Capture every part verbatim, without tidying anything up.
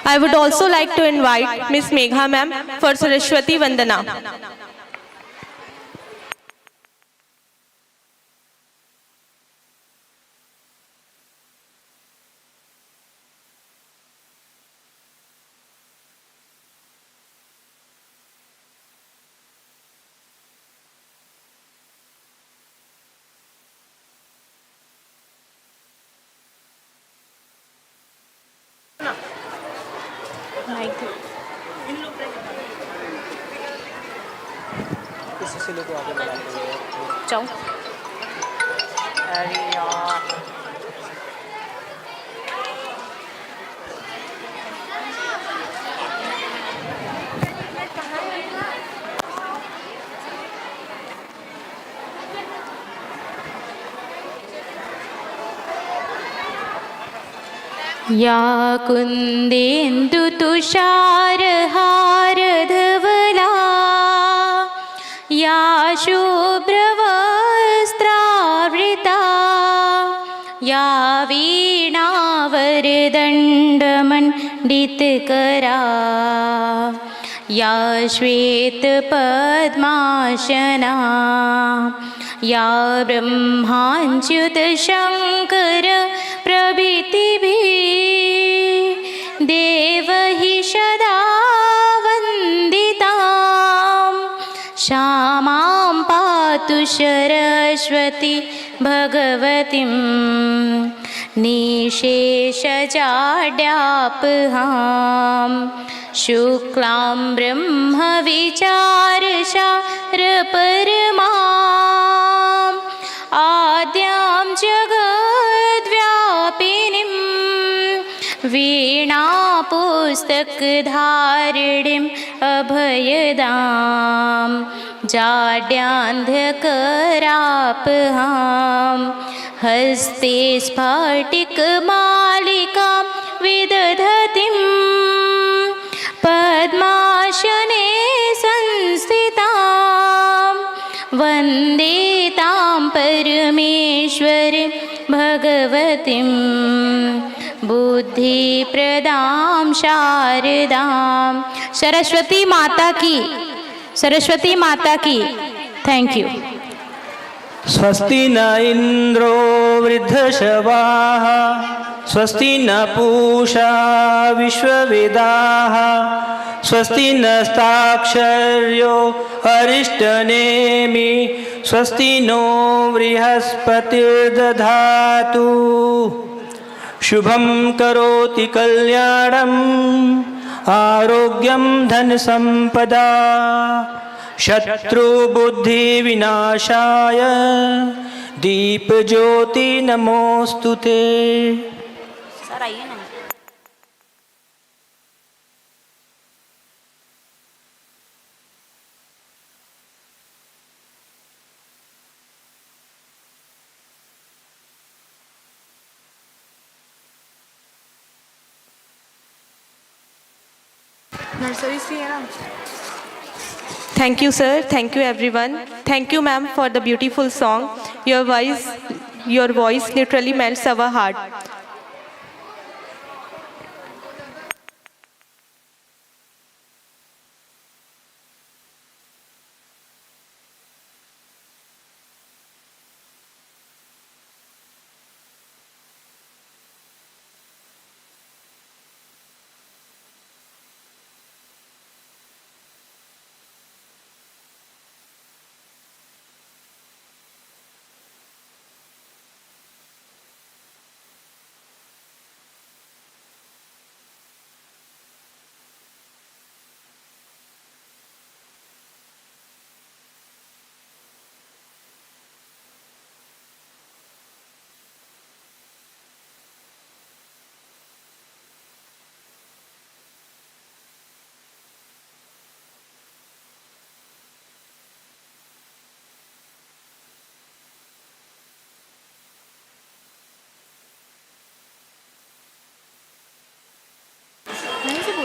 I would also like to invite Miss Megha ma'am for Saraswati Vandana. जाओ। या कुन्देन्दुतुषारहारधवला, या शुभ्रवस्त्रावृता, या वीणावरदण्डमण्डितकरा, या श्वेतपद्मासना, या ब्रह्माच्युतशङ्करप्रभृतिभिः देवैः सदा वन्दिता, सा मां पातु सरस्वती भगवतीं निःशेषजाड्यापहाम्। शुक्लां ब्रह्मविचारसारपरमाम् आद्यां जगद्व्यापिनीं वीणापुस्तकधारिणीम् अभयदां जाड्यान्धकरापहाम्। हस्ते स्फटिकमालिकां विदधतीं पद्मासने संस्थितां वन्दे तां परमेश्वरीं भगवतीं बुद्धिप्रदां शारदाम्। सरस्वती माता की, सरस्वती माता की। Thank you। स्वस्ति न इन्द्रो वृद्धश्रवाः, स्वस्ति न पूषा विश्ववेदाः, स्वस्ति नस्ताक्षर्यो अरिष्टनेमि, स्वस्ति नो बृहस्पतिर्दधातु। शुभं करोति कल्याणम् आरोग्यं धनसम्पदा। शत्रुबुद्धिविनाशाय दीपज्योति नमोऽस्तु ते। सर, आइए ना। Nursery से है ना। Thank you, sir. Thank you, everyone. Thank you, ma'am, for the beautiful song. Your voice, your voice literally melts our heart.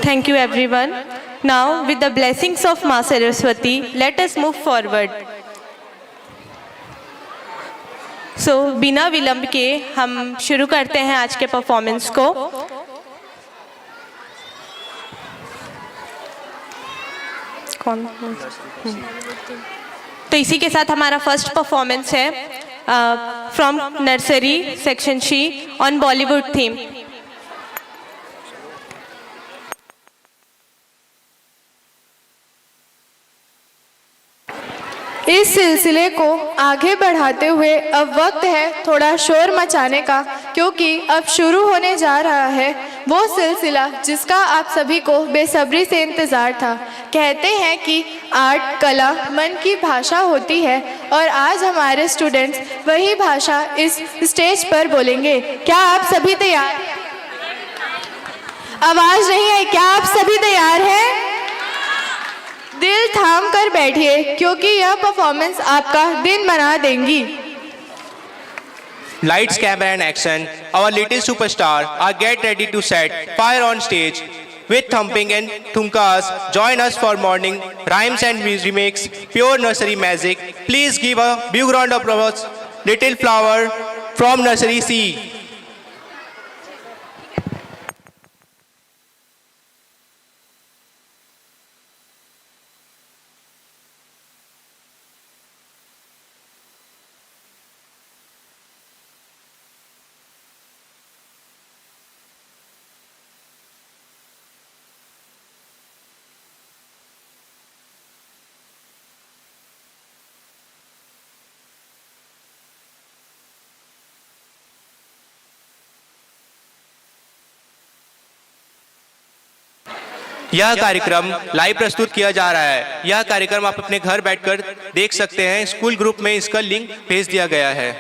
Thank you, everyone. Now, with the blessings of माँ Saraswati, let us move forward. So, बिना विलंब के हम शुरू करते हैं आज के परफॉर्मेंस को। कौन? तो इसी के साथ हमारा फर्स्ट परफॉर्मेंस है from nursery section C on Bollywood theme. इस सिलसिले को आगे बढ़ाते हुए अब वक्त है थोड़ा शोर मचाने का, क्योंकि अब शुरू होने जा रहा है वो सिलसिला जिसका आप सभी को बेसब्री से इंतज़ार था। कहते हैं कि आर्ट, कला, मन की भाषा होती है और आज हमारे स्टूडेंट्स वही भाषा इस स्टेज पर बोलेंगे। क्या आप सभी तैयार हैं? आवाज नहीं आई, क्या आप सभी तैयार हैं? दिल थाम कर बैठिए, क्योंकि यह परफॉर्मेंस आपका दिन बना देंगी। Lights, camera and action. Our little superstar are get ready to set fire on stage with thumping and thunkas. Join us for morning rhymes and remakes, pure nursery magic. Please give a big round of applause, Little Flower from Nursery C. यह कार्यक्रम live प्रस्तुत किया जा रहा है। यह कार्यक्रम आप अपने घर बैठकर देख सकते हैं। स्कूल ग्रुप में इसका लिंक भेज दिया गया है।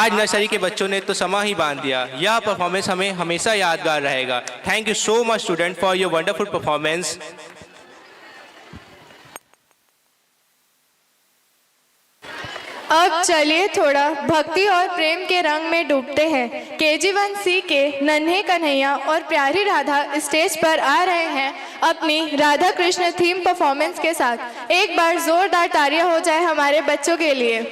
आज नर्सरी के बच्चों ने तो समा ही बांध दिया। यह परफॉर्मेंस हमें हमेशा यादगार रहेगा। Thank you so much student for your wonderful performance. अब चलिए थोड़ा भक्ति और प्रेम के रंग में डूबते हैं। केजी वन सी के नन्हे कन्हैया और प्यारी राधा स्टेज पर आ रहे हैं अपनी राधा कृष्ण थीम परफॉर्मेंस के साथ। एक बार जोरदार तालियां हो जाए हमारे बच्चों के लिए।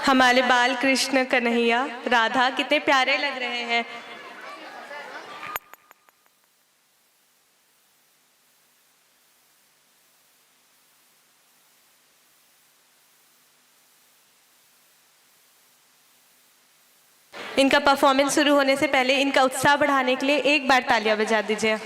हमारे बाल कृष्ण कन्हैया राधा कितने प्यारे लग रहे हैं। इनका परफॉर्मेंस शुरू होने से पहले इनका उत्साह बढ़ाने के लिए एक बार तालियां बजा दीजिए।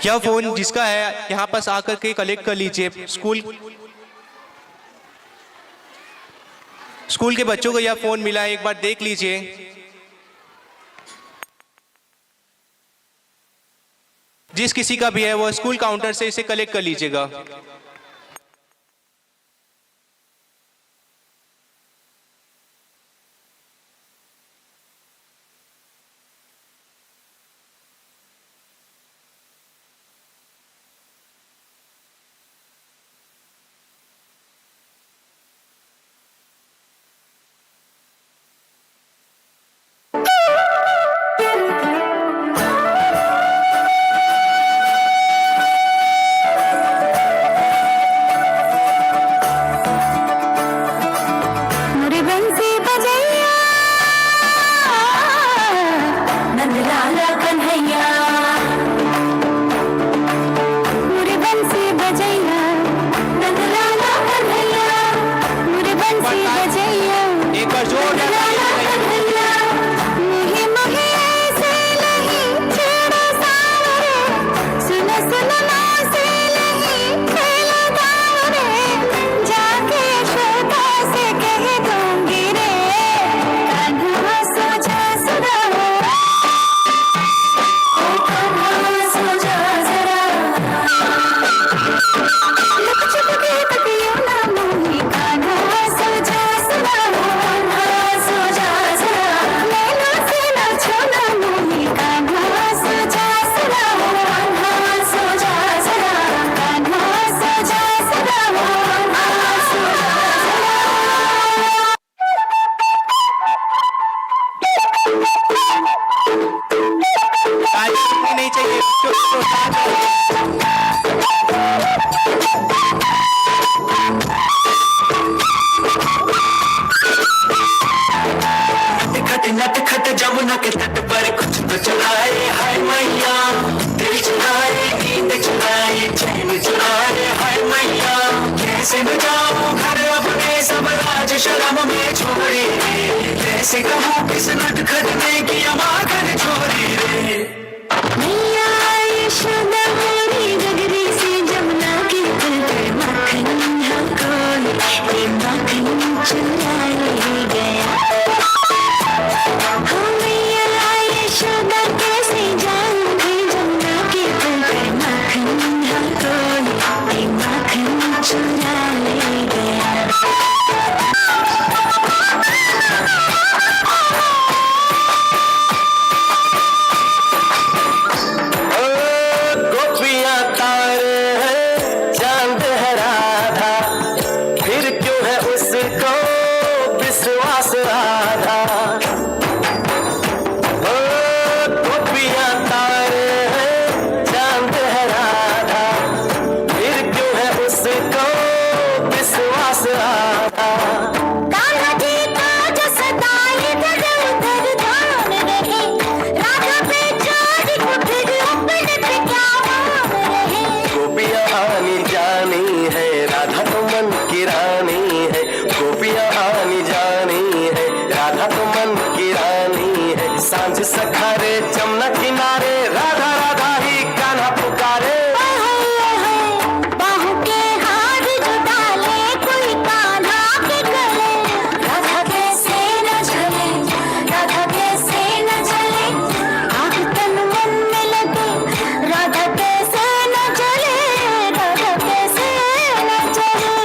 यह फोन जिसका है, यहाँ पास आकर के कलेक्ट कर लीजिए। स्कूल स्कूल के बच्चों को यह फोन मिला है, एक बार देख लीजिए। जिस किसी का भी है, वो स्कूल काउंटर से इसे कलेक्ट कर लीजिएगा। के तट पर कुछ तो चुराए, हाय मैया। दिल चुराए, नींद चुराए, चैन चुराए, हाय मैया। कैसे बचाऊं घर अपने, सब लाज शर्म में छोड़ी रे। कैसे कहूँ किस नटखट ने किया माखन चोरी रे। मैया यशोदा मोरी गगरी से जमुना के पुल पर माखन हाँ कोई, ये माखन चुरा ले गया। हो मैया यशोदा कैसे जाऊंगी जमुना के पुल पर माखन हाँ कोई, ये माखन चुरा ले गया। ओ गोपियां तारे हैं, चांद है राधा, फिर क्यों है उसको विश्वास आधा। ओ गोपियां तारे हैं, चांद है राधा, फिर क्यों है उसको विश्वास आधा। कान्हा जी का जो सदा इधर उधर ध्यान रहे, राधा पे जारी को फिर अपने पे क्या मान रहे। गोपियां आनी जानी है, राधा तो मन की रानी है। गोपियां आनी जानी है, राधा तो मन की रानी है। सांझ सखारे जमुना किनारे, राधा राधा ही कान्हा पुकारे। ओए होए, ओए होए, बाहों के हार जो डाले कोई कान्हा के गले। राधा कैसे न जले, राधा कैसे न जले, आग तन मन में लगे। राधा कैसे न जले, राधा कैसे न जले।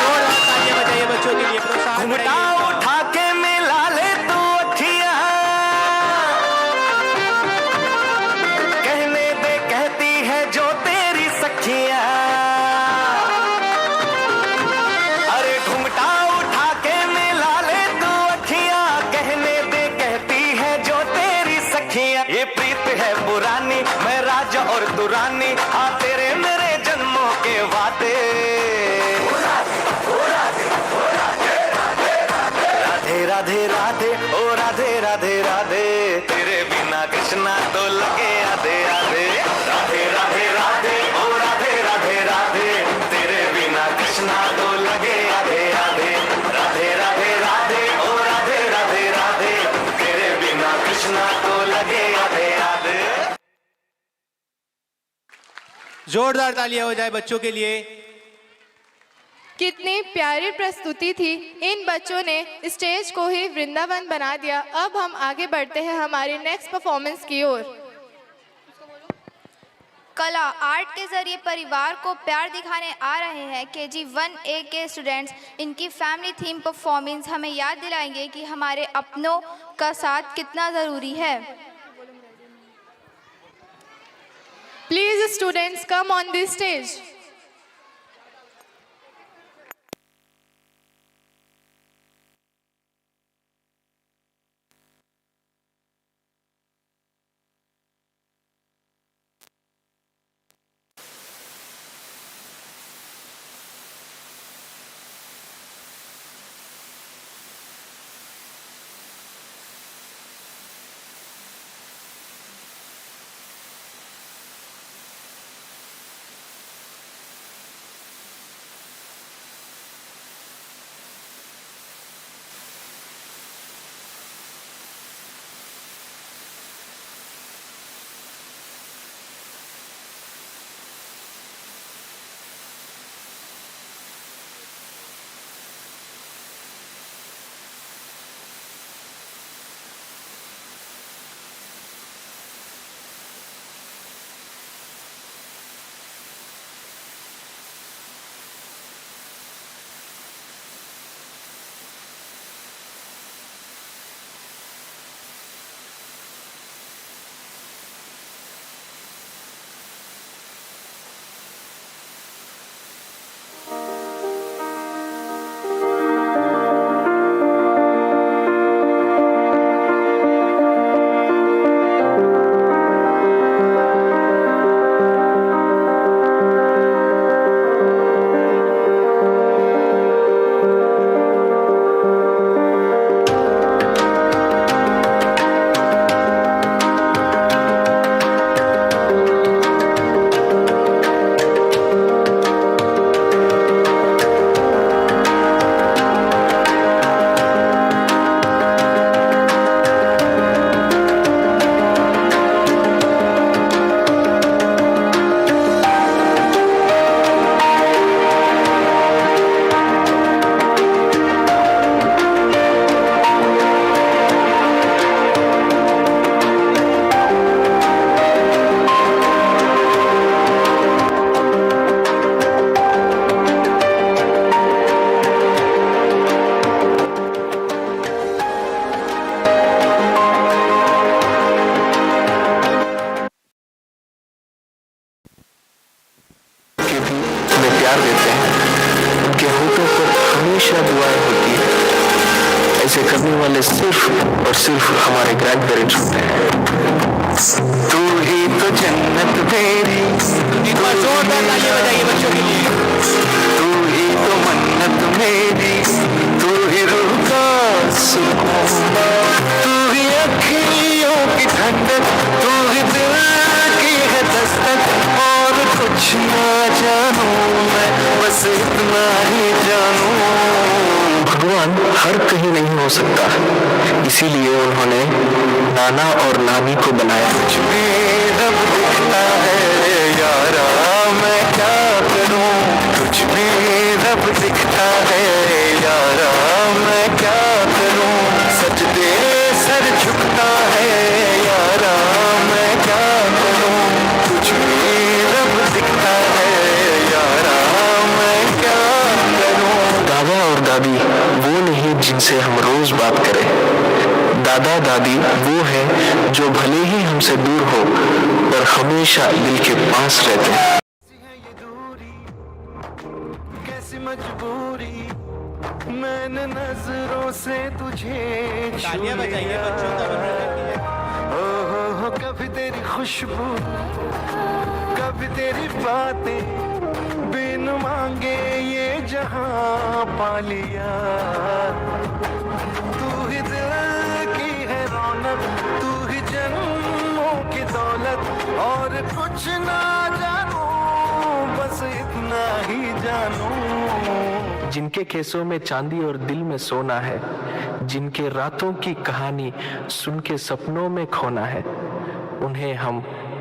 जोरदार तालियां बजाइए बच्चों के लिए, प्रोत्साहन घुंघटा बढ़ाइए। उठा के मिला ले तू अखियां, कहने दे कहती है जो तेरी सखियां। अरे घुंघटा उठा के मिला ले तू अखियां, कहने दे कहती है जो तेरी सखियां। ये प्रीत है पुरानी, मैं राजा और तू रानी, हाँ तेरे मेरे जन्मों के वादे। राधे राधे राधे, ओ राधे राधे राधे, तेरे बिना कृष्णा तो लगे आधे आधे। राधे राधे राधे, ओ राधे राधे राधे, तेरे बिना कृष्णा तो लगे आधे आधे। राधे राधे राधे, ओ राधे राधे राधे, तेरे बिना कृष्णा तो लगे आधे आधे। जोरदार तालियां हो जाए बच्चों के लिए। कितनी प्यारी प्रस्तुति थी। इन बच्चों ने स्टेज को ही वृंदावन बना दिया। अब हम आगे बढ़ते हैं हमारे नेक्स्ट परफॉर्मेंस की ओर। कला, आर्ट के जरिए परिवार को प्यार दिखाने आ रहे हैं केजी वन ए के स्टूडेंट्स। इनकी फैमिली थीम परफॉर्मेंस हमें याद दिलाएंगे कि हमारे अपनों का साथ कितना ज़रूरी है। Please, students, come on this stage. प्यार देते हैं, उनके होठों पर हमेशा दुआएं होती हैं। ऐसे करने वाले सिर्फ और सिर्फ हमारे ग्रैंड पेरेंट्स होते हैं। तू ही तो जन्नत मेरी, एक बार जोरदार तालियां बजाइए बच्चों के लिए। तू ही तो मन्नत मेरी, तू ही रूह का सुकून, तू ही अखियों की ठंडक, तू ही दिल की है दस्तक। और कुछ ना जानू मैं, बस इतना ही जानू। भगवान हर कहीं नहीं हो सकता, इसीलिए उन्होंने नाना और नानी को बनाया। तुझ में रब दिखता है यारा, मैं क्या करूं? तुझ में रब दिखता है यारा, मैं क्या करूं? सजदे सर झुकता है यारा, मैं क्या करूं? तुझ में रब दिखता है यारा, मैं क्या करूं? दादा और दादी वो नहीं जिनसे हम रोज बात करें। दादा दादी वो है जो भले ही हमसे दूर हो, पर हमेशा दिल के पास रहते हैं। कैसी मजबूरी, मैंने नजरों से तुझे छू तालियां बजाइए लिया। बच्चों का मनोरंजन कीजिए। ओ हो हो, कभी तेरी खुशबू, कभी तेरी बातें, बिन मांगे ये जहां पा लिया। तू ही दिल की है रौनक, तू ही जन्मों की दौलत, और कुछ ना जानू, बस इतना ही जानू। जिनके केसों में चांदी और दिल में सोना है, जिनके रातों की कहानी सुन के सपनों में खोना है, उन्हें हम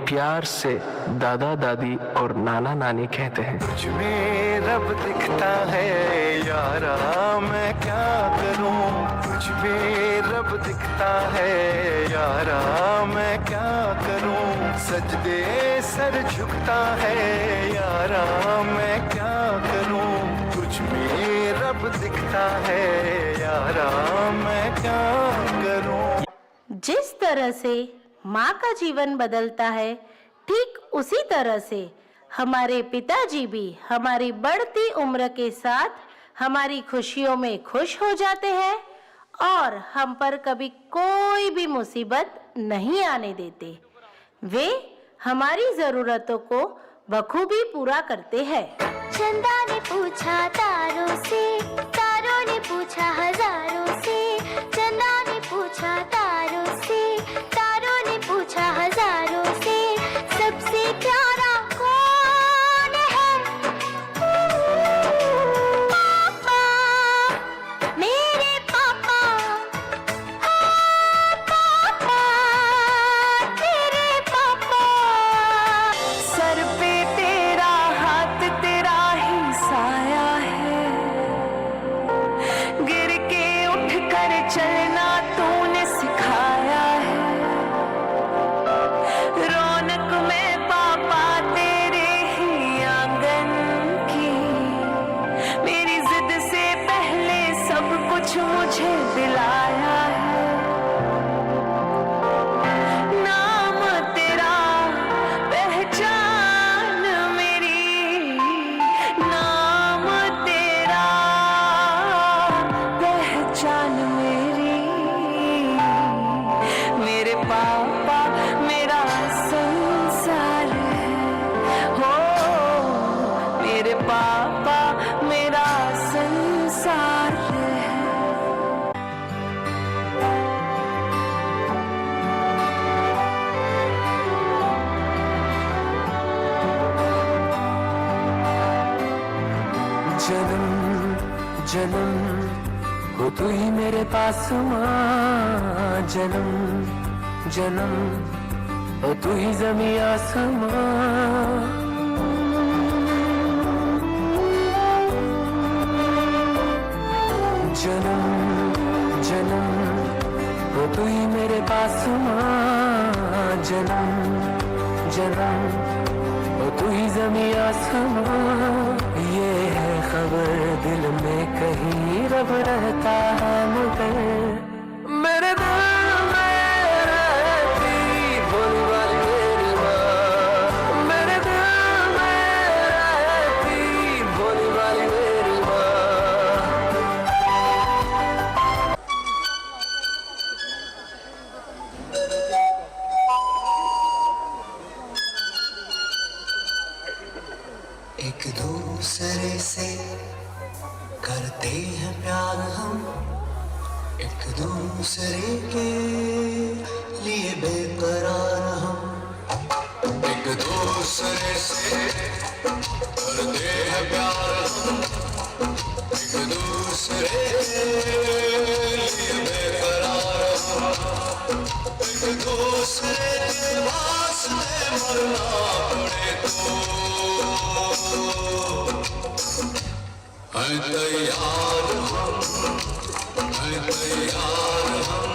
प्यार से दादा दादी और नाना नानी कहते हैं। तुझ में रब दिखता है यारा, मैं क्या करूं? तुझ में रब दिखता है यारा, मैं क्या करूं? सजदे सर झुकता है यारा, मैं क्या करूं? तुझ में रब दिखता है यारा, मैं क्या करूं? जिस तरह से माँ का जीवन बदलता है, ठीक उसी तरह से हमारे पिताजी भी हमारी बढ़ती उम्र के साथ हमारी खुशियों में खुश हो जाते हैं और हम पर कभी कोई भी मुसीबत नहीं आने देते। वे हमारी जरूरतों को बखूबी पूरा करते हैं। चंदा ने पूछा तारों से, तारों ने पूछा हजारों से, चंदा ने पूछा तारों से, तारों ने पूछा हजारों से, सबसे प्यारा कौन है? पापा, मेरे पापा, हाँ, पापा, तेरे पापा। सर पे तेरा हाथ, तेरा ही साया है। गिर के उठ कर चलना तूने सिखाया है। रौनक में पापा तेरे ही आंगन की। मेरी जिद से पहले सब कुछ मुझे दिलाया है। नाम तेरा पहचान मेरी, नाम तेरा पहचान मेरी। मेरे पापा मेरा संसार है, हो मेरे पापा मेरा संसार है। जन्म जन्म हो तू ही मेरे पास माँ, जन्म जन्म हो तू ही जमी आसमां। जन्म जन्म हो तू ही मेरे पास माँ, जन्म जन्म हो तू ही जमी आसमां। ये है खबर दिल में कहीं रब रहता है मगर मेरे दिल में रहती भोली भाली मेरी माँ, मेरे दिल में रहती एक दूसरे से करते हैं प्यार हम, एक दूसरे के लिए बेकरार हम। एक दूसरे से करते हैं प्यार हम, एक दूसरे के लिए बेकरार हम। एक दूसरे के वास्ते मरना पड़े तो हैं तैयार हम, हैं तैयार हम।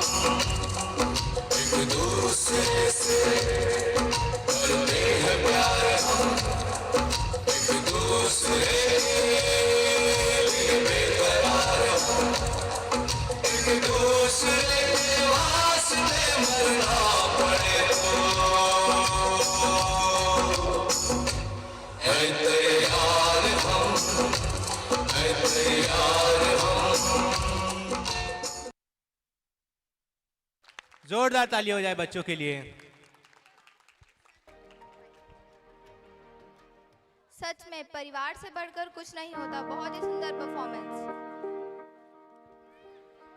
एक दूसरे से करते हैं प्यार हम, एक दूसरे के लिए बेकरार हम। एक दूसरे के वास्ते मरना पड़े तो है तैयार हम, है तैयार हम। जोरदार ताली हो जाए बच्चों के लिए। सच में परिवार से बढ़कर कुछ नहीं होता। बहुत ही सुंदर परफॉर्मेंस।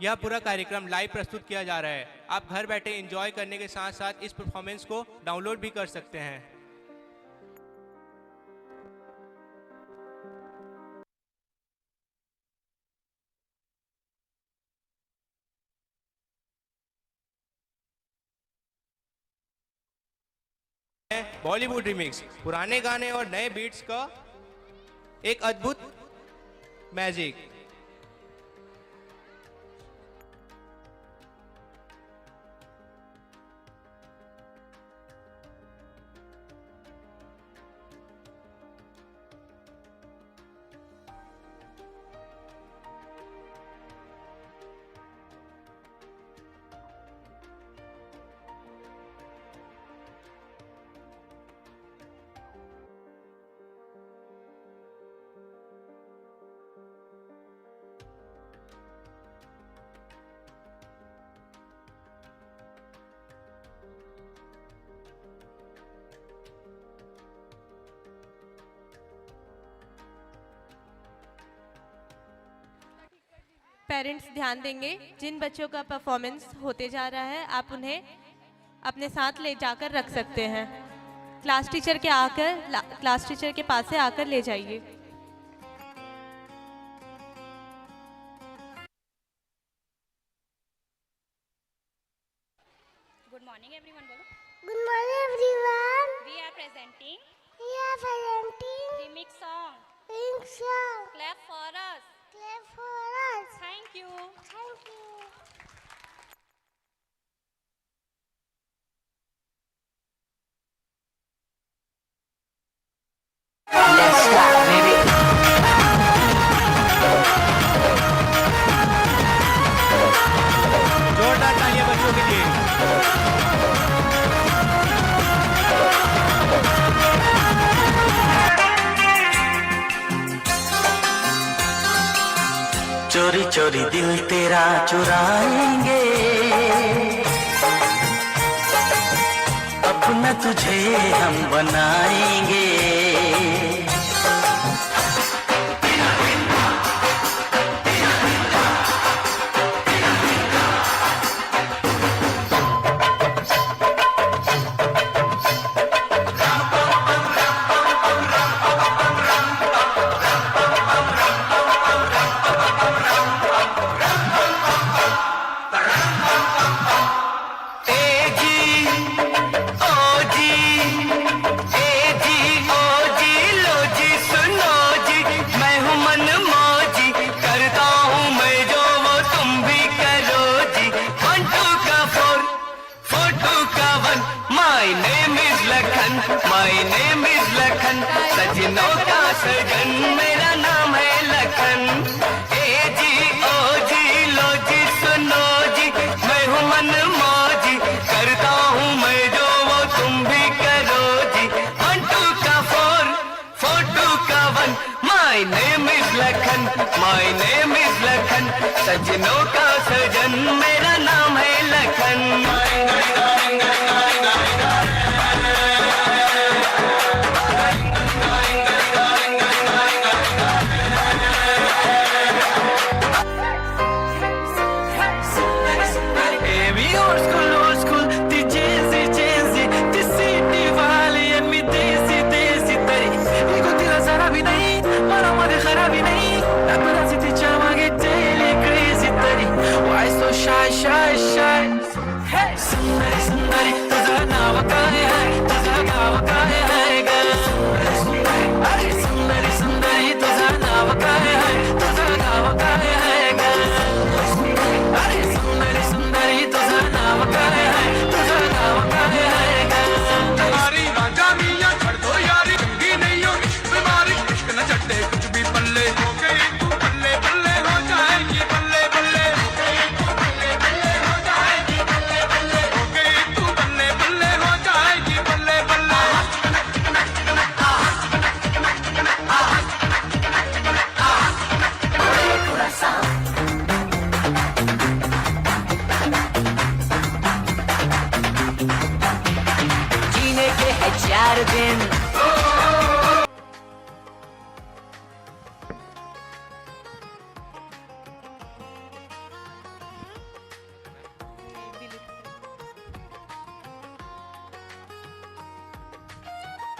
यह पूरा कार्यक्रम लाइव प्रस्तुत किया जा रहा है। आप घर बैठे एंजॉय करने के साथ साथ इस परफॉर्मेंस को डाउनलोड भी कर सकते हैं। बॉलीवुड रिमिक्स, पुराने गाने और नए बीट्स का एक अद्भुत मैजिक। पेरेंट्स ध्यान देंगे, जिन बच्चों का परफॉर्मेंस होते जा रहा है, आप उन्हें अपने साथ ले जाकर रख सकते हैं। क्लास टीचर के आकर क्लास टीचर के पास से आकर ले जाइए। Good morning everyone, बोलो। Good morning everyone. We are presenting We are presenting remix song. Pink song. Clap for us. Clap for us. Thank you. Thank you. जोरदार तालियां बच्चों के लिए। चोरी चोरी दिल तेरा चुराएंगे, अपना तुझे हम बनाएंगे।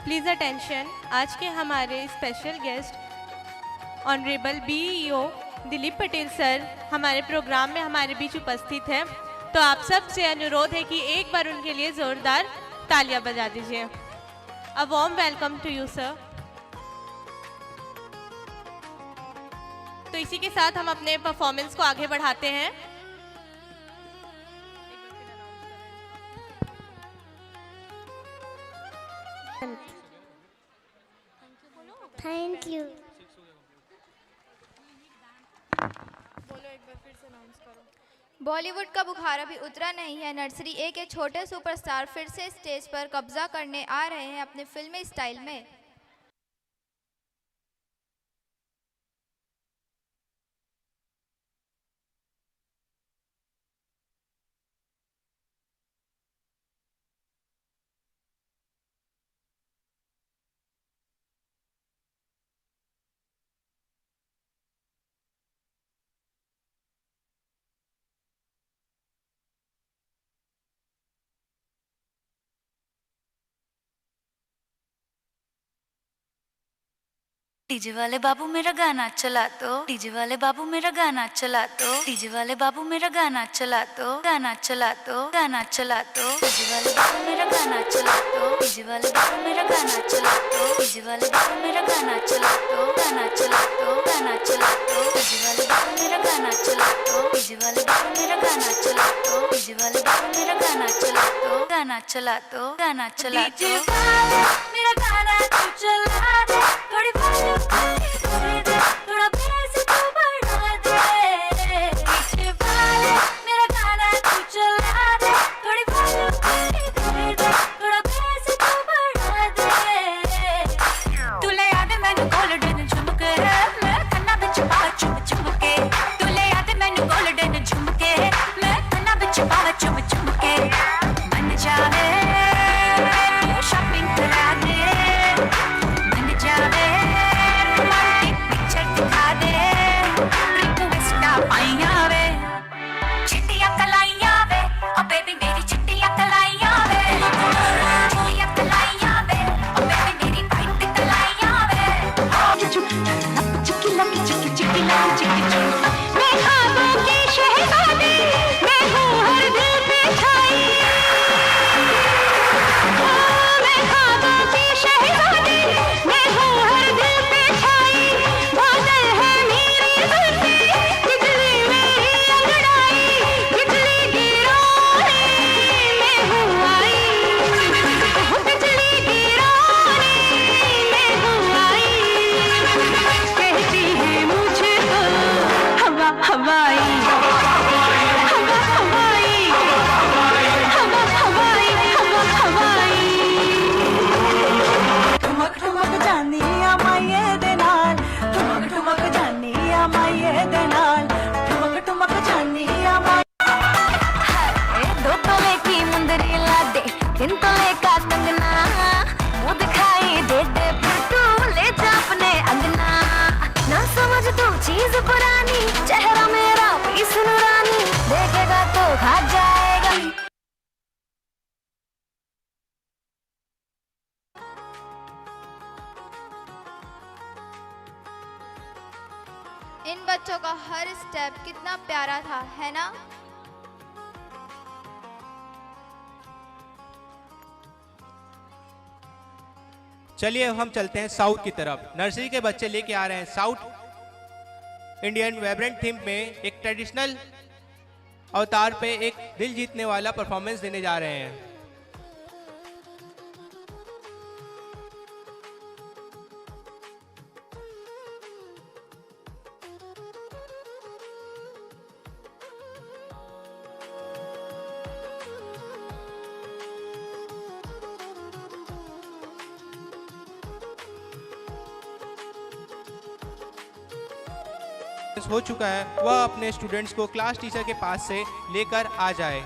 प्लीज अटेंशन, आज के हमारे special guest honourable BEO Dilip Patel sir हमारे प्रोग्राम में हमारे बीच उपस्थित हैं। तो आप सब से अनुरोध है कि एक बार उनके लिए जोरदार तालियां बजा दीजिए। A warm welcome to you, sir. तो इसी के साथ हम अपने परफॉर्मेंस को आगे बढ़ाते हैं। Thank you. बॉलीवुड का बुखार अभी उतरा नहीं है। नर्सरी ए के छोटे सुपरस्टार फिर से स्टेज पर कब्जा करने आ रहे हैं अपने फिल्मी स्टाइल में। डीजे वाले बाबू मेरा गाना चला दो, डीजे वाले बाबू मेरा गाना चला दो, डीजे वाले बाबू मेरा गाना चला दो, गाना चला दो, गाना चला दो। डीजे वाले बाबू मेरा गाना चला दो, डीजे वाले बाबू मेरा गाना चला दो, डीजे वाले बाबू मेरा गाना चला दो, गाना चला दो, गाना चला दो। डीजे वाले बाबू मेरा गाना चला दो, डीजे वाले बाबू मेरा गाना चला दो, डीजे वाले बाबू मेरा गाना चला दो, गाना चला दो, गाना चला दो। मेरा गाना तू चला दे, थोड़ी volume कम कर दे, थोड़ा bass तू बढ़ा दे। पीछे वाले मेरा गाना तू चला दे, थोड़ी volume कम कर दे, थोड़ा bass तू बढ़ा दे। तू ले आ दे मैनू golden झुमके, मैं कंना विच पा चुम चुम के। तू ले आ दे मैनू golden झुमके, मैं कंना विच पा चुम चुम के। मन जावे shopping करा दे, मन जावे romantic picture दिखा दे। Request पाइया वे, चिट्टियां कलाइयां वे, ओ baby मेरी चिट्टियां कलाइयां वे, चिट्टियां कलाइयां वे, ओ baby मेरी white कलाइयां वे। चिकी लकी चिकी चिकी लकी चिकी चुम। मैं ख्वाबों की शहजादी, मैं हूँ हर दिल पे छाई। ओ, मैं ख्वाबों की शहजादी, मैं हूँ हर दिल पे छाई। बादल है मेरी जुल्फी, बिजली मेरी अंगड़ाई, बिजली गिरो रे, मैं हूँ आई। ओ बिजली गिरो रे, मैं हूँ आई। कहती है मुझे तो हवा हवाई, हवा हवाई, हवा हवाई, हवा हवाई। ठुमक ठुमक जानी आ माई एदे नाल, ठुमक ठुमक जानी आ माई एदे नाल, ठुमक ठुमक जानी आ माई। ए, दो तोले की मुंदरी ला दे, तीन तोले का कंगना, मुंह दिखाई दे दे, फिर तू ले जा अपने अंगना। ना समझ तू चीज पुरानी, चेहरा मेरा पीस नूरानी, देखेगा तो खा जाएगा। इन बच्चों का हर स्टेप कितना प्यारा था, है ना? चलिए, अब हम चलते हैं साउथ की तरफ। नर्सरी के बच्चे लेके आ रहे हैं साउथ इंडियन वाइब्रेंट थीम में एक ट्रेडिशनल अवतार पे एक दिल जीतने वाला परफॉर्मेंस देने जा रहे हैं। हो चुका है, वह अपने स्टूडेंट्स को क्लास टीचर के पास से लेकर आ जाए।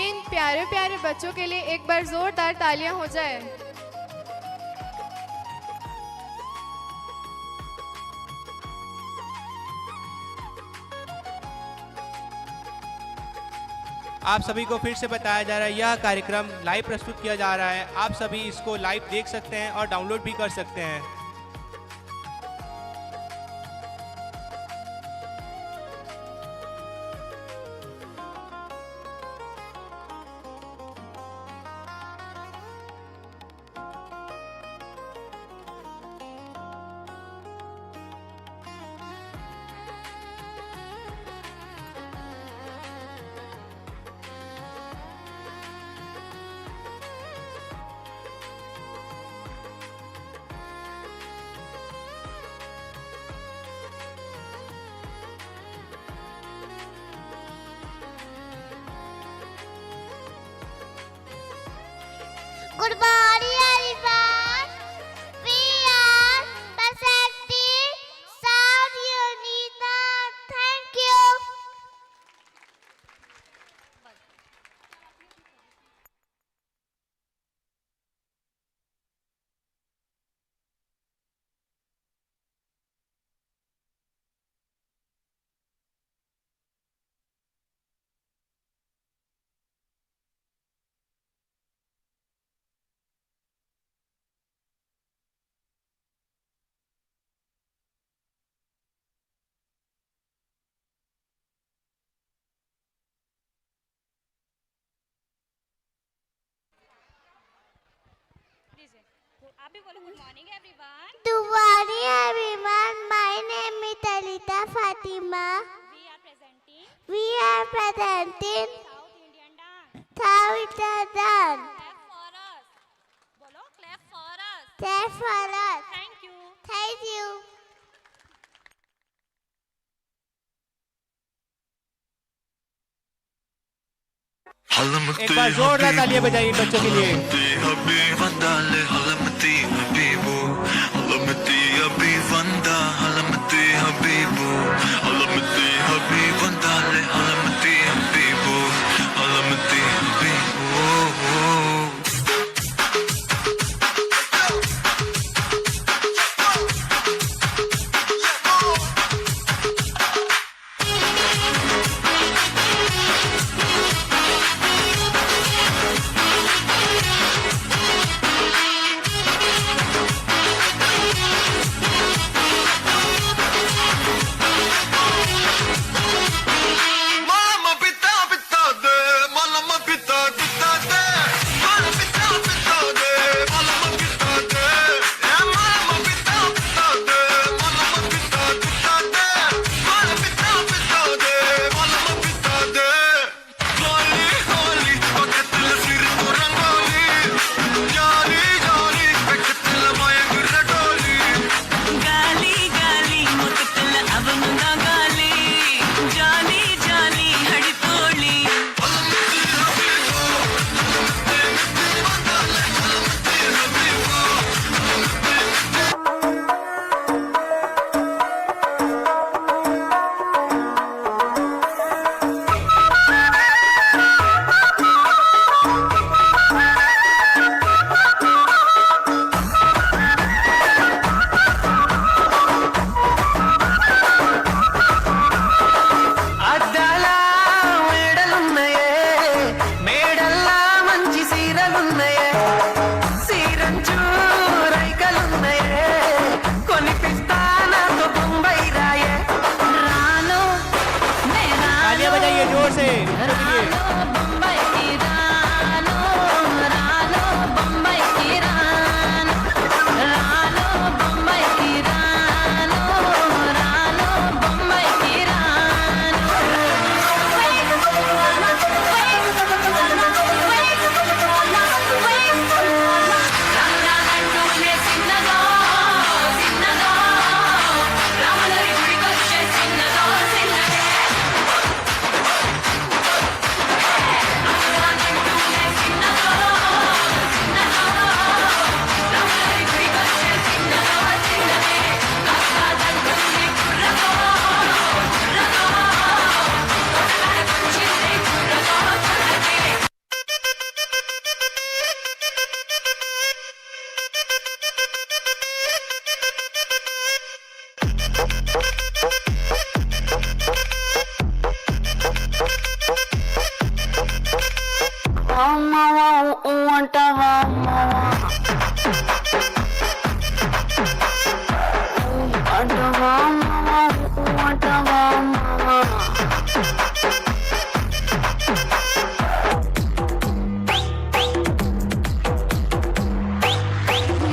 इन प्यारे प्यारे बच्चों के लिए एक बार जोरदार तालियां हो जाए। आप सभी को फिर से बताया जा रहा है, यह कार्यक्रम लाइव प्रस्तुत किया जा रहा है। आप सभी इसको लाइव देख सकते हैं और डाउनलोड भी कर सकते हैं। Good morning, everyone. We are presenting South Unita. Thank you. आप भी बोलो, good morning everyone. Good morning everyone. My name is Talita Fatima. We are presenting We are presenting South Indian dance. South Indian dance. Clap for us. बोलो, clap for us. Clap for us. Thank you. Thank you. एक बार जोरदार तालियां बजाइए बच्चों के लिए।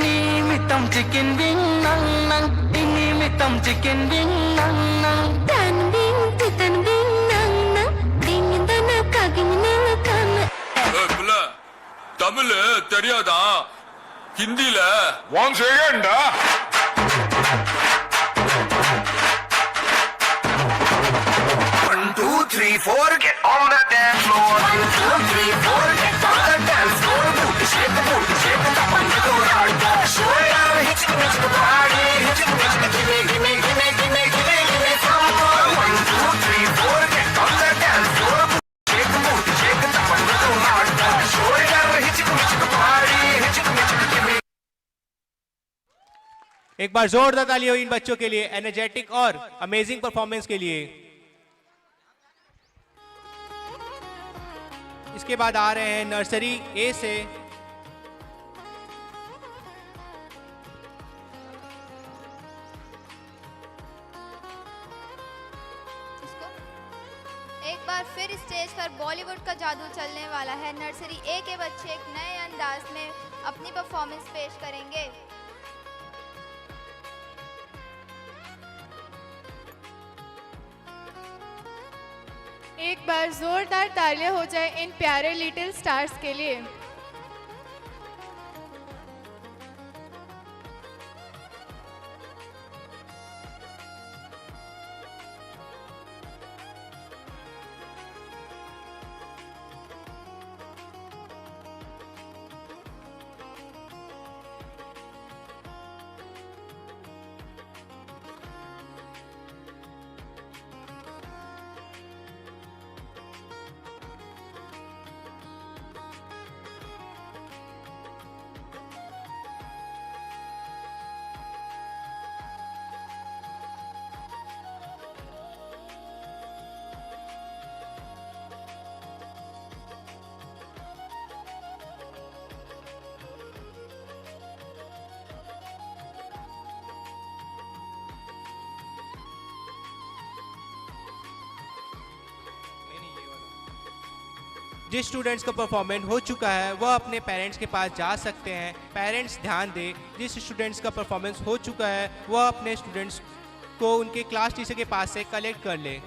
Nimitam chicken wing nang nang, nimitam chicken wing nang nang. Tan bing, titan bing nang nang, ding dana kaging nang kan. ஏய், புள்ள, தமிழ் தெரியாதா? ஹிந்தில. Once again, டா. One, two, three, four, get on the dance floor. One, two, three, four, get on the dance floor. Booty shake, booty shake, tap on the floor. Shoulder, hit it, hit it, body, hit it, hit it, gimme, gimme, gimme, gimme, gimme, gimme some more. One, two, three, four, get on the dance floor. Shake, booty shake, tap on the floor. Shoulder, hit it, hit it, body, hit it, hit it, gimme. एक बार जोरदार ताली हो in बच्चों के लिए, energetic और amazing performance के लिए। इसके बाद आ रहे हैं नर्सरी ए से। इसको एक बार फिर स्टेज पर बॉलीवुड का जादू चलने वाला है। नर्सरी ए के बच्चे एक नए अंदाज में अपनी परफॉर्मेंस पेश करेंगे। एक बार जोरदार तालियां हो जाए इन प्यारे लिटिल स्टार्स के लिए। जिस स्टूडेंट्स का परफॉर्मेंस हो चुका है, वह अपने पेरेंट्स के पास जा सकते हैं। पेरेंट्स, ध्यान दें, जिस स्टूडेंट्स का परफॉर्मेंस हो चुका है, वह अपने स्टूडेंट्स को उनके क्लास टीचर के पास से कलेक्ट कर ले।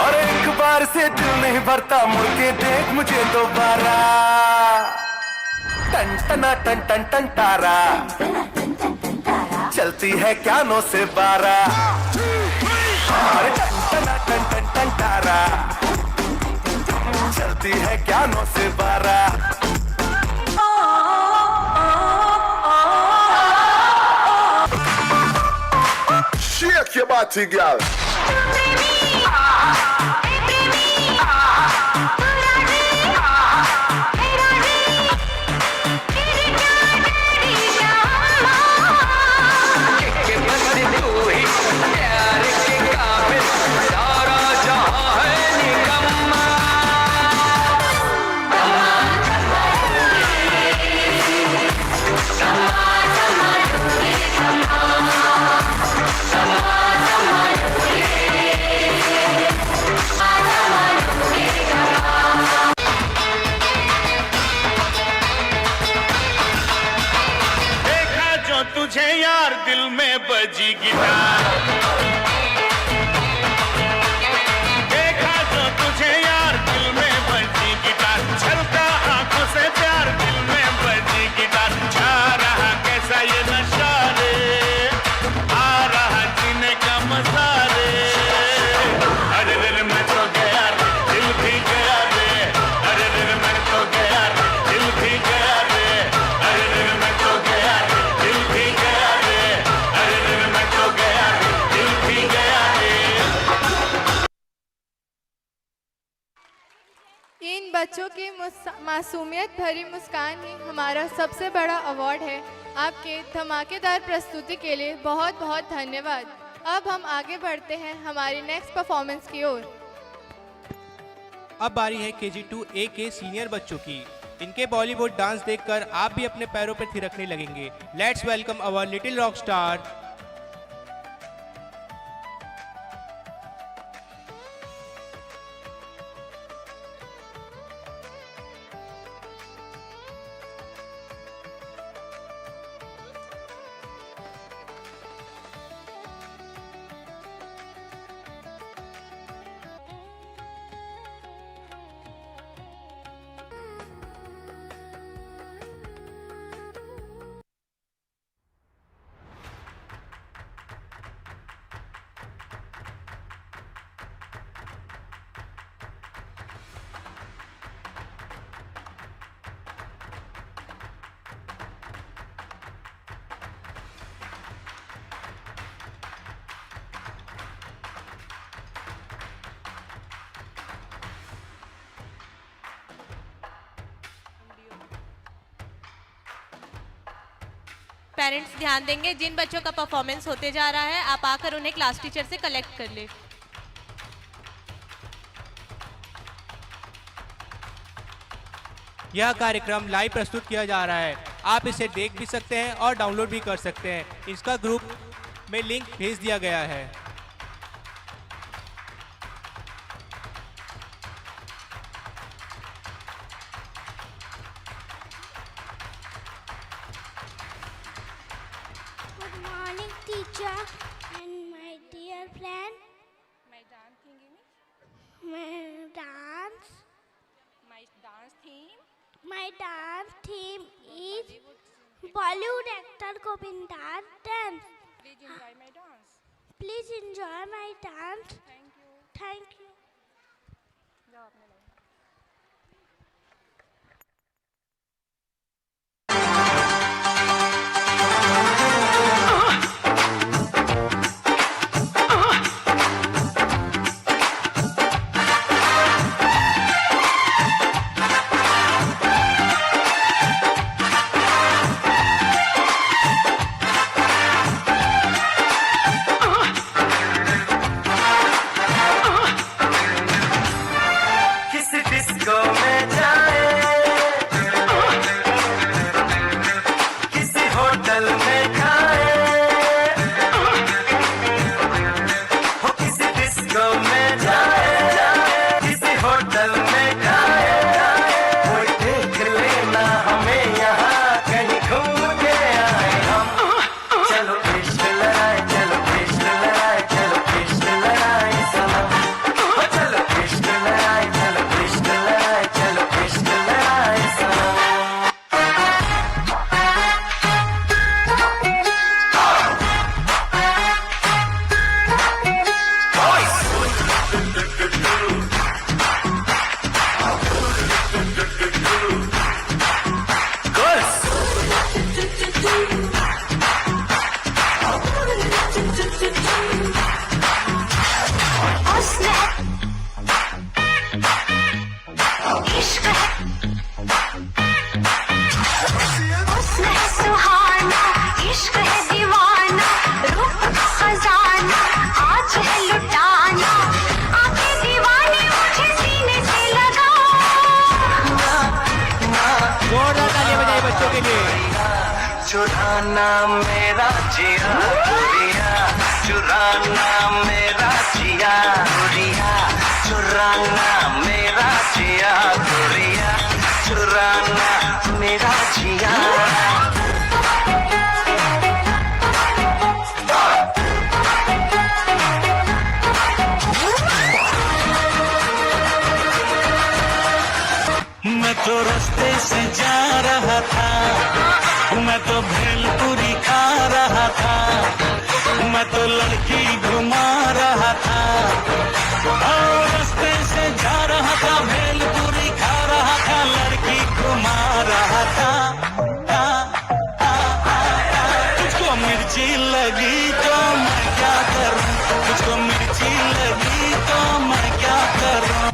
और एक बार से दिल नहीं भरता, मुड़ के देख मुझे दोबारा। टन टना टन टन टन तारा, चलती है क्या नौ से बारह। अरे टन टना टन टन टन तारा, चलती है क्या नौ से बारह। Shake your body, girl. देखा जो तुझे यार दिल में बजी गिटार। देखा जो तुझे यार दिल में बजी गिटार, छलका आंखों से प्यार, दिल में बजी गिटार। छा रहा कैसा ये नशा रे, आ रहा जीने का मजा रे। अरे रे रे, मैं तो गया रे, दिल भी गया रे। अरे रे रे, मैं तो गया रे, दिल भी गया रे। अरे रे रे, बच्चों की मुस-, मासूमियत भरी मुस्कान ही हमारा सबसे बड़ा अवार्ड है। आपके धमाकेदार प्रस्तुति के लिए बहुत बहुत धन्यवाद। अब हम आगे बढ़ते हैं हमारी नेक्स्ट परफॉर्मेंस की ओर। अब बारी है केजी टू ए के सीनियर बच्चों की। इनके बॉलीवुड डांस देखकर आप भी अपने पैरों पर थिरकने लगेंगे। Let's welcome our little rock star. Parents ध्यान देंगे, जिन बच्चों का परफॉर्मेंस होते जा रहा है, आप आकर उन्हें क्लास टीचर से कलेक्ट कर ले। यह कार्यक्रम लाइव प्रस्तुत किया जा रहा है। आप इसे देख भी सकते हैं और डाउनलोड भी कर सकते हैं। इसका ग्रुप में लिंक भेज दिया गया है। Good morning, teacher and my dear friend. My dance thingy is My dance, my dance theme. my dance theme is Bollywood actor Govinda dance. Please enjoy my dance. Please enjoy my dance. Thank you. Thank you. जाओ अपने line. किसी disco में जाए, किसी hotel में खाए, हो किसी डिस्को में जाए, किसी होटल में खाए, कोई देख लेना हमें यहाँ कहीं घूम के आए हम। चलो इश्क लड़ाए, चलो इश्क लड़ाए, चलो इश्क लड़ाए सनम। ओ चलो इश्क लड़ाए, चलो इश्क लड़ाए, चलो इश्क लड़ाए सनम। जोरदार तालियां बजाइए बच्चों के लिए। चुराना मेरा जिया गोरिया, चुराना मेरा जिया गोरिया, चुराना मेरा जिया गोरिया, चुराना मेरा जिया। मैं तो रास्ते से जा रहा था, मैं तो भेलपुरी खा रहा था, मैं तो लड़की घुमा रहा था। और रास्ते से जा रहा था, भेलपुरी खा रहा था, लड़की घुमा रहा था। तुझको मिर्ची लगी तो मैं क्या करूं, तुझको मिर्ची लगी तो मैं क्या करूं।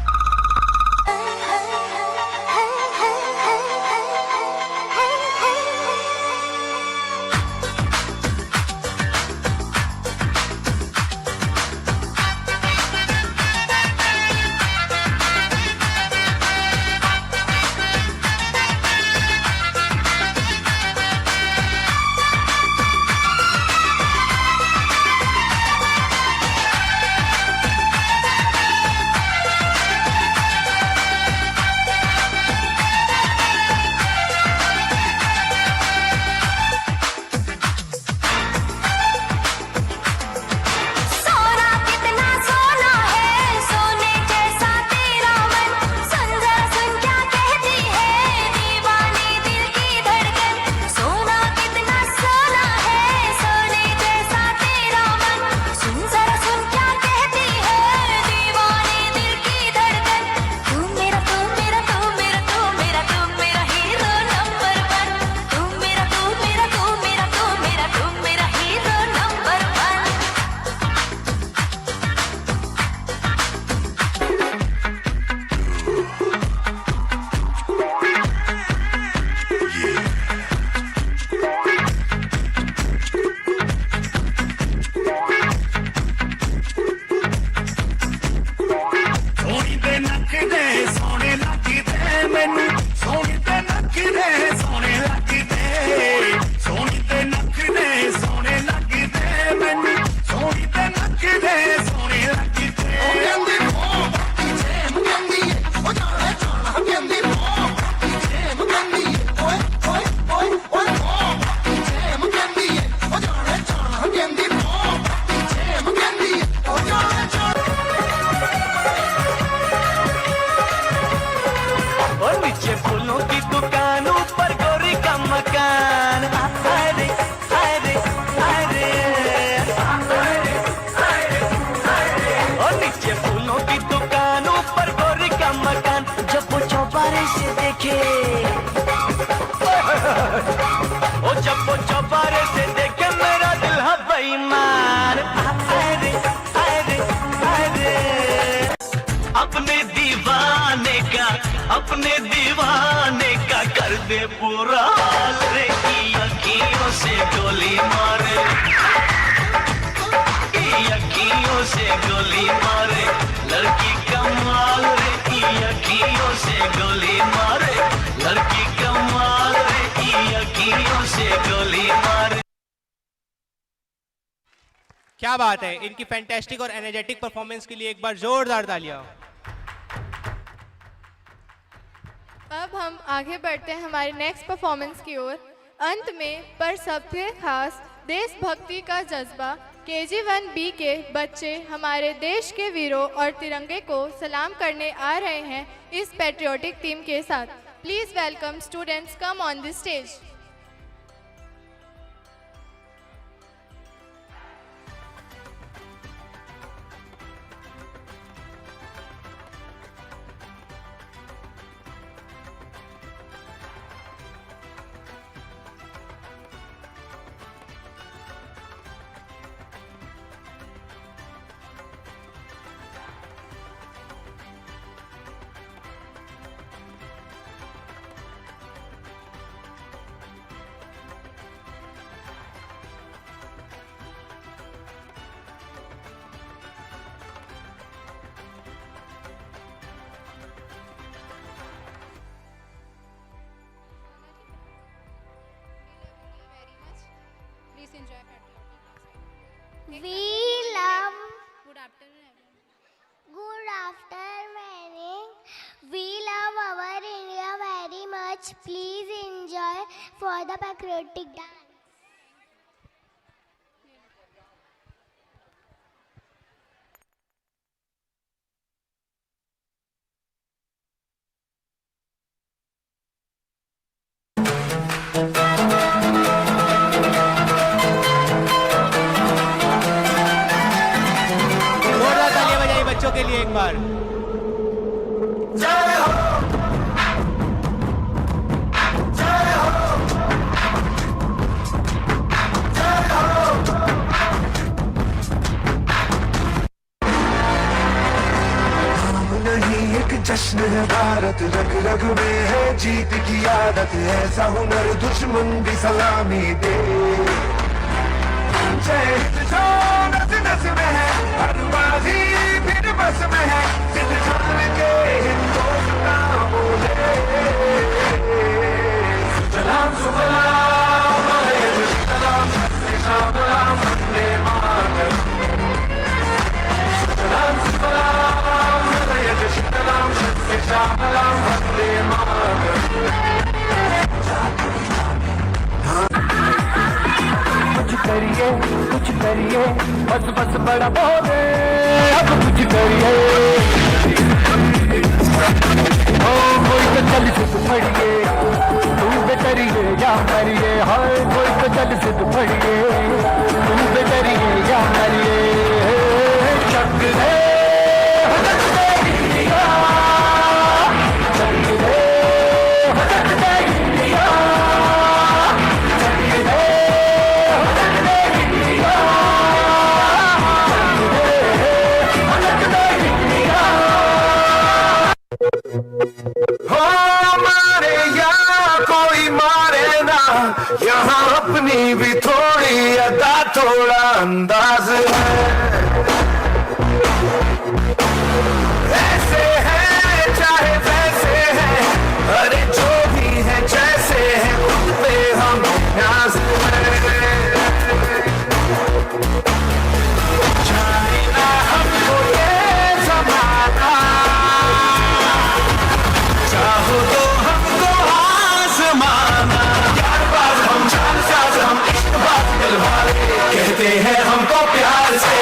बुरा हाल रे, की अखियों से गोली मारे, की अखियों से गोली मारे, लड़की कमाल रे, की अखियों से गोली मारे, लड़की कमाल रे, की अखियों से गोली मारे। क्या बात है, इनकी फैंटास्टिक और एनर्जेटिक परफॉर्मेंस के लिए एक बार जोरदार तालियां। अब हम आगे बढ़ते हैं हमारे नेक्स्ट परफॉर्मेंस की ओर। अंत में, पर सबसे खास, देशभक्ति का जज्बा। केजी वन बी के बच्चे हमारे देश के वीरों और तिरंगे को सलाम करने आ रहे हैं इस पैट्रियोटिक थीम के साथ। Please welcome students, come on the stage. Please enjoy patriotic dance. We love. Good afternoon, everyone. Good afternoon. We love our India very much. Please enjoy for the patriotic dance. जोरदार तालियां बजाइए बच्चों के लिए एक बार। नाम नहीं, एक जश्न है भारत, रग रग में है जीत की आदत, ऐसा हुनर दुश्मन भी सलामी दे। जय हिंद जो नस नस में है, हर बाजी फिर बस में है, जिंद जान के हिंदुस्तान बोले। सलाम सुफलाम, मलयज शीतलाम, सस्यशामलाम, वंदे मातरम। सलाम सुफलाम, मलयज शीतलाम, सस्यशामलाम, वंदे मातरम। कुछ करिए, कुछ करिए, बस बस बड़ा बोले, अब कुछ करिए। ओ कोई तो चल सिद्ध पड़िए, तू बेतरिए या मरिए, हाय कोई तो चल सिद्ध पड़िए, तू बेतरिए या मरिए। चक दे, हो चक दे इंडिया, चक दे, हो चक दे इंडिया, चक दे, हो चक दे इंडिया, चक दे, हो चक दे इंडिया। हो मारे या कोई मारे ना, यहाँ अपनी भी थोड़ी अदा, थोड़ा अंदाज है। ऐसे हैं चाहे वैसे हैं, अरे जो भी है जैसे हैं, खुद पे हम नाज है। जाने ना हमको ये जमाना, चाहो तो हमको आजमाना। यारबाज हम, जालसाज हम, इश्कबाज दिल वाले, कहते हैं हमको प्यार से।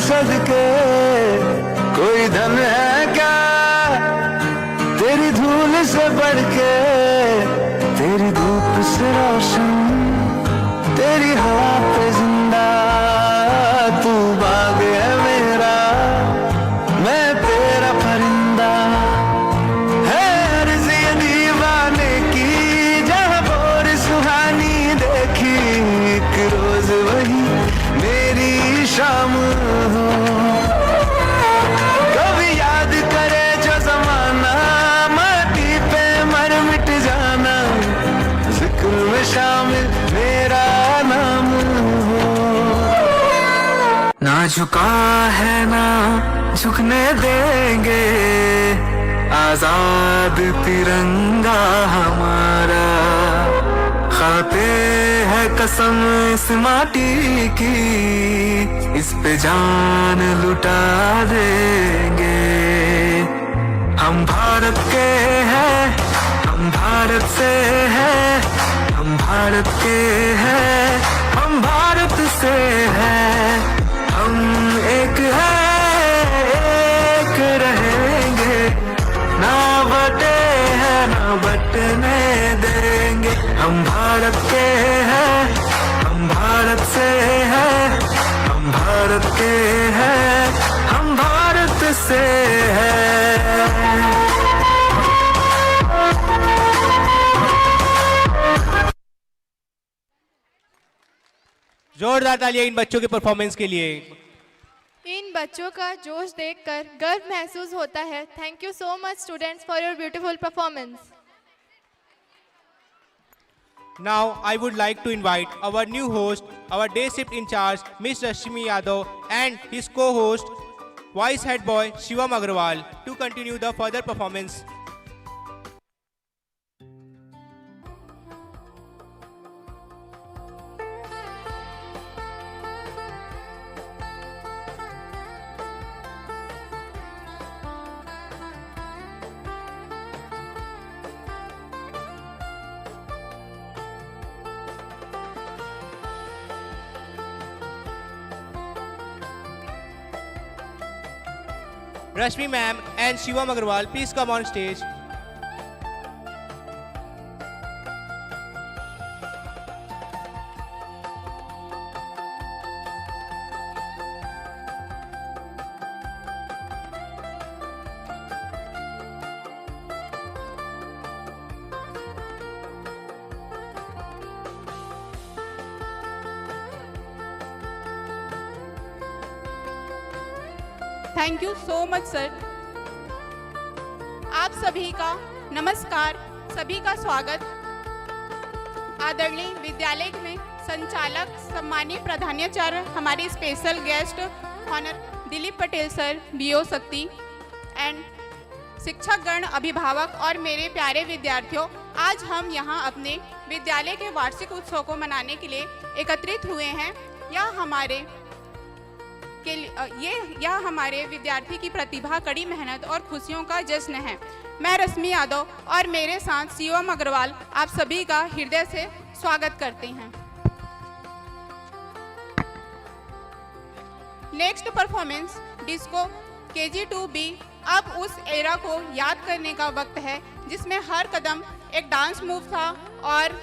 सदके, कोई धन है क्या तेरी धूल से बढ़ के, तेरी धूप से रोशन, तेरी हवा पे जिंदा। तू बाग है मेरा, मैं तेरा परिंदा। है अर्ज ये दीवाने की, जहाँ भोर सुहानी देखी, एक रोज वही मेरी शाम हो। कभी याद करे जो जमाना, माटी पे मर मिट जाना, जिक्र में शामिल मेरा नाम हो। ना झुका है ना झुकने देंगे, आजाद तिरंगा हमारा। खाते हैं कसम इस माटी की, इस पे जान लुटा देंगे। हम भारत के हैं, हम भारत से हैं, हम भारत के हैं, हम भारत से हैं। हम एक हैं, एक रहेंगे, ना बटे हैं, ना बटने देंगे। हम भारत के हैं, हम भारत से हैं, हम भारत के हैं, हम भारत से हैं। जोरदार तालियां इन बच्चों के परफॉर्मेंस के लिए। इन बच्चों का जोश देखकर गर्व महसूस होता है। Thank you so much students for your beautiful performance. Now I would like to invite our new host, our day shift in charge, Miss Rashmi Yadav, and his co-host, voice head boy Shivam Agarwal, to continue the further performance. Rashmi ma'am and Shivam Agarwal, please come on stage. Thank you so much sir। आप सभी का नमस्कार, सभी का स्वागत। आदरणीय विद्यालय में संचालक, सम्मानीय प्रधानाचार्य, हमारे special guest honour Dilip Patel sir, BO Sakti, and शिक्षक गण, अभिभावक और मेरे प्यारे विद्यार्थियों, आज हम यहाँ अपने विद्यालय के वार्षिक उत्सव को मनाने के लिए एकत्रित हुए हैं। यह हमारे के लिए, अ, ये यह हमारे विद्यार्थी की प्रतिभा, कड़ी मेहनत और खुशियों का जश्न है। मैं रश्मि यादव और मेरे साथ शिवम अग्रवाल आप सभी का हृदय से स्वागत करते हैं। Next performance disco KG two B. अब उस एरा को याद करने का वक्त है जिसमें हर कदम एक डांस मूव था और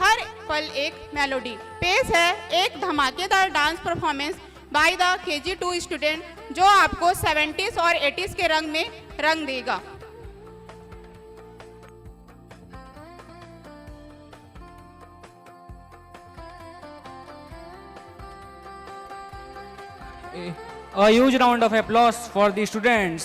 हर पल एक मेलोडी। पेश है एक धमाकेदार dance performance by the KG two student, जो आपको सेवेंटीज और एटीज के रंग में रंग देगा। A huge round of applause for the students.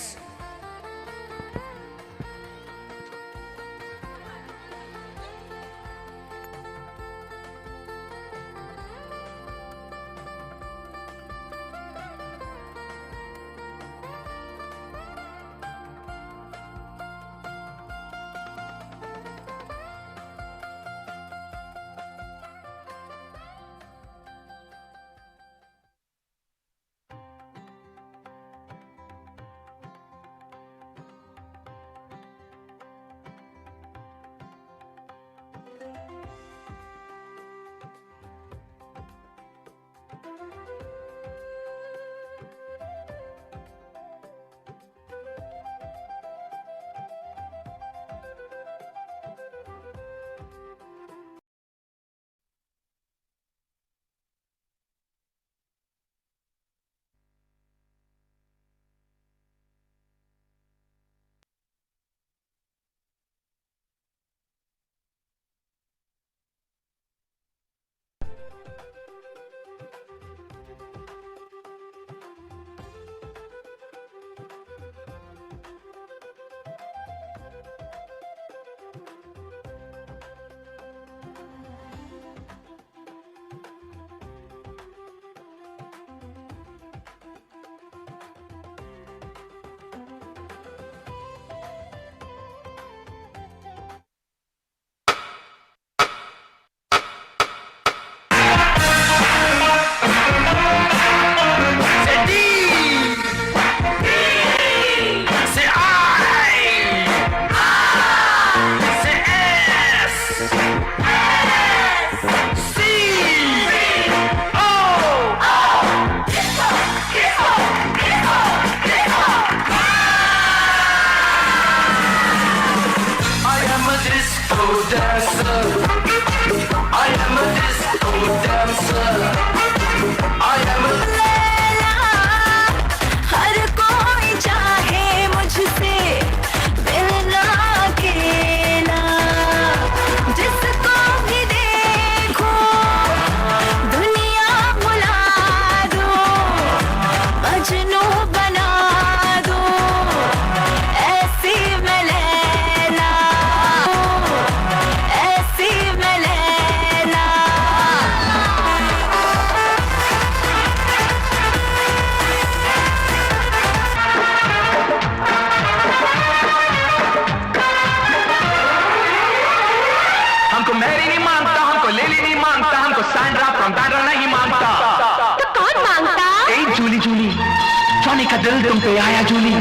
का दिल तुम पे आया जूली,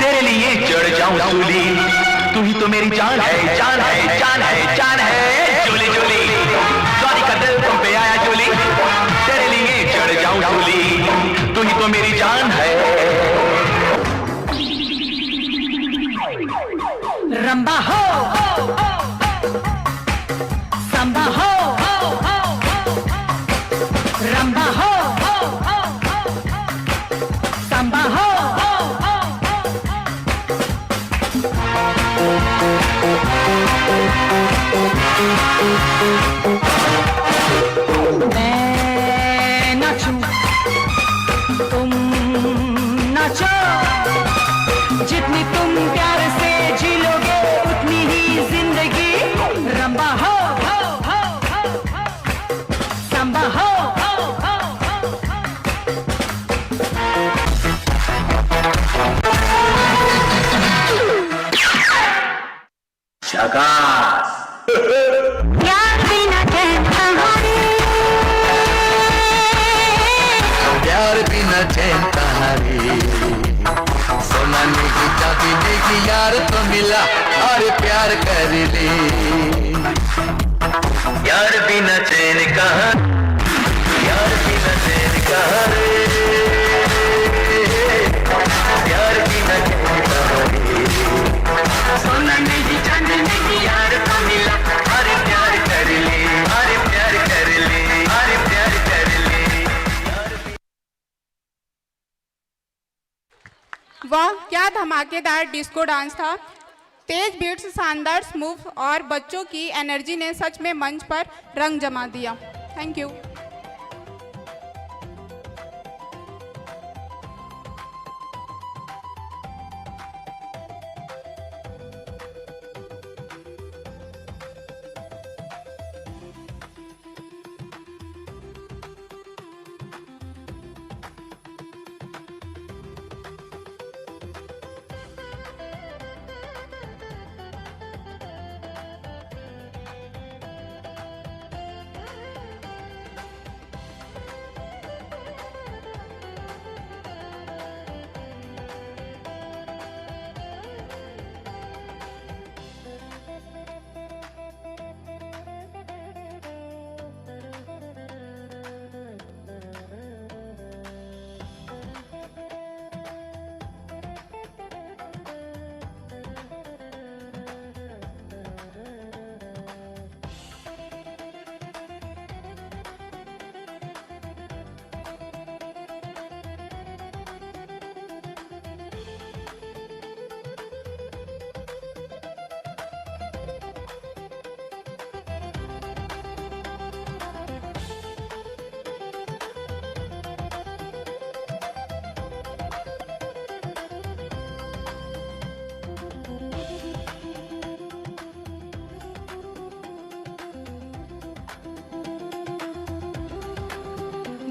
तेरे लिए चढ़ जाऊं सूली। तू ही तो मेरी जान है, जान है, जान है, जान है, जूली जूली। जॉनी का दिल तुम पे आया जूली, तेरे लिए चढ़ जाऊं सूली। तू ही तो मेरी जान है। रंबा हो, संबा हो, रंबा हो, संबा हो। मैं नाचूं, तुम नाचो, जितनी तुम प्यार से जी लोगे उतनी ही जिंदगी। रंबा हो, हो, हो, हो, हो। सांबा हो, हो, हो, हो, हो। झकास। प्यार बिना चैन कहाँ रे। प्यार बिना चैन कहाँ रे। सोना नहीं, चांदी नहीं, यार तो मिला, अरे प्यार कर ले। यार बिना चैन कहाँ, यार बिना चैन कहाँ रे। प्यार बिना चैन कहाँ रे। सोना नहीं, चांदी नहीं, यार तो मिला, अरे प्यार कर ले, अरे प्यार कर ले, अरे प्यार कर ले। वाह, क्या धमाकेदार डिस्को डांस था। तेज बीट्स, शानदार मूव और बच्चों की एनर्जी ने सच में मंच पर रंग जमा दिया। Thank you.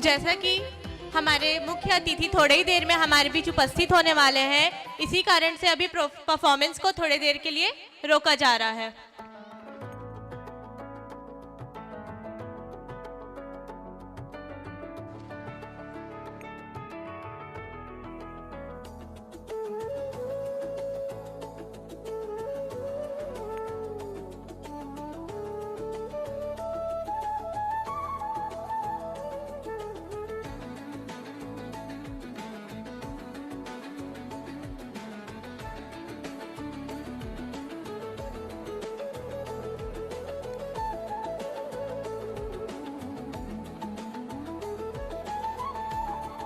जैसा कि हमारे मुख्य अतिथि थोड़े ही देर में हमारे बीच उपस्थित होने वाले हैं, इसी कारण से अभी परफॉर्मेंस को थोड़ी देर के लिए रोका जा रहा है।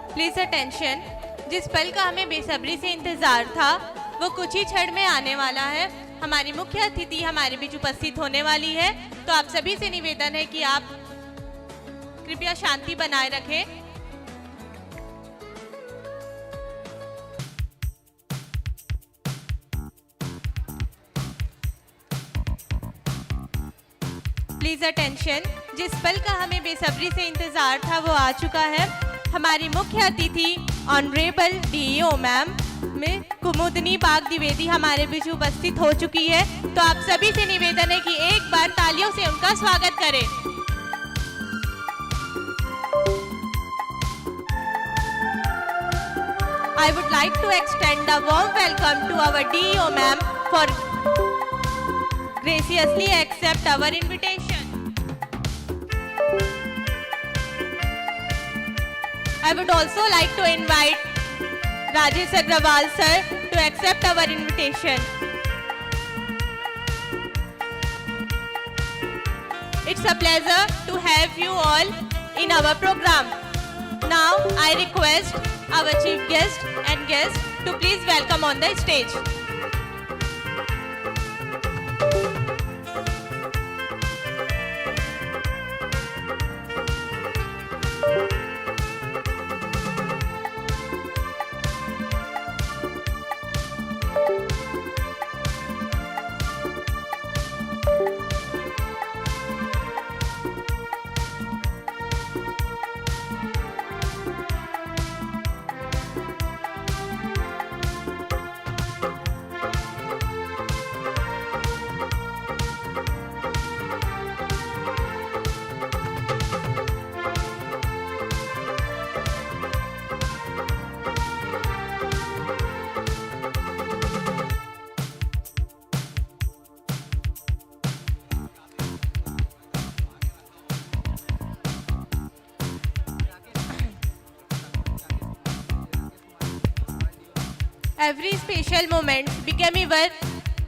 प्लीज अटेंशन, जिस पल का हमें बेसब्री से इंतजार था, वो कुछ ही क्षण में आने वाला है। हमारी मुख्य अतिथि हमारे बीच उपस्थित होने वाली है, तो आप सभी से निवेदन है कि आप कृपया शांति बनाए रखें। प्लीज अटेंशन, जिस पल का हमें बेसब्री से इंतजार था, वो आ चुका है। हमारी मुख्य अतिथि ऑनरेबल डीईओ मैम, मिस कुमुदनी बाग द्विवेदी हमारे बीच उपस्थित हो चुकी है, तो आप सभी से निवेदन है कि एक बार तालियों से उनका स्वागत करें। I would like to extend a warm welcome to our D E O ma'am for graciously accept our invitation. I would also like to invite Rajesh Agrawal sir to accept our invitation. It's a pleasure to have you all in our program. Now I request our chief guest and guests to please welcome on the stage. Every special moment become even,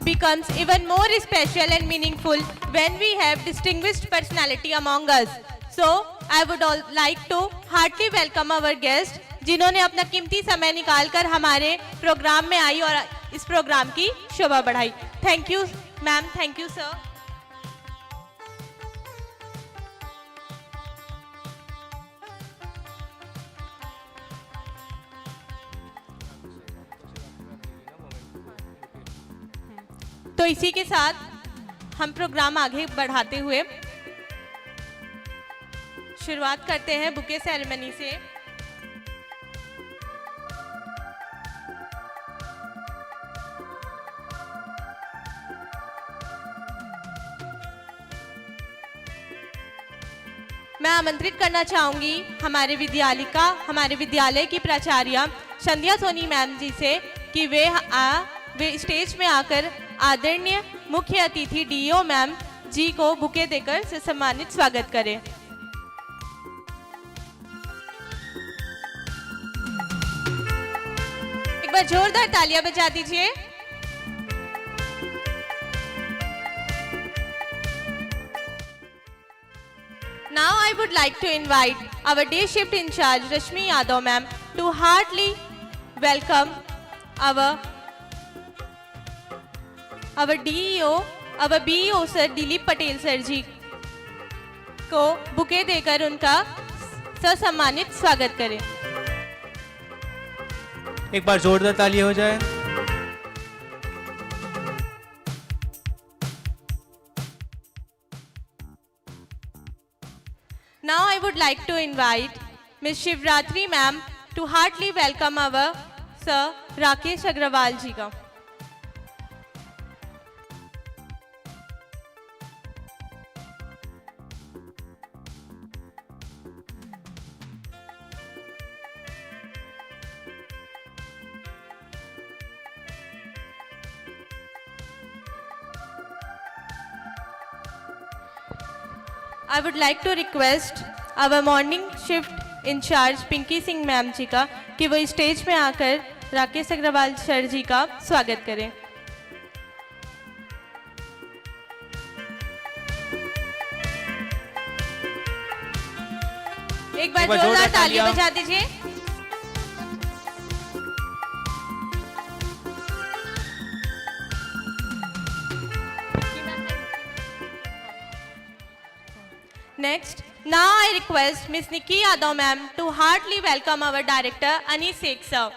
becomes even more special and meaningful when we have distinguished personality among us. So, I would all like to heartily welcome our guest, जिन्होंने अपना कीमती समय निकालकर हमारे programme में आई और इस programme की शोभा बढ़ाई। Thank you ma'am, thank you sir. तो इसी के साथ हम प्रोग्राम आगे बढ़ाते हुए शुरुआत करते हैं बुके सेरेमनी से। मैं आमंत्रित करना चाहूंगी हमारे विद्यालिका, हमारे विद्यालय की प्राचार्य संध्या सोनी मैम जी से कि वे आ, वे स्टेज में आकर आदरणीय मुख्य अतिथि डीईओ मैम जी को बुके देकर से सम्मानित स्वागत करें। एक बार जोरदार तालियां बजा दीजिए। Now I would like to invite our day shift in charge Rashmi Yadav ma'am to heartily welcome our our DEO, our BEO sir Dilip Patel sir ji को बुके देकर उनका ससम्मानित स्वागत करें। एक बार जोरदार ताली हो जाए। Now I would like to invite Miss Shivratri ma'am to heartily welcome our sir Rakesh Agrawal ji का। I would like to request our morning shift in charge Pinki Singh ma'am ji का कि वो स्टेज में आकर राकेश अग्रवाल सर जी का स्वागत करें। एक बार जोरदार तालियां बजा दीजिए। Next, now I request Miss Nikki Yadav ma'am to heartily welcome our director Anis Seth sir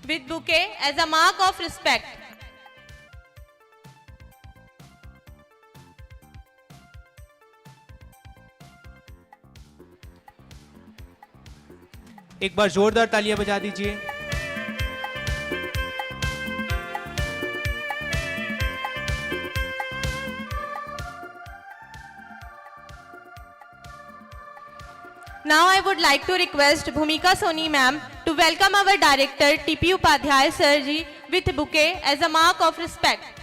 with bouquet as a mark of respect. एक बार जोरदार तालियां बजा दीजिए। Now I would like to request Bhumika Soni ma'am to welcome our director T P Upadhyay sir ji with bouquet as a mark of respect.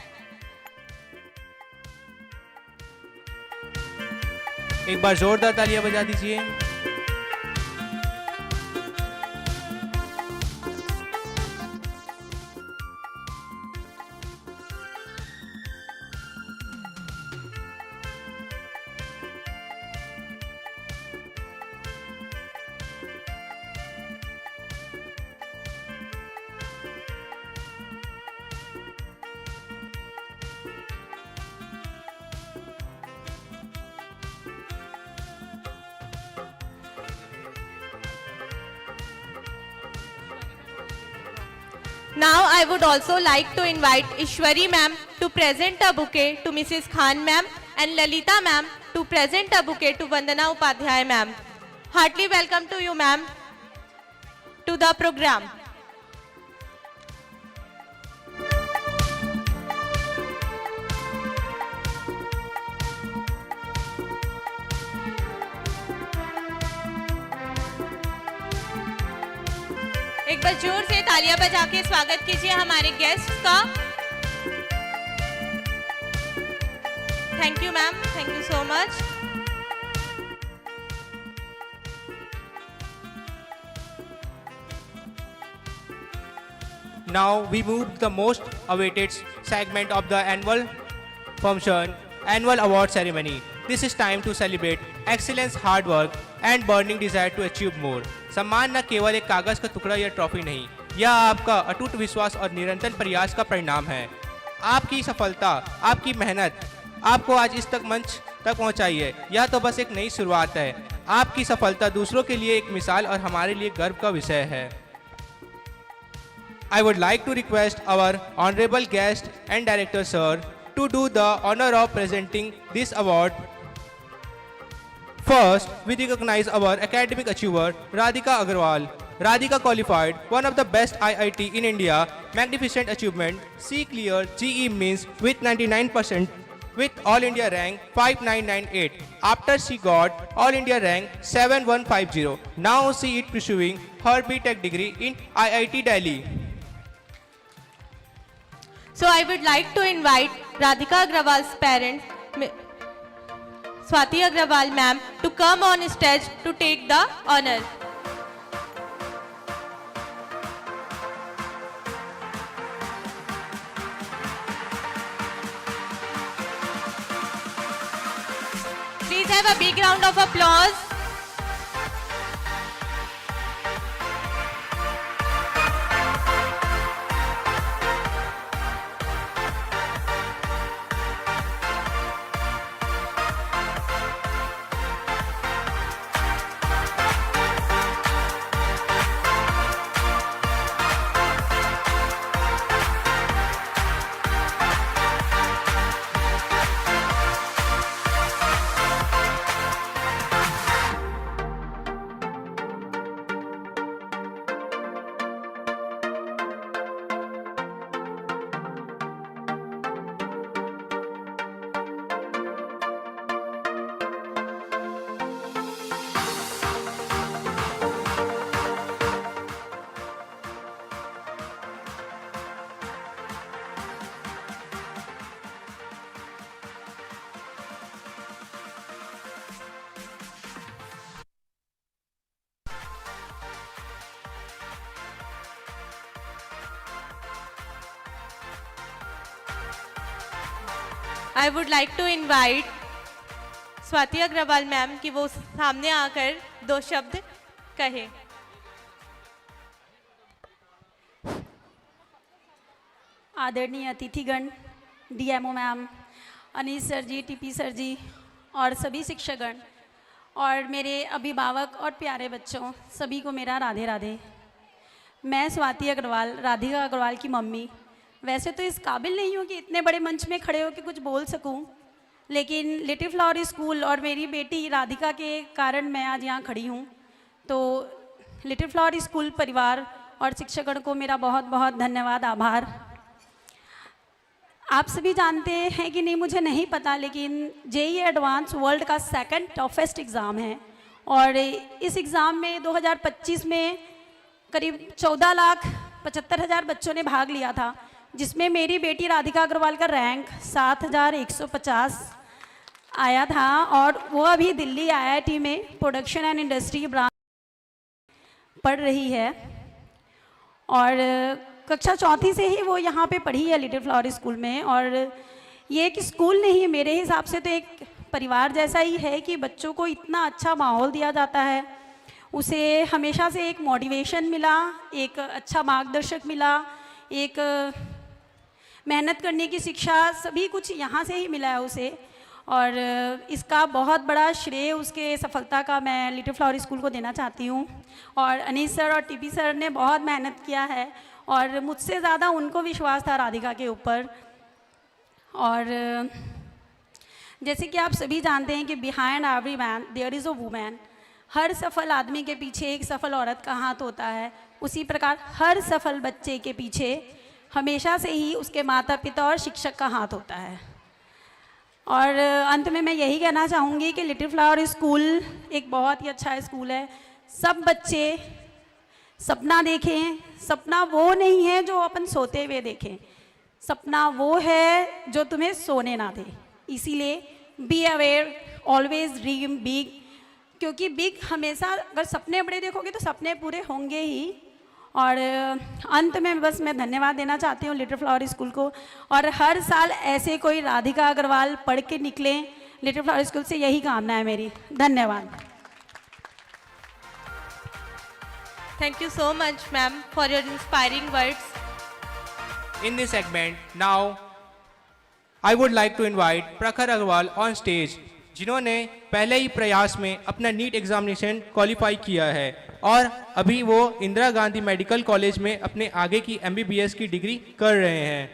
एक बार जोरदार तालियां बजा दीजिए। Now I would also like to invite Ishwari ma'am to present a bouquet to Missus Khan ma'am and Lalita ma'am to present a bouquet to Vandana Upadhyay ma'am. Heartily welcome to you ma'am to the program. एक बार जोर से तालियां बजा के स्वागत कीजिए हमारे guest का। Thank you ma'am, thank you so much. Now we move to the most awaited segment of the annual function, annual award ceremony. This is time to celebrate excellence, hard work and burning desire to achieve more. सम्मान न केवल एक कागज का टुकड़ा या trophy नहीं, यह आपका अटूट विश्वास और निरंतर प्रयास का परिणाम है। आपकी सफलता, आपकी मेहनत आपको आज इस तक मंच तक पहुंचाई है। यह तो बस एक नई शुरुआत है। आपकी सफलता दूसरों के लिए एक मिसाल और हमारे लिए गर्व का विषय है। I would like to request our honorable guest and director sir to do the honor of presenting this award. First, we recognize our academic achiever Radhika Agarwal. Radhika qualified one of the best I I T in India, magnificent achievement. She cleared J E E mains with ninety-nine percent with All India rank five nine nine eight. After she got All India rank seven one five zero. Now she is pursuing her B Tech degree in I I T Delhi. So I would like to invite Radhika Agrawal's parents, Mi- Swati Agrawal ma'am, to come on stage to take the honor. Please have a big round of applause. I would like to invite Swati Agrawal ma'am कि वो सामने आकर दो शब्द कहे। आदरणीय अतिथिगण, DMO ma'am, Anees sir जी, TP sir जी और सभी शिक्षकगण और मेरे अभिभावक और प्यारे बच्चों, सभी को मेरा राधे राधे। मैं स्वाति अग्रवाल, राधिका अग्रवाल की मम्मी, वैसे तो इस काबिल नहीं हूँ कि इतने बड़े मंच में खड़े होकर कुछ बोल सकूँ, लेकिन लिटिल फ्लावर स्कूल और मेरी बेटी राधिका के कारण मैं आज यहाँ खड़ी हूँ। तो लिटिल फ्लावर स्कूल परिवार और शिक्षकगण को मेरा बहुत बहुत धन्यवाद, आभार। आप सभी जानते हैं कि नहीं, मुझे नहीं पता, लेकिन जेई एडवांस वर्ल्ड का सेकंड टफेस्ट एग्ज़ाम है और इस एग्ज़ाम में दो हज़ार पच्चीस में करीब चौदह लाख पचहत्तर हज़ार बच्चों ने भाग लिया था, जिसमें मेरी बेटी राधिका अग्रवाल का रैंक सात हज़ार एक सौ पचास आया था और वो अभी दिल्ली आईआईटी में प्रोडक्शन एंड इंडस्ट्री ब्रांच पढ़ रही है। और कक्षा चौथी से ही वो यहाँ पे पढ़ी है लिटिल फ्लावर स्कूल में। और ये एक स्कूल नहीं, मेरे हिसाब से तो एक परिवार जैसा ही है कि बच्चों को इतना अच्छा माहौल दिया जाता है, उसे हमेशा से एक मोटिवेशन मिला, एक अच्छा मार्गदर्शक मिला, एक मेहनत करने की शिक्षा, सभी कुछ यहाँ से ही मिला है उसे। और इसका बहुत बड़ा श्रेय उसके सफलता का मैं लिटिल फ्लावर स्कूल को देना चाहती हूँ। और अनीस सर और टीपी सर ने बहुत मेहनत किया है और मुझसे ज़्यादा उनको विश्वास था राधिका के ऊपर। और जैसे कि आप सभी जानते हैं कि behind every man there is a woman। हर सफल आदमी के पीछे एक सफल औरत का हाथ होता है, उसी प्रकार हर सफल बच्चे के पीछे हमेशा से ही उसके माता पिता और शिक्षक का हाथ होता है। और अंत में मैं यही कहना चाहूँगी कि लिटिल फ्लावर स्कूल एक बहुत ही अच्छा स्कूल है। सब बच्चे सपना देखें। सपना वो नहीं है जो अपन सोते हुए देखें, सपना वो है जो तुम्हें सोने ना दे। इसीलिए be aware, always dream big, क्योंकि बिग हमेशा, अगर सपने बड़े देखोगे तो सपने पूरे होंगे ही। और अंत में बस मैं धन्यवाद देना चाहती हूँ लिटिल फ्लावर स्कूल को, और हर साल ऐसे कोई राधिका अग्रवाल पढ़ के निकलें लिटिल फ्लावर स्कूल से, यही कामना है मेरी। धन्यवाद। Thank you so much, ma'am, for your inspiring words. In this segment, now I would like to invite Prakhar Agarwal on stage, जिन्होंने पहले ही प्रयास में अपना नीट एग्जामिनेशन क्वालिफाई किया है और अभी वो इंदिरा गांधी मेडिकल कॉलेज में अपने आगे की एमबीबीएस की डिग्री कर रहे हैं।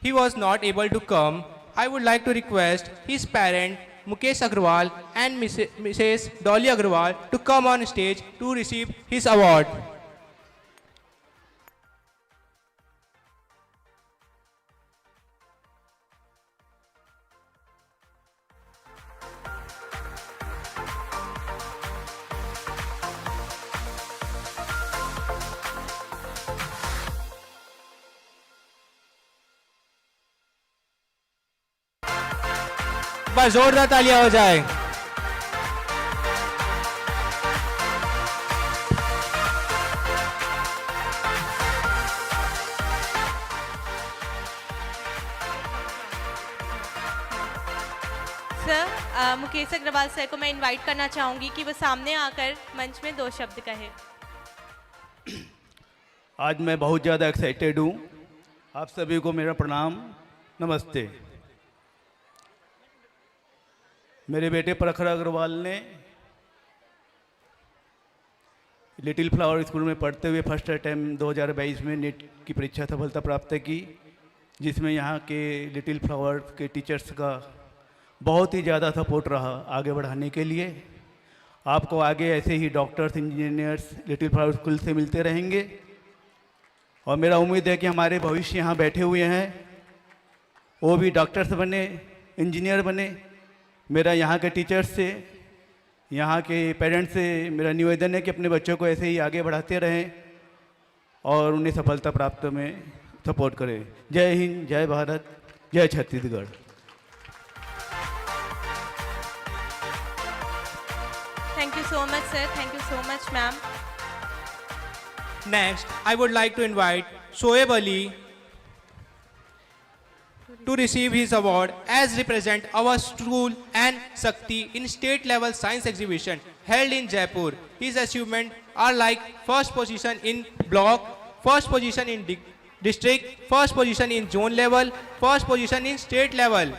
He was not able to come. I would like to request his parent Mukesh Agarwal and Missus Dolly Agarwal to come on stage to receive his award. बस जोरदार तालियां हो जाए। सर, मुकेश अग्रवाल सर को मैं invite करना चाहूँगी कि वो सामने आकर मंच में दो शब्द कहें। आज मैं बहुत ज़्यादा एक्साइटेड हूँ। आप सभी को मेरा प्रणाम, नमस्ते। मेरे बेटे प्रखर अग्रवाल ने लिटिल फ्लावर स्कूल में पढ़ते हुए फर्स्ट अटैम्प्ट दो हज़ार बाईस में नीट की परीक्षा सफलता प्राप्त की, जिसमें यहाँ के लिटिल फ्लावर के टीचर्स का बहुत ही ज़्यादा सपोर्ट रहा आगे बढ़ाने के लिए। आपको आगे ऐसे ही doctors, engineers little flower school से मिलते रहेंगे। और मेरा उम्मीद है कि हमारे भविष्य यहाँ बैठे हुए हैं, वो भी डॉक्टर्स बने, इंजीनियर बने। मेरा यहाँ के टीचर्स से, यहाँ के पेरेंट्स से मेरा निवेदन है कि अपने बच्चों को ऐसे ही आगे बढ़ाते रहें और उन्हें सफलता प्राप्त में सपोर्ट करें। जय हिंद, जय भारत, जय Chhattisgarh. Thank you so much, sir. Thank you so much, ma'am. Next, I would like to invite Shoaib Ali to receive his award as represent our school and Shakti in state level science exhibition held in Jaipur. His achievements are like first position in block, first position in district, first position in zone level, first position in state level.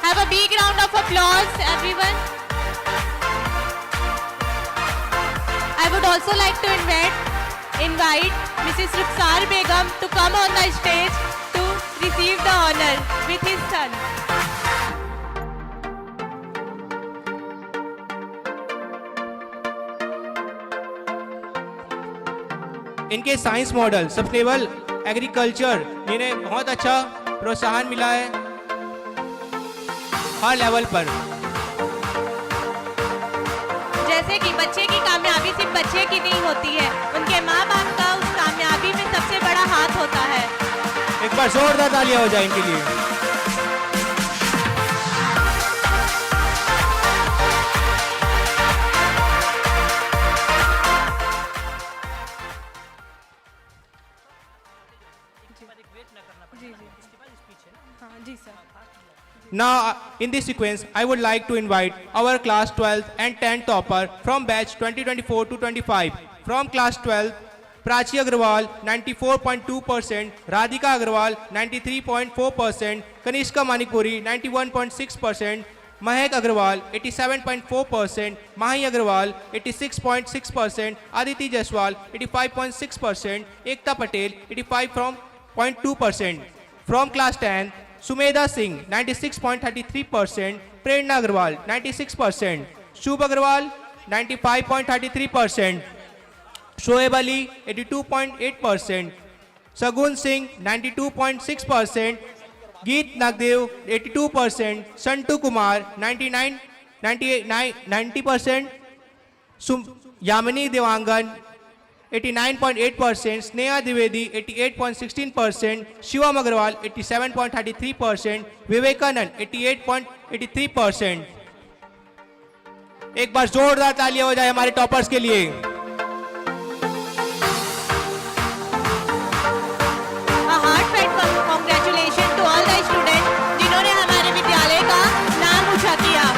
Have a big round of applause, everyone. I would also like to invite, invite Missus Rukhsar Begum to come on the stage to receive the honor with his son. इनके science model sustainable agriculture, जिन्हें बहुत अच्छा प्रोत्साहन मिला है हर level पर। जैसे कि बच्चे की कामयाबी सिर्फ बच्चे की नहीं होती है, उनके माँ बाप का उस कामयाबी में सबसे बड़ा हाथ होता है। एक बार जोरदार तालियां हो जाए इनके लिए। जी जी। हाँ जी sir. Now, in this sequence, I would like to invite our class twelfth and tenth topper from batch twenty twenty-four to twenty-five. From class twelfth, Prachi Agrawal, ninety-four point two percent, Radhika Agrawal, ninety-three point four percent, Kanishka Manipuri, ninety-one point six percent, Mahek Agrawal, eighty-seven point four percent, Mahi Agrawal, eighty-six point six percent, Aditi Jaiswal, eighty-five point six percent, Ekta Patel, eighty-five point two percent. From class ten, Sumedha Singh, ninety-six point thirty-three percent, Prerna Agrawal, ninety-six percent, Shubh Agrawal, ninety-five point thirty-three percent, Shoaib Ali, eighty-two point eight percent, Sagun Singh, ninety-two point six percent, Geet Nagdev, eighty-two percent, Santu Kumar, ninety-nine, ninety-eight, nine, ninety percent, Sum-, Yamini Dewangan, eighty-nine point eight percent, Sneha Dwivedi, eighty-eight point sixteen percent, Shivam Agrawal, eighty-seven point thirty-three percent, Vivekanand, eighty-eight point eighty-three percent. एक बार जोरदार तालियां हो जाए हमारे toppers के लिए। A heartfelt con- congratulations to all the students जिन्होंने हमारे विद्यालय का नाम ऊंचा किया।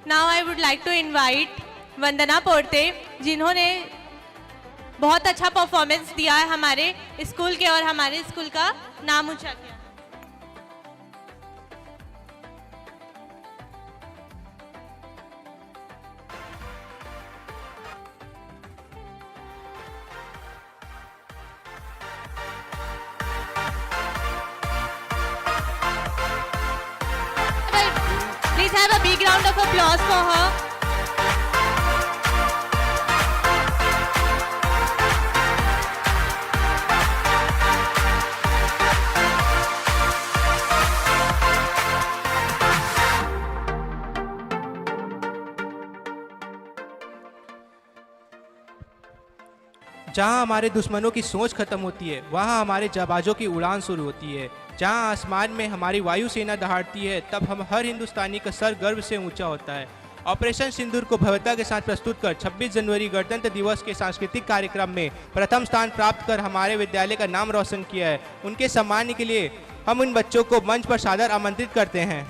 Now I would like to invite वंदना पोर्ते, जिन्होंने बहुत अच्छा परफॉर्मेंस दिया है हमारे स्कूल के और हमारे स्कूल का नाम ऊंचा किया। Please have a big round of applause for her. जहां हमारे दुश्मनों की सोच खत्म होती है, वहां हमारे जाबाजों की उड़ान शुरू होती है। जहां आसमान में हमारी वायुसेना दहाड़ती है, तब हम हर हिंदुस्तानी का सर गर्व से ऊंचा होता है। ऑपरेशन सिंदूर को भव्यता के साथ प्रस्तुत कर छब्बीस जनवरी गणतंत्र दिवस के सांस्कृतिक कार्यक्रम में प्रथम स्थान प्राप्त कर हमारे विद्यालय का नाम रोशन किया है, उनके सम्मान के लिए हम उन बच्चों को मंच पर सादर आमंत्रित करते हैं।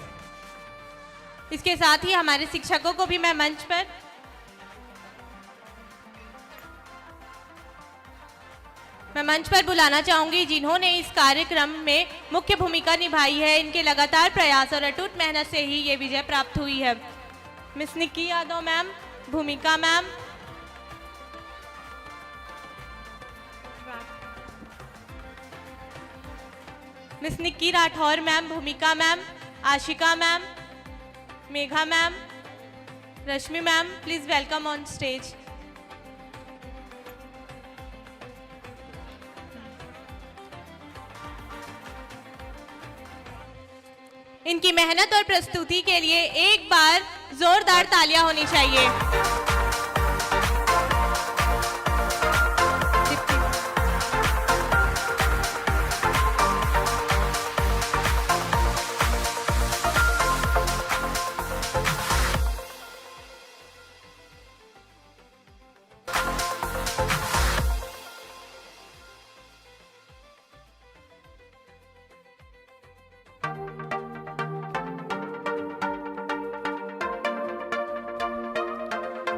इसके साथ ही हमारे शिक्षकों को भी मैं मंच पर मैं मंच पर बुलाना चाहूंगी, जिन्होंने इस कार्यक्रम में मुख्य भूमिका निभाई है। इनके लगातार प्रयास और अटूट मेहनत से ही ये विजय प्राप्त हुई है। मिस निक्की यादव मैम, भूमिका मैम, मिस निक्की राठौर मैम, भूमिका ma'am, Ashika ma'am, Megha ma'am, Rashmi ma'am, please welcome on stage. इनकी मेहनत और प्रस्तुति के लिए एक बार जोरदार तालियां होनी चाहिए।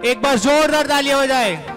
एक बार जोरदार तालियां हो जाए।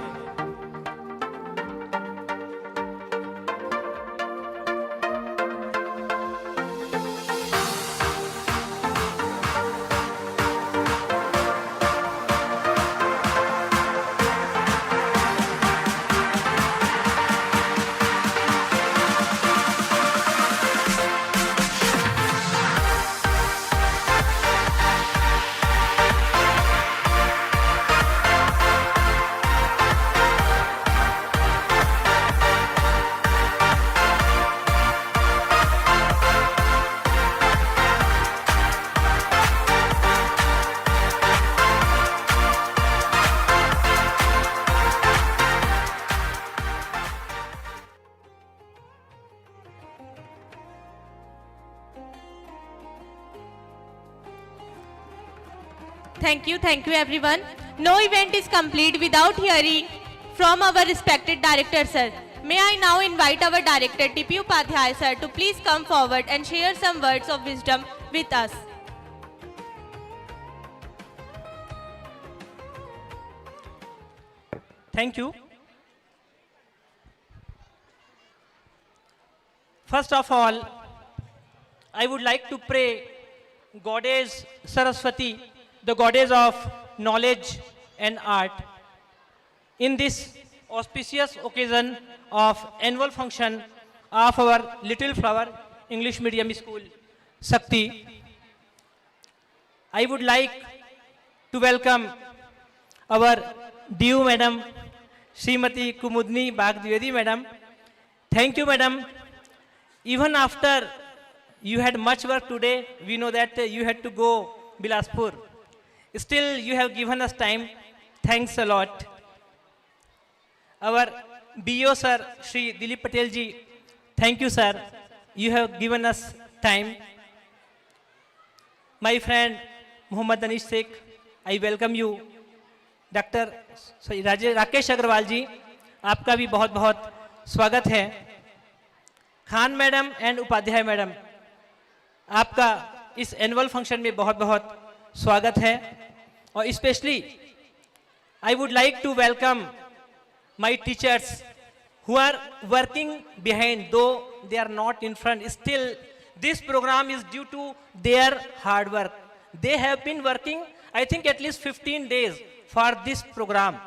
Thank you, thank you everyone. No event is complete without hearing from our respected director sir. May I now invite our director T P Upadhyay sir to please come forward and share some words of wisdom with us. Thank you. First of all, I would like to pray Goddess Saraswati, the goddess of knowledge and art, in this auspicious occasion of annual function of our Little Flower English Medium School, Shakti. I would like to welcome our D U madam, Srimati Kumudni Bagh Dwivedi madam. Thank you, madam. Even after you had much work today, we know that you had to go Bilaspur. Still, you have given us time. Thanks a lot. Our B O sir, Shri Dilip Patel ji, thank you, sir. You have given us time. My friend Mohammad Danish Sheikh, I welcome you. Doctor sorry Raje Rakesh Agrawal ji, आपका भी बहुत बहुत स्वागत है। Khan madam and Upadhyay madam, आपका इस annual function में बहुत बहुत स्वागत है। और specially I would like to welcome my teachers who are working behind, though they are not in front. Still, this program is due to their hard work. They have been working, I think, at least fifteen days for this program.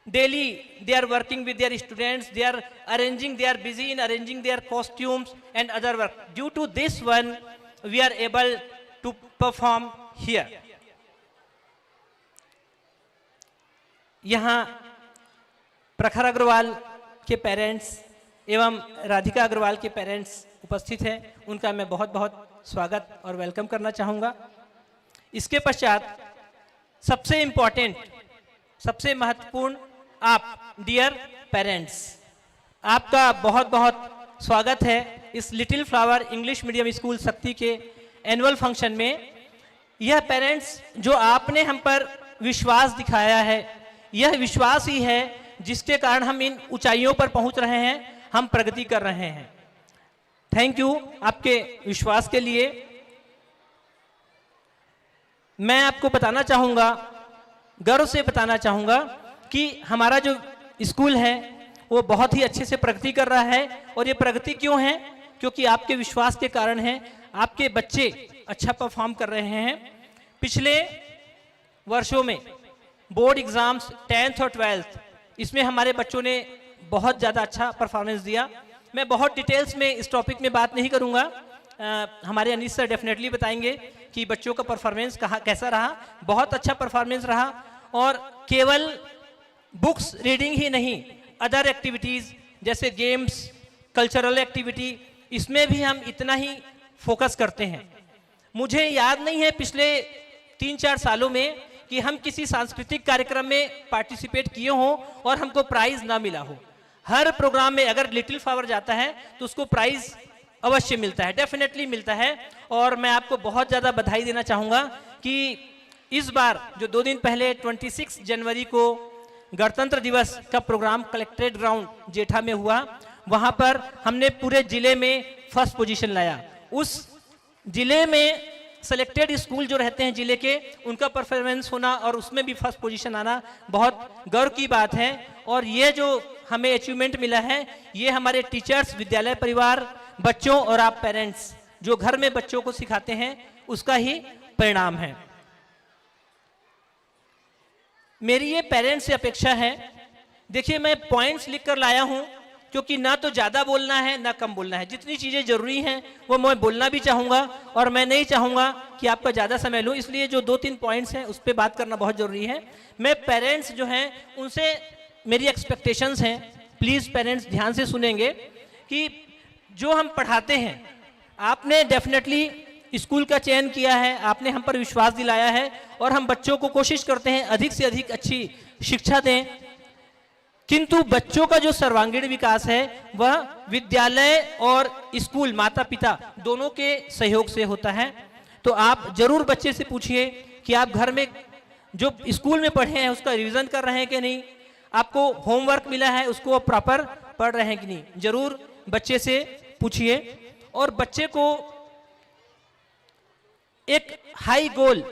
Daily, they are working with their students, they are arranging, they are busy in arranging their costumes and other work. Due to this one, we are able to perform here. यहाँ प्रखर अग्रवाल के parents एवं राधिका अग्रवाल के parents उपस्थित हैं, उनका मैं बहुत बहुत स्वागत और वेलकम करना चाहूँगा। इसके पश्चात सबसे इम्पॉर्टेंट, सबसे महत्वपूर्ण, आप dear पेरेंट्स, आपका बहुत बहुत स्वागत है इस little flower English medium school Sakti के एनुअल फंक्शन में। यह पेरेंट्स, जो आपने हम पर विश्वास दिखाया है, यह विश्वास ही है जिसके कारण हम इन ऊंचाइयों पर पहुंच रहे हैं, हम प्रगति कर रहे हैं। थैंक यू आपके विश्वास के लिए। मैं आपको बताना चाहूँगा, गर्व से बताना चाहूँगा कि हमारा जो स्कूल है, वो बहुत ही अच्छे से प्रगति कर रहा है। और ये प्रगति क्यों है? क्योंकि आपके विश्वास के कारण है। आपके बच्चे अच्छा परफॉर्म कर रहे हैं। पिछले वर्षों में बोर्ड एग्जाम्स, टेंथ और ट्वेल्थ, इसमें हमारे बच्चों ने बहुत ज़्यादा अच्छा परफॉर्मेंस दिया। मैं बहुत डिटेल्स में इस टॉपिक में बात नहीं करूँगा। अ, हमारे अनीस सर डेफिनेटली बताएंगे कि बच्चों का परफॉर्मेंस कहाँ, कैसा रहा। बहुत अच्छा परफॉर्मेंस रहा। और केवल बुक्स रीडिंग ही नहीं, अदर एक्टिविटीज़ जैसे गेम्स, कल्चरल एक्टिविटी, इसमें भी हम इतना ही फोकस करते हैं। मुझे याद नहीं है पिछले तीन चार सालों में कि हम किसी सांस्कृतिक कार्यक्रम में पार्टिसिपेट किए हों और हमको प्राइज ना मिला हो। हर प्रोग्राम में अगर लिटिल फ्लावर जाता है तो उसको प्राइज अवश्य मिलता है, डेफिनेटली मिलता है। और मैं आपको बहुत ज़्यादा बधाई देना चाहूँगा कि इस बार जो दो दिन पहले ट्वेंटी सिक्स जनवरी को गणतंत्र दिवस का प्रोग्राम कलेक्ट्रेट ग्राउंड जेठा में हुआ, वहाँ पर हमने पूरे जिले में फर्स्ट पोजीशन लाया। उस जिले में सिलेक्टेड स्कूल जो रहते हैं जिले के, उनका परफॉर्मेंस होना और उसमें भी फर्स्ट पोजीशन आना बहुत गर्व की बात है। और ये जो हमें अचीवमेंट मिला है, ये हमारे टीचर्स, विद्यालय परिवार, बच्चों और आप पेरेंट्स जो घर में बच्चों को सिखाते हैं, उसका ही परिणाम है। मेरी ये पेरेंट्स से अपेक्षा है। देखिए, मैं पॉइंट्स लिख कर लाया हूँ, क्योंकि ना तो ज़्यादा बोलना है ना कम बोलना है। जितनी चीज़ें ज़रूरी हैं वो मैं बोलना भी चाहूँगा और मैं नहीं चाहूँगा कि आपका ज़्यादा समय लूँ, इसलिए जो दो तीन पॉइंट्स हैं उस पर बात करना बहुत ज़रूरी है। मैं पेरेंट्स जो हैं उनसे मेरी एक्सपेक्टेशंस हैं, प्लीज़ पेरेंट्स ध्यान से सुनेंगे कि जो हम पढ़ाते हैं, आपने डेफिनेटली स्कूल का चयन किया है, आपने हम पर विश्वास दिलाया है और हम बच्चों को कोशिश करते हैं अधिक से अधिक अच्छी शिक्षा दें, किंतु बच्चों का जो सर्वांगीण विकास है वह विद्यालय और स्कूल, माता पिता दोनों के सहयोग से होता है। तो आप जरूर बच्चे से पूछिए कि आप घर में जो स्कूल में पढ़े हैं उसका रिवीजन कर रहे हैं कि नहीं, आपको होमवर्क मिला है उसको आप प्रॉपर पढ़ रहे हैं कि नहीं, जरूर बच्चे से पूछिए। और बच्चे को एक हाई गोल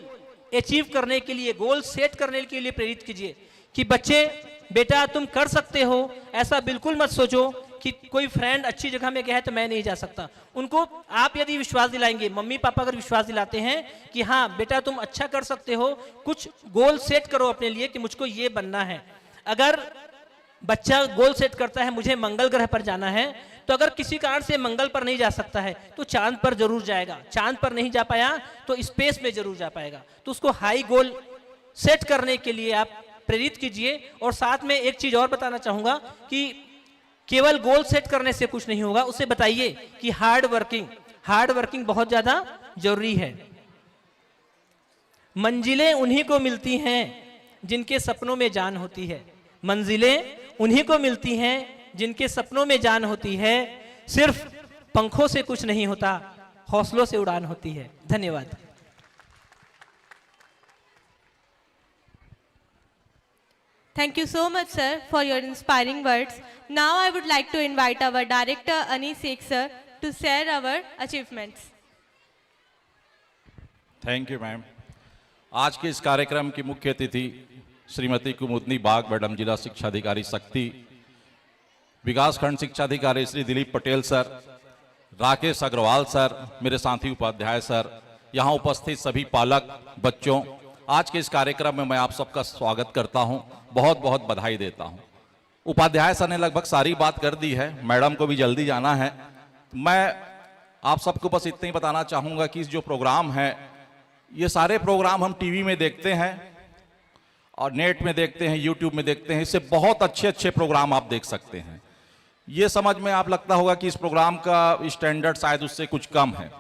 अचीव करने के लिए, गोल सेट करने के लिए प्रेरित कीजिए कि बच्चे, बेटा तुम कर सकते हो। ऐसा बिल्कुल मत सोचो कि कोई फ्रेंड अच्छी जगह में गया है तो मैं नहीं जा सकता। उनको आप यदि विश्वास दिलाएंगे, मम्मी पापा अगर विश्वास दिलाते हैं कि हाँ बेटा तुम अच्छा कर सकते हो, कुछ गोल सेट करो अपने लिए कि मुझको ये बनना है। अगर बच्चा गोल सेट करता है मुझे मंगल ग्रह पर जाना है, तो अगर किसी कारण से मंगल पर नहीं जा सकता है तो चांद पर जरूर जाएगा, चांद पर नहीं जा पाया तो स्पेस में जरूर जा पाएगा। तो उसको हाई गोल सेट करने के लिए आप प्रेरित कीजिए। और साथ में एक चीज और बताना चाहूंगा कि केवल गोल सेट करने से कुछ नहीं होगा, उसे बताइए कि हार्ड वर्किंग, हार्ड वर्किंग बहुत ज्यादा जरूरी है। मंजिलें उन्हीं को मिलती हैं जिनके सपनों में जान होती है। मंजिलें उन्हीं को मिलती हैं जिनके सपनों में जान होती है। सिर्फ पंखों से कुछ नहीं होता, हौसलों से उड़ान होती है। धन्यवाद। Thank you so much, sir, for your inspiring words. Now I would like to invite our director Ani Sheikh sir to share our achievements. Thank you, ma'am. आज के इस कार्यक्रम की मुख्य अतिथि श्रीमती कुमुदनी बाग मैडम, जिला शिक्षा अधिकारी सक्ती, विकासखंड शिक्षा अधिकारी श्री दिलीप पटेल सर, राकेश अग्रवाल सर, मेरे साथी उपाध्याय सर, यहाँ उपस्थित सभी पालक, बच्चों, आज के इस कार्यक्रम में मैं आप सबका स्वागत करता हूँ, बहुत बहुत बधाई देता हूँ। उपाध्याय सर ने लगभग सारी बात कर दी है, मैडम को भी जल्दी जाना है। मैं आप सबको बस इतना ही बताना चाहूँगा कि जो प्रोग्राम है, ये सारे प्रोग्राम हम टीवी में देखते हैं और नेट में देखते हैं, यूट्यूब में देखते हैं, इससे बहुत अच्छे अच्छे प्रोग्राम आप देख सकते हैं। ये समझ में आप लगता होगा कि इस प्रोग्राम का स्टैंडर्ड शायद उससे कुछ कम है,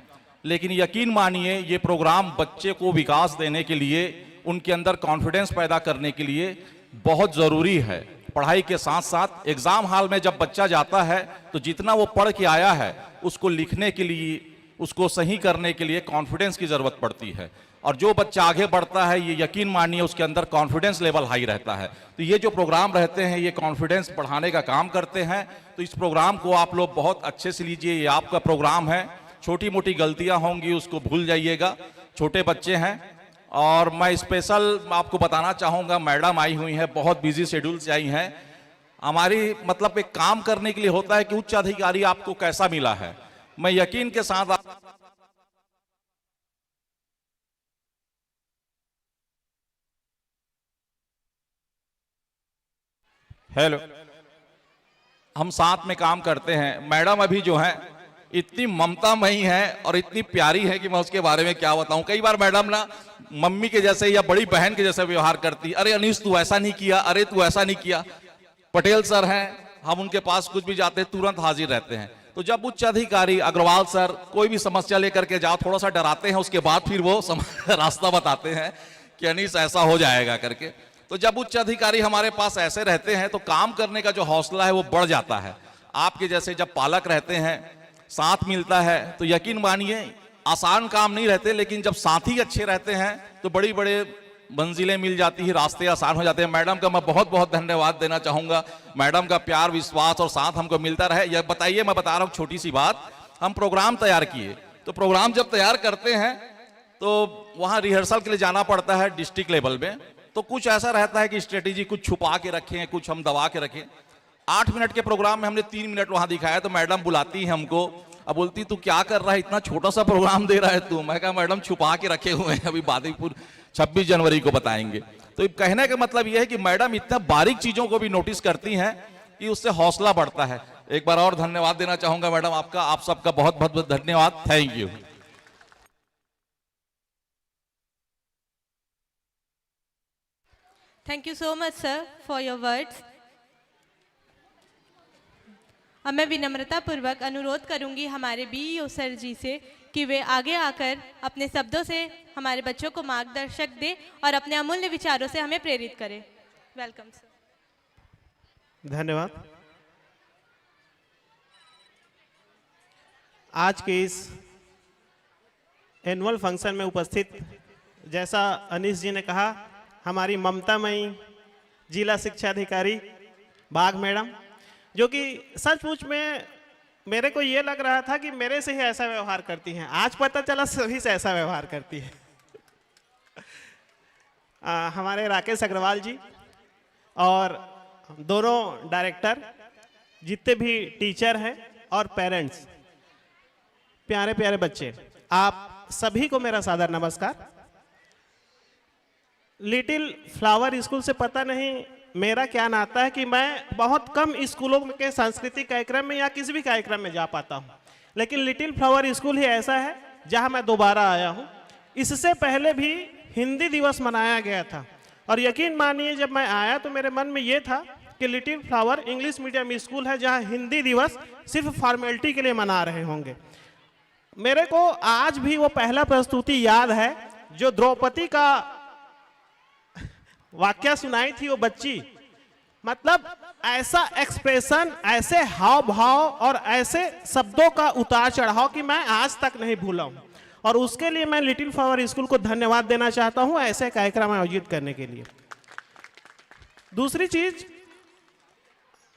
लेकिन यकीन मानिए, ये प्रोग्राम बच्चे को विकास देने के लिए, उनके अंदर कॉन्फिडेंस पैदा करने के लिए बहुत ज़रूरी है। पढ़ाई के साथ साथ एग्जाम हॉल में जब बच्चा जाता है तो जितना वो पढ़ के आया है उसको लिखने के लिए, उसको सही करने के लिए कॉन्फिडेंस की ज़रूरत पड़ती है। और जो बच्चा आगे बढ़ता है, ये यकीन मानिए, उसके अंदर कॉन्फिडेंस लेवल हाई रहता है। तो ये जो प्रोग्राम रहते हैं, ये कॉन्फिडेंस बढ़ाने का काम करते हैं। तो इस प्रोग्राम को आप लोग बहुत अच्छे से लीजिए। ये आपका प्रोग्राम है, छोटी मोटी गलतियां होंगी, उसको भूल जाइएगा, छोटे बच्चे हैं। और मैं स्पेशल आपको बताना चाहूँगा, मैडम आई हुई हैं, बहुत बिजी शेड्यूल से आई हैं। हमारी मतलब एक काम करने के लिए होता है कि उच्च अधिकारी आपको कैसा मिला है। मैं यकीन के साथ आप हेलो, हम साथ में काम करते हैं। मैडम अभी जो है, इतनी ममतामयी है और इतनी प्यारी है कि मैं उसके बारे में क्या बताऊं। कई बार मैडम ना मम्मी के जैसे या बड़ी बहन के जैसे व्यवहार करती, "अरे अनीश, तू ऐसा नहीं किया, अरे तू ऐसा नहीं किया।" पटेल सर हैं, हम उनके पास कुछ भी जाते हैं, तुरंत हाजिर रहते हैं। तो जब उच्च अधिकारी अग्रवाल सर कोई भी समस्या लेकर के जाओ, थोड़ा सा डराते हैं, उसके बाद फिर वो सम-, रास्ता बताते हैं कि अनीश, ऐसा हो जाएगा करके। तो जब उच्च अधिकारी हमारे पास ऐसे रहते हैं तो काम करने का जो हौसला है वो बढ़ जाता है। आपके जैसे जब पालक रहते हैं, साथ मिलता है, तो यकीन मानिए, आसान काम नहीं रहते, लेकिन जब साथी अच्छे रहते हैं तो बड़ी बड़े मंजिलें मिल जाती हैं, रास्ते आसान हो जाते हैं। मैडम का मैं बहुत बहुत धन्यवाद देना चाहूँगा। मैडम का प्यार, विश्वास और साथ हमको मिलता रहे। यह बताइए, मैं बता रहा हूँ छोटी सी बात, हम प्रोग्राम तैयार किए, तो प्रोग्राम जब तैयार करते हैं तो वहाँ रिहर्सल के लिए जाना पड़ता है डिस्ट्रिक्ट लेवल में। तो कुछ ऐसा रहता है कि स्ट्रेटेजी कुछ छुपा के रखें, कुछ हम दबा के रखें। आठ मिनट के प्रोग्राम में हमने तीन मिनट वहाँ दिखाया, तो मैडम बुलाती हैं हमको, अब बोलती, "तू क्या कर रहा है, इतना छोटा सा प्रोग्राम दे रहा है तू?" मैं कहा, "मैडम, छुपा के रखे हुए हैं, अभी बादीपुर छब्बीस जनवरी को बताएंगे।" तो कहने का मतलब यह है कि मैडम इतना बारीक चीज़ों को भी नोटिस करती हैं कि उससे हौसला बढ़ता है। एक बार और धन्यवाद देना चाहूँगा मैडम आपका, आप सबका बहुत बहुत धन्यवाद। Thank you. Thank you so much, sir, for your words. अब मैं विनम्रतापूर्वक अनुरोध करूंगी हमारे बीईओ सर जी से कि वे आगे आकर अपने शब्दों से हमारे बच्चों को मार्गदर्शक दें और अपने अमूल्य विचारों से हमें प्रेरित करें। Welcome, sir. धन्यवाद। आज के इस एनुअल फंक्शन में उपस्थित, जैसा अनीश जी ने कहा, हमारी ममतामयी जिला शिक्षा अधिकारी बाघ मैडम, जो कि सचमुच में मेरे को ये लग रहा था कि मेरे से ही ऐसा व्यवहार करती हैं। आज पता चला सभी से ऐसा व्यवहार करती है। आ, हमारे राकेश अग्रवाल जी और दोनों डायरेक्टर, जितने भी टीचर हैं और पेरेंट्स, प्यारे प्यारे बच्चे, आप सभी को मेरा सादर नमस्कार। लिटिल फ्लावर स्कूल से पता नहीं मेरा क्या नाता है कि मैं बहुत कम स्कूलों के सांस्कृतिक कार्यक्रम में या किसी भी कार्यक्रम में जा पाता हूँ, लेकिन लिटिल फ्लावर स्कूल ही ऐसा है जहाँ मैं दोबारा आया हूँ। इससे पहले भी हिंदी दिवस मनाया गया था और यकीन मानिए, जब मैं आया तो मेरे मन में ये था कि little flower English medium school है, जहाँ हिंदी दिवस सिर्फ फॉर्मेलिटी के लिए मना रहे होंगे। मेरे को आज भी वो पहला प्रस्तुति याद है जो द्रौपदी का वाक्य सुनाई थी वो बच्ची। मतलब, ऐसा एक्सप्रेशन, ऐसे हाव भाव और ऐसे शब्दों का उतार चढ़ाव कि मैं आज तक नहीं भूला हूँ। और उसके लिए मैं लिटिल फ्लावर स्कूल को धन्यवाद देना चाहता हूँ ऐसे कार्यक्रम आयोजित करने के लिए। दूसरी चीज,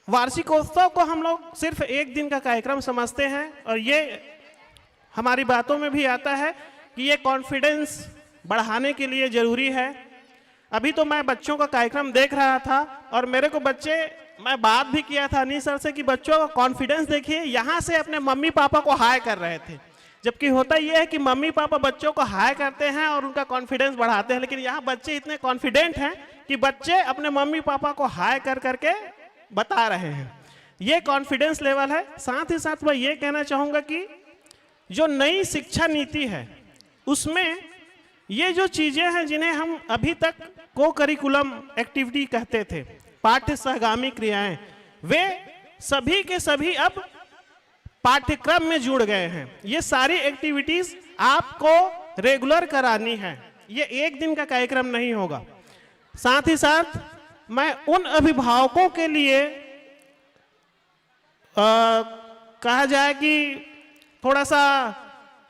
वार्षिकोत्सव को हम लोग सिर्फ एक दिन का कार्यक्रम समझते हैं और ये हमारी बातों में भी आता है कि ये कॉन्फिडेंस बढ़ाने के लिए जरूरी है। अभी तो मैं बच्चों का कार्यक्रम देख रहा था और मेरे को बच्चे, मैं बात भी किया था अनिल सर से कि बच्चों का कॉन्फिडेंस देखिए, यहाँ से अपने मम्मी पापा को हाय कर रहे थे। जबकि होता यह है कि मम्मी पापा बच्चों को हाय करते हैं और उनका कॉन्फिडेंस बढ़ाते हैं, लेकिन यहाँ बच्चे इतने कॉन्फिडेंट हैं कि बच्चे अपने मम्मी पापा को हाय कर करके बता रहे हैं। ये कॉन्फिडेंस लेवल है। साथ ही साथ मैं ये कहना चाहूँगा कि जो नई शिक्षा नीति है, उसमें ये जो चीज़ें हैं जिन्हें हम अभी तक को करिकुलम एक्टिविटी कहते थे, पाठ्य सहगामी क्रियाएं, वे सभी के सभी अब पाठ्यक्रम में जुड़ गए हैं। ये सारी एक्टिविटीज आपको रेगुलर करानी है, ये एक दिन का कार्यक्रम नहीं होगा। साथ ही साथ मैं उन अभिभावकों के लिए, अ, कहा जाए कि थोड़ा सा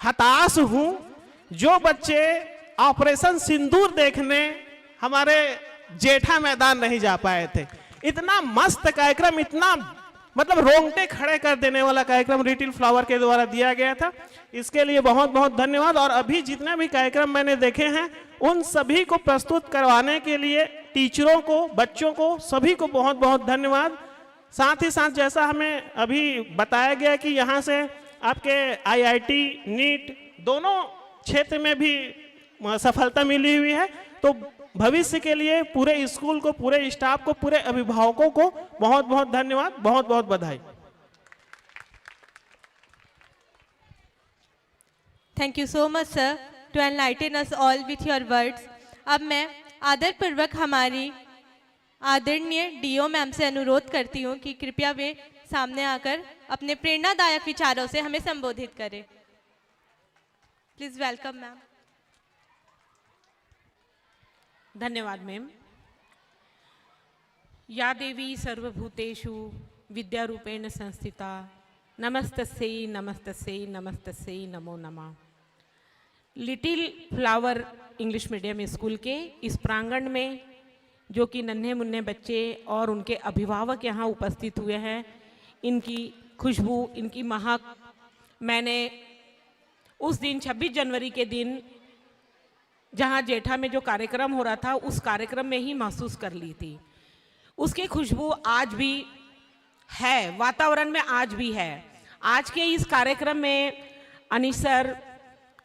हताश हूँ, जो बच्चे ऑपरेशन सिंदूर देखने हमारे जेठा मैदान नहीं जा पाए थे। इतना मस्त कार्यक्रम, इतना, मतलब, रोंगटे खड़े कर देने वाला कार्यक्रम लिटिल फ्लावर के द्वारा दिया गया था। इसके लिए बहुत बहुत धन्यवाद। और अभी जितने भी कार्यक्रम मैंने देखे हैं, उन सभी को प्रस्तुत करवाने के लिए टीचरों को, बच्चों को, सभी को बहुत बहुत धन्यवाद। साथ ही साथ, जैसा हमें अभी बताया गया कि यहाँ से आपके आईआईटी, नीट, दोनों क्षेत्र में भी, अ, सफलता मिली हुई है, तो भविष्य के लिए पूरे स्कूल को, पूरे स्टाफ को, पूरे अभिभावकों को बहुत बहुत धन्यवाद, बहुत बहुत बधाई। Thank you so much, sir, to enlighten us all with your words. अब मैं आदरपूर्वक हमारी आदरणीय डीओ मैम से अनुरोध करती हूँ कि कृपया वे सामने आकर अपने प्रेरणादायक विचारों से हमें संबोधित करें। Please welcome, ma'am. धन्यवाद मैम। या देवी सर्वभूतेषु विद्यारूपेण संस्थिता, नमस्तस्यै नमस्तस्यै नमस्तस्यै नमो नमः। Little flower English medium school के इस प्रांगण में, जो कि नन्हे मुन्ने बच्चे और उनके अभिभावक यहाँ उपस्थित हुए हैं, इनकी खुशबू, इनकी महक मैंने उस दिन छब्बीस जनवरी के दिन जहाँ जेठा में जो कार्यक्रम हो रहा था, उस कार्यक्रम में ही महसूस कर ली थी। उसकी खुशबू आज भी है, वातावरण में आज भी है। आज के इस कार्यक्रम में अनिश सर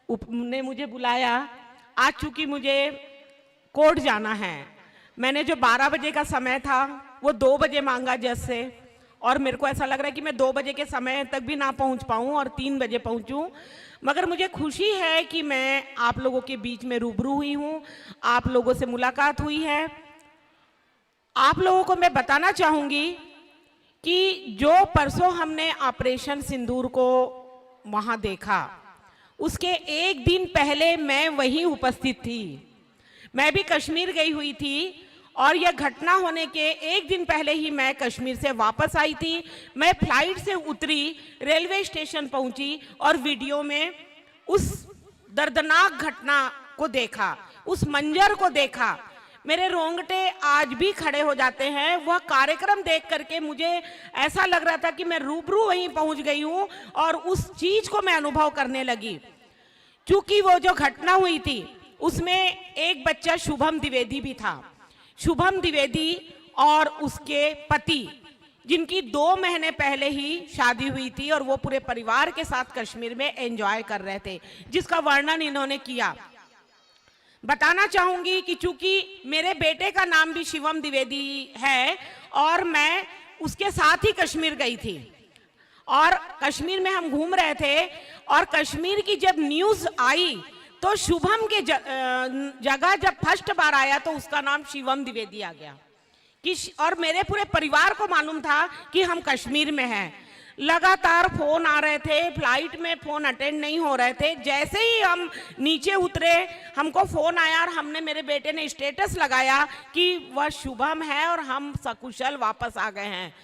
उप-, ने मुझे बुलाया। आज चूंकि मुझे कोर्ट जाना है, मैंने जो बारह बजे का समय था, वो दो बजे मांगा जज से, और मेरे को ऐसा लग रहा है कि मैं दो बजे के समय तक भी ना पहुंच पाऊं और तीन बजे पहुंचूं। मगर मुझे खुशी है कि मैं आप लोगों के बीच में रूबरू हुई हूं, आप लोगों से मुलाकात हुई है। आप लोगों को मैं बताना चाहूंगी कि जो परसों हमने ऑपरेशन सिंदूर को वहां देखा, उसके एक दिन पहले मैं वहीं उपस्थित थी। मैं भी कश्मीर गई हुई थी और यह घटना होने के एक दिन पहले ही मैं कश्मीर से वापस आई थी। मैं फ्लाइट से उतरी, रेलवे स्टेशन पहुंची और वीडियो में उस दर्दनाक घटना को देखा, उस मंजर को देखा। मेरे रोंगटे आज भी खड़े हो जाते हैं। वह कार्यक्रम देख करके मुझे ऐसा लग रहा था कि मैं रूबरू वहीं पहुंच गई हूं और उस चीज को मैं अनुभव करने लगी। चूंकि वो जो घटना हुई थी, उसमें एक बच्चा शुभम द्विवेदी भी था। शुभम द्विवेदी और उसके पति, जिनकी दो महीने पहले ही शादी हुई थी और वो पूरे परिवार के साथ कश्मीर में एंजॉय कर रहे थे, जिसका वर्णन इन्होंने किया। बताना चाहूंगी कि चूंकि मेरे बेटे का नाम भी शिवम द्विवेदी है और मैं उसके साथ ही कश्मीर गई थी और कश्मीर में हम घूम रहे थे और कश्मीर की जब न्यूज आई तो शुभम के ज-, अ, जगह जब फर्स्ट बार आया तो उसका नाम शिवम द्विवेदी आ गया। कि श-, और मेरे पूरे परिवार को मालूम था कि हम कश्मीर में हैं। लगातार फोन आ रहे थे, फ्लाइट में फोन अटेंड नहीं हो रहे थे। जैसे ही हम नीचे उतरे, हमको फोन आया और हमने, मेरे बेटे ने स्टेटस लगाया कि वह शुभम है और हम सकुशल वापस आ गए हैं।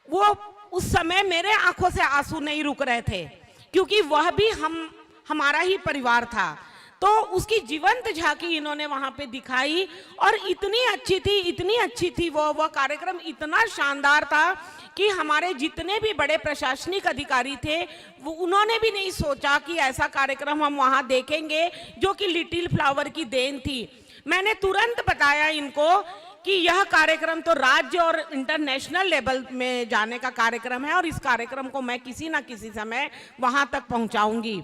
वो उस समय मेरे आंखों से आंसू नहीं रुक रहे थे, क्योंकि वह भी हम, हमारा ही परिवार था। तो उसकी जीवंत झांकी इन्होंने वहां पे दिखाई और इतनी अच्छी थी, इतनी अच्छी थी वो, वह कार्यक्रम इतना शानदार था कि हमारे जितने भी बड़े प्रशासनिक अधिकारी थे, वो, उन्होंने भी नहीं सोचा कि ऐसा कार्यक्रम हम वहां देखेंगे, जो कि लिटिल फ्लावर की देन थी। मैंने तुरंत बताया इनको कि यह कार्यक्रम तो राज्य और इंटरनेशनल लेवल में जाने का कार्यक्रम है और इस कार्यक्रम को मैं किसी ना किसी समय वहां तक पहुंचाऊंगी।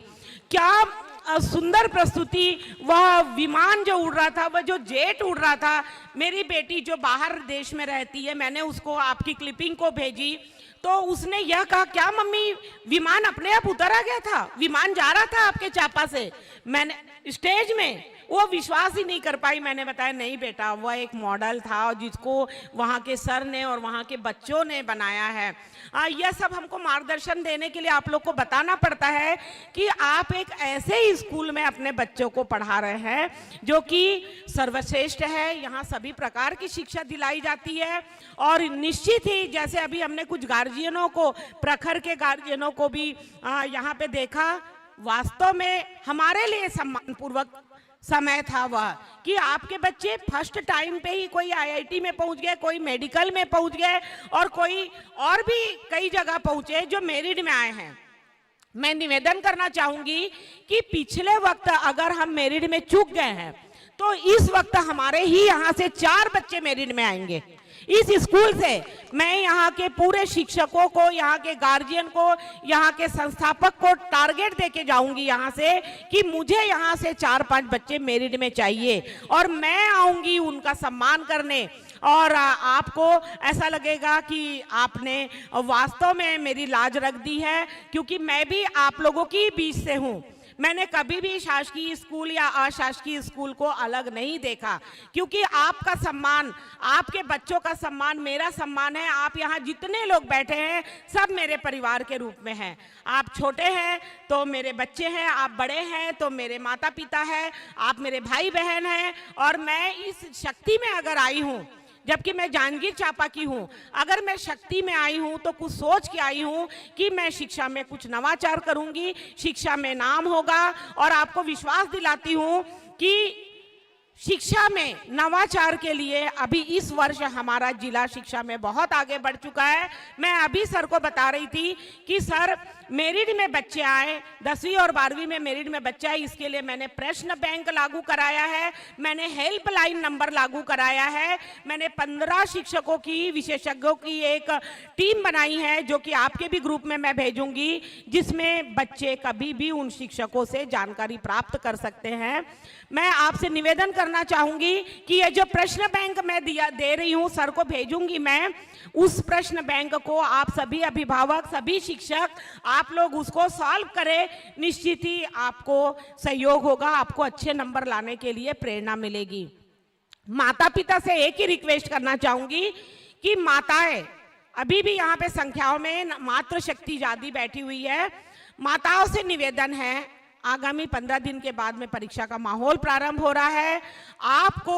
क्या, अ, सुंदर प्रस्तुति। वह विमान जो उड़ रहा था, वह जो जेट उड़ रहा था, मेरी बेटी जो बाहर देश में रहती है, मैंने उसको आपकी क्लिपिंग को भेजी तो उसने यह कहा, "क्या मम्मी, विमान अपने आप उतर आ गया था? विमान जा रहा था आपके चापा से?" मैंने, स्टेज में वो विश्वास ही नहीं कर पाई। मैंने बताया, "नहीं बेटा, वह एक मॉडल था और जिसको वहाँ के सर ने और वहाँ के बच्चों ने बनाया है।" आ, यह सब हमको मार्गदर्शन देने के लिए आप लोग को बताना पड़ता है कि आप एक ऐसे स्कूल में अपने बच्चों को पढ़ा रहे हैं जो कि सर्वश्रेष्ठ है, यहाँ सभी प्रकार की शिक्षा दिलाई जाती है। और निश्चित ही, जैसे अभी हमने कुछ गार्जियनों को, प्रखर के गार्जियनों को भी आ, यहाँ पे देखा, वास्तव में हमारे लिए सम्मानपूर्वक समय था वह कि आपके बच्चे फर्स्ट टाइम पे ही कोई आईआईटी में पहुंच गए, कोई मेडिकल में पहुंच गए और कोई और भी कई जगह पहुंचे जो मेरिट में आए हैं। मैं निवेदन करना चाहूंगी कि पिछले वक्त अगर हम मेरिट में चूक गए हैं तो इस वक्त हमारे ही यहाँ से चार बच्चे मेरिट में आएंगे। इस स्कूल से मैं यहाँ के पूरे शिक्षकों को, यहाँ के गार्जियन को, यहाँ के संस्थापक को टारगेट देके जाऊंगी यहाँ से कि मुझे यहाँ से चार पांच बच्चे मेरिट में चाहिए और मैं आऊंगी उनका सम्मान करने। और आ, आपको ऐसा लगेगा कि आपने वास्तव में मेरी लाज रख दी है, क्योंकि मैं भी आप लोगों की बीच से हूँ। मैंने कभी भी शासकीय स्कूल या अशासकीय स्कूल को अलग नहीं देखा, क्योंकि आपका सम्मान, आपके बच्चों का सम्मान मेरा सम्मान है। आप यहाँ जितने लोग बैठे हैं, सब मेरे परिवार के रूप में हैं। आप छोटे हैं तो मेरे बच्चे हैं, आप बड़े हैं तो मेरे माता पिता हैं, आप मेरे भाई बहन हैं। और मैं इस शक्ति में अगर आई हूँ, जबकि मैं जांजगीर चांपा की हूँ, अगर मैं शक्ति में आई हूँ तो कुछ सोच के आई हूँ कि मैं शिक्षा में कुछ नवाचार करूंगी, शिक्षा में नाम होगा। और आपको विश्वास दिलाती हूँ कि शिक्षा में नवाचार के लिए अभी इस वर्ष हमारा जिला शिक्षा में बहुत आगे बढ़ चुका है। मैं अभी सर को बता रही थी कि सर, मेरिट में बच्चे आए, दसवीं और बारहवीं में मेरिट में बच्चे आए, इसके लिए मैंने प्रश्न बैंक लागू कराया है, मैंने हेल्पलाइन नंबर लागू कराया है, मैंने पंद्रह शिक्षकों की, विशेषज्ञों की एक टीम बनाई है जो कि आपके भी ग्रुप में मैं भेजूंगी, जिसमें बच्चे कभी भी उन शिक्षकों से जानकारी प्राप्त कर सकते हैं। मैं आपसे निवेदन करना चाहूंगी कि ये जो प्रश्न बैंक मैं दिया, दे रही हूँ, सर को भेजूंगी मैं, उस प्रश्न बैंक को आप सभी अभिभावक, सभी शिक्षक, आप लोग उसको सॉल्व करें। निश्चित ही आपको सहयोग होगा, आपको अच्छे नंबर लाने के लिए प्रेरणा मिलेगी। माता पिता से एक ही रिक्वेस्ट करना चाहूंगी कि माताएं, अभी भी यहाँ पे संख्याओं में न-, मातृशक्ति ज्यादा बैठी हुई है। माताओं से निवेदन है, आगामी पंद्रह दिन के बाद में परीक्षा का माहौल प्रारंभ हो रहा है। आपको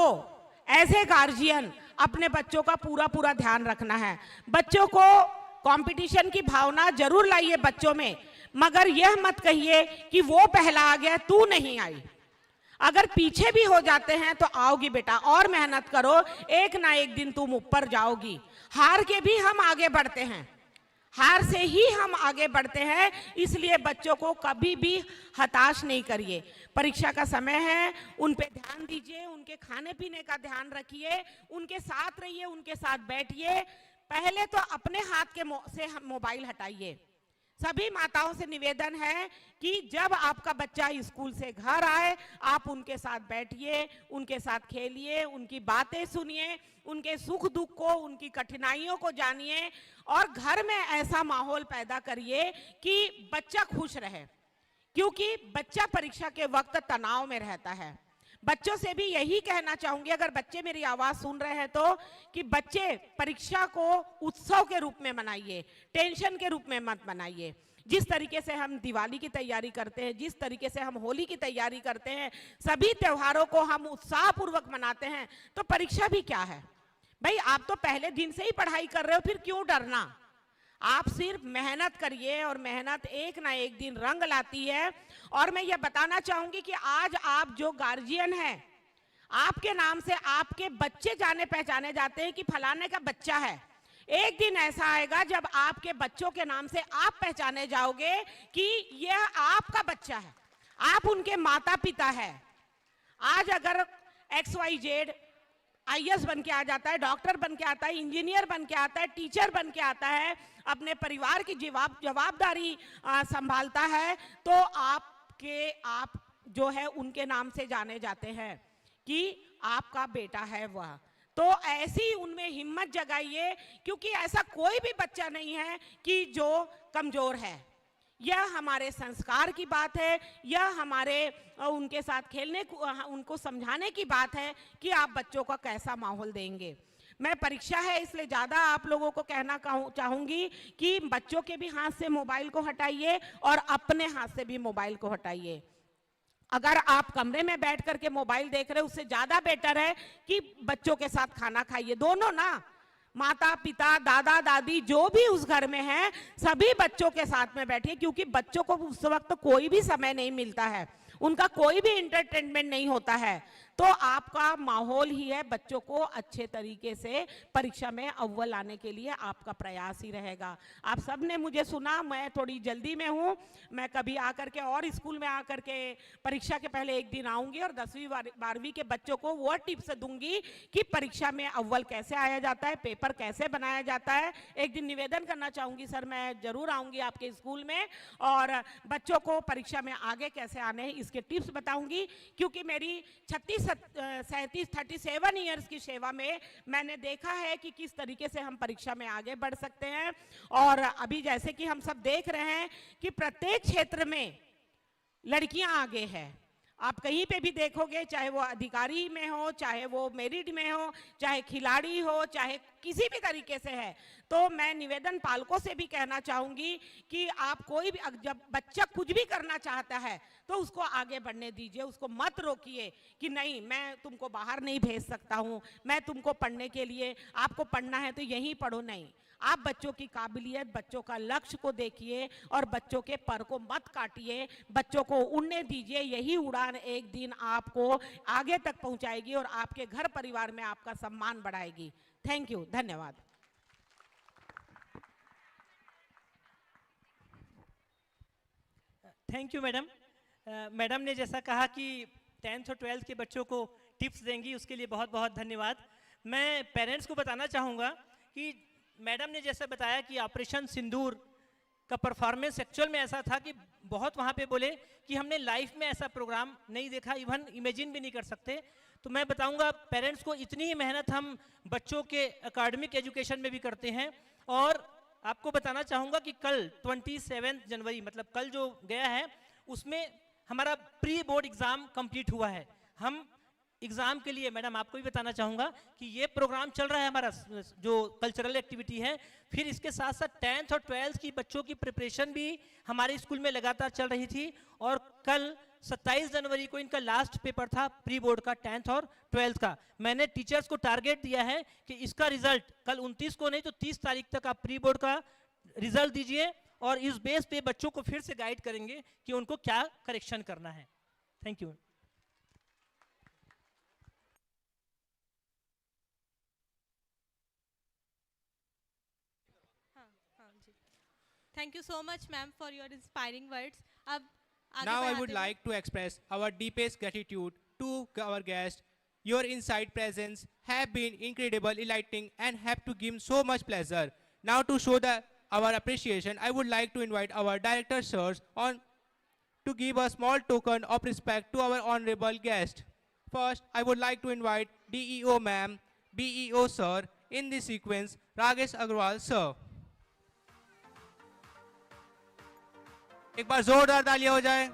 एज ए गार्जियन अपने बच्चों का पूरा पूरा ध्यान रखना है। बच्चों को कंपटीशन की भावना जरूर लाइए बच्चों में, मगर यह मत कहिए कि वो पहला आ गया, तू नहीं आई। अगर पीछे भी हो जाते हैं तो आओगी बेटा, और मेहनत करो, एक ना एक दिन तुम ऊपर जाओगी। हार के भी हम आगे बढ़ते हैं, हार से ही हम आगे बढ़ते हैं। इसलिए बच्चों को कभी भी हताश नहीं करिए। परीक्षा का समय है, उन पे ध्यान दीजिए, उनके खाने पीने का ध्यान रखिए, उनके साथ रहिए, उनके साथ बैठिए। पहले तो अपने हाथ के मो-, से हम मोबाइल हटाइए। सभी माताओं से निवेदन है कि जब आपका बच्चा स्कूल से घर आए, आप उनके साथ बैठिए, उनके साथ खेलिए, उनकी बातें सुनिए, उनके सुख दुख को, उनकी कठिनाइयों को जानिए और घर में ऐसा माहौल पैदा करिए कि बच्चा खुश रहे, क्योंकि बच्चा परीक्षा के वक्त तनाव में रहता है। बच्चों से भी यही कहना चाहूंगी, अगर बच्चे मेरी आवाज सुन रहे हैं तो, कि बच्चे परीक्षा को उत्सव के रूप में मनाइए, टेंशन के रूप में मत मनाइए। जिस तरीके से हम दिवाली की तैयारी करते हैं, जिस तरीके से हम होली की तैयारी करते हैं, सभी त्योहारों को हम उत्साहपूर्वक मनाते हैं, तो परीक्षा भी क्या है भाई? आप तो पहले दिन से ही पढ़ाई कर रहे हो, फिर क्यों डरना? आप सिर्फ मेहनत करिए और मेहनत एक ना एक दिन रंग लाती है। और मैं ये बताना चाहूंगी कि आज आप जो गार्जियन हैं, आपके नाम से आपके बच्चे जाने पहचाने जाते हैं कि फलाने का बच्चा है। एक दिन ऐसा आएगा जब आपके बच्चों के नाम से आप पहचाने जाओगे कि यह आपका बच्चा है, आप उनके माता पिता है। आज अगर एक्स वाई जेड आईएएस बन के आ जाता है, डॉक्टर बन के आता है, इंजीनियर बन के आता है, टीचर बन के आता है, अपने परिवार की जवाब जवाबदारी आ, संभालता है, तो आपके आप जो है उनके नाम से जाने जाते हैं कि आपका बेटा है वह। तो ऐसी उनमें हिम्मत जगाइए, क्योंकि ऐसा कोई भी बच्चा नहीं है कि जो कमजोर है। यह हमारे संस्कार की बात है, यह हमारे अ, उनके साथ खेलने को, अ, उनको समझाने की बात है कि आप बच्चों का कैसा माहौल देंगे। मैं परीक्षा है, इसलिए ज़्यादा आप लोगों को कहना कहूँ-, चाहूँगी कि बच्चों के भी हाथ से मोबाइल को हटाइए और अपने हाथ से भी मोबाइल को हटाइए। अगर आप कमरे में बैठ करके मोबाइल देख रहे हैं, उससे ज़्यादा बेटर है कि बच्चों के साथ खाना खाइए। दोनों ना, माता पिता, दादा दादी, जो भी उस घर में है, सभी बच्चों के साथ में बैठिए, क्योंकि बच्चों को उस वक्त कोई भी समय नहीं मिलता है, उनका कोई भी एंटरटेनमेंट नहीं होता है। तो आपका माहौल ही है बच्चों को अच्छे तरीके से परीक्षा में अव्वल लाने के लिए आपका प्रयास ही रहेगा। आप सब ने मुझे सुना, मैं थोड़ी जल्दी में हूँ, मैं कभी आकर के और स्कूल में आकर के परीक्षा के पहले एक दिन आऊंगी और दसवीं बार-, बारहवीं के बच्चों को वो टिप्स दूंगी कि परीक्षा में अव्वल कैसे आया जाता है, पेपर कैसे बनाया जाता है। एक दिन निवेदन करना चाहूंगी सर, मैं जरूर आऊंगी आपके स्कूल में और बच्चों को परीक्षा में आगे कैसे आने हैं, इसके टिप्स बताऊंगी, क्योंकि मेरी छत्तीस सत-, अ, सैंतीस, थर्टी सेवन ईयर्स की सेवा में मैंने देखा है कि किस तरीके से हम परीक्षा में आगे बढ़ सकते हैं। और अभी जैसे कि हम सब देख रहे हैं कि प्रत्येक क्षेत्र में लड़कियां आगे हैं। आप कहीं पे भी देखोगे, चाहे वो अधिकारी में हो, चाहे वो मेरिट में हो, चाहे खिलाड़ी हो, चाहे किसी भी तरीके से है, तो मैं निवेदन पालकों से भी कहना चाहूंगी कि आप कोई भी, अग-, जब बच्चा कुछ भी करना चाहता है तो उसको आगे बढ़ने दीजिए, उसको मत रोकिए कि नहीं, मैं तुमको बाहर नहीं भेज सकता हूँ, मैं तुमको पढ़ने के लिए, आपको पढ़ना है तो यहीं पढ़ो, नहीं। आप बच्चों की काबिलियत, बच्चों का लक्ष्य को देखिए और बच्चों के पर को मत काटिए, बच्चों को उड़ने दीजिए। यही उड़ान एक दिन आपको आगे तक पहुंचाएगी और आपके घर परिवार में आपका सम्मान बढ़ाएगी। थैंक यू, धन्यवाद। Thank you madam. मैडम ने जैसा कहा कि टेंथ और ट्वेल्थ के बच्चों को टिप्स देंगी, उसके लिए बहुत बहुत धन्यवाद। मैं पेरेंट्स को बताना चाहूँगा कि मैडम ने जैसा बताया कि ऑपरेशन सिंदूर का परफॉर्मेंस एक्चुअल में ऐसा था कि बहुत वहाँ पे बोले कि हमने लाइफ में ऐसा प्रोग्राम नहीं देखा, इवन इमेजिन भी नहीं कर सकते। तो मैं बताऊंगा पेरेंट्स को, इतनी ही मेहनत हम बच्चों के एकेडमिक एजुकेशन में भी करते हैं। और आपको बताना चाहूँगा कि कल ट्वेंटी सेवन जनवरी, मतलब कल जो गया है, उसमें हमारा प्री बोर्ड एग्ज़ाम कंप्लीट हुआ है। हम एग्ज़ाम के लिए, मैडम, आपको भी बताना चाहूँगा कि ये प्रोग्राम चल रहा है हमारा, जो कल्चरल एक्टिविटी है, फिर इसके साथ साथ टेंथ और ट्वेल्थ की बच्चों की प्रिपरेशन भी हमारे स्कूल में लगातार चल रही थी। और कल सत्ताईस जनवरी को इनका लास्ट पेपर था प्री बोर्ड का, टेंथ और ट्वेल्थ का। मैंने टीचर्स को टारगेट दिया है कि इसका रिजल्ट कल उनतीस को नहीं तो तीस तारीख तक आप प्री बोर्ड का रिजल्ट दीजिए और इस बेस पे बच्चों को फिर से गाइड करेंगे कि उनको क्या करेक्शन करना है। Thank you. हाँ, हाँ जी। Thank you so much, ma'am, for your inspiring words. अब Now I would like to express our deepest gratitude to our guest. Your insight presence have been incredible, enlightening, and have to give so much pleasure. Now to show the our appreciation, I would like to invite our director sirs on to give a small token of respect to our honorable guest. First, I would like to invite D E O ma'am, B E O sir, in this sequence, Ragesh Agarwal sir. एक बार जोरदार तालियां हो जाए।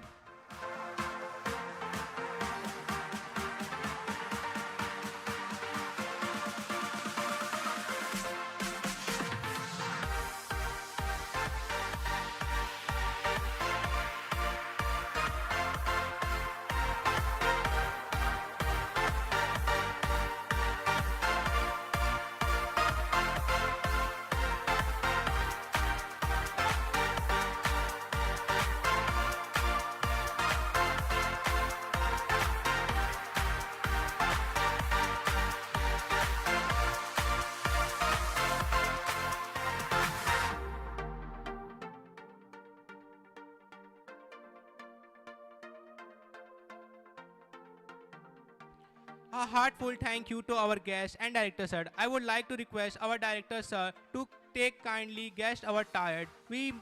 A heartful thank you to our guest and director sir. I would like to request our director sir to take kindly guest our tired. We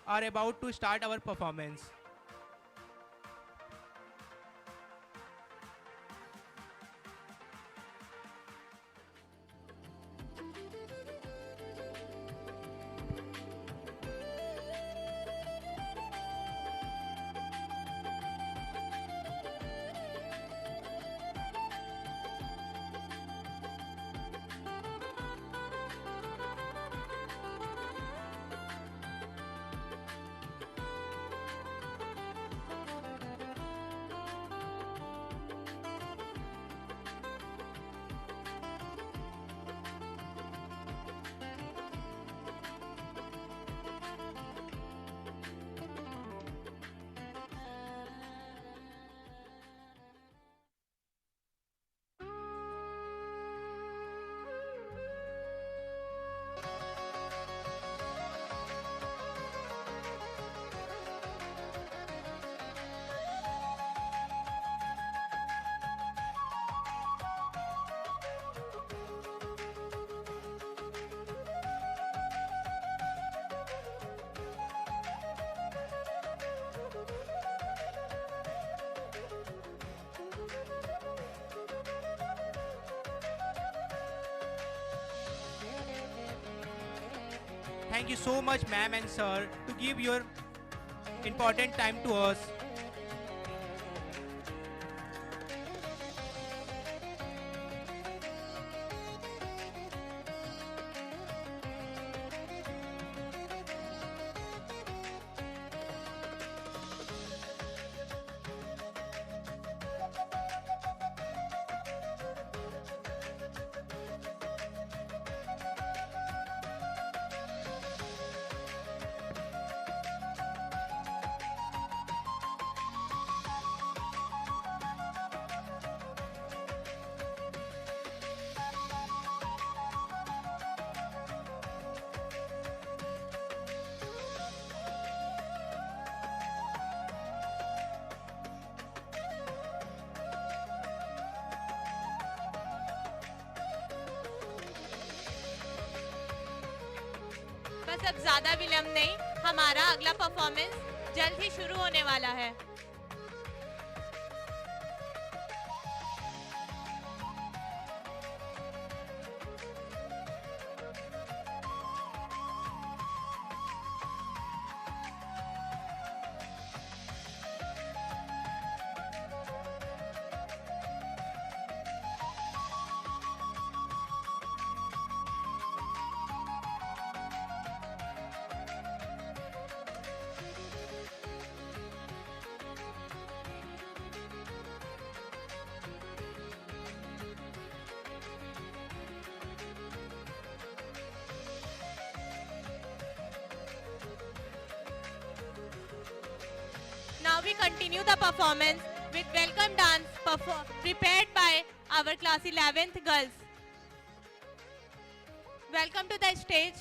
are about to start our performance. Thank you so much, ma'am and sir, to give your important time to us. बस, अब ज्यादा विलंब नहीं, हमारा अगला performance जल्द ही शुरू होने वाला है। Now we continue the performance with welcome dance perfor- prepared by our class eleventh girls. Welcome to the stage.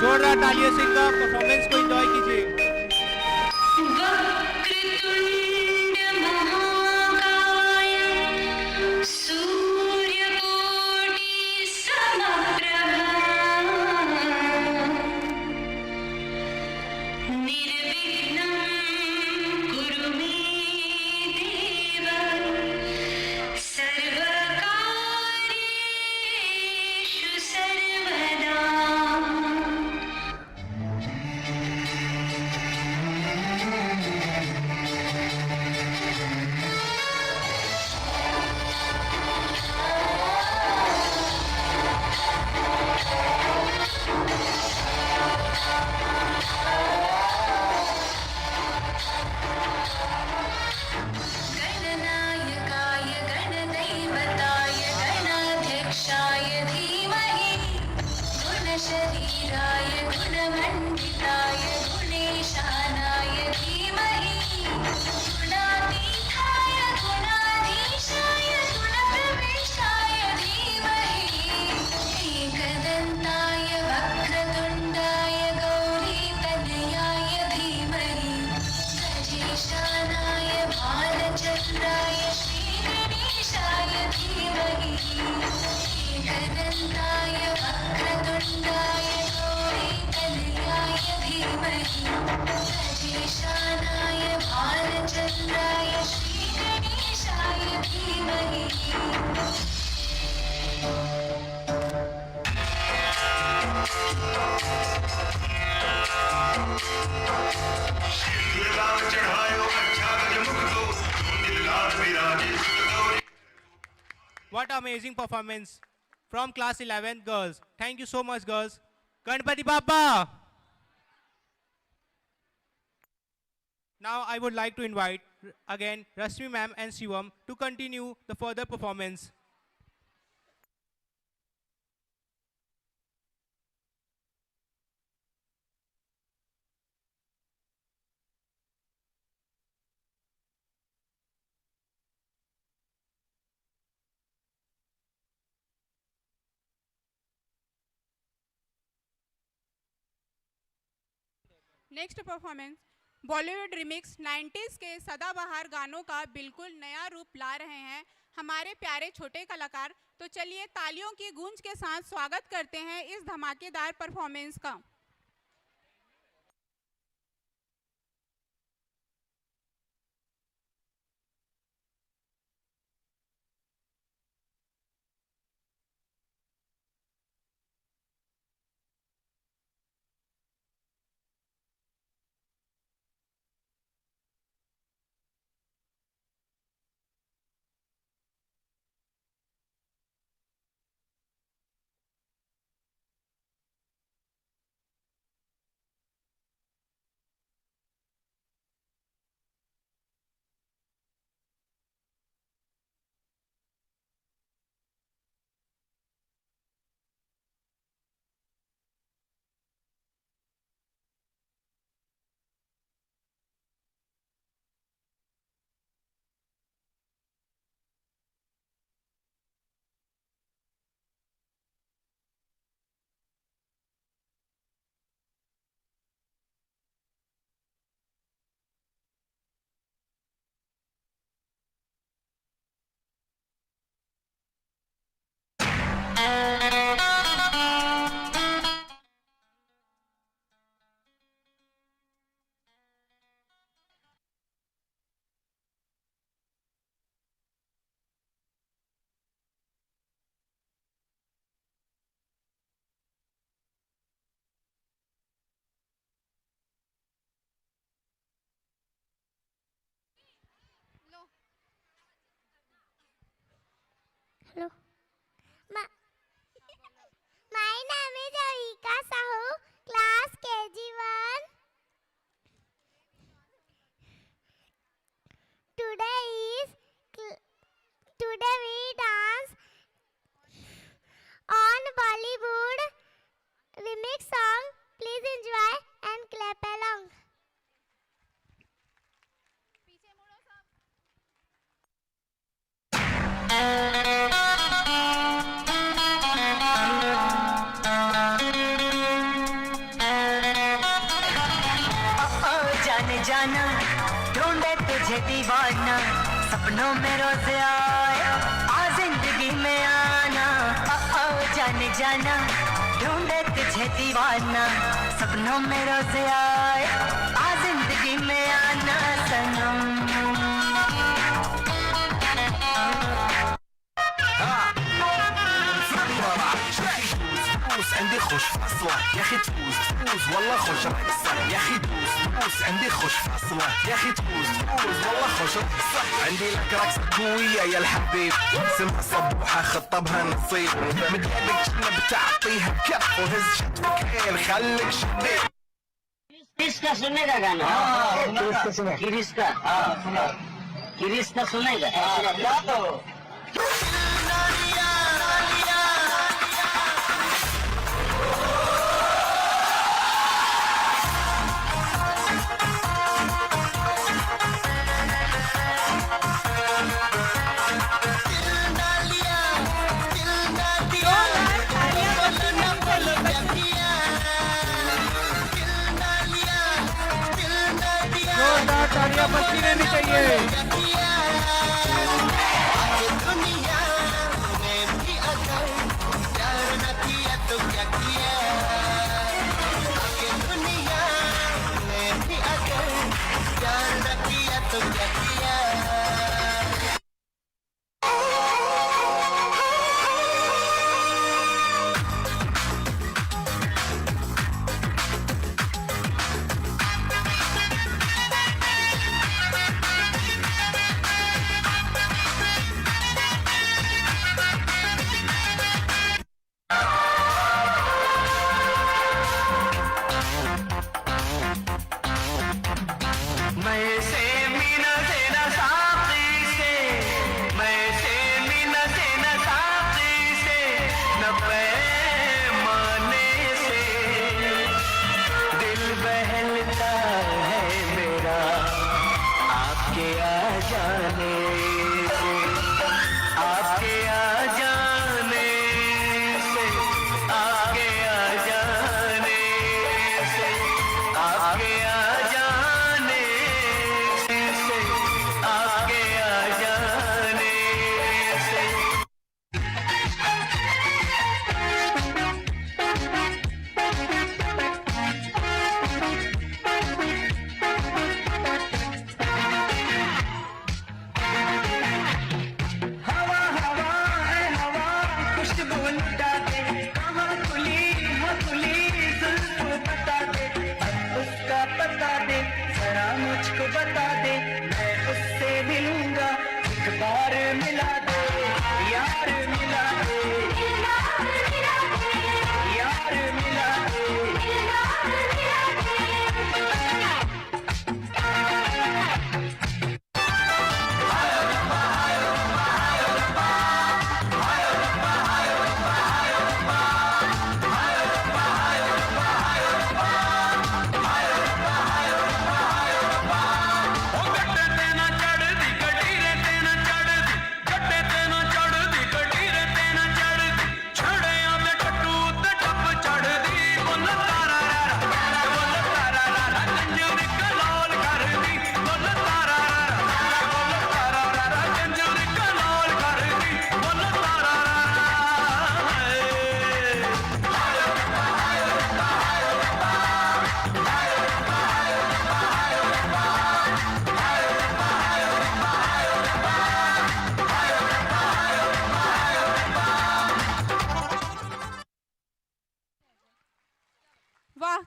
जोरदार तालियों से इनका परफॉर्मेंस को एंजॉय कीजिए। वक्रतुंड महाकाय सूर्यकोटि समप्रभा निर्विघ्नं कुरु मे देव सर्वकार्येषु सर्वदा। गणनायकाय गणदैवताय गणाध्यक्षाय धीमहि। गुणशरीराय गुणमण्डिताय गुणेशानाय धीमहि। गुणातीताय गुणाधीशाय गुणप्रविष्टाय धीमहि। एकदन्ताय वक्रतुण्डाय गौरीतनयाय धीमहि। गजेशानाय भालचन्द्राय श्रीगणेशाय धीमहि। एकदन्ताय वक्रतुण्डाय गौरीतनयाय धीमहि। गजेशानाय भालचन्द्राय श्रीगणेशाय धीमहि। What amazing performance from class eleventh girls. Thank you so much, girls. Ganpati Bappa. Now I would like to invite again Rashmi ma'am and Shivam to continue the further performance. Next performance Bollywood remix nineties के सदाबहार गानों का बिल्कुल नया रूप ला रहे हैं हमारे प्यारे छोटे कलाकार। तो चलिए, तालियों की गूंज के साथ स्वागत करते हैं इस धमाकेदार परफॉर्मेंस का। Hello. My, my name is Avika Sahu, class K G one. Today is cl- today we dance on Bollywood remix song. Please enjoy and clap along. ओ जाने जाना, ढूंढे तुझे दीवाना, सपनों में रोज आए, आ जिंदगी में आना। ओ, ओ जाने जाना, ढूंढे तुझे दीवाना, सपनों में रोज आए, आ जिंदगी में आना सनम। فلوس عندي خوش فاصلة، يا أخي تفوز، تفوز، والله خوش راك صح. يا أخي تفوز، تفوز، عندي خوش فاصلة، يا أخي تفوز، تفوز، والله خوش راك صح. عندي لك راك قوية يا الحبيب، سمع صبوحة خطبها نصيب، مد يدك جنب تعطيها كف وهز شتفك حيل خليك شبيب. किसका सुनेगा गाना? हाँ, किसका सुने? किरिस का? हाँ, सुना। किरिस का सुनेगा? हाँ, सुना। क्या तो? जोरदार तालियां बजती रहनी चाहिए।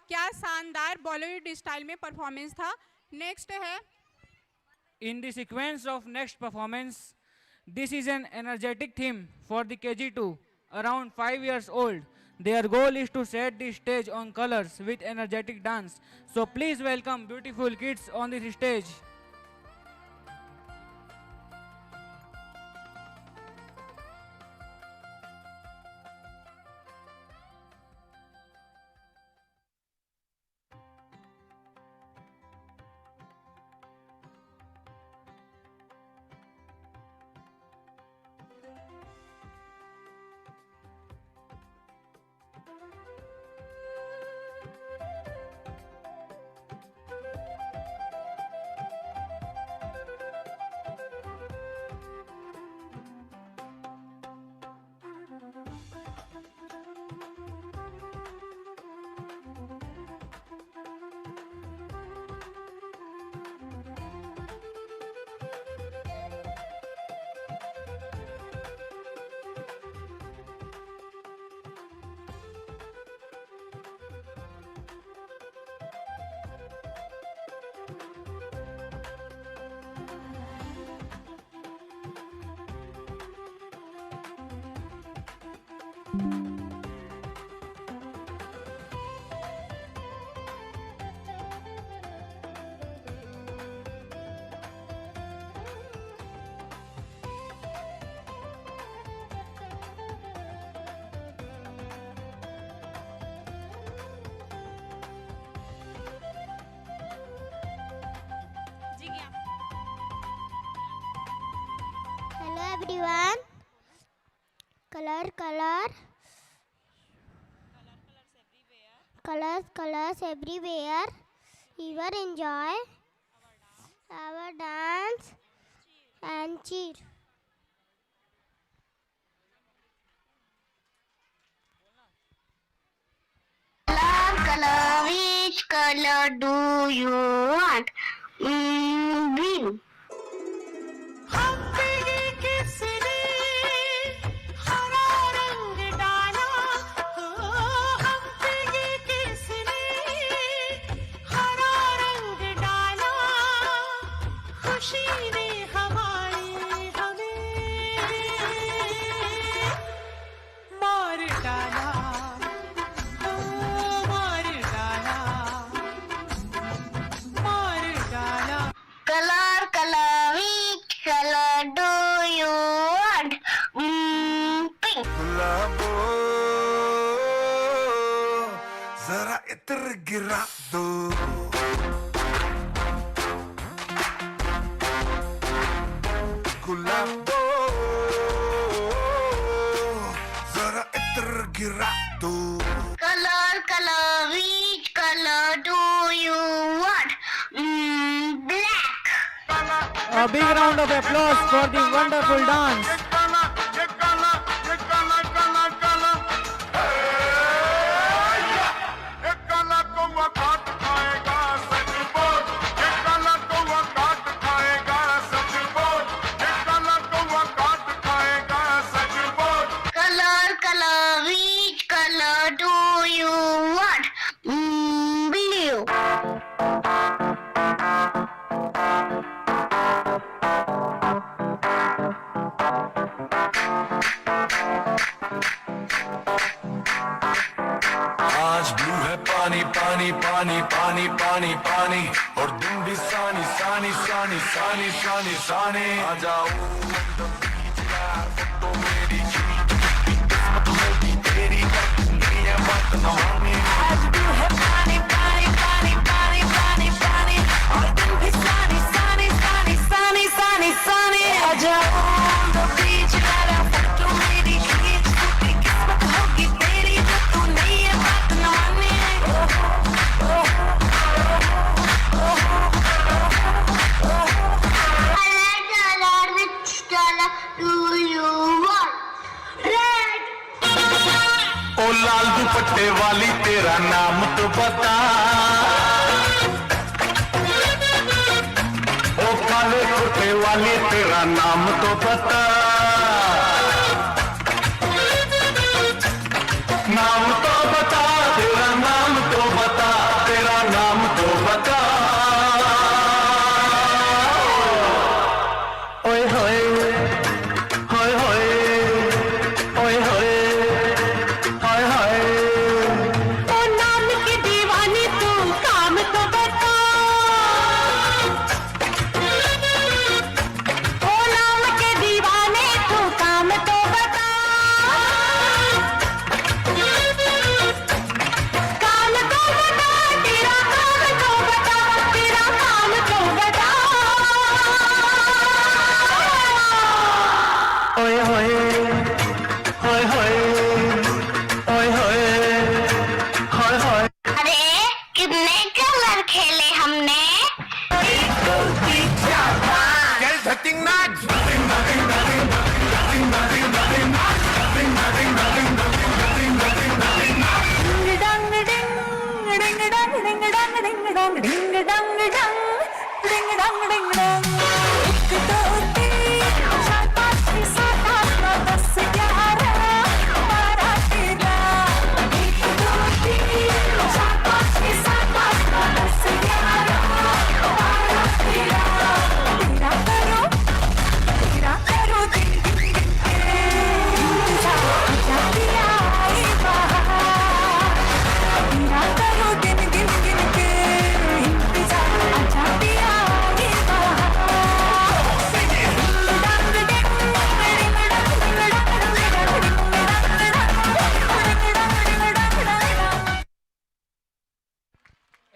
क्या शानदार बॉलीवुड स्टाइल में परफॉर्मेंस था। नेक्स्ट है In the sequence of next performance, this is an energetic theme for the K G two, around five years old. Their goal is to set the stage on colors with energetic dance. So please welcome beautiful kids on this stage. Hello everyone. Color, color. Colors, colors everywhere. We will enjoy our dance and cheer. Color, color, which color do you want? Mm, green. हम पे ये किसने हरा रंग डाला? ओ, हम पे ये किसने हरा रंग डाला? खुशी ने हमारी हमें मार डाला, ओ, मार डाला, मार डाला। Color, color, which color do you want? Mm, pink. गुलाबो, जरा इत्र गिरा दो। गुलाबो, जरा इत्र गिरा दो। Color, color, which color do you want? Mm, black. A big round of applause for the wonderful dance. Color, color, which color do you want? Mm, blue. आज blue है पानी, पानी, पानी, पानी, पानी, पानी। और दिन भी सानी, सानी, सानी, सानी, सानी, सानी। आ जाओ तो मेरी किस्मत होगी तेरी, नहीं है बात न माने। आज ब्लू है पानी, पानी, पानी, पानी, पानी, पानी। और दिन भी सानी, सानी, सानी, सानी, सानी, सानी। आ जाओ तो बीच वाला फोटो मेरी खींच, टूटी किस्मत होगी तेरी, जो तू नहीं है बात न माने। Color, color, which color do you want? Red. ओ लाल दुपट्टे वाली, तेरा नाम तो बता। ओ काले कुर्ते वाली, तेरा नाम तो बता। नाम तो बता, तेरा नाम तो बता।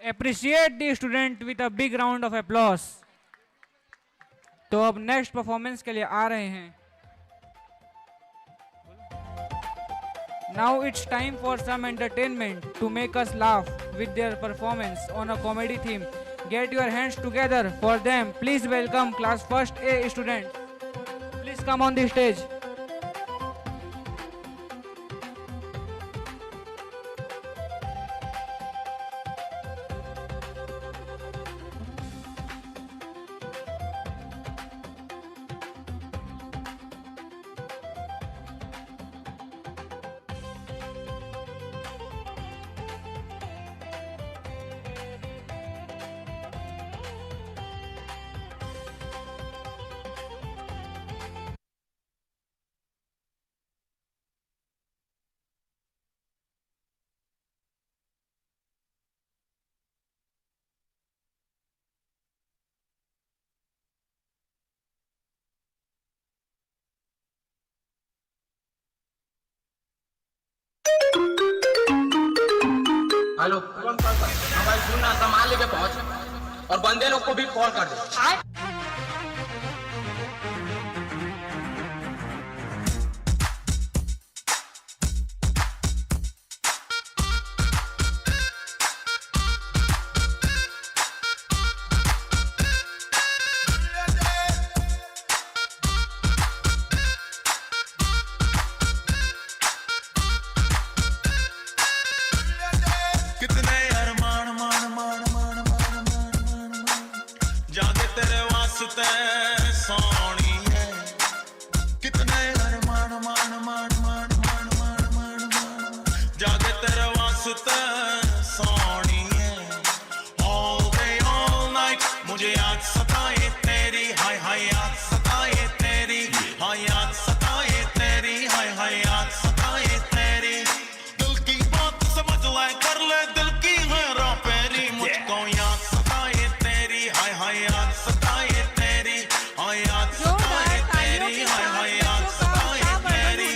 Appreciate the student with a big round of applause. तो अब नेक्स्ट परफॉर्मेंस के लिए आ रहे हैं। Now it's time for some entertainment to make us laugh with their performance on a comedy theme. Get your hands together for them. Please welcome class first A student. Please come on the stage. Hello, कौन call कर? हाँ भाई, सुन ना, सामान लेके पहुंच और बंदे लोग को भी कॉल कर दे। कितने अरमान, मान, मान, मान, मान, मान, मान, मान, जागे तेरे वास्ते सोनिए। कितने अरमान, मान, मान, मान, जागे तेरे वास्ते सोनिए। All day, all night, मुझे याद सताए तेरी, हाय हाय याद सताए तेरी, हाय याद सताए तेरी, हाय हाय याद सताए तेरी। दिल की बात समझ ले, कर ले दिल की हेरा फेरी, मुझको याद सताए तेरी, हाय हाय याद सताए तेरी, हाय याद सताए तेरी, हाय हाय याद सताए तेरी।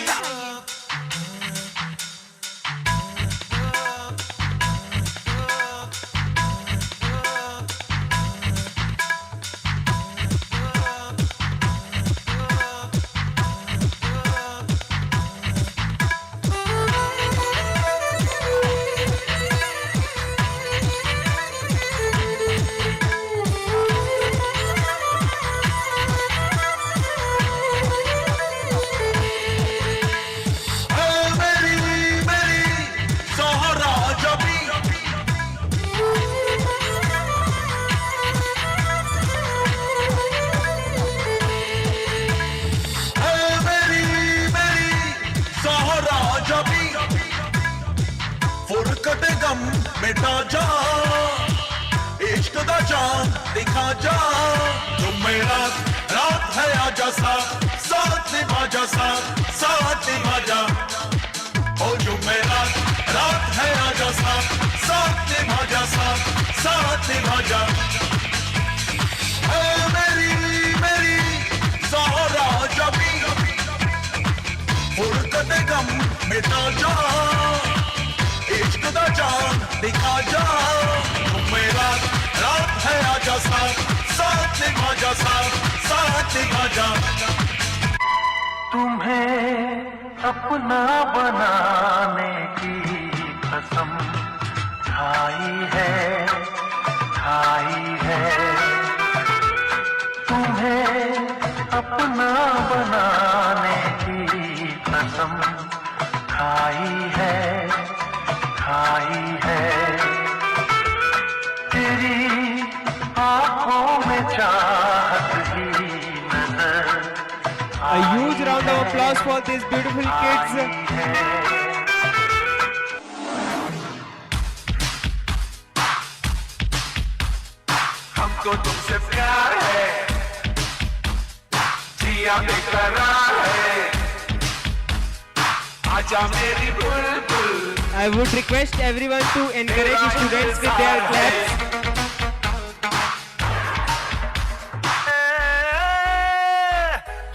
फुरकत गम मिटा जा, इश्क दा चांद दिखा जा। जुम्मे रात, रात है आजा साथ, साथ निभा जा साथ, साथ निभा जा। ओ जुम्मे रात, रात है आजा साथ, साथ निभा जा साथ, साथ निभा जा। ऐ मेरी, मेरी ज़हरा जबी, फुरकत गम मिटा जा, इश्क दा चांद दिखा जा। जुम्मे रात, रात है आजा साथ, साथ निभा जा साथ, साथ निभा जा। तुम्हें अपना बनाने की कसम खाई है, खाई है। तुम्हें अपना बनाने की कसम खाई है, खाई है। तेरी आंखों में चाहत ही नजर A huge round of applause for these beautiful kids. हमको तुमसे प्यार है, जिया बेकरार है, आजा मेरी बुलबुल। I would request everyone to encourage students with their claps.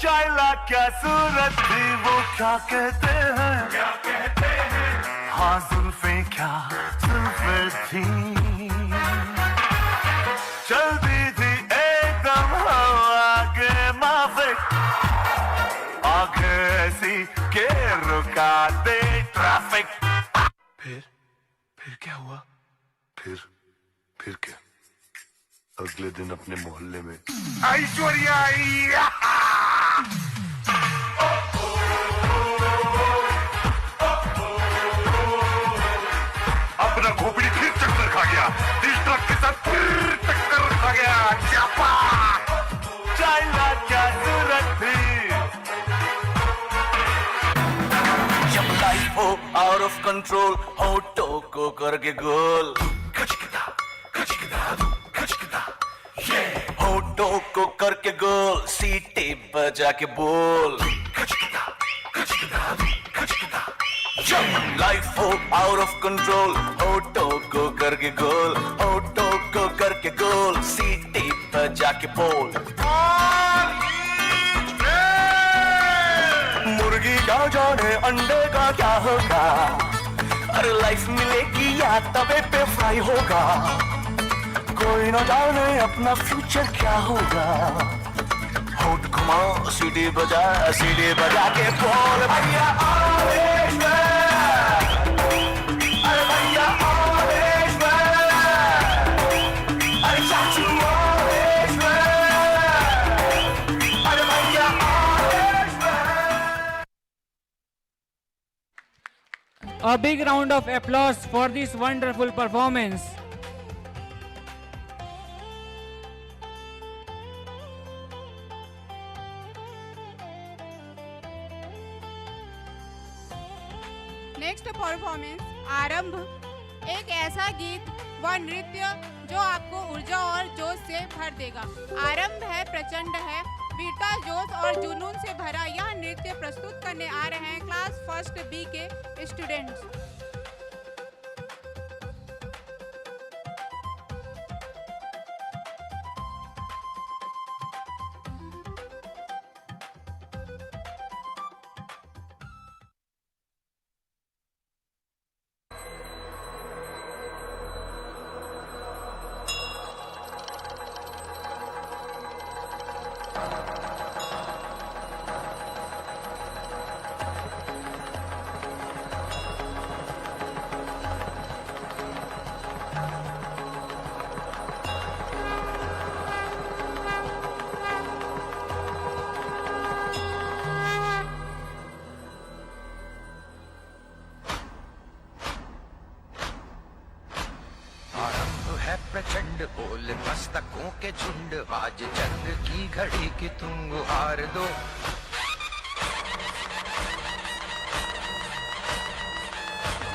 चाइला क्या सूरत थी, वो क्या कहते हैं? क्या कहते हैं? हाँ जुल्फे क्या जुल्फे थी। चल दीदी एकदम हो आगे माफिक, आगे ऐसी के रुका दे ट्रैफिक। फिर, फिर क्या हुआ? फिर, फिर क्या? अगले दिन अपने मोहल्ले में ऐश्वर्या आई। अपना खोपड़ी फिर चक्कर खा गया, इस ट्रक के साथ फिर टक्कर खा गया। चापा। चाइना क्या सूरत थी। जब लाइफ हो आउट ऑफ कंट्रोल, होठों को करके गोल। होठों को करके गोल, सीटी बजा के बोल। जब लाइफ हो आउट ऑफ कंट्रोल, होठों को करके गोल, होठों को करके गोल, सीटी बजा के बोल। मुर्गी का जाने अंडे का क्या होगा, अरे लाइफ मिलेगी या तवे पे फ्राई होगा, कोई ना जाने अपना फ्यूचर क्या होगा। होठ घुमाओ, सीटी बजा, सीटी बजा के बोल भैया, आवेश में। अरे भैया, आवेश में। अरे चाचू, आवेश में। अरे भैया, आवेश में। A big round of applause for this wonderful performance. Next performance आरंभ। एक ऐसा गीत व नृत्य जो आपको ऊर्जा और जोश से भर देगा। आरंभ है, प्रचंड है, वीरता, जोश और जुनून से भरा यह नृत्य प्रस्तुत करने आ रहे हैं क्लास फर्स्ट बी के स्टूडेंट्स। आरंभ है प्रचंड बोल मस्तकों के झुंड, आज जंग की घड़ी की तुम गुहार दो।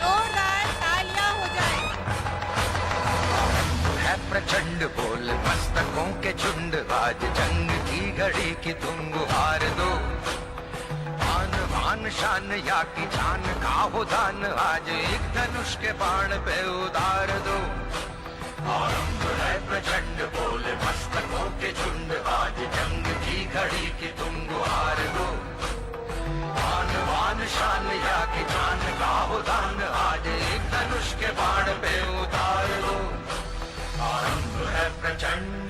जोरदार तालियां हो जाए। आरंभ है प्रचंड बोल मस्तकों के झुंड, आज जंग की घड़ी की तुम गुहार दो। आन बान शान या की जान का हो दान, आज एक धनुष के बाण पे उतार दो। आरंभ है प्रचंड बोल मस्तकों के झुंड, आज जंग की घड़ी की तुम गुहार दो। आन बान शान या की जान का हो दान, आज एक धनुष के बाण पे उतार दो। आरंभ है प्रचंड।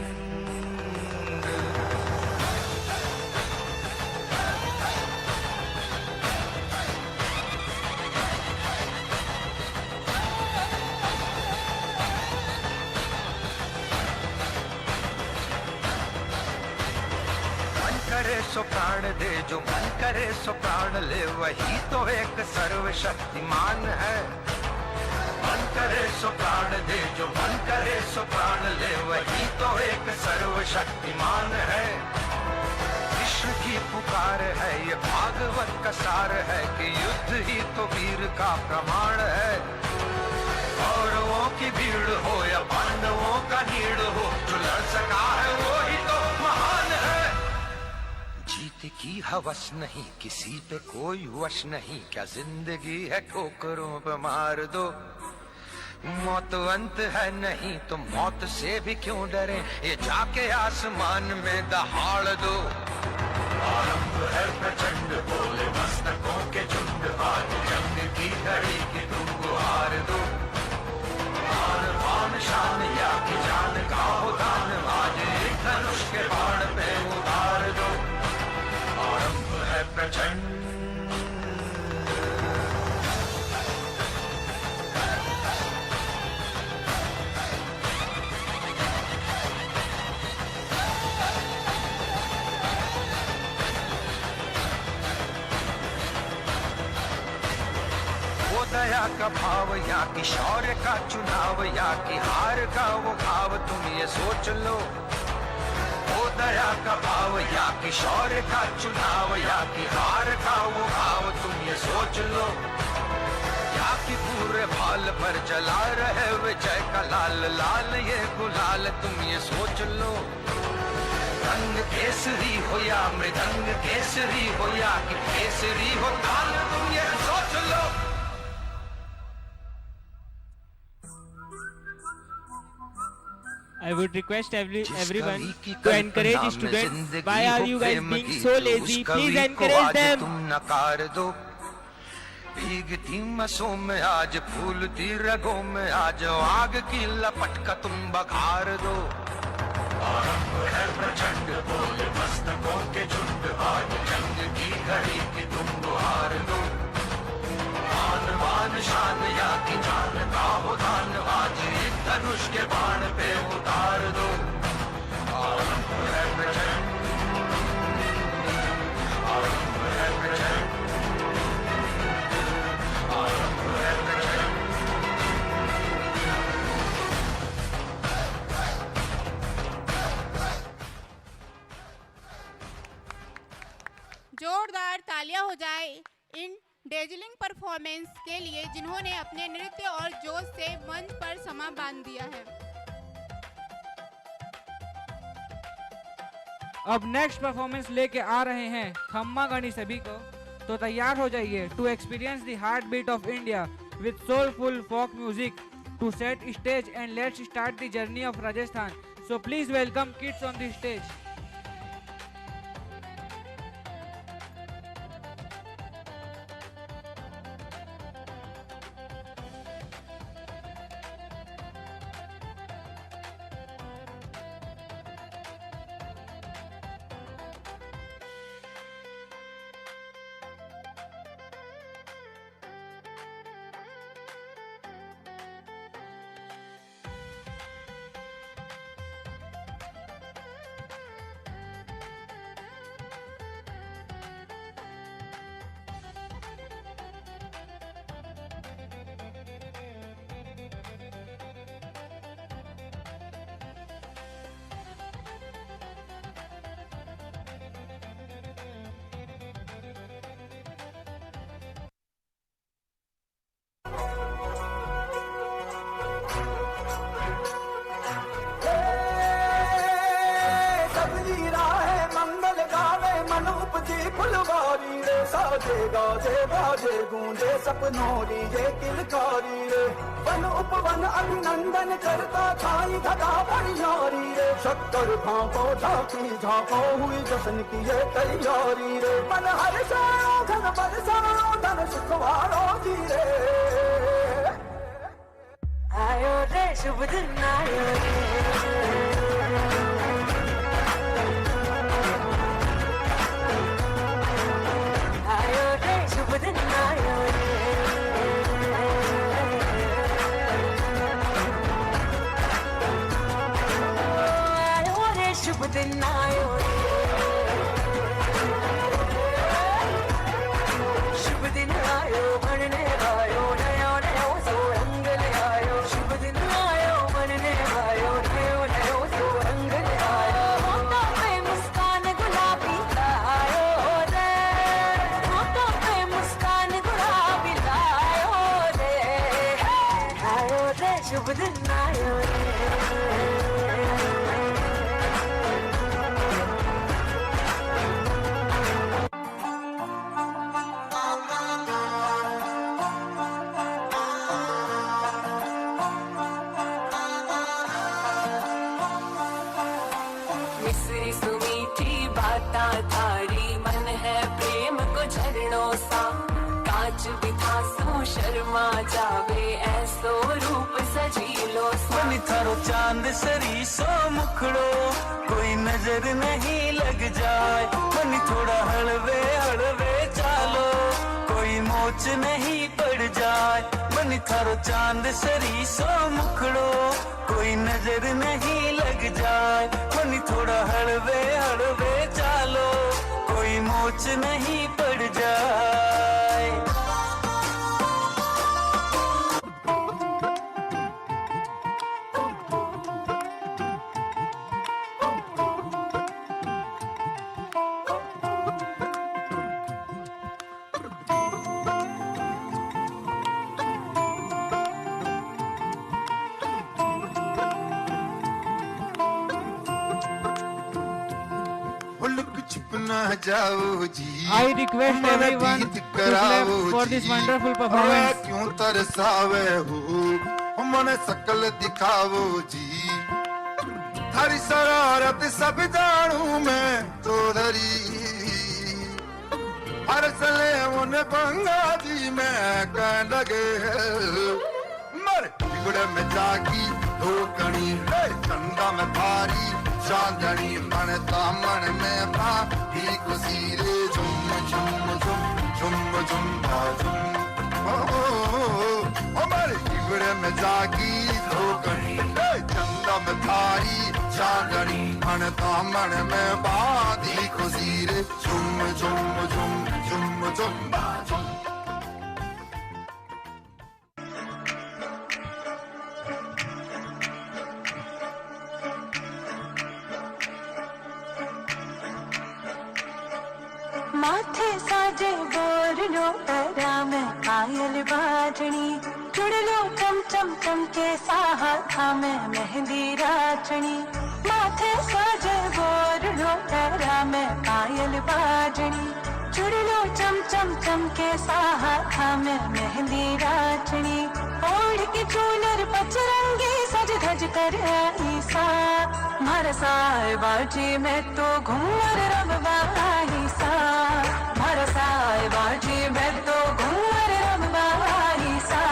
मन करे सो प्राण दे, जो मन करे सो प्राण ले, वही तो एक सर्वशक्तिमान है। मन करे सो प्राण दे, जो मन करे सो प्राण ले, वही तो एक सर्वशक्तिमान है। कृष्ण की पुकार है, ये भागवत का सार है कि युद्ध ही तो वीर का प्रमाण है। कौरवों की भीड़ हो या पांडवों का नीड़ हो, जो लड़ सका है वो ही तो महान है। जीत की हवस नहीं, किसी पे कोई वश नहीं, क्या जिंदगी है ठोकरों पे मार दो। मौत अंत है नहीं तो मौत से भी क्यों डरे, ये जाके आसमान में दहाड़ दो। आरंभ है प्रचंड बोले मस्तकों के झुंड, आज जंग की घड़ी की तुम गुहार दो। आन बान शान या की जान का हो दान, का भाव या कि शौर्य का चुनाव या कि हार का वो भाव, तुम ये सोच लो। वो दया का भाव या कि शौर्य का चुनाव या कि हार का वो भाव, तुम ये सोच लो। या कि पूरे भाल पर जला रहे विजय का लाल, लाल ये गुलाल, तुम ये सोच लो। रंग केसरी हो या मृदंग केसरी हो या कि केसरी हो ताल, तुम ये सोच लो। I would request every, everyone to encourage students. Why are you guys being so lazy? Please encourage them. तुम नकार दो। भीगती मसों में आज, फूलती रगों में आज, आग की लपट का तुम बघार दो। आरंभ है प्रचंड, बोल मस्तकों के झुंड, आज जंग की घड़ी की तुम गुहार दो। आन बान शान या कि जान का हो दान, आज एक धनुष के बाण पे उतार दो। आरंभ है प्रचंड, आरंभ है प्रचंड, आरंभ है प्रचंड। जोरदार तालियां हो जाए इन डेजलिंग परफॉर्मेंस के लिए, जिन्होंने अपने नृत्य और जोश से मंच पर समा बांध दिया है। अब नेक्स्ट परफॉर्मेंस लेके आ रहे हैं खम्मा गणी सभी को, तो तैयार हो जाइए to experience the heartbeat of India with soulful folk music to set stage and let's start the journey of Rajasthan. So please welcome kids on the stage. सगली राहे मंगल गावे, मन उपजी फुलवारी रे। साजे गाजे बाजे गूंजे, सपनों री ये किलकारी रे। वन उपवन अभिनंदन करता, छाई घटा भरियारी रे। शक्कर भांको झांकी झांको, हुई जश्न की ये तैयारी रे। मन हर्षायो, धन बरसायो, धन सुखवारो जी रे। आयो रे शुभ दिन आयो रे। आयो रे शुभ दिन आयो रे। आयो रे शुभ दिन आयो रे। शुभ दिन आयो, भणने आयो, नयो नयो सो रंग ले आयो। शुभ दिन आयो, भणने आयो, नयो नयो सो रंग ले आयो। होठों पे मुस्कान गुलाबी लायो रे, होठों पे मुस्कान गुलाबी लायो रे। आयो रे, शुभ दिन आयो रे। मिश्री सुमीठी बाता थारी, मन है प्रेम को झरनों सा। कांच बिथा सू शर्मा जावे, ऐसो रूप सजीलो सा। मनी थारो चांद सरी सो मुखड़ो, कोई नजर नहीं लग जाए। मनी थोड़ा हलवे हलवे चालो, कोई मोच नहीं पड़ जाए। मनी थारो चांद सरी सो मुखड़ो, कोई नजर नहीं लग जाए। मनी थोड़ा हलवे हलवे चालो, कोई मोच नहीं पड़ जाए। जाओ जी। I request everyone to clap for this wonderful performance. क्यों तरसावे हो, मन सकल दिखाओ जी। थारी शरारत सब जानू मैं तो धरी। हर सले उन पंगा जी मैं कह लगे। मर बिगड़े में जागी धोकनी, रे चंदा में थारी चांदनी, मन तामन में बाती खुशी रे, झुम झुम झुम, झुम झुम बा झुम। ओ, ओ, ओ, ओ, ओ, मर बिगड़े में जागी धोकनी, रे चंदा में थारी चांदनी, मन तामन में बाती खुशी रे, झुम झुम झुम, झुम झुम बा झुम। माथे साजे बोरलो, पैरा में पायल बाजणी, चुड़लो चम चम चमके, साहा था में मेहंदी राचणी। माथे साजे बोरलो, पैरा में पायल बाजणी, चुड़लो चम चम चमके, साहा था में मेहंदी राचणी। ओढ़ के चूनर पचरंगी, सज धज कर आई सा। मारा साहेबा जी मैं तो घूमर रमवा आई सा। मारा साहेबा जी मैं तो घूमर रमवा आई सा।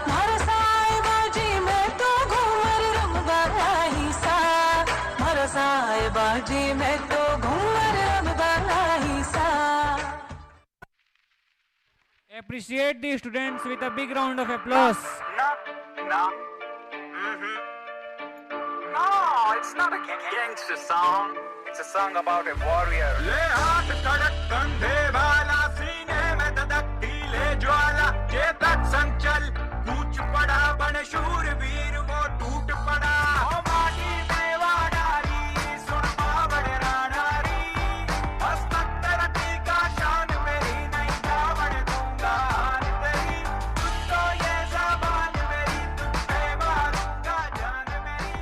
मारा साहेबा जी मैं तो घूमर रमवा आई सा। मारा साहेबा जी मैं तो घूमर रमवा आई सा। Appreciate the students with a big round of applause. No, no. Mm-hmm. No, it's not a ga- gangster song. It's a song about a warrior. ले हाथ कड़क कंधे वाला, सीने में धधकती ले ज्वाला, चेतक संचल कूच पड़ा, बन शूरवीर वो टूट पड़ा। ओ माटी देवा नारी, सुन बावड़ राणा री, हस्तक धरती का शान मेरी, नहीं जावड़ दूंगा हार तेरी, तुझको ये जबान मेरी, तुझ पे मारूंगा जान मेरी।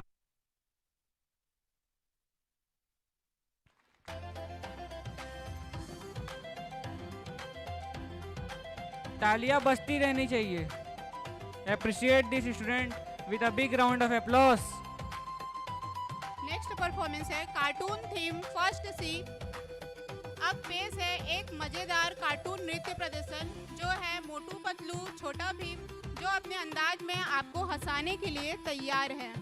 तालियां बजती रहनी चाहिए। Appreciate this student with a big round of applause. Next performance है कार्टून थीम फर्स्ट सी। अब पेश है एक मजेदार कार्टून नृत्य प्रदर्शन, जो है मोटू पतलू छोटा भीम, जो अपने अंदाज में आपको हंसाने के लिए तैयार है।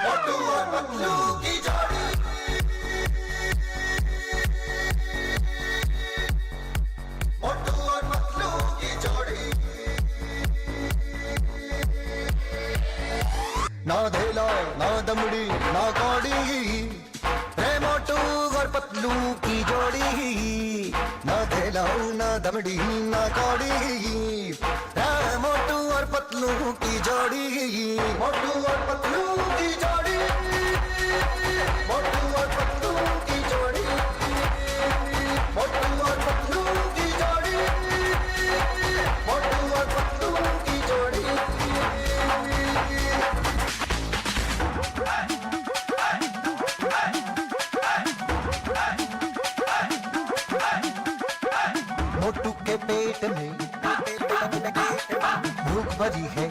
मोटू और पतलू की जोड़ी। मोटू और पतलू की जोड़ी। ना धेला, ना दमड़ी, ना कौड़ी। रे मोटू और पतलू की जोड़ी। ना धेला, ना दमड़ी, ना कौड़ी। रे मोटू और पतलू की जोड़ी। मोटू और पतलू की जोड़ी। मोटू और पतलू की जोड़ी। मोटू और पतलू की जोड़ी। मोटू और पतलू की जोड़ी। मोटू के पेट में भूख भरी है,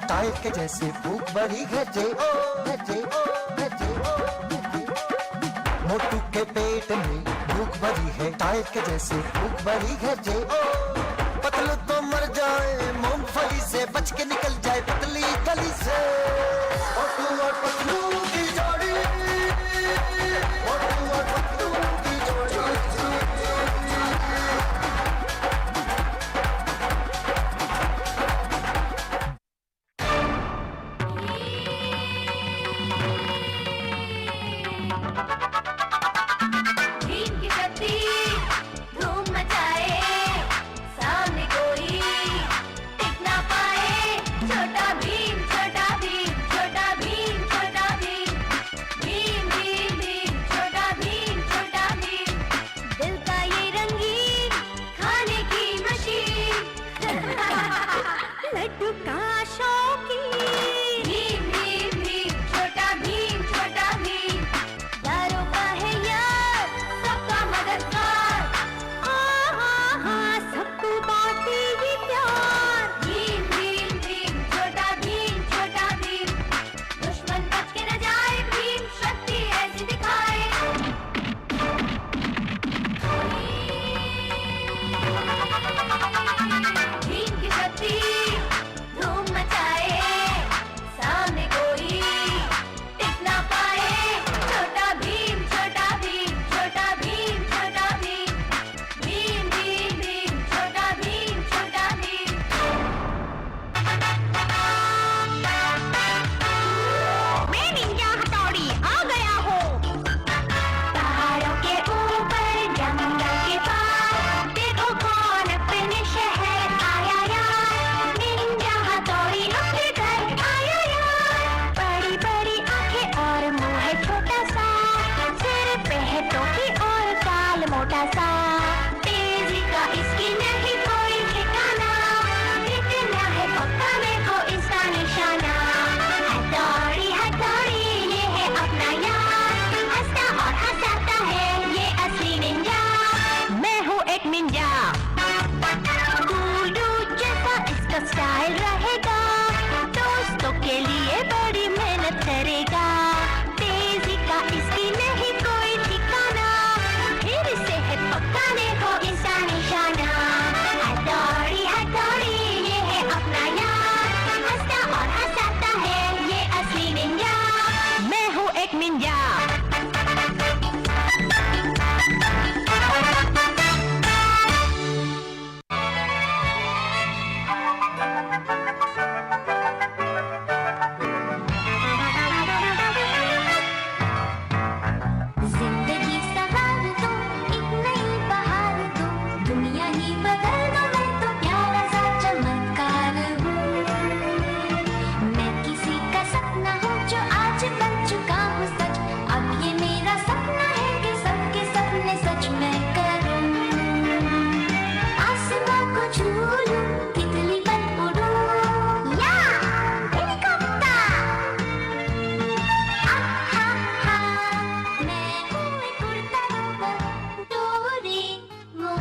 टायर के जैसे फूक भरी है। जे ओ, जे ओ, जे ओ। मोटू के पेट में भूख भरी है, टायर के जैसे भूख भरी है जे। ओ, पतलू तो मर जाए मूंगफली से, बच के निकल जाए पतली गली से। मोटू और पतलू की जोड़ी, मोटू और पतलू की जोड़ी। भीम की शक्ति धूम मचाए, सामने कोई टिक ना पाए। छोटा भीम, छोटा भीम, छोटा भीम, छोटा भीम, भीम, भीम, भीम, छोटा भीम, छोटा भीम। दिल का ये रंगीन खाने की मशीन। लड्डू का शौकीन। भीम, भीम, भीम, छोटा भीम, छोटा भीम। यारों का है यार, सबका मददगार। हाँ, हाँ, हाँ, सबको बांटे ये प्यार। भीम, भीम, भीम, छोटा भीम, छोटा भीम। दुश्मन बच के न जाए, भीम शक्ति ऐसी दिखाए। भीम की शक्ति धूम मचाए, सामने कोई टिक ना पाए। छोटा भीम, छोटा भीम, छोटा भीम, छोटा भीम, भीम, भीम, भीम, छोटा भीम, छोटा भीम। मैं निंजा हथौड़ी आ गया हूँ। पहाड़ों के ऊपर, जंगल के पार, देखो कौन अपने शहर आया यार। निंजा हथौड़ी अपने घर आया यार। बड़ी बड़ी आंखें और मुंह है छोटा सा, सिर पे है टोपी और काल मोटा सा। तेजी का इसकी नहीं कोई ठिकाना, इतना है पक्का देखो इसका निशाना। हथौड़ी, हथौड़ी, ये है अपना यार, हंसता और हंसाता है ये असली निंजा। मैं हूँ एक निंजा। गुंडू जैसा इसका स्टाइल रहेगा, दोस्तों के लिए बड़ी मेहनत करेगा। तेजी का इसकी नहीं कोई ठिकाना, फिर से है पक्का देखो इसका निशाना। हथौड़ी, हथौड़ी, ये है अपना यार, हंसता और हंसाता है ये असली निंजा। मैं हूँ एक निंजा। जिंदगी संवार दो, एक नई बहार दो, दुनिया ही बदल दो, मैं तो प्यारा सा चमत्कार हूँ। मैं किसी का सपना हूँ जो आज बन चुका हूँ सच, अब ये मेरा सपना है कि सबके सपने सच मैं करूँ। आसमां को छू लूं, तितली बन उड़ूं, या हेलीकॉप्टर। आहा हा, मैं हूँ एक उड़ता रोबोट, डोरेमोन।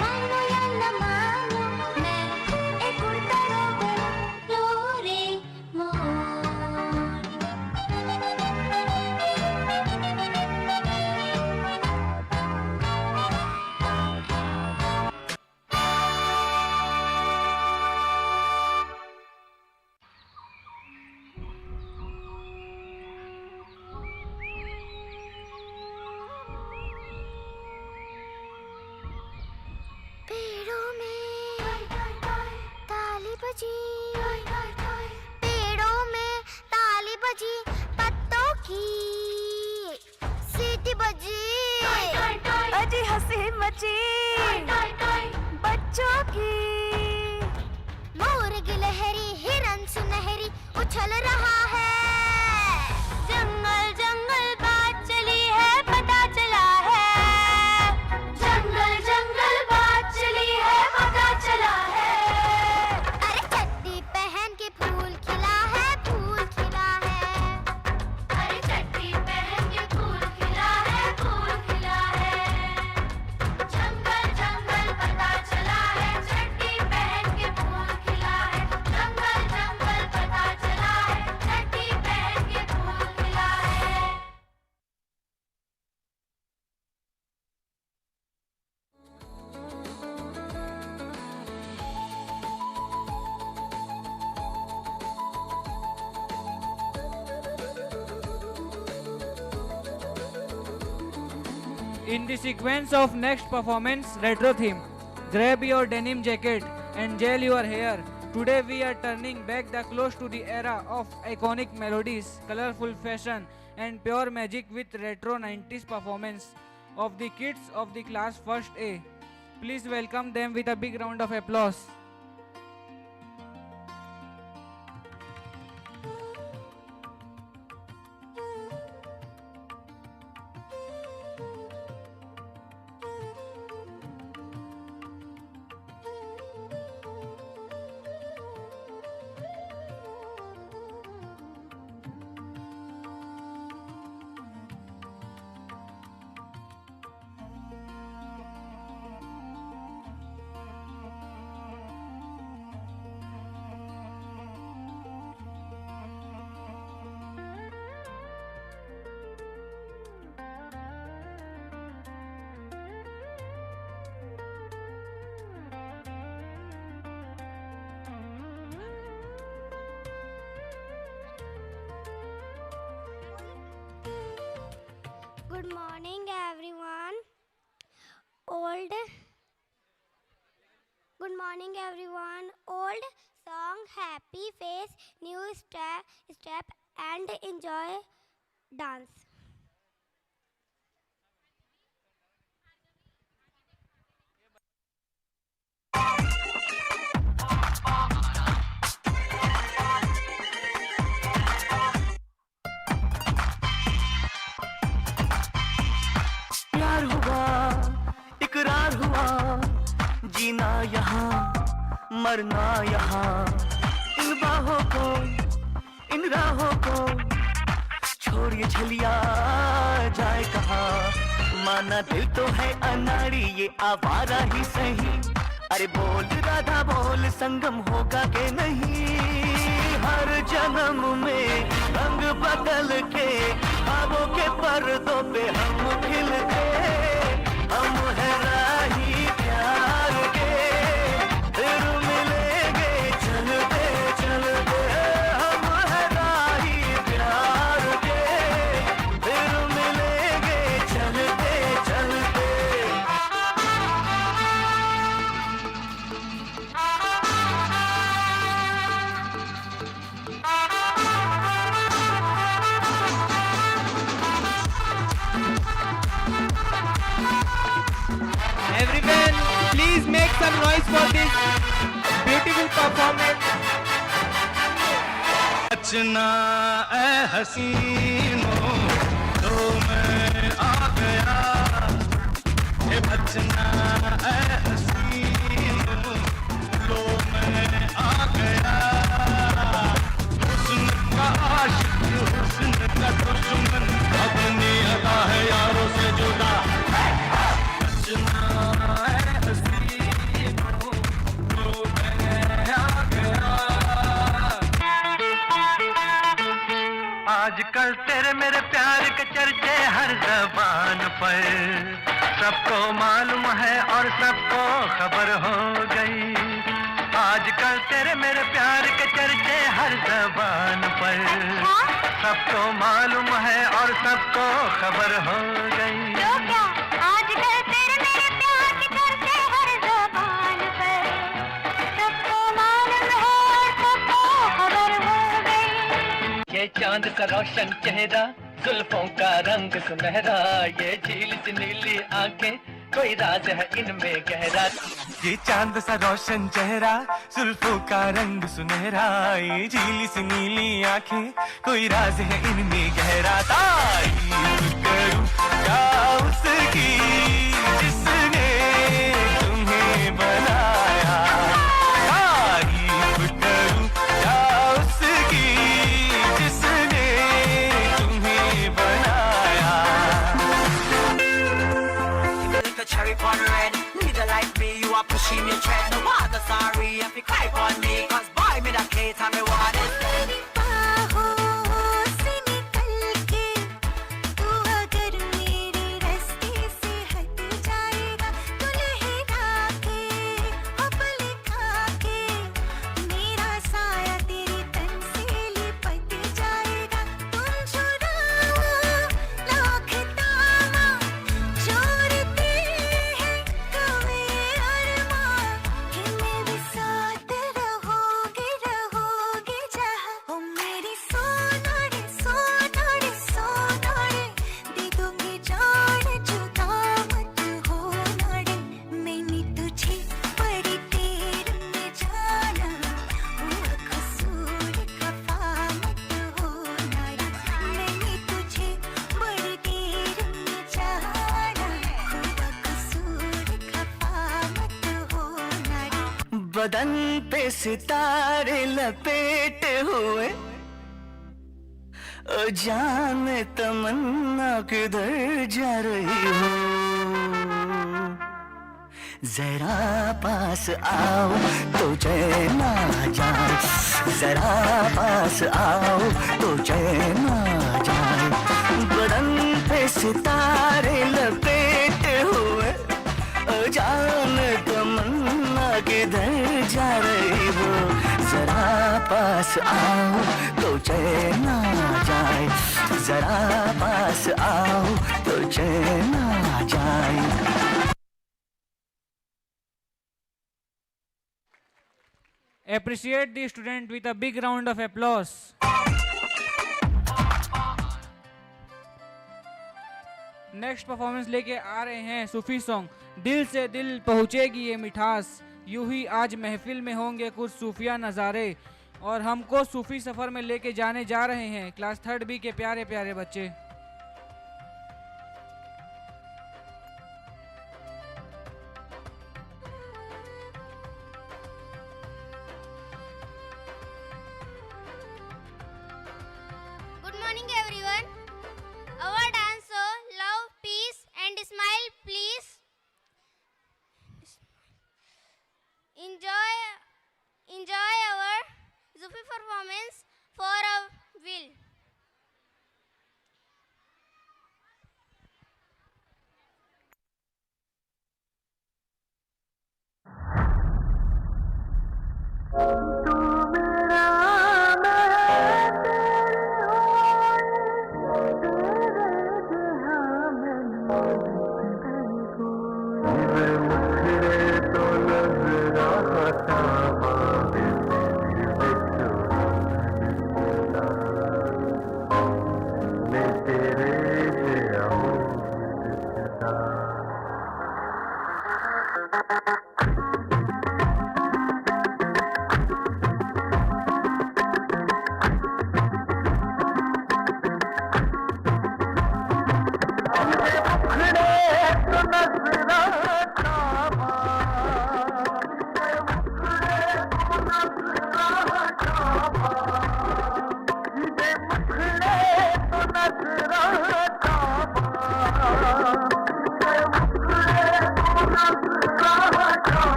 मानो या न मानो, मैं हूँ एक उड़ता रोबोट, डोरेमोन। पेड़ों में ताली बजी, पेड़ों में ताली बजी, पत्तों की सीटी बजी, अजी हंसी मची, बच्चों की। मोर गिलहरी हिरन सुनहरी उछल रहा है। जंगल जंगल बात चली है, पता चला है। जंगल जंगल बात चली है, पता चला है। अरे चड्डी पहन के फूल खिला है, फूल खिला है। अरे चड्डी पहन के फूल खिला है, फूल खिला है। जंगल जंगल पता चला है, चड्डी पहन के फूल खिला है। जंगल जंगल पता चला है, In the sequence of next performance, Retro Theme, grab your denim jacket and gel your hair. Today we are turning back the clocks to the era of iconic melodies, colorful fashion, and pure magic with retro nineties performance of the kids of the class first A. Please welcome them with a big round of applause. Good morning, everyone. Old. Good morning, everyone. Old song, happy face, new step, step, and enjoy dance. प्यार हुआ, इकरार हुआ, जीना यहाँ, मरना यहाँ। In बाहों को, इन राहों को छोड़, ये छलिया जाए कहाँ? माना दिल तो है अनाड़ी, ये आवारा ही सही। अरे बोल राधा बोल, संगम होगा के नहीं? हर जन्म में रंग बदल के ख्वाबों के पर्दों पे हम खिलते। हम हैं राही प्यार के, फिर मिलेंगे चलते चलते। हम हैं राही प्यार के, फिर मिलेंगे चलते चलते। Everyone, please make some noise for this beautiful performance. बचना ए हसीनो, लो मैं आ गया। ए बचना ए हसीनो, लो मैं आ गया। हुस्न का आशिक, हुस्न का दुश्मन, अपनी अदा है यारों से जुदा। बचना ए हसीनो, लो मैं आ गया। आजकल तेरे मेरे प्यार के चर्चे हर जबान पर, सबको मालूम है और सबको खबर हो गई। आजकल तेरे मेरे प्यार के चर्चे हर जबान पर, हाँ? सबको मालूम है और सबको खबर हो गई। तो क्या आजकल तेरे मेरे प्यार के चर्चे हर जबान पर, सबको मालूम है और सबको खबर हो गई। ये चांद सा रोशन चेहरा, जुल्फों का रंग सुनहरा, ये झील सी नीली आंखें, कोई राज है इनमें गहरा। ये चांद सा रोशन चेहरा, जुल्फों का रंग सुनहरा, ये झील सी नीली आंखें, कोई राज है इनमें गहरा। तारीफ करूं क्या उसकी, जिसने तुम्हें बनाया। तारीफ करूं क्या उसकी, जिसने तुम्हें बनाया। Like a cherry on red, leader like me, you are pushing your tread. No water, sorry, if you cry on me, 'cause boy, me that Kate and me want it. तेरी बाहों से निकल के तू अगर मेरे रास्ते से हट बदन पे सितारे लपेटे हुए, ओ जान तमन्ना किधर जा रही हो? जरा पास आओ तो चैन आ जाए, जरा पास आओ तो चैन आ जाए। बदन पे सितारे लपेटे हुए, ओ जान तमन्ना किधर जा रही हो? जरा पास आओ तो चैन आ जाए, जरा पास आओ तो चैन आ जाए। Appreciate the student with a big round of applause. Next performance लेके आ रहे हैं सूफी सॉन्ग दिल से दिल पहुंचेगी ये मिठास। यूं ही आज महफिल में होंगे कुछ सूफिया नज़ारे, और हमको सूफी सफ़र में लेके जाने जा रहे हैं क्लास थर्ड बी के प्यारे प्यारे बच्चे। Good morning, everyone. Our dance show, Love, Peace and Smile, please. Enjoy, enjoy our Zufi performance for a will.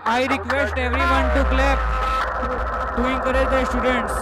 I request everyone to clap to encourage the students.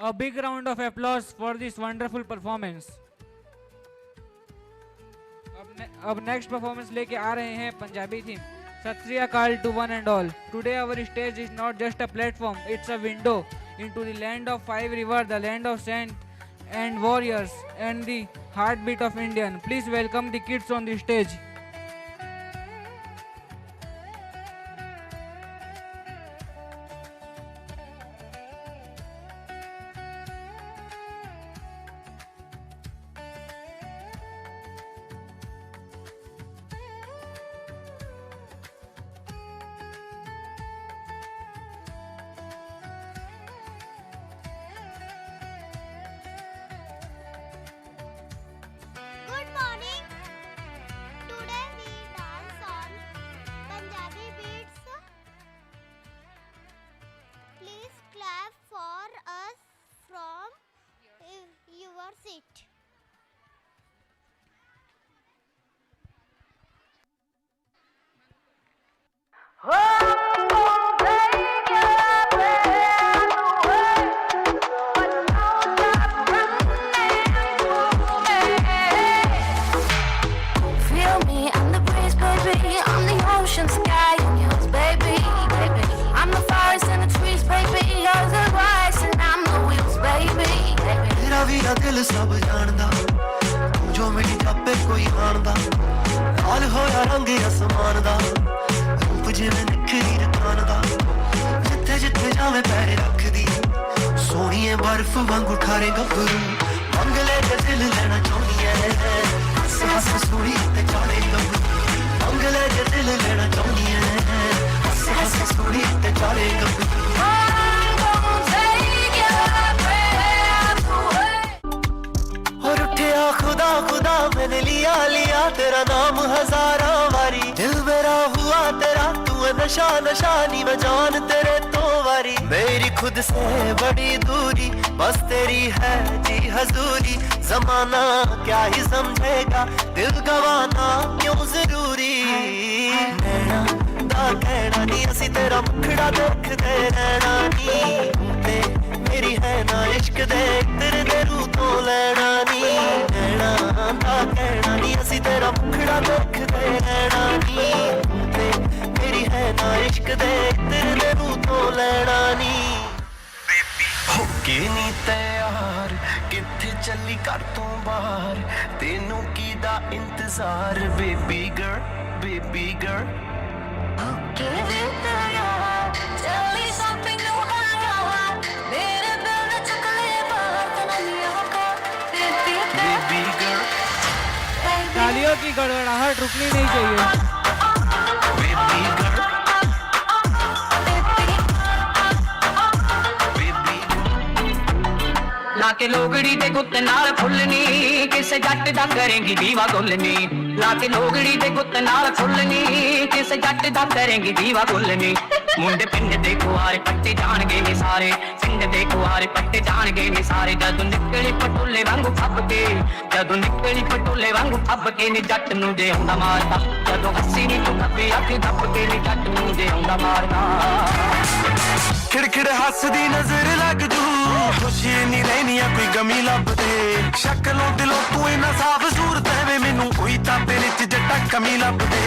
A big round of applause for this wonderful performance. अब ने, अब next performance लेके आ रहे हैं Punjabi theme. सत श्री अकाल to one and all. Today our stage is not just a platform, it's a window into the land of five river, the land of saint and warriors and the heartbeat of Indian. Please welcome the kids on the stage. Good morning. Today we dance on Punjabi beats. Please clap for us from your seat. Feel me, I'm the breeze, baby. I'm the ocean, sky, and hills, baby, baby. I'm the forest and the trees, baby. You're the rice and I'm the wheels, baby, baby. ਤੇਰਾ ਵੀ ਆ ਦਿਲ ਸਭ ਜਾਣਦਾ, ਤੂੰ ਜੋ ਮਿਲੀ ਜਾਪੇ ਕੋਈ ਆਣਦਾ। ਲਾਲ ਹੋਇਆ ਰੰਗ ਅਸਮਾਨ ਦਾ, ਰੂਪ ਜਿਵੇਂ ਨਿਖਰੀ ਰਕਾਨ ਦਾ। ਜਿੱਥੇ ਜਿੱਥੇ ਜਾਵੇਂ ਪੈਰ ਰੱਖਦੀ, ਸੋਹਣੀਏ ਬਰਫ਼ ਵਾਂਗੂ ਠਾਰੇ ਗੱਭਰੂ। ਮੰਗ ਲੈ ਜੇ ਦਿਲ ਲੈਣਾ ਚਾਹੁੰਦੀ ਐ, ਹੱਸ ਹੱਸ ਸੂਈ ਤੇ ਚਾਲੇ ਗੱਭਰੂ। ਮੰਗ ਲੈ ਜੇ ਦਿਲ ਲੈਣਾ ਚਾਹੁੰਦੀ ਐ, ਹੱਸ ਹੱਸ ਸੂਈ ਤੇ ਚਾਲੇ ਗੱਭਰੂ। I'm gonna take you everywhere. और उठिया खुदा खुदा मैंने लिया लिया तेरा नाम हजारां वारी। दिल मेरा हुआ तेरा तू है नशा नशा नी मैं जान तेरे तो वारी। मेरी खुद से बड़ी दूरी बस तेरी है जी हजूरी। जमाना क्या ही समझेगा दिल गवाना क्यों जरूरी। ਨੈਣਾ ਦਾ ਕਹਿਣਾ ਨੀ ਅਸੀਂ ਤੇਰਾ ਮੁਖੜਾ ਦੇਖਦੇ ਰਹਿਣਾ ਨੀ। ਤੇ ਮੇਰੀ ਹੈ ਨਾ ਇਸ਼ਕ ਦੇ ਇਤਰ ਦੇ ਰੂਹ ਤੋਂ ਲੈਣਾ ਨੀ। ਨੈਣਾ ਦਾ ਕਹਿਣਾ ਨੀ ਅਸੀਂ ਤੇਰਾ ਮੁਖੜਾ ਦੇਖਦੇ ਰਹਿਣਾ ਨੀ। ਤੇ ਮੇਰੀ ਹੈ ਨਾ ਇਸ਼ਕ ਦੇ ਇਤਰ ਦੇ ਰੂਹ ਤੋਂ ਲੈਣਾ ਨੀ। ਹੋ ਕੇ ਨੀ ਤਿਆਰ, ਕਿੱਥੇ ਚੱਲੀ ਘਰ ਤੋਂ ਬਾਹਰ, ਤੈਨੂੰ ਕੀ ਦਾ ਇੰਤਜ਼ਾਰ, ਬੇਬੀ ਗਰਲ, ਬੇਬੀ ਗਰਲ। ਹੋ ਕੇ ਨੀ ਤਿਆਰ, ਚੱਲੀ ਸ਼ਾਪਿੰਗ ਨੂੰ ਬਾਜ਼ਾਰ, ਮੇਰੇ ਬਿੱਲ ਦੇ ਚੁੱਕ ਲਏ ਬਾਹਰ, ਤੈਨੂੰ ਨਹੀਂ ਹੋਗਾ, ਬੇਬੀ ਗਰਲ। Baby girl. तालियों की गड़गड़ाहट रुकनी नहीं चाहिए। ਲਾ ਕੇ ਲੋਗੜੀ ਦੇ ਗੁੱਤ ਨਾਲ ਫੁੱਲਨੀ, ਕਿਸੇ ਜੱਟ ਦਾ ਕਰੇਂਗੀ ਦੀਵਾ ਗੁੱਲਨੀ। ਲਾ ਕੇ ਲੋਗੜੀ ਦੇ ਗੁੱਤ ਨਾਲ ਫੁੱਲਨੀ, ਕਿਸੇ ਜੱਟ ਦਾ ਕਰੇਂਗੀ ਦੀਵਾ ਗੁੱਲਨੀ। ਮੁੰਡੇ ਪਿੰਡ ਦੇ ਕੁਆਰੇ ਪੱਟੇ ਜਾਣਗੇ ਨੀ ਸਾਰੇ, ਪਿੰਡ ਦੇ ਕੁਆਰੇ ਪੱਟੇ ਜਾਣਗੇ ਨੀ ਸਾਰੇ। ਜਦੋਂ ਨਿਕਲੀ ਪਟੋਲੇ ਵਾਂਗੂ ਫੱਬ ਕੇ, ਜਦੋਂ ਨਿਕਲੀ ਪਟੋਲੇ ਵਾਂਗੂ ਫੱਬ ਕੇ ਨੀ ਜੱਟ ਨੂੰ ਜੇ ਆਉਂਦਾ ਮਾਰਦਾ। ਜਦੋਂ ਹੱਸੀ ਨੀ ਤੂੰ ਖੱਬੀ ਅੱਖ ਦੱਬ ਕੇ ਨੀ ਜੱਟ ਨੂੰ ਜੇ ਆਉਂਦਾ ਮਾਰਦਾ। ਖਿੜਖਿੜ ਹੱਸਦੀ ਨਜ਼ਰ ਲੱਗ ਜੂ, ਖੁਸ਼ੀ ਨਹੀਂ ਰਹਿਣੀ ਆ ਕੋਈ ਗਮੀ ਲੱਭਦੇ। ਸ਼ਕਲੋਂ ਦਿਲੋਂ ਤੂੰ ਇੰਨਾ ਸਾਫ਼ ਸੂਰਤ ਹੈ ਵੇ, ਮੈਨੂੰ ਕੋਈ ਤਾਂ ਤੇਰੇ ਚ ਜੱਟਾ ਕਮੀ ਲੱਭਦੇ।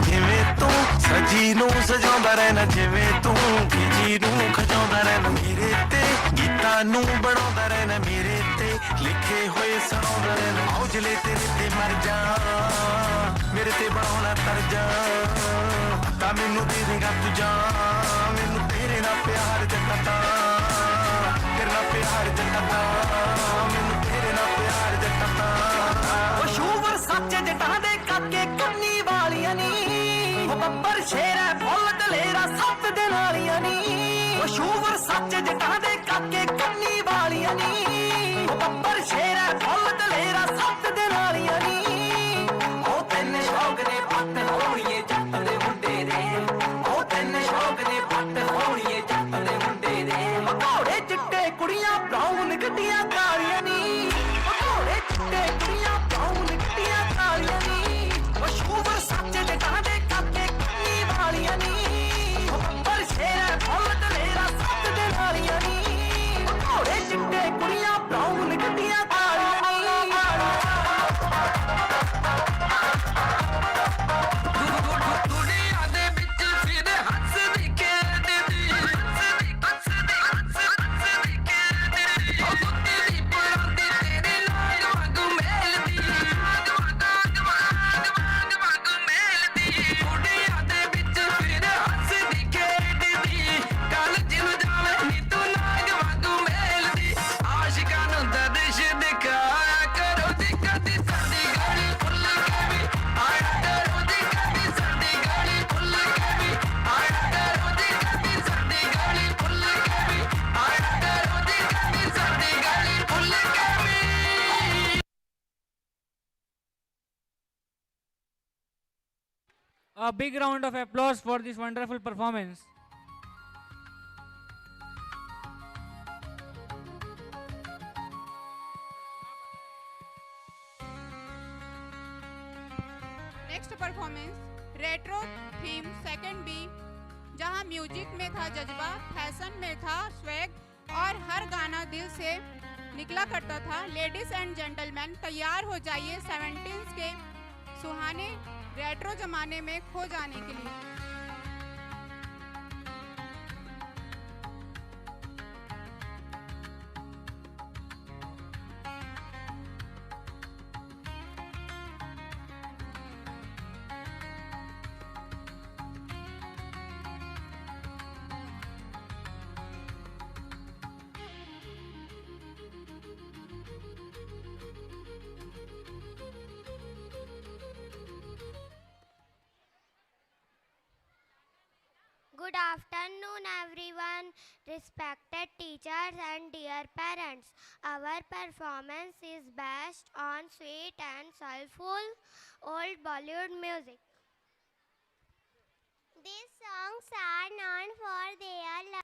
ਜਿਵੇਂ ਤੂੰ ਸਜੀ ਨੂੰ ਸਜਾਉਂਦਾ ਰਹਿਣਾ, ਜਿਵੇਂ ਤੂੰ ਖਿਜੀ ਨੂੰ ਖਜਾਉਂਦਾ ਰਹਿਣਾ, ਮੇਰੇ ਤੇ ਗੀਤਾਂ ਨੂੰ ਬਣਾਉਂਦਾ ਰਹਿਣਾ, ਮੇਰੇ ਹੋਏ ਸੁਣਾਉਂਦਾ ਰਹਿਣਾ, ਆਉ ਜਲੇ ਤੇਰੇ ਤੇ ਮਰ ਜਾ, ਮੇਰੇ ਤੇ ਬਣਾਉਣਾ ਤਰ ਜਾ। ਤਾਂ ਮੈਨੂੰ ਦੇ ਦੇਗਾ ਤੂੰ ਜਾਨ, ਮੈਨੂੰ ਤੇਰੇ ਨਾਲ ਪਿਆਰ ਜੱਟਾ ਤਾਂ, ਤੇਰੇ ਨਾਲ ਪਿਆਰ ਜੱਟਾ ਤਾਂ, ਮੈਨੂੰ ਤੇਰੇ ਨਾਲ ਪਿਆਰ ਜੱਟਾ ਤਾਂ। ਉਹ ਸ਼ੂਵਰ ਸੱਚ ਜੱਟਾਂ ਦੇ ਕਾਕੇ ਕੰਨੀ ਵਾਲੀਆਂ ਨੀ, ਉਹ ਬੱਬਰ ਸ਼ੇਰ ਹੈ ਫੁੱਲ ਦਲੇਰਾ ਸੱਤ ਦੇ ਨਾਲੀਆਂ ਨੀ। ਉਹ ਸ਼ੂਵਰ ਸੱਚ ਜੱਟਾਂ ਦੇ ਕਾਕੇ ਕੰਨੀ ਵਾਲੀਆਂ ਨੀ, ਉਹ ਬੱਬਰ ਸ਼ੇਰ ਹੈ ਫੁੱਲ ਦਲੇਰਾ ਸੱਤ ਦੇ ਨਾਲੀਆਂ ਨੀ। ਉਹ ਤਿੰਨ ਸ਼ੌਕ ਨੇ ਪੱਤ ਹੋਣੀਏ ਜੱਟ ਦੇ ਮੁੰਡੇ ਦੇ, ਉਹ ਤਿੰਨ ਸ਼ੌਕ ਨੇ ਪੱਤ ਹੋਣੀਏ ਜੱਟ ਦੇ ਮੁੰਡੇ ਦੇ। ਉਹ ਘੋੜੇ ਚਿੱਟੇ, ਕੁੜੀਆਂ ਬਰਾਊਨ, ਗੱਡੀਆਂ ਕਾਲੀਆਂ ਨੀ, ਉਹ ਘੋੜੇ ਚਿੱਟੇ, ਕੁੜੀਆਂ ਬਰਾਊਨ, ਗੱਡੀਆਂ ਕਾਲੀਆਂ ਨੀ। ਉਹ ਸ਼ੂਵਰ ਸੱਚ ਜੱਟਾਂ ਦੇ ਕਾਕੇ ਕੰਨੀ ਵਾਲੀਆਂ ਨੀ, ਉਹ ਬੱਬਰ ਸ਼ੇਰ ਹੈ ਫੁੱਲ ਦਲੇਰਾ ਸੱਤ ਦੇ ਨਾਲੀਆਂ ਨੀ। ਉਹ ਘੋੜੇ ਚਿੱਟੇ, ਕੁੜੀਆਂ ਬਰਾਊਨ, ਗੱਡੀਆਂ ਕਾਲੀਆਂ ਨੀ। ਦੁਨੀਆ ਦੇ ਵਿੱਚ ਫਿਰ ਹੱਸਦੀ ਖੇਡਦੀ, ਹੱਸਦੀ, ਹੱਸਦੀ, ਹੱਸਦੀ, ਹੱਸਦੀ ਖੇਡਦੀ। ਉਹ ਕੁੱਤੀ ਦੀ ਪਰਾਂਦੀ ਤੇਰੇ ਲਾਗ ਵਾਂਗੂ ਮੇਲਦੀ, ਲਾਗ ਵਾਂਗੂ, ਲਾਗ ਵਾਂਗੂ, ਲਾਗ ਵਾਂਗੂ ਮੇਲਦੀ। ਕੁੜੀਆਂ ਦੇ ਵਿੱਚ ਫਿਰ ਹੱਸਦੀ ਖੇਡਦੀ, ਕਾਲਜ ਨੂੰ ਜਾਵੇਂ ਨੀ ਤੂੰ ਨਾਗ ਵਾਂਗੂ ਮੇਲਦੀ। ਆਸ਼ਿਕਾਂ ਨੂੰ ਦਰਸ਼ ਦਿਖਾਇਆ ਕਰੋ ਜੀ ਕਦੀ ਸਾਡੀ ਗਲੀ ਭੁੱਲ ਕੇ ਵੀ, ਆਇਆ ਕਰੋ ਜੀ ਕਦੀ ਸਾਡੀ ਗਲੀ ਭੁੱਲ ਕੇ ਵੀ, ਆਇਆ ਕਰੋ ਜੀ ਕਦੀ ਸਾਡੀ ਗਲੀ ਭੁੱਲ ਕੇ ਵੀ, ਆਇਆ ਕਰੋ ਜੀ ਕਦੀ ਸਾਡੀ ਗਲੀ ਭੁੱਲ ਕੇ ਵੀ। A big round of applause for this wonderful performance. Next performance, Retro Theme Second B, जहां म्यूजिक में था जज्बा, फैशन में था स्वैग और हर गाना दिल से निकला करता था। लेडीज एंड जेंटलमैन, तैयार हो जाइए सेवेंटीज के सुहाने रेट्रो जमाने में खो जाने के लिए। Good afternoon, everyone, respected teachers and dear parents. Our performance is based on sweet and soulful old Bollywood music. These songs are known for their love.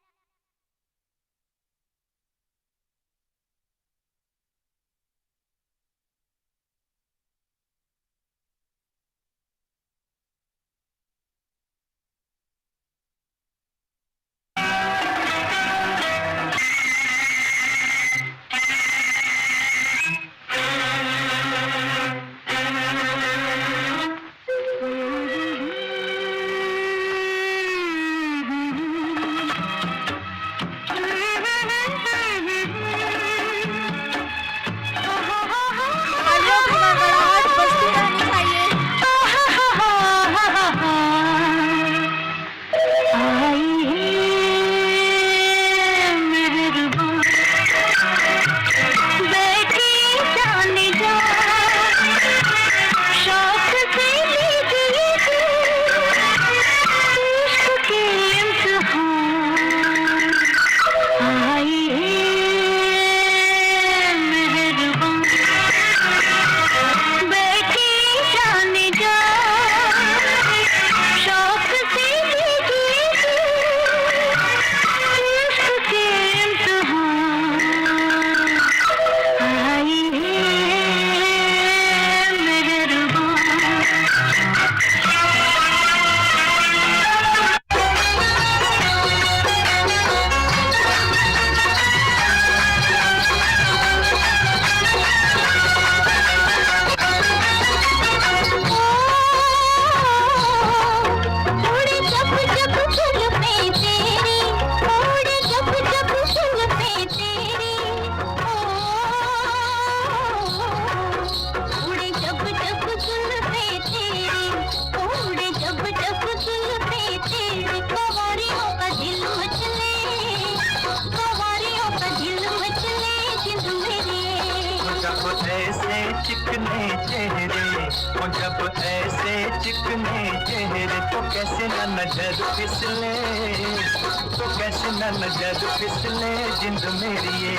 ऐसे चिकने चेहरे, ओ जब ऐसे चिकने चेहरे, तो कैसे ना नजर फिसले, तो कैसे ना नजर फिसले जिंद मेरी ये।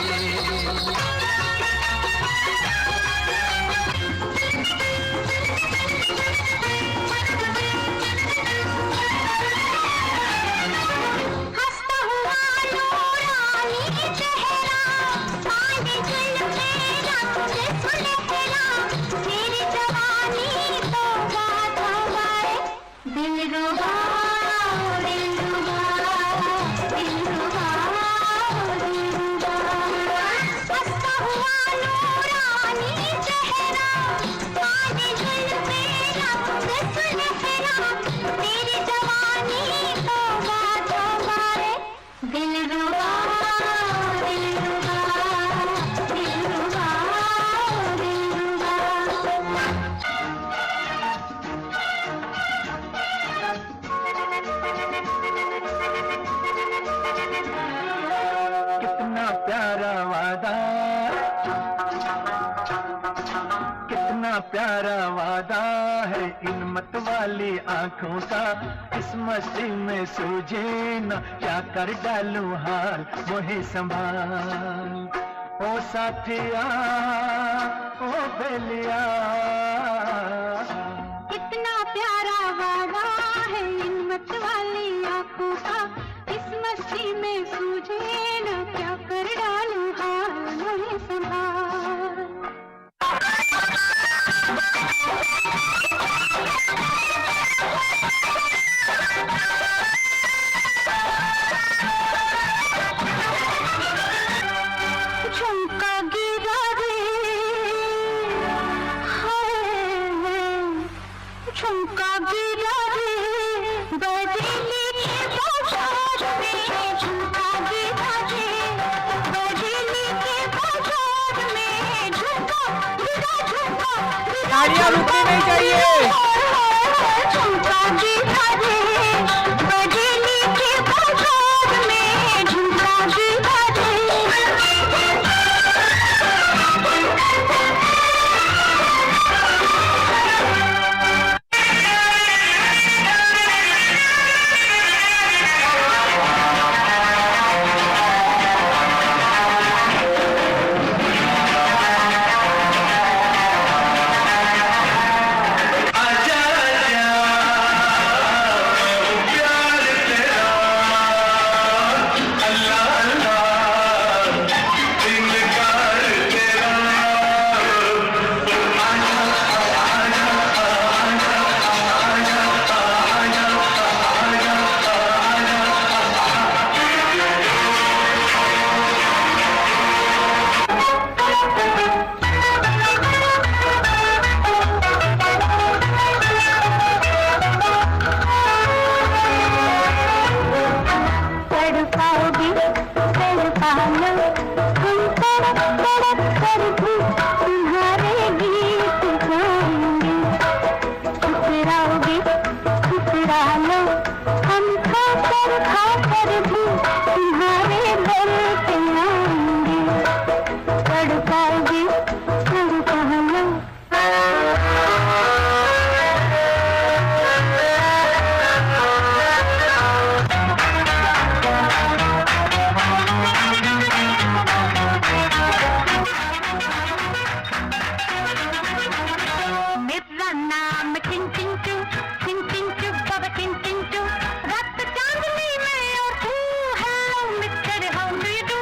हंसता हुआ नूरानी चेहरा, काली जुल्फे रंग सुनहरा, मेरी जवानी तौबा तौबा रे। दिलरुबा, दिलरुबा, दिलरुबा, दिलरुबा। हंसता हुआ नूरानी चेहरा, काली जुल्फे रंग सुनहरा, मेरी जवानी तौबा तौबा रे। दिलरुबा, दिलरुबा, दिलरुबा, दिलरुबा। कितना प्यारा वादा, कितना प्यारा वादा है इन मत वाली आंखों का। इस मस्ती में सूझे ना, क्या कर डालूं हाल, मोहे संभाल। ओ साथिया, ओ बेलिया। कितना प्यारा वादा है इन मत वाली आंखों का, इस मस्ती में सूझे ना, क्या कर डालूं हाल, मोहे संभाल। झुमका गिरा रे, हाय, झुमका गिरा रे, बरेली के बाजार में। झुमका गिरा रे, बरेली के बाजार में। झुमका गिरा, झुमका गिरा, तालियां रुकनी नहीं चाहिए। झुमका गिरा रे, बरेली के बाजार में। झुमका गिरा रे। तड़पाओगे, तड़पा लो, हम तड़प तड़प कर भी तुम्हारे गीत गाएंगे। ठुकराओगे, ठुकरा लो, हम खा कर खा कर भी तुम्हारे दर पे आएंगे। तड़पाओगे, तड़पा लो। मेरा नाम टिन टिन टू, टिन टिन टू, बाबा टिन टिन टू। रात चांदनी में और तू, hello mister, how do you do?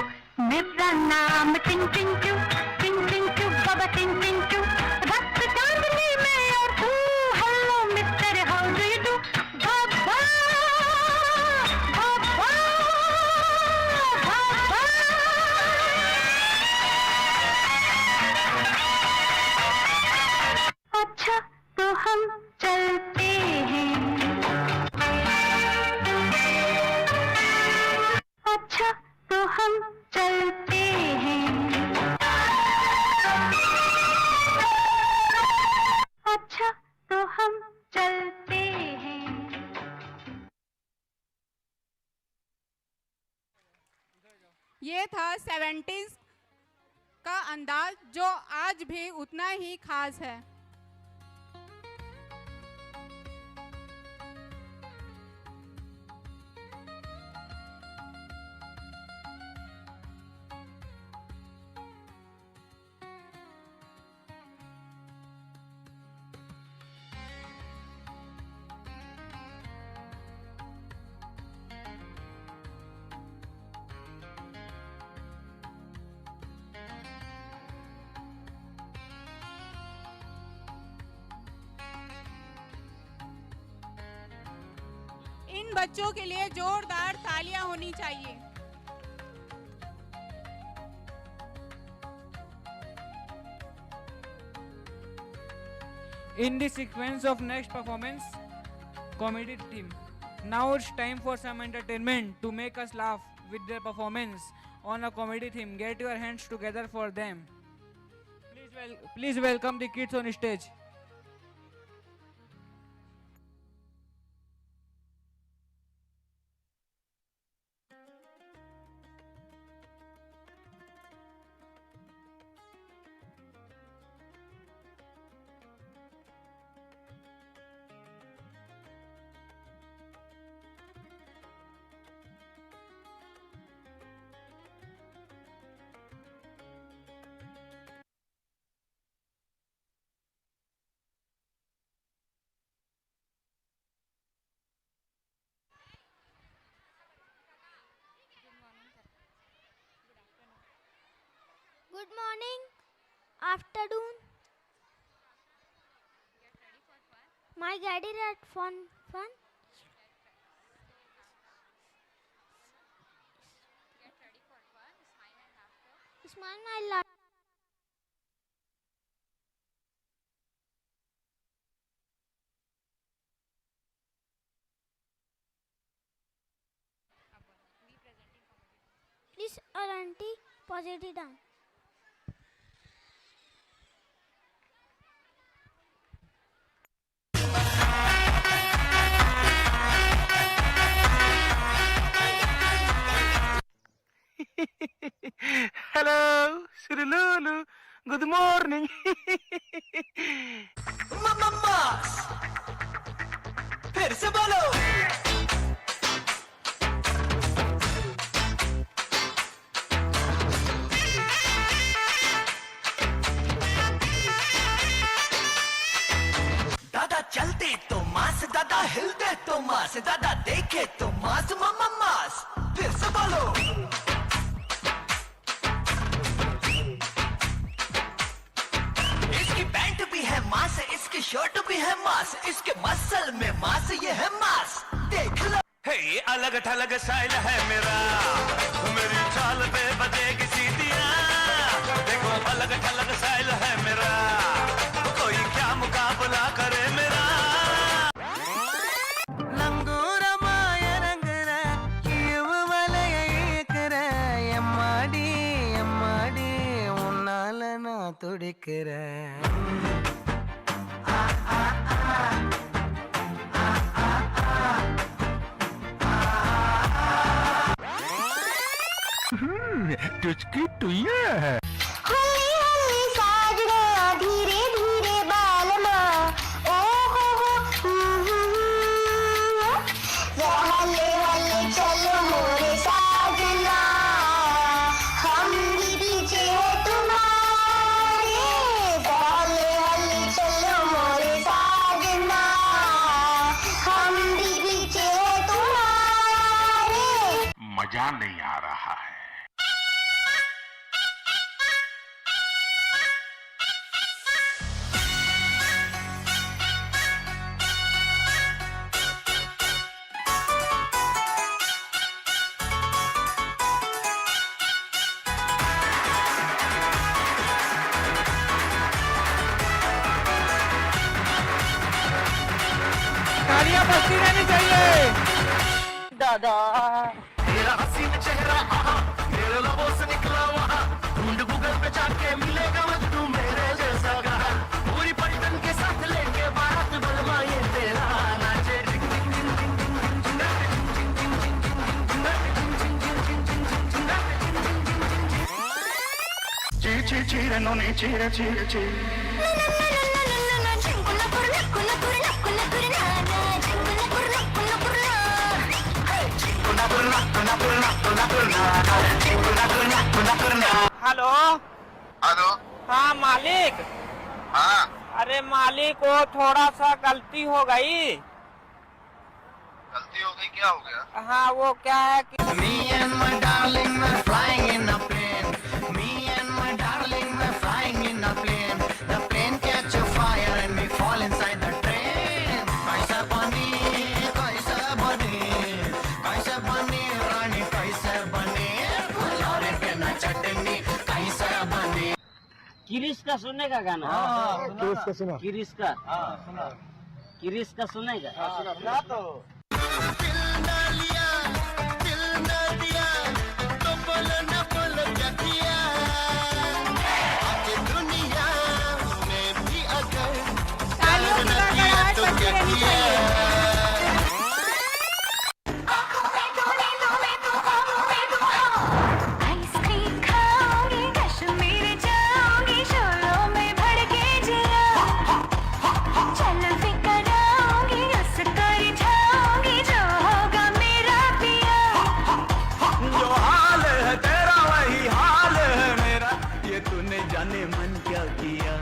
मेरा नाम टिन टिन टू, टिन टिन टू, बाबा टिन टिन टू। रात चांदनी में और तू, hello mister, how do you do? बाबा, बाबा, बाबा। अच्छा, तो हम चलते हैं। अच्छा, तो हम चलते हैं। अच्छा, तो हम चलते हैं। ये था सेवेंटीज का अंदाज, जो आज भी उतना ही खास है। इन बच्चों के लिए जोरदार तालियां होनी चाहिए। In the sequence of next performance, comedy team. Now it's time for some entertainment to make us laugh with their performance on a comedy theme. Get your hands together for them. Please, wel- please welcome the kids on stage. Good morning, afternoon. My get ready for fun. Smile, my laugh. Please, aunty, positive down. Hello, Surululu. Good morning. Mamamas. फिर से बोलो। दादा चलते तो मास, दादा हिलते तो मास, दादा देखे तो मास, ममामास। फिर से बोलो। इसकी पैंट भी है मास, इसकी शर्ट भी है मास, इसके मसल में मास, ये है मास। देख लो। हे, ये अलग थलग स्टाइल है मेरा, मेरी चाल पे बजेगी सीटियां। देखो, अलग थलग स्टाइल है मेरा, कोई क्या मुकाबला करे मेरा। ಲಂಗೂರ ಮಾಯ ರಂಗರ, ಇವು ವಲಯ ಏಕರ, ಎಮ್ಮಾಡಿ, ಎಮ್ಮಾಡಿ, ಉನ್ನಾಲ ನಾ ತುಡಿಕರ. हम्म, टुचकी टुइया है। हल्ले हल्ले साजना, धीरे धीरे बालमा, ओ हो हो, हम्म, हम्म, हम्म। जरा हल्ले हल्ले चलो मोरे साजना, हम भी पीछे है तुम्हारे। जरा हल्ले हल्ले चलो मोरे साजना, हम भी पीछे है तुम्हारे। मजा नहीं आ रहा है। तालियां बजती रहनी चाहिए। दादा। तेरा हसीन चेहरा, आहा, मेरे लबों से निकला वहाँ। ढूंढ Google पे जाके, मिलेगा मजनू मेरे जैसा ग्राहक। पूरी पलटन के साथ लेके बारात, बलमा ये तेरा नाचे। ची, ची, ची, हेलो। हेलो। हाँ मालिक। हाँ। अरे मालिक, वो थोड़ा सा गलती हो गई। गलती हो गई, क्या हो गया? हाँ, वो क्या है कि Me and my darling were flying in a plane. Me and my darling were flying in a plane. The plane catch a fire and we fall inside the train. कैसे बनी, कैसे बनी, कैसे बनी रानी, कैसे बनी? फुलौरी पे ना चटनी, कैसे बनी? किरिस का सुनने का गाना। हाँ, किरिस का सुना। किरिस का। हाँ, सुना। किरिस का सुनेगा। हाँ, सुना, सुना तो। दिल ना लिया, दिल ना दिया, तो बोलो ना बोलो क्या किया? आज दुनिया में भी अगर प्यार ना किया तो क्या किया? आइसक्रीम खाऊंगी, कश्मीर जाऊंगी, शोलों में भड़के जिया। चलो फिर कराऊंगी, उसको रिझाऊंगी, जो होगा मेरा पिया। जो हाल है तेरा वही हाल है मेरा, ये तूने जाने मन क्या किया।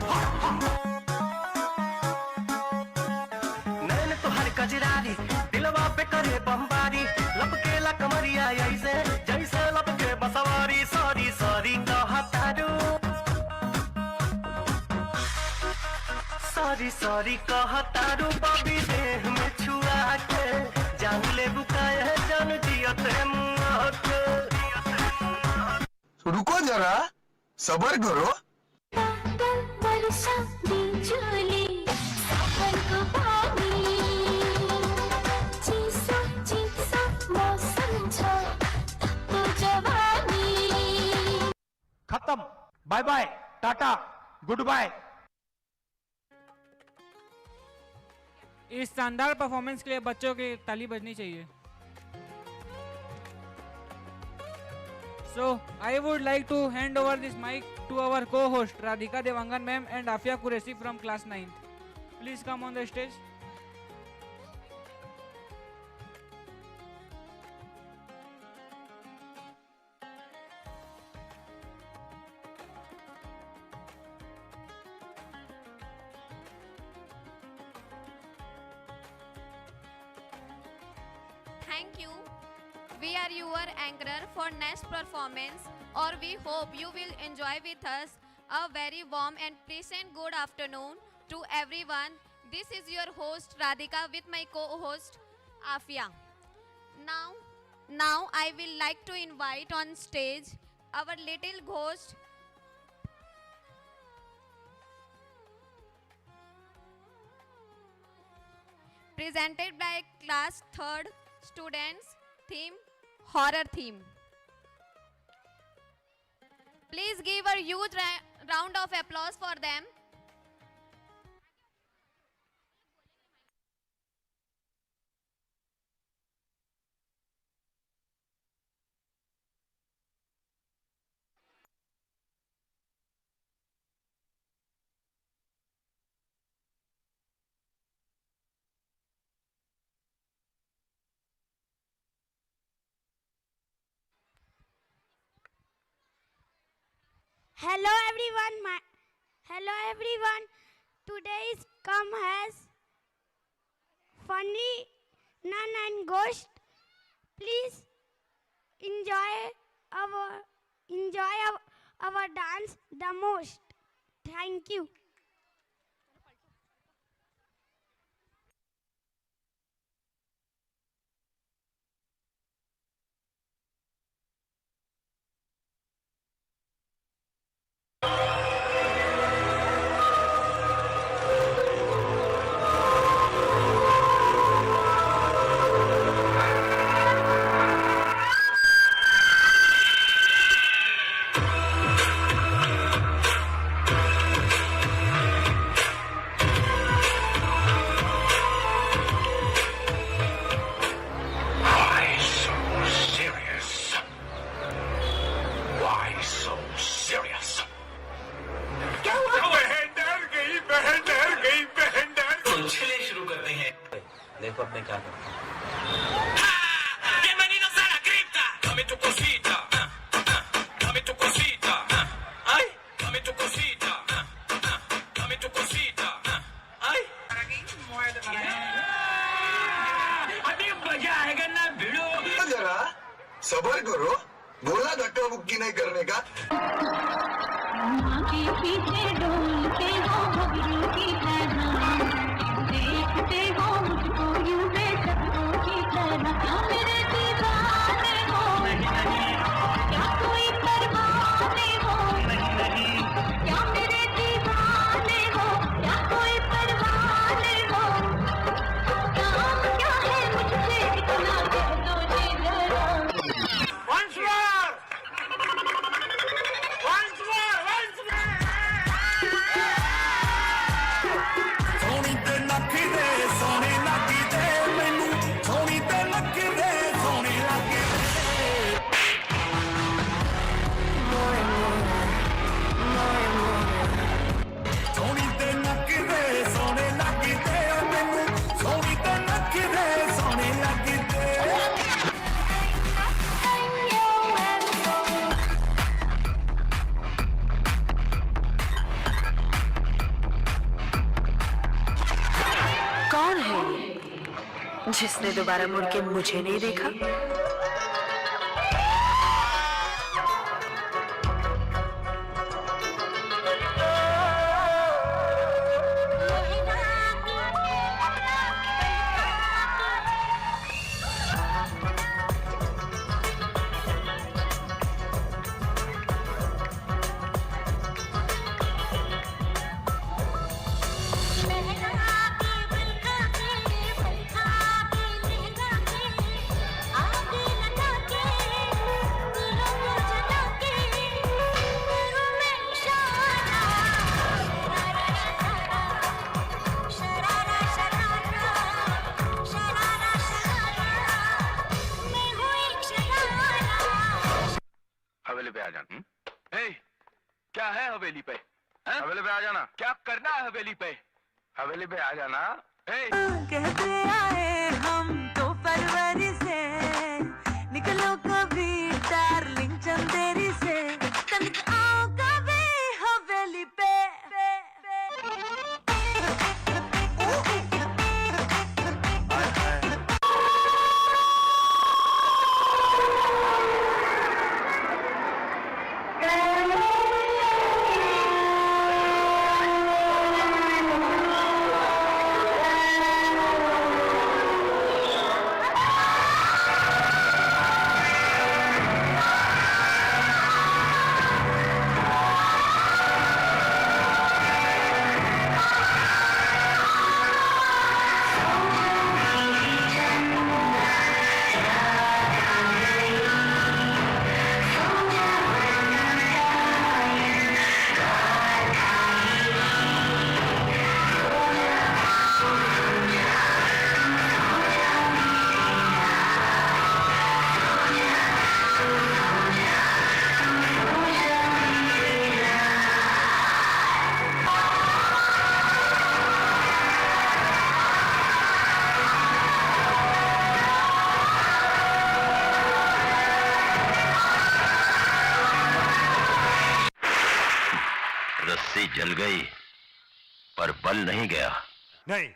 नैन तोहर कजरारी, दिलवा पे करे बमबारी, लपकेला कमरिया ऐसे, जैसे लपके बसवारी। सॉरी सॉरी कहतारू, सॉरी सॉरी कहतारू, बबी देह में छुआ के, जान ले बुकाए जान जियत मुआ के। रुको जरा, सबर करो। बादल वर्षा बिजुली, सावन को पानी, चिसो चिसो मौसम छ, थपो जवानी। खत्म। बाय बाय, टाटा, गुड बाय। इस शानदार परफॉर्मेंस के लिए बच्चों की ताली बजनी चाहिए। So I would like to hand over this mic to our co-host Radhika Dewangan ma'am and Afia Qureshi from class ninth. Please come on the stage. Thank you. We are your anchor for next performance, or we hope you will enjoy with us. A very warm and pleasant good afternoon to everyone. This is your host Radhika with my co-host Afia. Now, now I will like to invite on stage our little ghost, presented by class third students, theme horror theme. Please give a huge ra- round of applause for them. Hello everyone. My, hello everyone. Today's come has funny nun and ghost. Please enjoy our enjoy our, our dance the most. Thank you. Why so serious? Why so serious? अब मैं क्या करता हूँ? Bienvenidos a la cripta. Dame tu cosita, ah, ah, dame tu cosita, ah, ay, dame tu cosita, ah, ah, dame tu cosita, ah, ay. अभी मजा आएगा ना भिड़ो। जरा सबर करो। बोला धक्का मुक्की नहीं करने का। माँ के पीछे डोलते हो घुघरू की तरह, देखते हो मुझको यूं बेसबरों की तरह। क्या मेरे दीवाने हो, क्या कोई परवाने हो, क्या मेरे दीवाने हो, क्या कोई परवाने हो, काम क्या है मुझसे इतना कह दो जी जरा। Once more! Once more! Once more! ਸੋਹਣੀ ਤੇ ਨੱਖਰੇ ਸੋਹਣੇ ਲੱਗਦੇ ਮੈਨੂੰ, ਸੋਹਣੀ ਤੇ ਨੱਖਰੇ ਸੋਹਣੇ ਲੱਗਦੇ। ਸੋਹਣੀ ਤੇ ਨੱਖਰੇ ਸੋਹਣੇ ਲੱਗਦੇ ਆ ਮੈਨੂੰ, ਸੋਹਣੀ ਤੇ ਨੱਖਰੇ ਸੋਹਣੇ ਲੱਗਦੇ। कौन है ये, जिसने दोबारा मुड़ के मुझे नहीं देखा? हवेली पे आ जाना। हम्म? ए, क्या है हवेली पे? हैं? हवेली पे आ जाना। क्या करना है हवेली पे? हवेली पे आ जाना। ए, कहते आए हम तो फरवरी से, निकलो कभी डार्लिंग चंदेरी से, तनिक आओ कभी हवेली पे। रस्सी जल गई, पर बल नहीं गया। नहीं।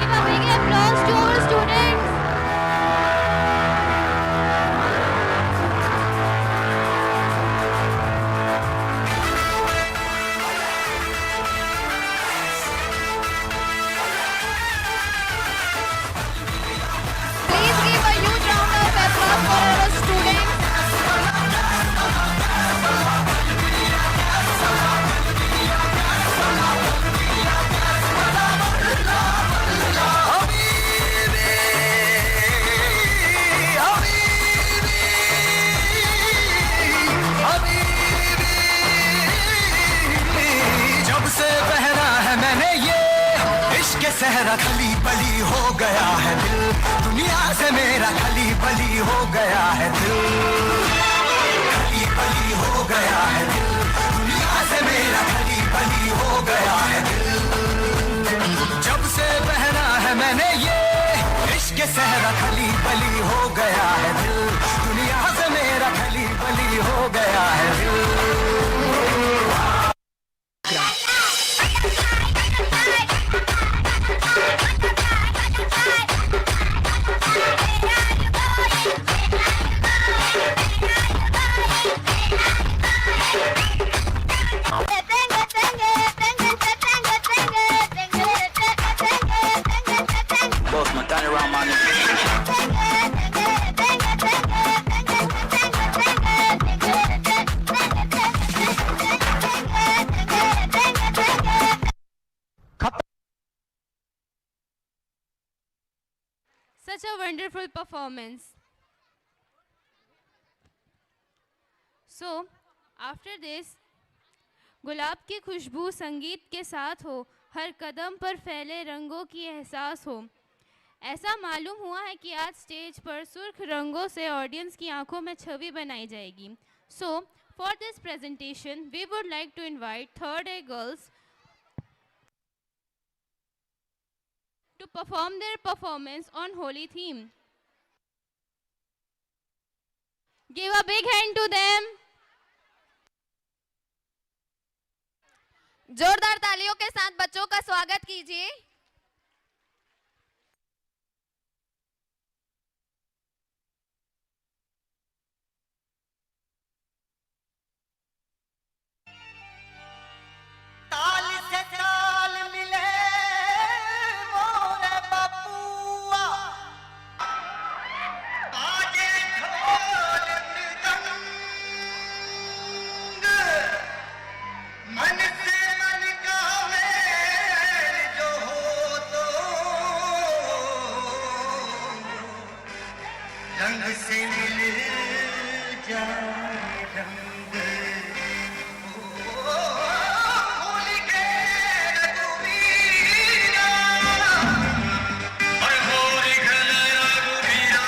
Give a big applause to our students. Please give a huge round of applause for our students. जब से पहना है मैंने ये इश्क सहरा, खली बली हो गया है दिल, दुनिया से मेरा खली बली हो गया है दिल। Boss, man, turn around, man. Such a wonderful performance. So, after this, गुलाब की खुशबू संगीत के साथ हो, हर कदम पर फैले रंगों की एहसास हो। ऐसा मालूम हुआ है कि आज स्टेज पर सुर्ख रंगों से ऑडियंस की आंखों में छवि बनाई जाएगी। So, for this presentation, we would like to invite third A girls to perform their performance on Holi theme. Give a big hand to them. जोरदार तालियों के साथ बच्चों का स्वागत कीजिए। ताल से ताल मिले मोरे बबुआ, बाजे ढोल मृदंग, मन से मन का मेल जो हो तो रंग से मिल जाए रंग। ओ, होली के रघुवीरा, हर होली खेले रघुवीरा।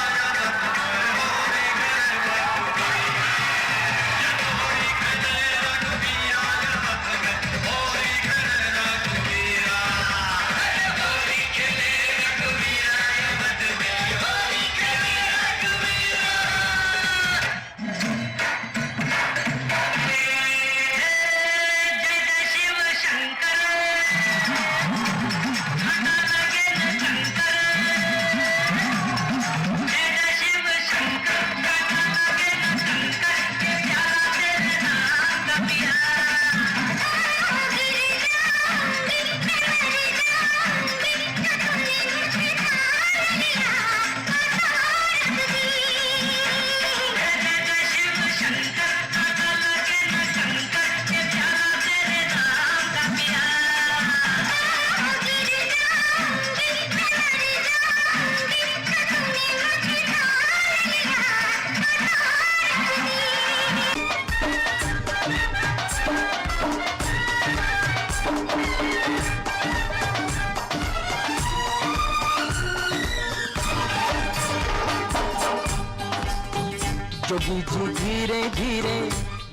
जोगी जी धीरे धीरे,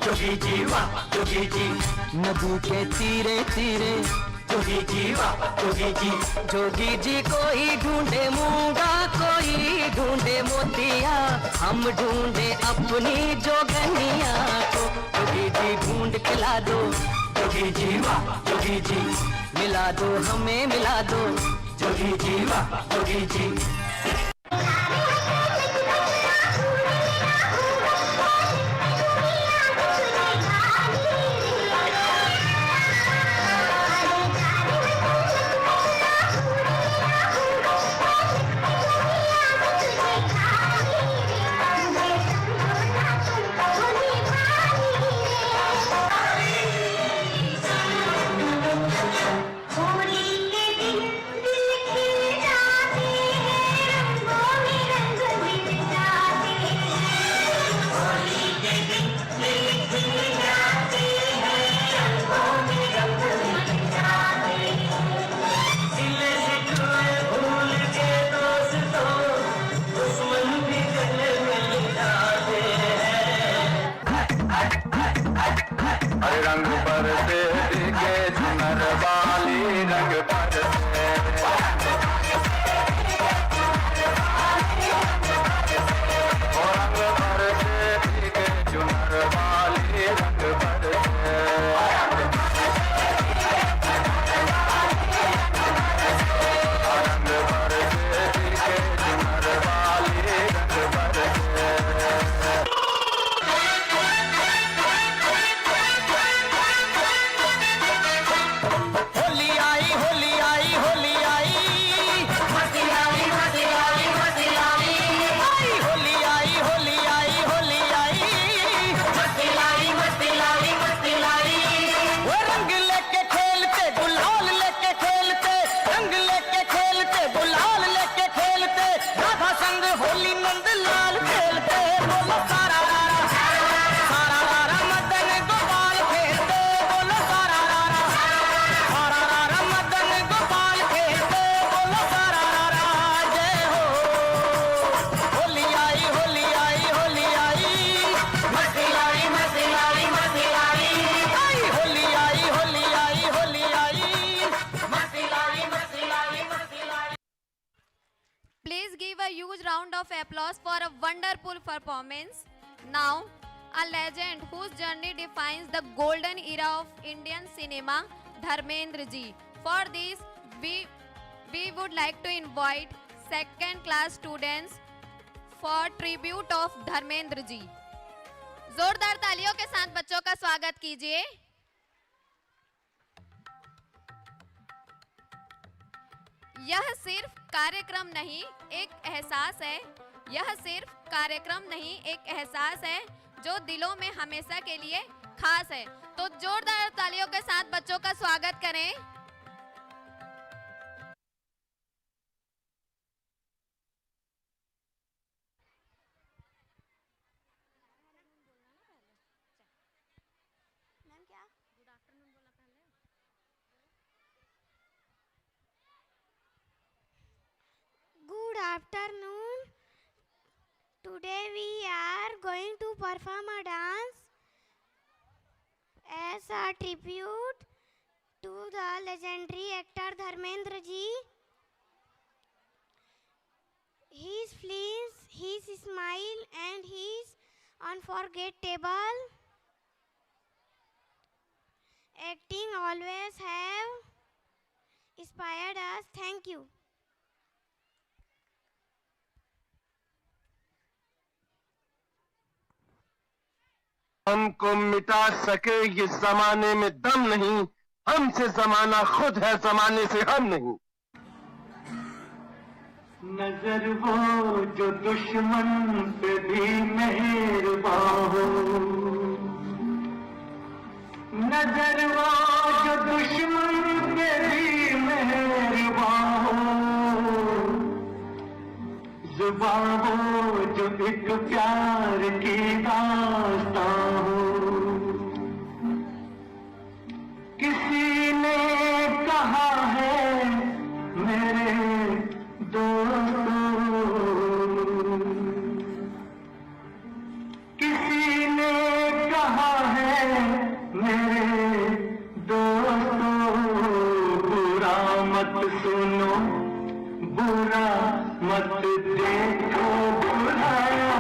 जोगी जी वाह, जोगी जी। नदी के तीरे तीरे, जोगी जी वाह, जोगी जी। जोगी जी कोई ढूंढे मूंगा, कोई ढूंढे मोतिया, हम ढूंढे अपनी जोगनिया को। जोगी जी ढूंढ के ला दो, जोगी जी वाह, जोगी जी। मिला दो, हमें मिला दो, जोगी जी वाह, जोगी जी। अरे रंग बरसे भीगे चुनर वाली, रंग बरसे। ओ रंग बरसे भीगे चुनर वाली, रंग बरसे। रंग बरसे भीगे चुनर वाली, रंग बरसे। लाल खेलते बोलो सारा रा रा, सारा रा रा। मदन गोपाल खेलते बोलो सारा रा रा, सारा रा रा। मदन गोपाल खेलते बोलो सारा रा रा। जय हो। होली आई, होली आई, होली आई। मस्ती आई, मस्ती आई, मस्ती आई। आई होली आई, होली आई, होली आई। मस्ती आई, मस्ती आई, मस्ती आई। Please give a huge round of applause for a wonderful performance. Now, a legend whose journey defines the golden era of Indian cinema, Dharmendra ji. For this, we we would like to invite second class students for tribute of Dharmendra ji. जोरदार तालियों के साथ बच्चों का स्वागत कीजिए। यह सिर्फ कार्यक्रम नहीं, एक एहसास है। यह सिर्फ कार्यक्रम नहीं, एक एहसास है जो दिलों में हमेशा के लिए खास है। तो जोरदार तालियों के साथ बच्चों का स्वागत करें। मैम क्या? Good afternoon. Today we are going to perform a dance as a tribute to the legendary actor Dharmendra ji. His films, his smile and his unforgettable acting always have inspired us. Thank you. हमको मिटा सके ये जमाने में दम नहीं, हमसे जमाना खुद है, जमाने से हम नहीं। नजर वो जो दुश्मन पे भी मेहरबान हो, नजर वो जो दुश्मन पे भी मेहरबान हो, जुबां वो जो एक प्यार की दास्तां हो। किसी ने कहा है मेरे दोस्तों, किसी ने कहा है मेरे दोस्तों, बुरा मत सुनो, बुरा मत देखो, बुरा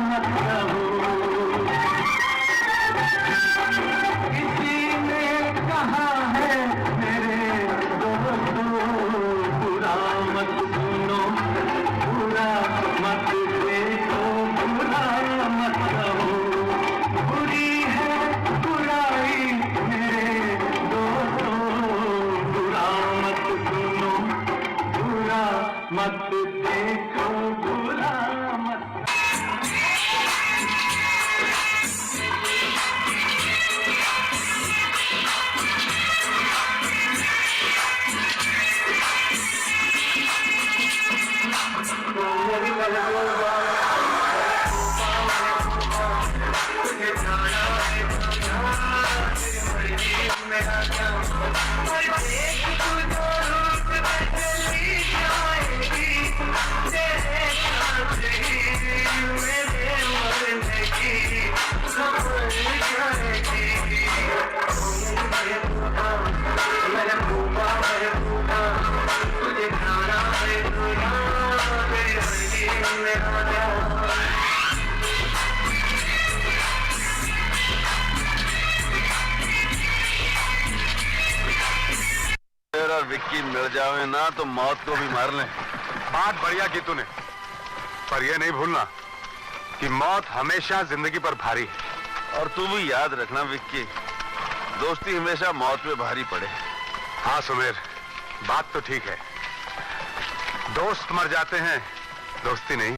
मत कहो। किसी ने कहा है मेरे दोस्तों, बुरा मत सुनो, बुरा मत देखो, बुरा मत कहो। बुरी है बुराई मेरे दोस्तों, बुरा मत सुनो, बुरा मत देखो, बुरा मत। मेरा विक्की मिल जावे ना तो मौत को भी मार लें। बात बढ़िया की तूने, पर यह नहीं भूलना कि मौत हमेशा जिंदगी पर भारी है। और तू भी याद रखना विक्की, दोस्ती हमेशा मौत पे भारी पड़े। हाँ सुमेर, बात तो ठीक है, दोस्त मर जाते हैं, दोस्ती नहीं।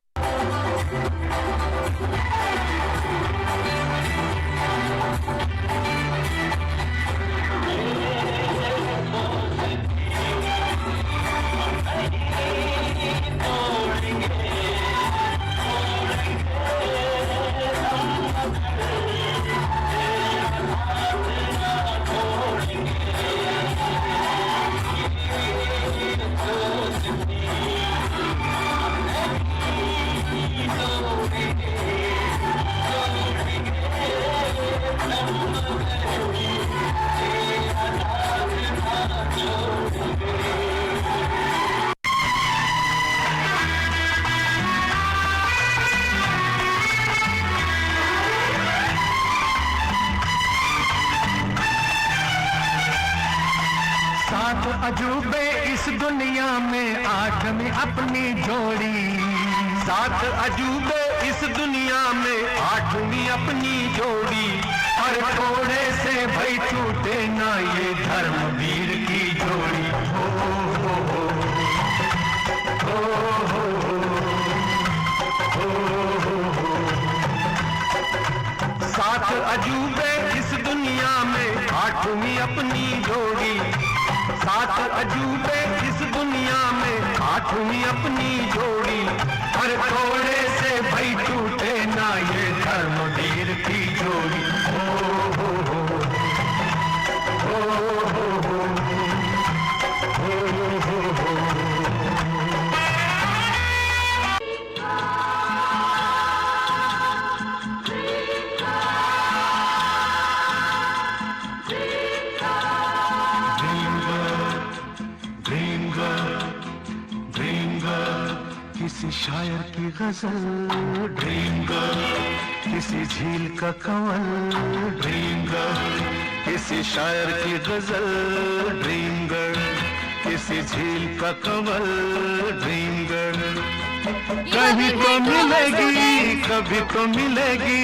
अजूबे इस दुनिया में आठवीं अपनी जोड़ी। सात अजूबे इस दुनिया में आठवीं अपनी जोड़ी। हर थोड़े से भाई छूटे ना ये धर्मवीर की जोड़ी। हो, हो, हो, हो। सात अजूबे इस दुनिया में आठवीं अपनी जोड़ी। सात अजूबे इस दुनिया में आठवीं अपनी जोड़ी। हर थोड़े से भाई टूटे ना ये धर्मवीर की जोड़ी। हो, हो, हो। हो, हो, हो। हो, हो, हो। किसी शायर की गजल, ड्रीम गर्ल। किसी झील का कंवल, ड्रीम गर्ल। किसी शायर की गजल, ड्रीम गर्ल। किसी झील का कंवल, ड्रीम गर्ल। कहीं तो मिलेगी, कभी तो मिलेगी,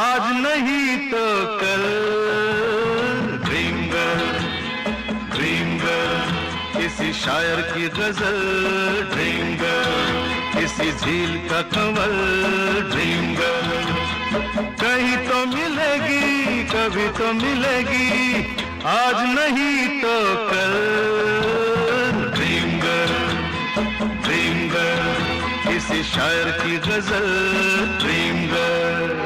आज नहीं तो कल। Dream girl, dream girl. किसी शायर की गजल, ड्रीम गर्ल। किसी झील का कंवल, ड्रीम गर्ल। कहीं तो मिलेगी, कभी तो मिलेगी, आज नहीं तो कल। Dream girl, dream girl. किसी शायर की गजल, ड्रीम गर्ल।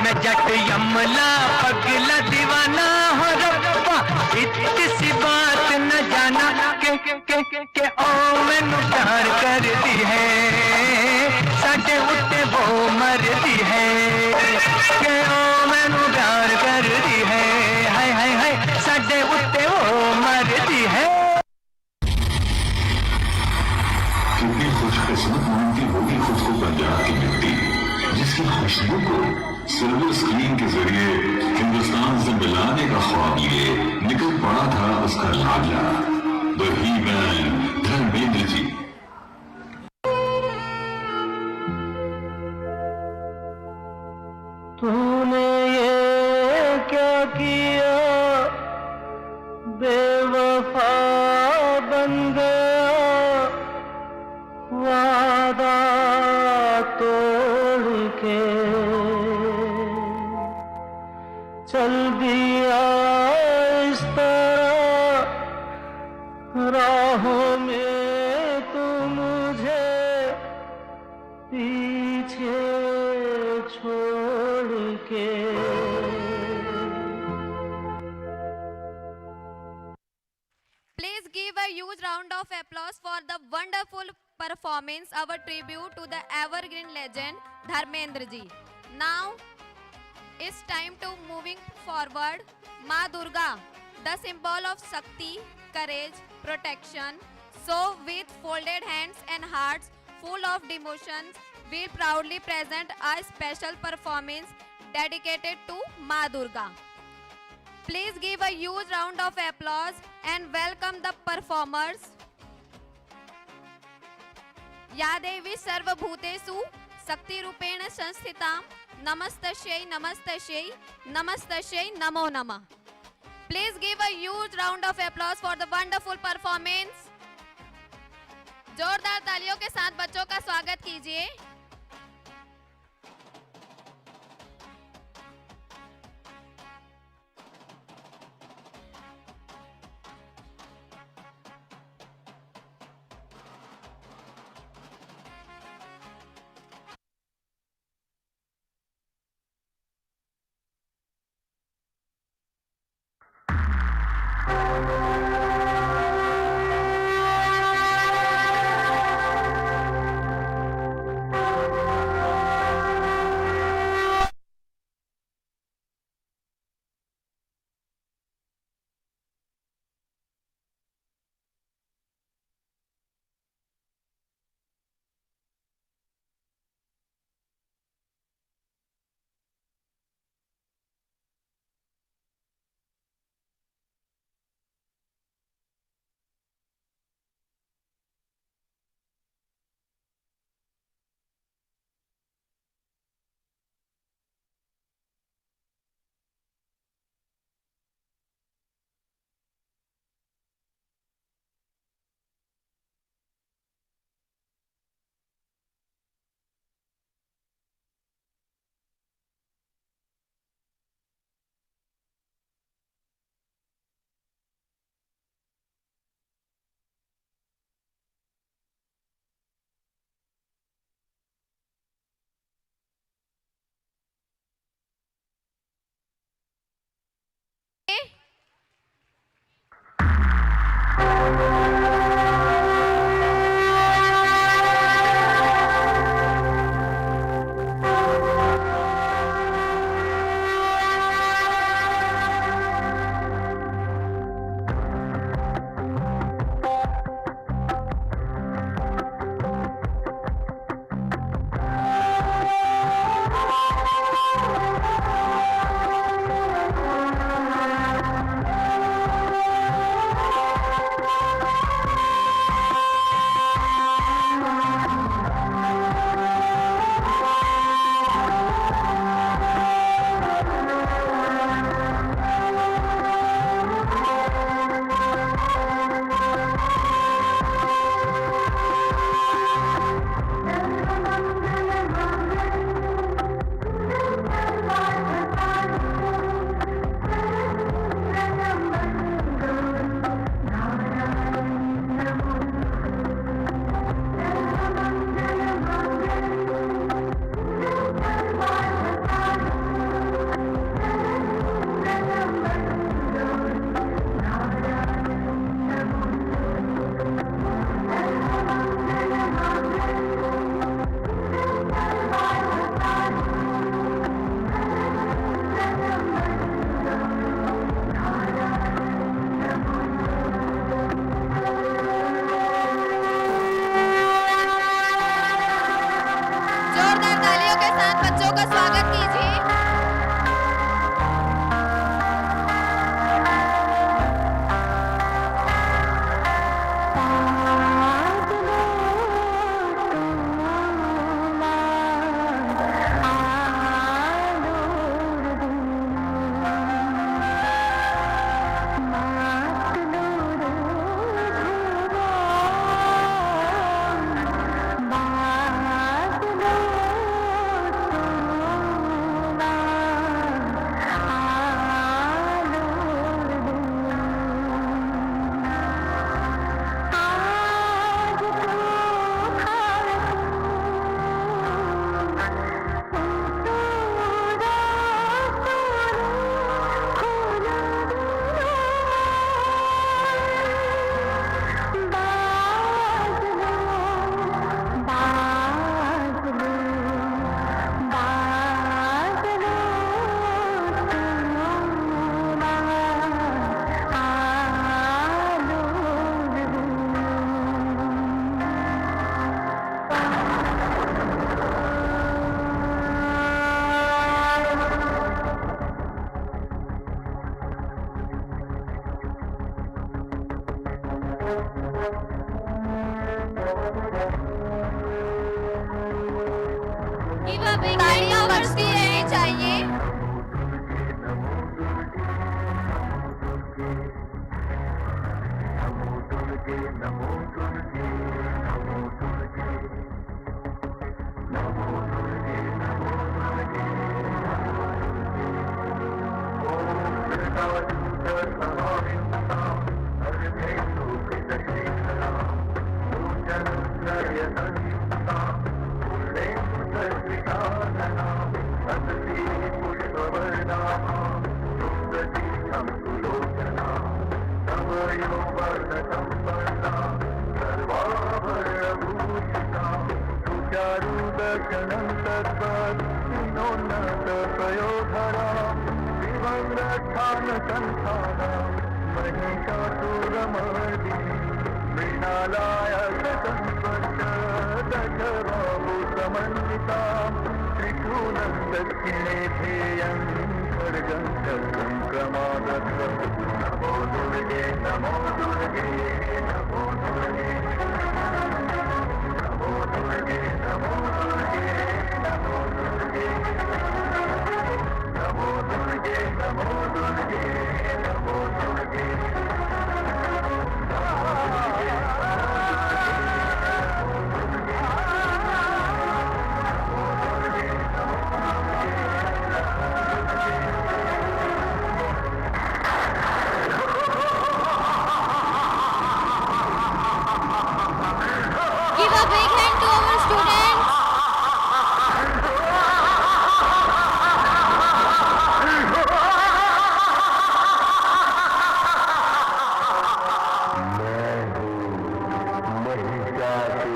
मैं जट यमला पगला दीवाना हो रब्बा, इतनी सी बात न जाना के, के, के, के ओ मैनू प्यार कर दी है, साडे उत्ते वो मरदी है। के ओ मैनू प्यार कर दी है, हाय, हाय, हाय, साडे उत्ते वो मरदी है। कितनी खुशकिस्मत मानती होगी खुद को पंजाब की मिट्टी, जिसकी खुशबू को सिल्वर स्क्रीन के जरिए हिंदुस्तान से मिलाने का ख्वाब लिए निकल पड़ा था उसका लाडला, the he man Dharmendra ji. तूने ये क्या किया बेवफा बन गया वादा तोड़ के, चल दिया इस तरह राहों में तू मुझे पीछे छोड़ के। Please give a huge round of applause for the wonderful performance, our tribute to the evergreen legend Dharmendra ji. Now it's time to moving forward. माँ Durga, the symbol of Shakti, courage, protection. So with folded hands and hearts full of devotions, we proudly present a special performance dedicated to माँ Durga. Please give a huge round of applause and welcome the performers. या देवी सर्वभूतेषु शक्तिरूपेण संस्थिता, नमस्तस्यै, नमस्तस्यै, नमस्तस्यै नमो नमः. Please give a huge round of applause for the wonderful performance. जोरदार तालियों के साथ बच्चों का स्वागत कीजिए. जोरदार तालियों के साथ बच्चों का स्वागत कीजिए। तालियां बजती रहनी चाहिए। सुचारुदर्शनं तद्वत्त्रिनोन्नतपयोधरां शिवं रक्षां सन्तानं महिषासुरमर्दिनीं मृणालाय शतसंवत्सरदशबाहुसमन्वितां त्रिशूलं दक्षिणे ध्येयं खड्गं शस्त्रं क्रमागतम्। नमो दुर्गे नमो दुर्गे नमो दुर्गे नमो दुर्गे नमो दुर्गे नमो दुर्गे नमो दुर्गे नमो दुर्गे नमो दुर्गे। Give a big hand to our students. मैं हूँ महिषासुर।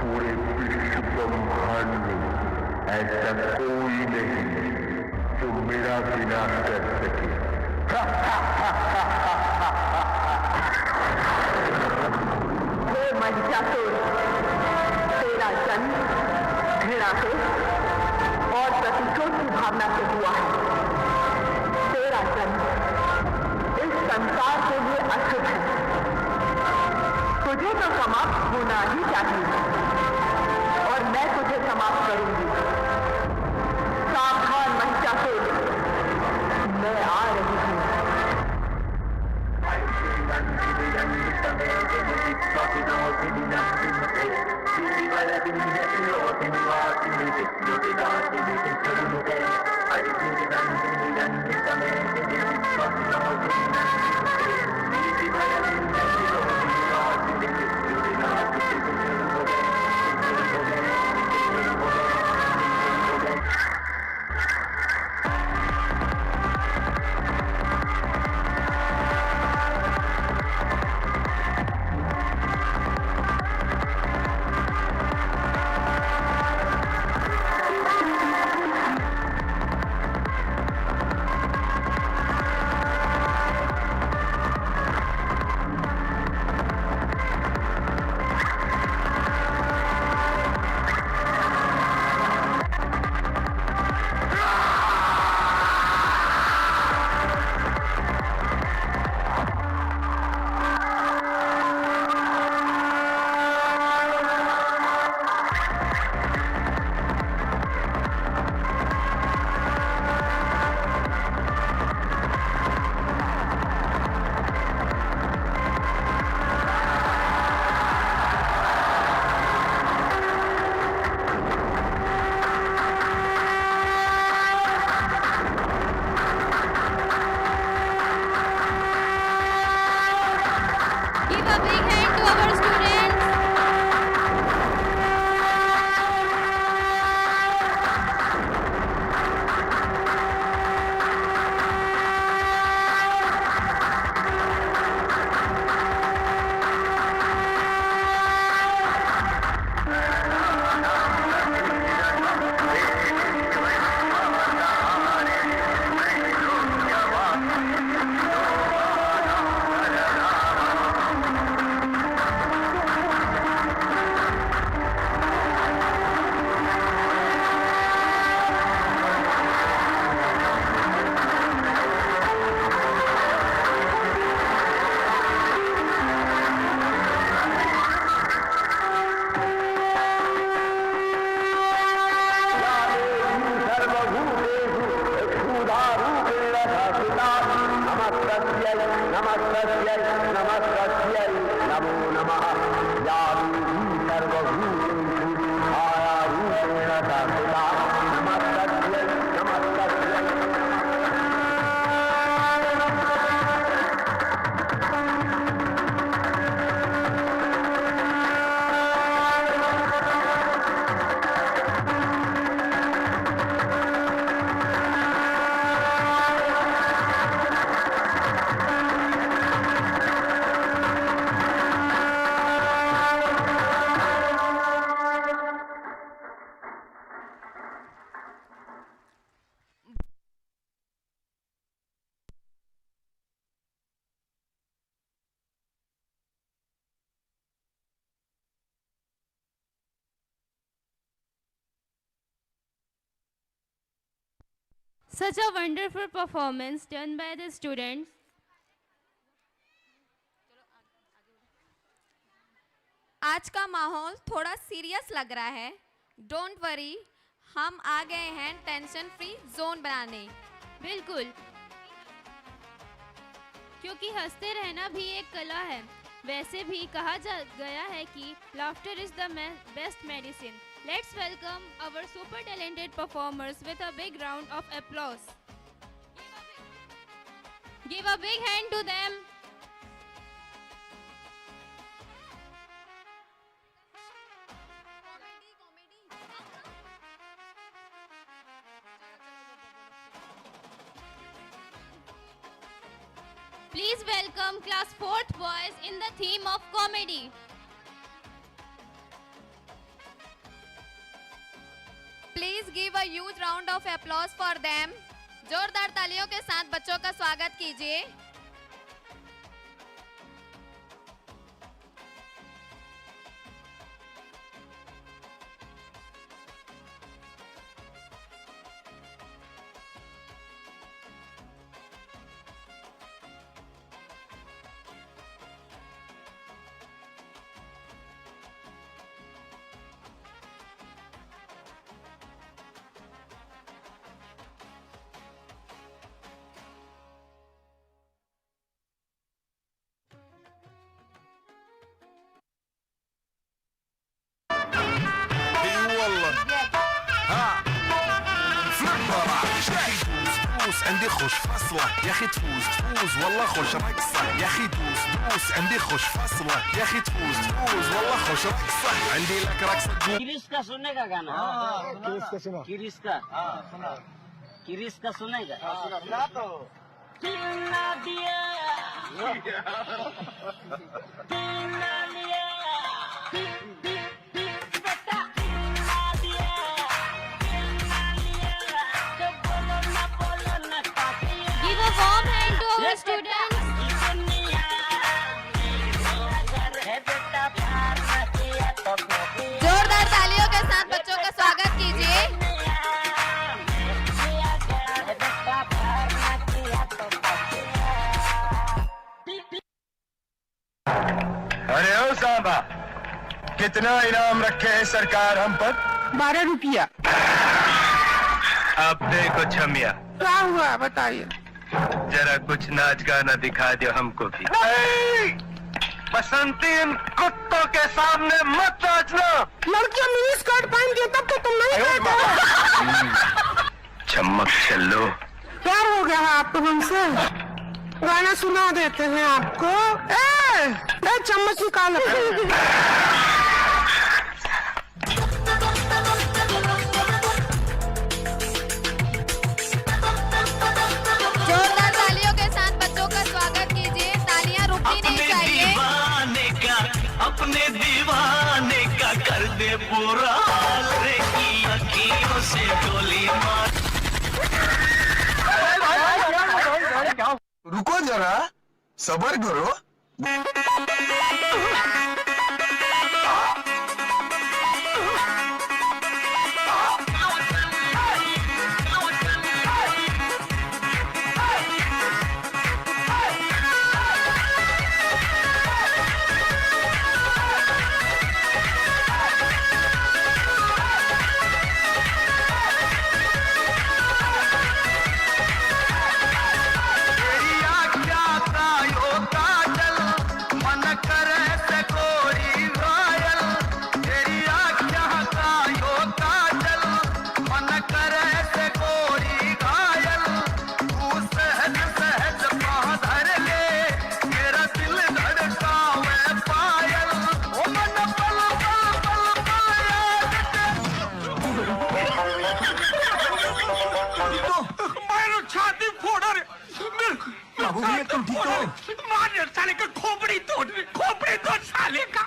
पूरे विश्व ब्रह्मांड में ऐसा कोई नहीं जो मेरा विनाश कर सके। हे महिषासुर, तेरा जन्म घृणा से और प्रतिशोध की भावना से हुआ है। तेरा जन्म इस संसार के लिए अशुभ है। तुझे तो समाप्त होना ही चाहिए और मैं तुझे समाप्त करूंगी। सावधान महिषासुर, मैं आ रही हूँ। Such a wonderful performance done by the students. आज का माहौल थोड़ा सीरियस लग रहा है। डोंट वरी, हम आ गए हैं टेंशन फ्री जोन बनाने। बिल्कुल, क्योंकि हंसते रहना भी एक कला है। वैसे भी कहा जा गया है कि laughter is the best medicine. Let's welcome our super talented performers with a big round of applause. Give a big hand to them. Please welcome class fourth boys in the theme of comedy. Please give a huge round of applause for them. जोरदार तालियों के साथ बच्चों का स्वागत कीजिए। اي والله. ها. فليبر. يا اخي دوس دوس، عندي خوش فاصلة. يا اخي تفوز تفوز، والله خوش رقصة. يا اخي دوس دوس، عندي خوش فاصلة. يا اخي تفوز تفوز، والله خوش رقصة. عندي لك رقصة تقول. किरिस का सुनने का गाना? हाँ, किरिस का सुना। किरिस का। हाँ, सुना। किरिस का सुनने का? हाँ, सुना, सुना तो। Give a warm hand to our students. जोरदार तालियों के साथ बच्चों का स्वागत कीजिए। अरे ओ सांबा, कितना इनाम रखे है सरकार हम पर? बारह रुपया। अब देखो छमिया। क्या हुआ, बताइए। जरा कुछ नाच गाना दिखा दो हमको भी। नहीं! बसंती, इन कुत्तों के सामने मत नाचना। लड़कियां मिनी स्कर्ट पहनती हैं, तब तो तुम नहीं कहते हो। छम्मक छल्लो। प्यार हो गया है आपको हमसे? गाना सुना देते हैं आपको। ए, ए, चम्मच निकाल। जोरदार तालियों के साथ बच्चों का स्वागत कीजिए। तालियां रुकनी नहीं चाहिए। अपने दीवाने का कर दे बुरा हाल रे, की अखियों से गोली मार। रुको जरा, सबर करो। तेरी आँख्या का यो काजल, मन करे से गोरी घायल। तेरी आँख्या का यो काजल, मन करे से गोरी घायल। तू सहज सहज पाँव धर ले, मेरा दिल धड़कावे पायल। ओ मन पल पल पल पल याद तेरी। मारो छाती फोड़ा रे। बाबू भैया, तुम ठीक हो? मार रे साले का खोपड़ी तोड़, खोपड़ी तोड़ साले का।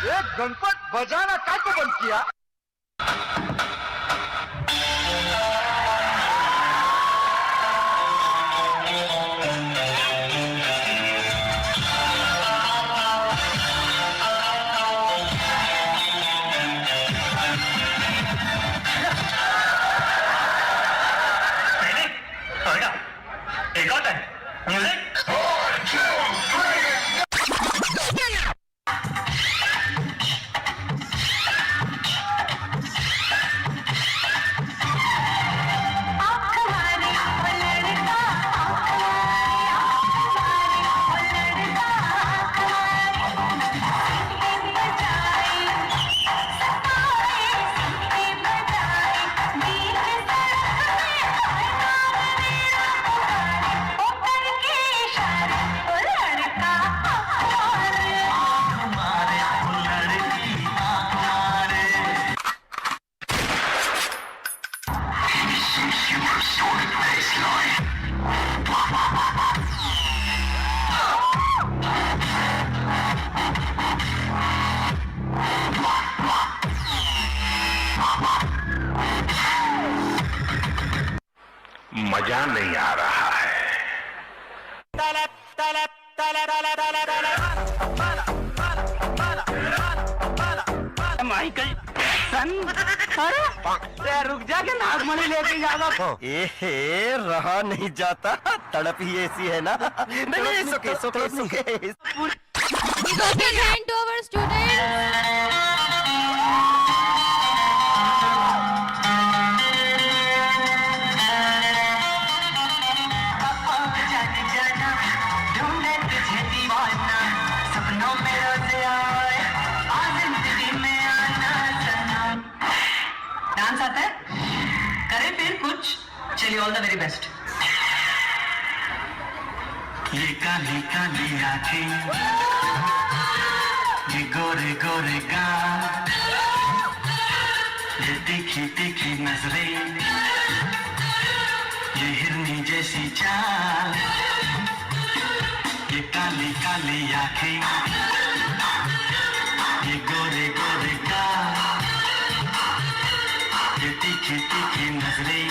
ये गणपत बजाना काय को बंद किया? Michael Jackson. अरे, रुक जा, के नागमणि लेके जावा। एहे, रहा नहीं जाता, तड़प ही ऐसी है ना। नहीं, नहीं, सुके, सुके, सुके। Give a big hand to our students. Dance आता है? करें फिर कुछ। चलिए, all the very best. ये काली काली आंखें, ये गोरे गोरे गाल, ये तीखी तीखी नजरें, ये हिरनी जैसी चाल, ये काली काली आंखें, ये गोरे गोरे गाल, ये तीखी तीखी नजरें,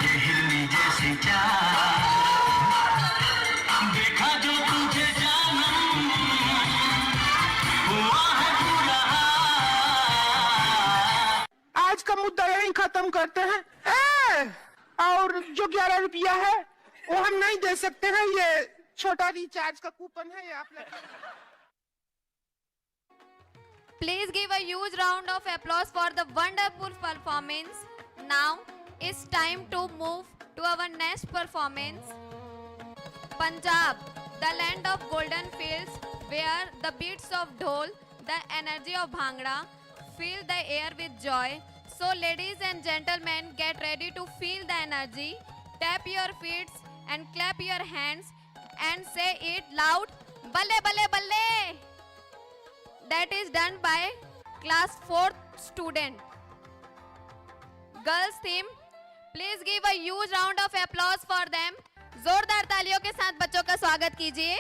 ये हिरनी जैसी चाल। देखा जो तुझे जानम, हुआ है बुरा हाल। आज का मुद्दा यहीं खत्म करते हैं। ए, और जो ग्यारह रुपया है, वो हम नहीं दे सकते हैं। ये छोटा रिचार्ज का कूपन है, ये आप लोग Please give a huge round of applause for the wonderful performance. Now it's time to move to our next performance. Punjab, the land of golden fields, where the beats of dhol, the energy of bhangra, fill the air with joy. So, ladies and gentlemen, get ready to feel the energy. Tap your feet and clap your hands and say it loud, "Balle, balle, balle." That is done by class fourth student. Girls team, please give a huge round of applause for them. जोरदार तालियों के साथ बच्चों का स्वागत कीजिए।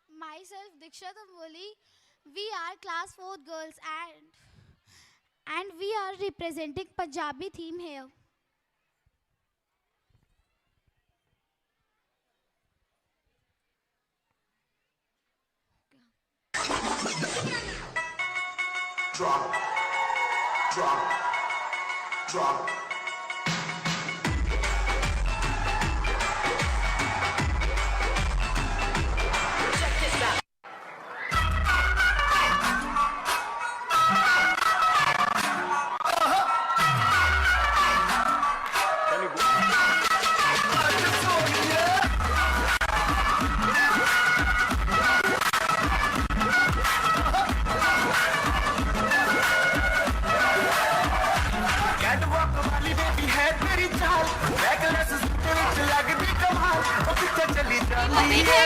Myself, Diksha Tamboli. We are class fourth girls and and we are representing Punjabi theme here. Drop, drop, drop. Catwalk ਵਾਲੀ baby ਹੈ ਤੇਰੀ ਚਾਲ, ਬੈਕਲੈਸ ਸੂਟ ਵਿੱਚ ਲੱਗਦੀ ਕਮਾਲ। ਉਹ ਕਿੱਥੇ ਚਲੀ ਜਾਂਦੀ ਹੈ,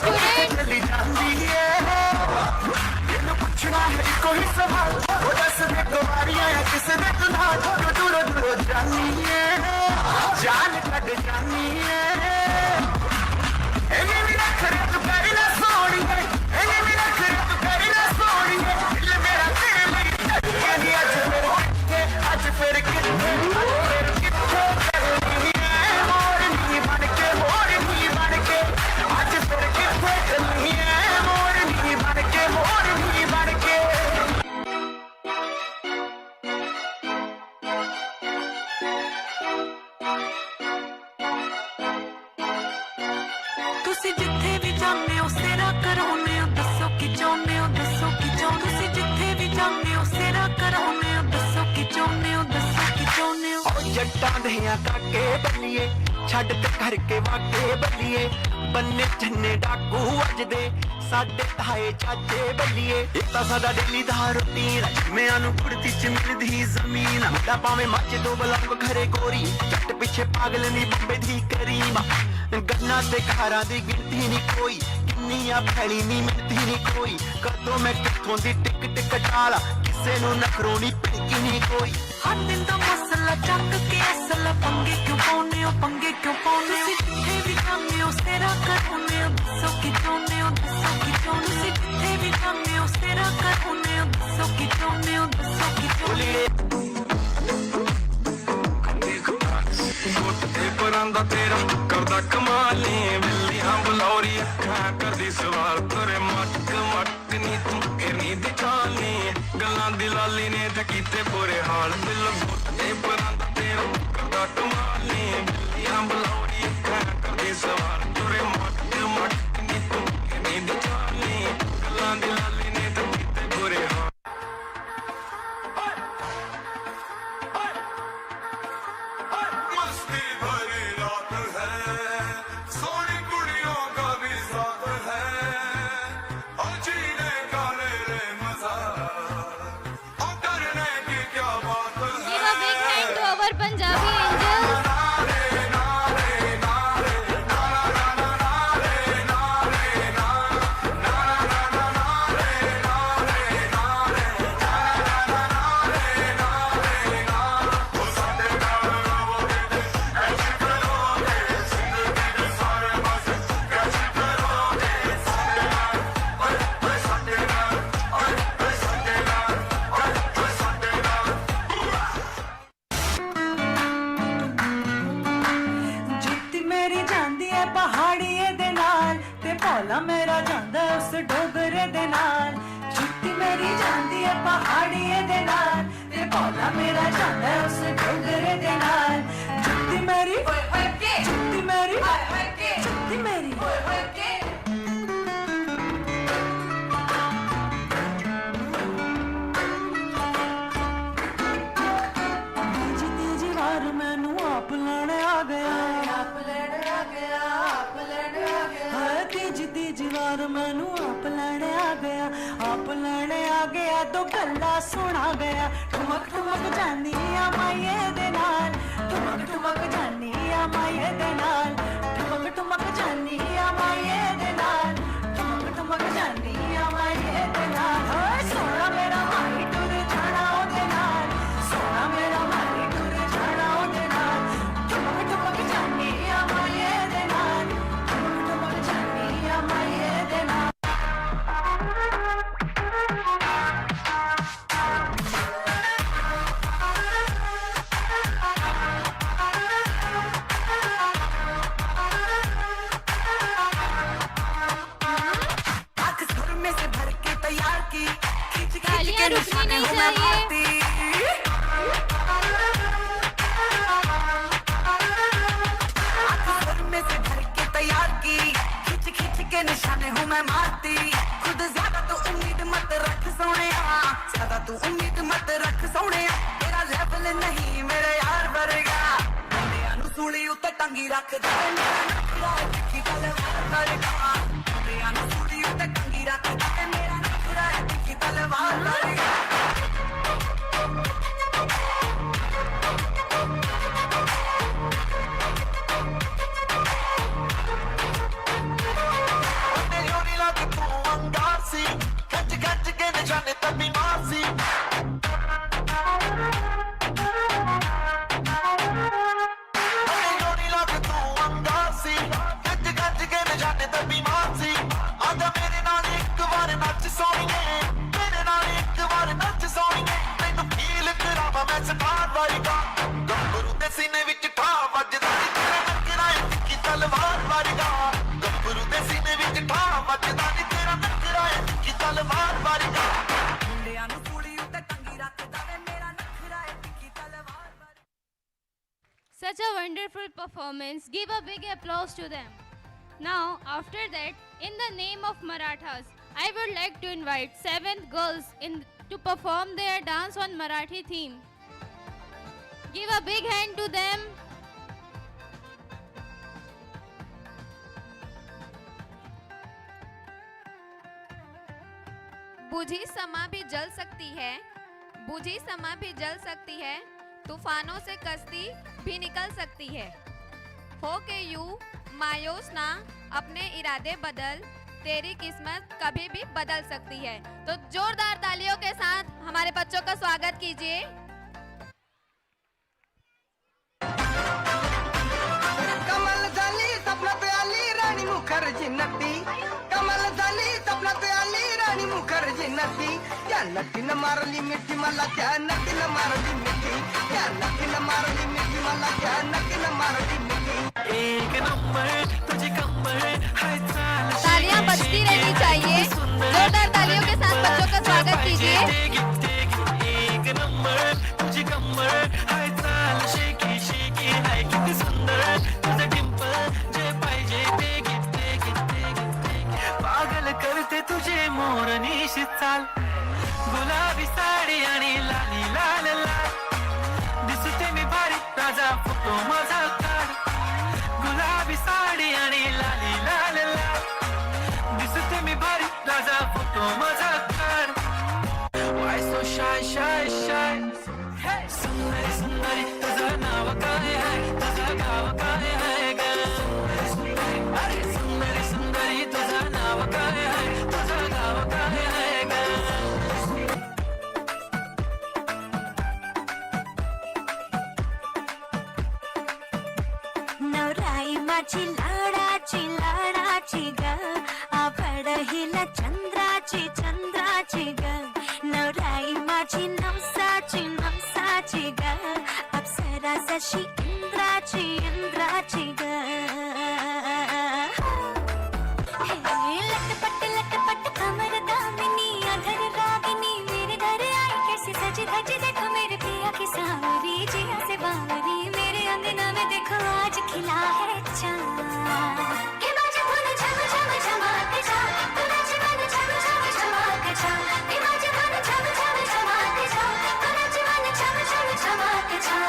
ਕਿੱਥੇ ਚਲੀ ਜਾਂਦੀ ਹੈ, ਇਹਨੂੰ ਪੁੱਛਣਾ ਹੈ ਇੱਕੋ ਹੀ ਸਵਾਲ। ਉਹ ਦੱਸ ਦੇ ਕੁਵਾਰੀਆਂ ਆ ਕਿਸ ਦੇ ਤੂੰ ਨਾਲ, ਕਿਉਂ ਦੂਰੋਂ ਦੂਰੋਂ ਜਾਨੀ ਹੈ, ਜਾਨ ਕੱਢ ਜਾਨੀ ਹੈ। ਇਹਨੇ ਵੀ ਨਖਰੇ ਤੂੰ ਕਰ ਨਾ ਸੋਹਣੀਏ, ਇਹਨੇ ਵੀ ਨਖਰੇ ਤੂੰ ਕਰ ਨਾ ਸੋਹਣੀਏ। ਦਿਲ ਮੇਰਾ ਤੇਰੇ ਲਈ ਧੜਕੇ ਨੀ। ਅੱਜ ਫਿਰ ਕਿੱਥੇ, ਅੱਜ ਫਿਰ ਕਿੱਥੇ, ਅੱਜ ਫਿਰ ਕਿੱਥੇ ਚੱਲੀ ਐ ਮੋਰਨੀ ਬਣ ਕੇ, ਮੋਰਨੀ ਬਣ ਕੇ। ਅੱਜ ਫਿਰ ਕਿੱਥੇ ਚੱਲੀ ਐ ਮੋਰਨੀ ਬਣ ਕੇ, ਮੋਰਨੀ ਬਣ ਕੇ। ਤੁਸੀਂ ਜਿੱਥੇ ਵੀ ਜਾਂਦੇ ਹੋ, ਸੇਰਾ ਕਰਾਉਂਦੇ ਹੋ, ਦੱਸੋ ਕੀ ਚਾਹੁੰਦੇ ਹੋ, ਦੱਸੋ ਕੀ ਚਾਹੁੰਦੇ ਹੋ। ਤੁਸੀਂ ਜਿੱਥੇ ਵੀ ਜਾਂਦੇ ਹੋ, ਸੇਰਾ ਕਰਾਉਂਦੇ ਹੋ, ਦੱਸੋ ਕੀ ਚਾਹੁੰਦੇ ਹੋ, ਦੱਸੋ ਕੀ ਚਾਹੁੰਦੇ ਹੋ। ਓ ਜੱਟਾਂ ਦੇ ਆ ਕਾਕੇ ਬੱਲੀਏ, ਛੱਡ ਤੇ ਕਰਕੇ ਵਾਕੇ ਬੱਲੀਏ, ਬੰਨੇ ਜੰਨੇ ਡਾਕੂ ਵੱਜਦੇ, ਸਾਡੇ ਤਾਏ ਚਾਚੇ ਬੱਲੀਏ। ਇਹ ਤਾਂ ਸਾਡਾ ਡੇਲੀ ਦਾ ਰੂਟੀਨ, ਜਿਵੇਂ ਨੂੰ ਕੁੜਤੀ ਚ ਮਿਲਦੀ ਜ਼ਮੀਨ। ਮੁੰਡਾ ਪਾਵੇਂ ਮੱਝ ਤੋਂ ਬਲੌਂਗ ਖਰੇ ਗੋਰੀ, ਜੱਟ ਪਿੱਛੇ ਪਾਗਲ ਨੀ ਬੰਬੇ ਦੀ ਕਰੀਮ। ਗੰਨਾ ਤੇ ਕਾਰਾਂ ਦੀ ਗਿਣਤੀ ਨੀ ਕੋਈ, ਕਿੰਨੀ ਆ ਫੈਲੀ ਨੀ ਮਿਲਦੀ ਨੀ ਕੋਈ। ਕਦੋਂ ਮੈਂ ਕਿੱਥੋਂ ਦੀ ਟਿਕਟ ਕਟਾ ਲਾ, ਕਿਸੇ ਨੂੰ ਨਖਰੋਂ ਨੀ ਭਿਣਕੀ ਨੀ ਕੋਈ। ਹਰ ਦਿਨ ਦਾ ਮਸਲਾ ਚੱਕ ਕੇ ਅਸਲ, ਪੰਗੇ ਕਿਉਂ ਪਾਉਂਦੇ ਹੋ, ਪੰਗੇ ਕਿਉਂ ਪਾਉਂਦੇ ਹੋ। ਤੁਸੀਂ ਜਿੱਥੇ ਵੀ ਜਾਂਦੇ ਹੋ, ਸੇਰਾ ਕਰਾਉਂਦੇ ਹੋ, ਦੱਸੋ ਕੀ ਚਾਹੁੰਦੇ ਹੋ, ਦੱਸੋ ਕੀ ਚਾਹੁੰਦੇ ਹੋ। ਤੁਸੀਂ ਜਿੱਥੇ ਵੀ ਜਾਂਦੇ ਹੋ, ਸੇਰਾ ਕਰਾਉਂਦੇ ਹੋ, ਦੱਸੋ ਕੀ ਚਾਹੁੰਦੇ ਹੋ, ਦੱਸੋ ਕੀ ਚਾਹੁੰਦੇ ਹੋ। ਦਾ ਤੇਰਾ ਕਰਦਾ ਕਮਾਲ ਨੀ, ਬਿੱਲੀਆਂ ਬਲੌਰੀ ਅੱਖਾਂ ਕਰਦੀ ਸਵਾਲ, ਤੇਰੇ ਮੱਟ ਮੱਟ ਨੀ ਤੂੰ, ਹਿਰਨੀ ਦੀ ਚਾਲ ਨੀ, ਗੱਲਾਂ ਦੀ ਲਾਲੀ ਨੇ ਤੇ ਕੀਤੇ ਬੁਰੇ ਹਾਲ, ਦਿਲ ਬੁੱਤੇ ਪਰਾਂ ਦਾ ਤੇਰਾ ਕਰਦਾ ਕਮਾਲ ਨੀ, ਬਿੱਲੀਆਂ ਬਲੌਰੀ ਅੱਖਾਂ ਕਰਦੀ ਸਵਾਲ, ਤੇਰੇ ਮੱਟ ਮੱਟ ਨੀ ਤੂੰ, ਹਿਰਨੀ ਦੀ ਚਾਲ ਨੀ, ਗੱਲਾਂ ਦੀ ਲਾਲੀ ਨੇ ਤੇ ਕੀਤੇ ਬੁਰੇ ਹਾਲ। मस्ती भरी रात है, सोनी कुड़ियों का भी साथ है, और जीने का ले ले मजा, और डरने की क्या बात है। Give a big hand to our Punjabi angels. ਜੁੱਤੀ ਮੇਰੀ ਜਾਂਦੀ ਹੈ ਪਹਾੜੀਏ ਦੇ ਨਾਲ, ਤੇ ਭੋਲਾ ਮੇਰਾ ਜਾਂਦਾ ਹੈ ਉਸ ਡੋਗਰੇ ਦੇ ਨਾਲ। ਜੁੱਤੀ ਮੇਰੀ ਜਾਂਦੀ ਹੈ ਪਹਾੜੀਏ ਦੇ ਨਾਲ, ਤੇ ਭੋਲਾ ਮੇਰਾ ਜਾਂਦਾ ਹੈ ਉਸ ਡੋਗਰੇ ਦੇ ਨਾਲ। ਜੁੱਤੀ ਮੇਰੀ ਓਏ ਹੋਏ ਕੇ, ਜੁੱਤੀ ਮੇਰੀ ਹਾਏ ਹਾਏ ਕੇ, ਜੁੱਤੀ ਮੇਰੀ ਓਏ ਹੋਏ ਕੇ। ਤੀਜੀ ਤੀਜੀ ਵਾਰ ਮੈਨੂੰ ਆਪ ਲੈਣ ਆ ਗਿਆ, ਆਪ ਲੈਣ ਆ ਗਿਆ, ਆਪ ਲੈਣ ਆ ਗਿਆ। ਹਾਂ, ਤੀਜੀ ਤੀਜੀ ਵਾਰ ਮੈਨੂੰ ਆਪ ਲੈਣ ਆ ਗਿਆ, ਆਪ ਲੈਣ ਆ ਗਿਆ, ਦੋ ਗੱਲਾਂ ਸੁਣਾ ਗਿਆ। ठुमक ठुमक जानी आ माइये दे नाल, ठुमक ठुमक जानी आ माइये दे नाल, ठुमक ठुमक जानी आ माइये दे नाल, ठुमक ठुमक जानी आ माइये दे नाल। होए सोहणा मेरा माई टुर जाना ओदे नाल, सोहणा मेरा माई टुर जाना ओदे नाल। ठुमक ठुमक जानी आ माइये दे नाल, ठुमक ठुमक जानी आ माइये दे नाल। आंख सुरमे से भर के तैयार की, खींच खींच के निशाने हूँ मैं मारती। आंख सुरमे से भर के तैयार की, खींच खींच के निशाने हूँ मैं मारती। खुद ज्यादा तो उम्मीद मत रख सोहणिया, ज्यादा तू उम्मीद मत रख सोहणिया। तेरा लेवल नहीं मेरे यार वर्गा, मुंडिया नू सूली उत्ते टंगी रखदा वे मेरा नखरा है तिखी तलवार वर्गा। मुंडिया नू सूली उत्ते टंगी रखदा वे मेरा नखरा है तिखी तलवार वर्गा। Such a wonderful performance. Give a big applause to them. Now, after that, in the name of Marathas, I would like to invite seventh girls in to perform their dance on Marathi theme. Give a big hand to them. बूझी समा भी जल सकती है, बूझी समा भी जल सकती है, तूफानों से कश्ती भी निकल सकती है। हो के यू मायूस ना, अपने इरादे बदल, तेरी किस्मत कभी भी बदल सकती है। तो जोरदार तालियों के साथ हमारे बच्चों का स्वागत कीजिए। कमाल झाली सपनात आली राणी मुखर्जी नटी, कमाल झाली सपनात आली राणी मुखर्जी नटी. त्या नटीनं मारली मिठी मला, त्या नटीनं मारली मिठी, त्या नटीनं मारली मिठी मला, त्या नटीनं मारली मिठी. तालियां बजती रहनी चाहिए। जोरदार तालियों के साथ बच्चों का स्वागत कीजिए। पागल करते तुझे मोरनी शी चाल, गुलाबी साडी आणि लाली लाल लाल, दिसते मी भारी, राजा फोटो माझा काढ. गुलाबी साडी आणि लाली लाल लाल, दिसते मी भारी, राजा फोटो माझा काढ. Why so shy, shy, shy? Hey, सुंदरी, सुंदरी, तुझं नाव काय आहे? तुझं गाव काय आहे ग? सुंदरी, सुंदरी, अरे सुंदरी, सुंदरी, तुझं नाव काय आहे? तुझं गाव काय आहे ग? नवराई माझी लाडाची, लाडाची ग, आवड हिला चंद्राची, चंद्राची ग. नवराई माझी नवसाची, नवसाची ग, अप्सरा जशी इंद्राची, इंद्राची ग. हे लटपट, लटपट कमर दामिनी, अधर रागिनी, मेरे घर आई कैसी सजी धजी, देखो मेरे पिया की सांवरी, जिया से बावरी, मेरे अंगना में देखो आज खिला है चांद. के माझे फूल झम झम झमाक छा, तुला जीवन झम झम झमाक छा, के माझे फूल झम झम झमाक छा, तुला जीवन झम झम झमाक छा.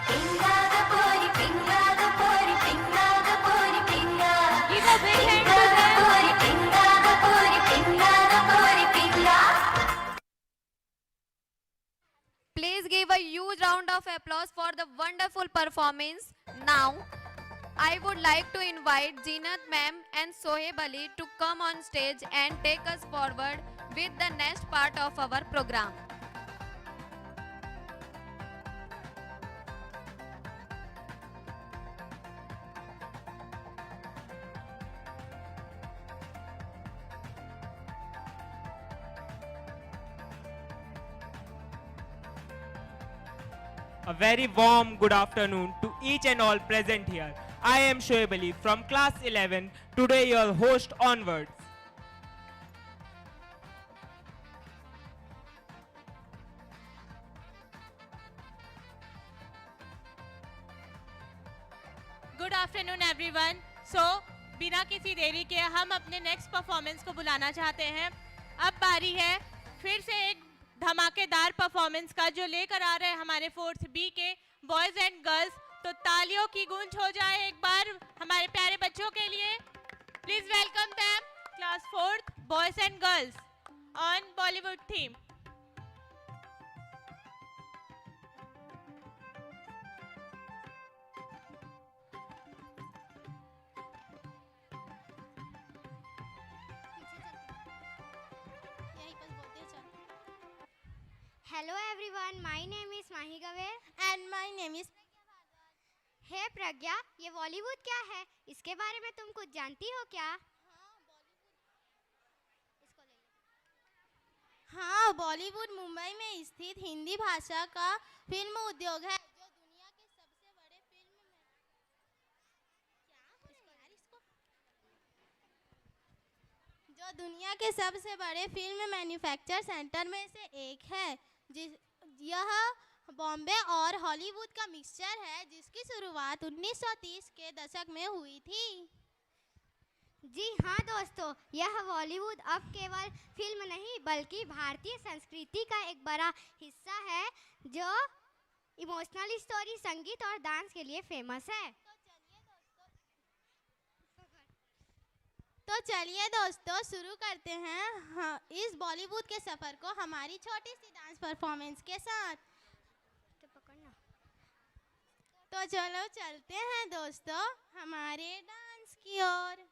पिंगा ग पोरी, पिंगा ग पोरी, पिंगा ग पोरी, पिंगा. Give a big hand to them. पोरी, पिंगा ग पोरी, पिंगा ग पोरी, पिंगा. Please give a huge round of applause for the wonderful performance. Now, I would like to invite Zeenat ma'am and Soheb Ali to come on stage and take us forward with the next part of our program. A very warm good afternoon to each and all present here. I am Shoaib Ali from class eleven, today your host onwards. Good afternoon everyone. So, बिना किसी देरी के हम अपने next performance को बुलाना चाहते हैं। अब बारी है फिर से एक धमाकेदार परफॉर्मेंस का, जो लेकर आ रहे हैं हमारे फोर्थ बी के बॉयज एंड गर्ल्स। तो तालियों की गूंज हो जाए एक बार हमारे प्यारे बच्चों के लिए। Please welcome them, class fourth, boys and girls on Bollywood theme. Hello everyone, my name is Mahi Gave. And my name is. हे प्रज्ञा, ये बॉलीवुड क्या है? इसके बारे में तुम कुछ जानती हो क्या? हाँ, बॉलीवुड मुंबई में स्थित हिंदी भाषा का फिल्म उद्योग है, जो दुनिया के सबसे बड़े फिल्म में, क्या बोले यार इसको? जो दुनिया के सबसे बड़े फिल्म मैन्युफैक्चर सेंटर में से एक है, जिस, यह बॉम्बे और हॉलीवुड का मिक्सचर है, जिसकी शुरुआत उन्नीस सौ तीस के दशक में हुई थी। जी हाँ दोस्तों, यह बॉलीवुड अब केवल फिल्म नहीं, बल्कि भारतीय संस्कृति का एक बड़ा हिस्सा है, जो इमोशनल स्टोरी, संगीत और डांस के लिए फेमस है। तो चलिए दोस्तों, शुरू करते हैं, हाँ, इस बॉलीवुड के सफर को हमारी छोटी सी डांस परफॉर्मेंस के साथ। तो पकड़ना। तो चलो चलते हैं दोस्तों हमारे डांस की ओर।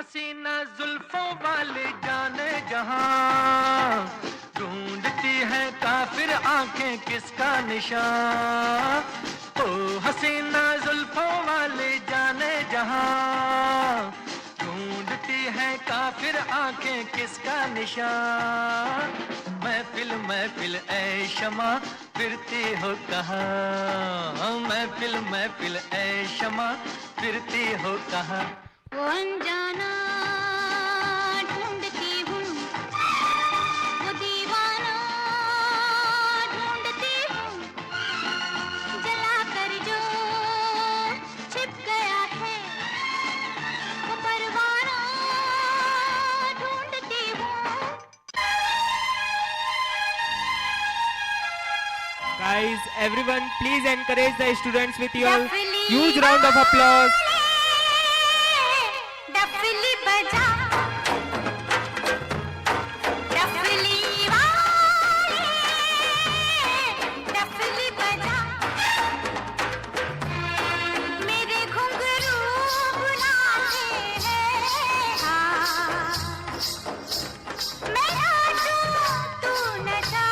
सीना जुल्फों वाले जाने जहां, ढूंढती है काफिर आंखें किसका निशान। ओ हसीना जुल्फों वाले जाने जहां, ढूंढती है काफिर आंखें किसका निशान। महफिल महफिल ऐ शमा, फिरती हो कहाँ। महफिल महफिल ऐ शमा, फिरती हो कहाँ। वो अनजाना ढूंढती हूँ, वो दीवाना ढूंढती हूँ, जला कर जो छिप गया है, वो परवाना ढूंढती हूँ। Guys, everyone, please encourage the students with your huge round of applause. डफली बजा, डफली वाले, डफली बजा, मेरे घुंघरू बुलाते हैं। हाँ। मैं नाचूं, तू नचा।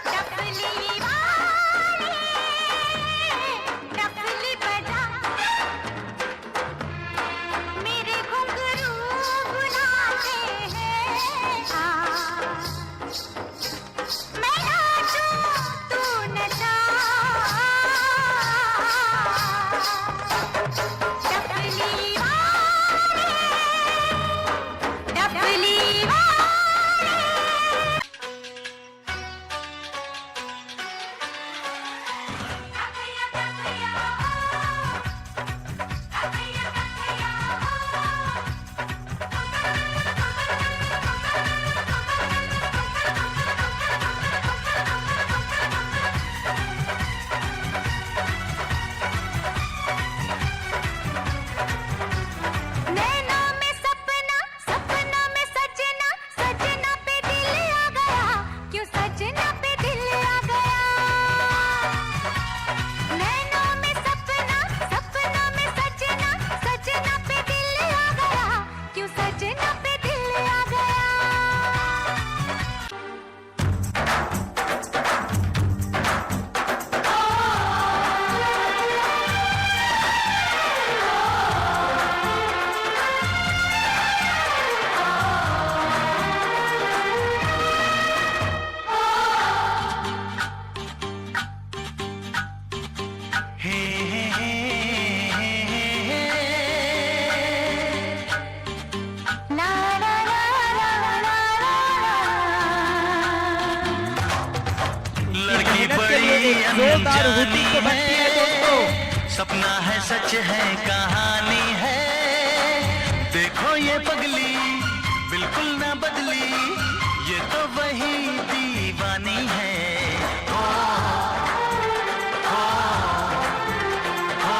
डफली वाले, डफली बजा। मेरे घुंघरू बुलाते हैं। हाँ। मैं नाचूं, तू नचा। डफली वाले, डफली वाले। नैनों में सपना, सपनों में सजना, सजना पे दिल आ गया। क्यों सजना पे दिल आ गया। नैनों में सपना, सपनों में सजना, सजना पे दिल आ गया। क्यों सजना पे दिल आ गया। लड़की बड़ी अनजानी है, सपना है सच है कहानी है। देखो ये पगली बिल्कुल ना बदली, ये तो वही दीवानी है। ओ, ओ, ओ।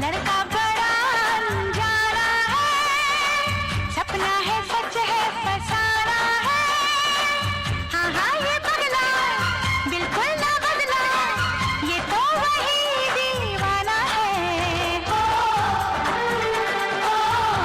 लड़का बड़ा अनजाना है, सपना है सच है फसाना है। हाँ हाँ ये पगला बिल्कुल ना बदला, ये तो वही दीवाना है। ओ, ओ, ओ, ओ।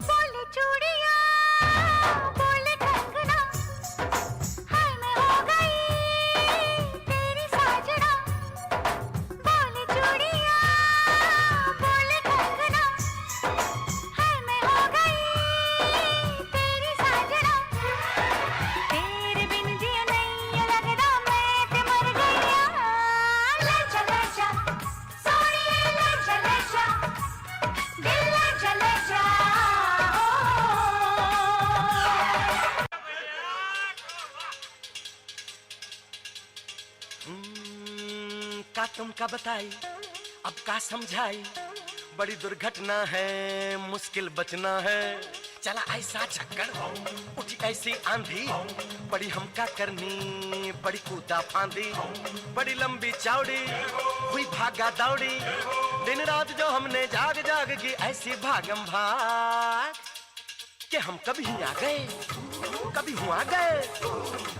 बोले चूड़िया, बोले कंगना, हाय मैं हो गई तेरी साजना। बोले चूड़िया, बोले कंगना, हाय मैं हो गई तेरी साजना। तेरे बिन जियो नहीं लगदा, मैं ते मर गई। ले चले जा, सोनिए ले चले जा, दिल ले चले जा। ओ। हम्म, का तुमका बताई, अब का समझाई, बड़ी दुर्घटना है, मुश्किल बचना है। चला ऐसा झक्कड़, उठी ऐसी आंधी, पड़ी हमका करनी बड़ी कूदा फांदी। बड़ी लंबी चौड़ी हुई भागा दौड़ी, दिन रात जो हमने जाग जाग की ऐसी भागम भाग, कि हम कभी आ गए, कभी हुआ गए,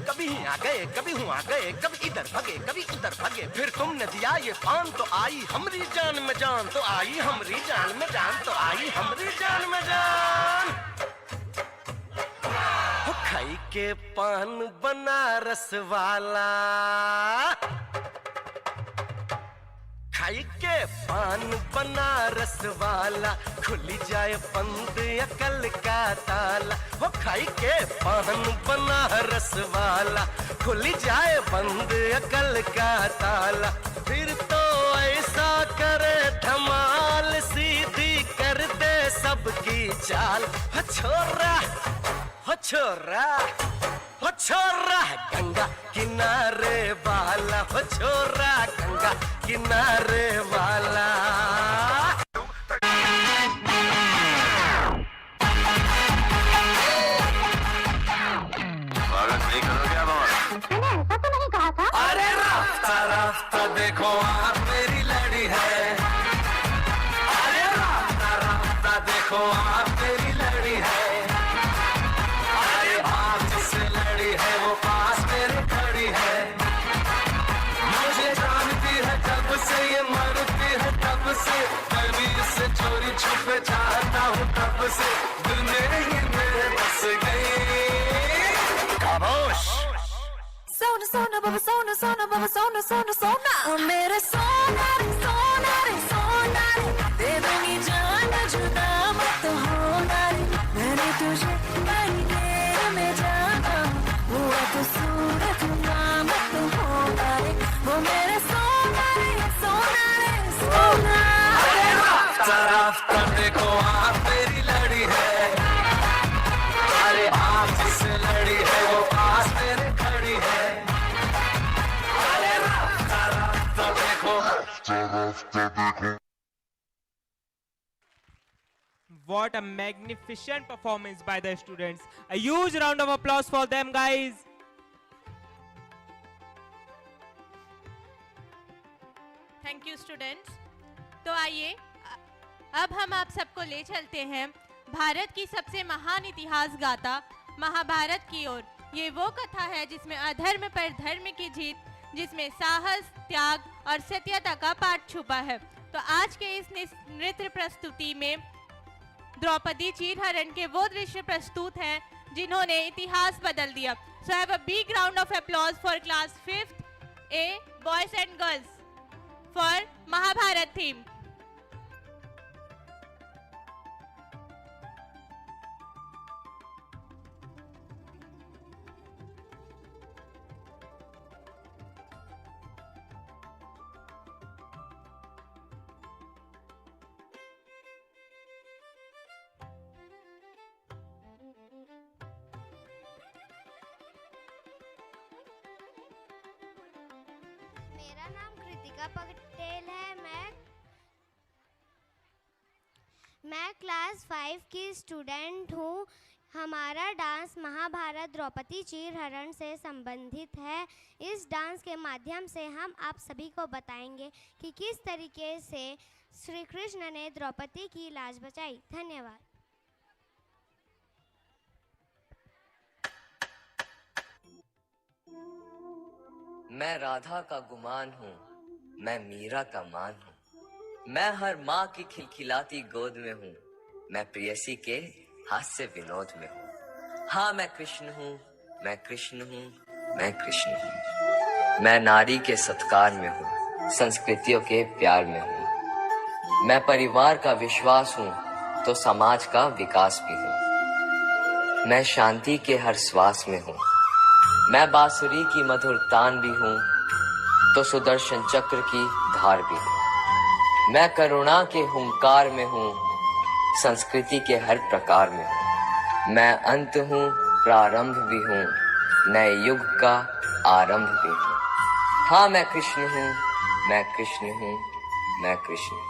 कभी आ गए, कभी हुआ गए, कभी इधर भगे, कभी उधर भगे। फिर तुमने दिया ये पान तो आई हमरी जान में जान, तो आई हमरी जान में जान, तो आई हमरी जान में जान। हो खाई के पान बनारस वाला, खाई के पान बनारस वाला, खुली जाए बंद अकल का ताला। हो खाई के पान बनारस वाला, खुली जाए बंद अकल का ताला। फिर तो ऐसा करे धमाल, सीधी कर दे सबकी चाल। हो छोरा, हो छोरा, हो छोरा, गंगा किनारे वाला, हो छोरा, गंगा किनारे वाला। स्वागत नहीं करोगे आप हमारा? मैंने ऐसा तो नहीं कहा था। अरे रास्ता रास्ता देखो, आँख मेरी लड़ी है। अरे रास्ता रास्ता देखो, आँख मेरी लड़ी है। अरे आँख जिससे लड़ी है, वो पास मेरे खड़ी है। मुझे जानती है जब से, ये मरती है तब से। मैं भी इससे चोरी छुपे चाहता हूँ तब से। दिल में ही मेरे बस गई। खामोश। सोना सोना बाबा, सोना सोना बाबा, सोना सोना सोना। ओ मेरे सोना रे, सोना रे, सोना रे, दे दूंगी जान, जुदा मत होना रे। मैंने तुझे पहले में जाना, हुआ तो सूरत ना मत होना रे। वो मेरे सोना रे, सोना रे, सोना। अरे रास्ता रास्ता देखो, आँख मेरी लड़ी है। अरे आँख जिससे लड़ी है, वो पास मेरे खड़ी है। अरे रास्ता रास्ता देखो। What a magnificent performance by the students. A huge round of applause for them, guys. Thank you, students. तो आइए, अ-, अब हम आप सबको ले चलते हैं भारत की सबसे महान इतिहास गाथा महाभारत की ओर। ये वो कथा है जिसमें अधर्म पर धर्म की जीत, जिसमें साहस, त्याग और सत्यता का पाठ छुपा है। तो आज के इस निस-, नृत्य प्रस्तुति में द्रौपदी चीरहरण के वो दृश्य प्रस्तुत हैं जिन्होंने इतिहास बदल दिया। So have a big round of applause for class fifth A boys and girls for Mahabharat theme. मेरा नाम कृतिका पटेल है। मैं मैं क्लास फ़ाइव की स्टूडेंट हूँ। हमारा डांस महाभारत द्रौपदी चीरहरण से संबंधित है। इस डांस के माध्यम से हम आप सभी को बताएंगे कि किस तरीके से श्री कृष्ण ने द्रौपदी की लाज बचाई। धन्यवाद। मैं राधा का गुमान हूँ, मैं मीरा का मान हूँ। मैं हर माँ की खिलखिलाती गोद में हूँ, मैं प्रेयसी के हास्य विनोद में हूँ। हाँ, मैं कृष्ण हूँ, मैं कृष्ण हूँ, मैं कृष्ण हूँ। मैं नारी के सत्कार में हूँ, संस्कृतियों के प्यार में हूँ। मैं परिवार का विश्वास हूँ, तो समाज का विकास भी हूँ। मैं शांति के हर श्वास में हूँ। मैं बांसुरी की मधुर तान भी हूँ, तो सुदर्शन चक्र की धार भी हूँ। मैं करुणा के हुंकार में हूँ, संस्कृति के हर प्रकार में हूँ। मैं अंत हूँ, प्रारंभ भी हूँ, नए युग का आरंभ भी हूँ। हाँ, मैं कृष्ण हूँ, मैं कृष्ण हूँ, मैं कृष्ण हूँ।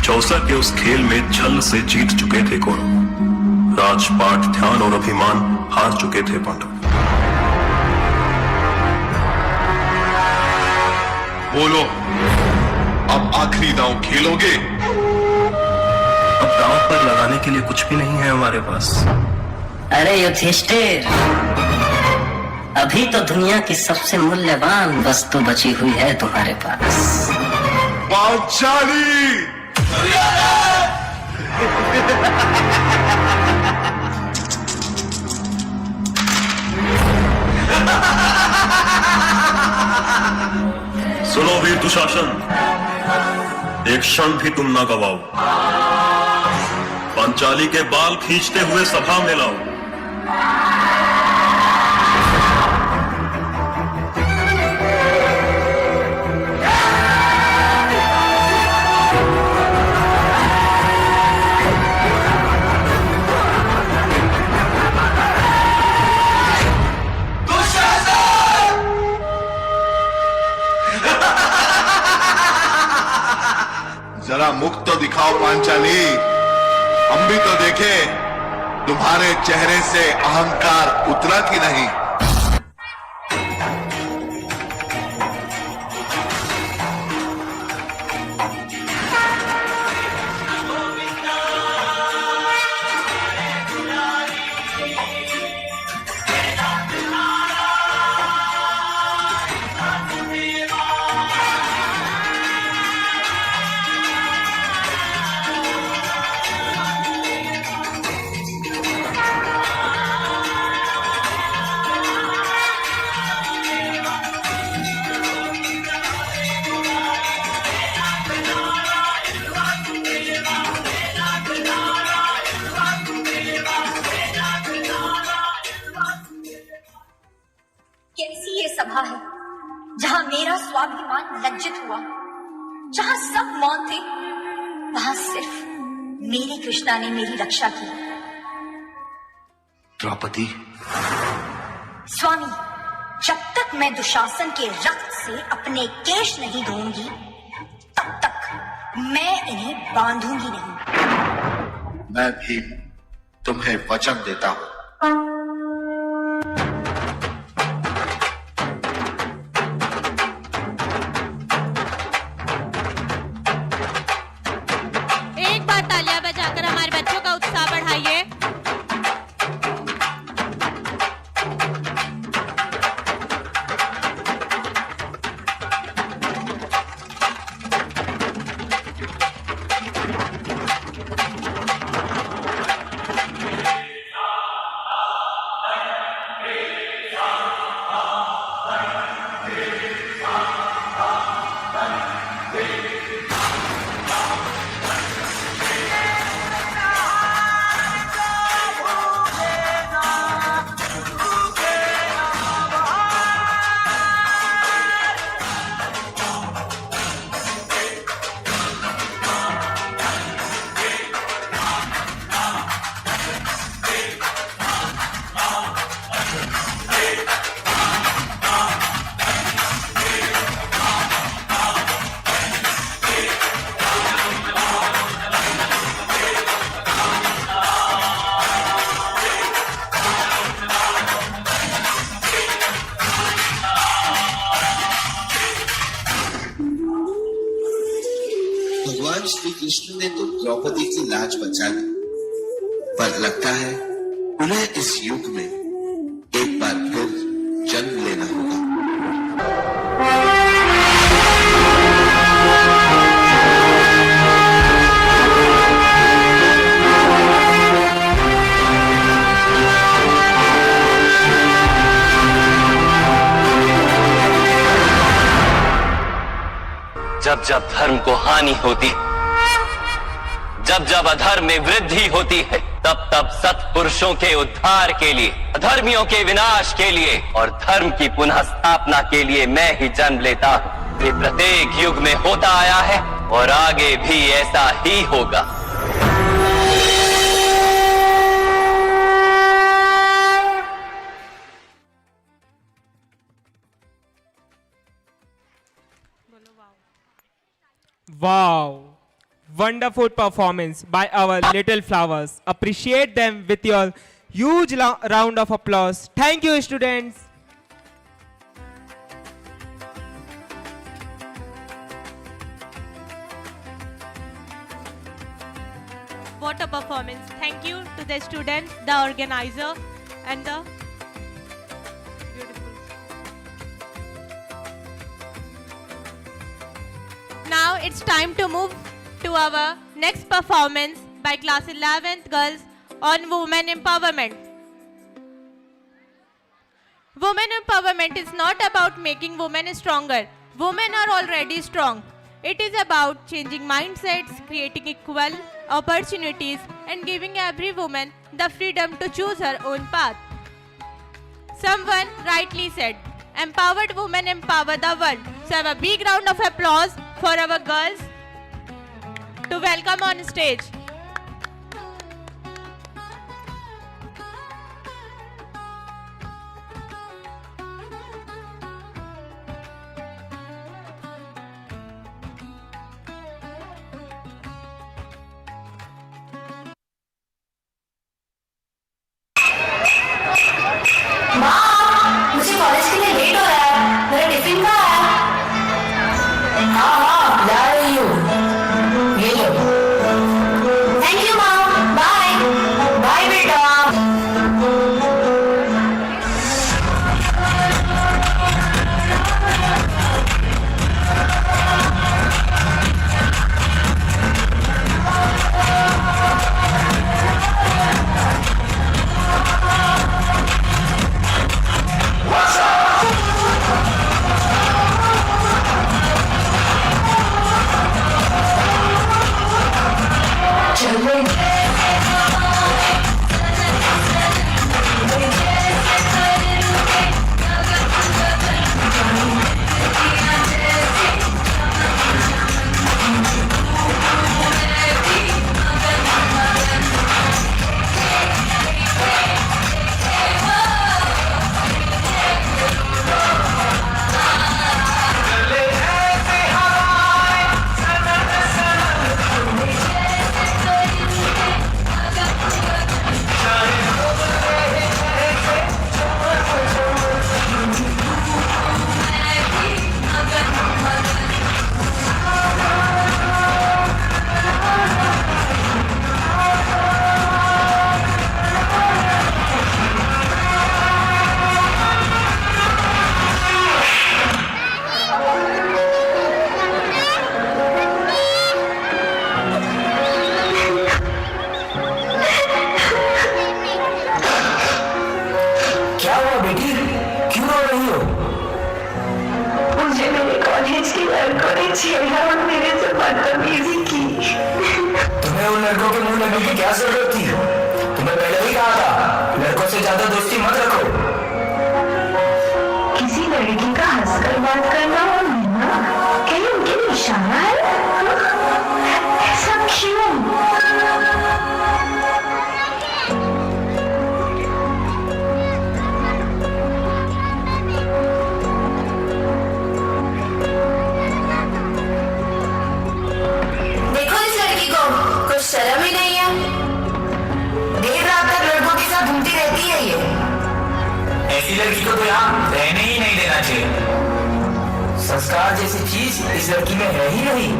चौसा के उस खेल में छल से जीत चुके थे कौरव। राजपाट, ध्यान और अभिमान हार चुके थे पांडव। बोलो, अब आखिरी दांव खेलोगे? अब दांव पर लगाने के लिए कुछ भी नहीं है हमारे पास। अरे युधिष्ठिर, अभी तो दुनिया की सबसे मूल्यवान वस्तु बची हुई है तुम्हारे पास। पांचाली! सुनो वीर दुशासन, एक क्षण भी तुम ना गवाओ। पांचाली के बाल खींचते हुए सभा में लाओ। जरा मुख तो दिखाओ पांचाली, हम भी तो देखें तुम्हारे चेहरे से अहंकार उतरा कि नहीं। कैसी ये सभा है, जहां मेरा स्वाभिमान लज्जित हुआ, जहां सब मौन थे, वहां सिर्फ मेरी कृष्णा ने मेरी रक्षा की। द्रौपदी। स्वामी, जब तक मैं दुशासन के रक्त से अपने केश नहीं धोऊंगी, तब तक मैं इन्हें बांधूंगी नहीं। मैं भीम तुम्हें वचन देता हूं। एक बार तालियां बजाकर हमारे बच्चों का उत्साह बढ़ाइए। भगवान श्री कृष्ण ने तो द्रौपदी की लाज बचा ली, पर लगता है उन्हें इस युग में एक बार फिर जन्म लेना होगा। जब जब धर्म को हानि होती है, जब जब अधर्म में वृद्धि होती है, तब तब सत्पुरुषों के उद्धार के लिए, अधर्मियों के विनाश के लिए और धर्म की पुनः स्थापना के लिए मैं ही जन्म लेता हूँ। ये प्रत्येक युग में होता आया है और आगे भी ऐसा ही होगा। Wow! Wonderful performance by our little flowers. Appreciate them with your huge la- round of applause. Thank you, students. What a performance. Thank you to the students, the organizer, and the beautiful. Now it's time to move to our next performance by class eleventh girls on women empowerment. Women empowerment is not about making women stronger. Women are already strong. It is about changing mindsets, creating equal opportunities, and giving every woman the freedom to choose her own path. Someone rightly said, "Empowered women empower the world." So have a big round of applause for our girls to welcome on stage. माँ, मुझे college के लिए late हो रहा है, मेरा tiffin कहाँ है? हाँ हाँ, ला रही हूँ, ये लो। थैंक यू माँ, बाय। बाय बेटा। क्या हुआ बेटी, क्यों रो रही हो? मुझे मेरे कॉलेज के लड़कों ने छेड़ा और मेरे से बदतमीजी की। तुम्हें उन लड़कों के मुंह लगने की क्या जरूरत थी? तुम्हें पहले ही कहा था, लड़कों से ज्यादा दोस्ती मत रखो। किसी लड़की का हंसकर बात करना और मिलना, क्या ये उनके लिए इशारा है? हाँ? ऐसा क्यों? देखो इस लड़की को, कुछ शर्म ही नहीं है। देर रात तक लड़कों के साथ घूमती रहती है ये। ऐसी लड़की को तो यहाँ रहने ही नहीं देना चाहिए। संस्कार जैसी चीज इस लड़की में है ही नहीं।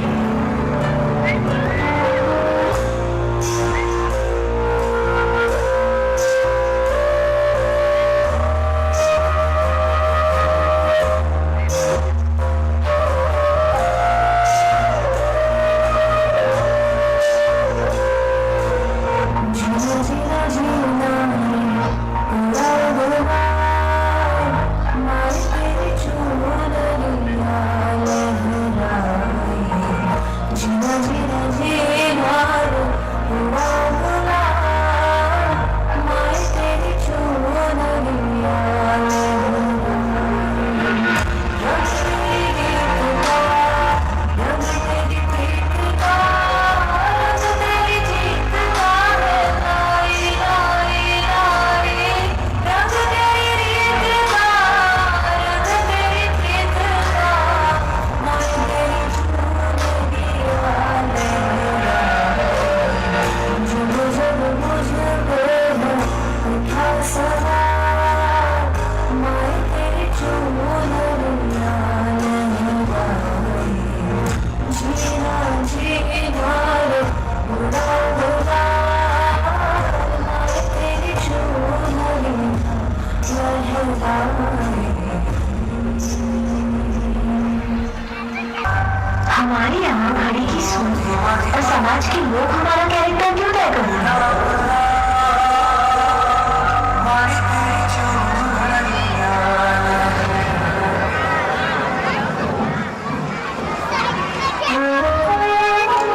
आज की लोग हमारा कैरेक्टर क्यों तय करना?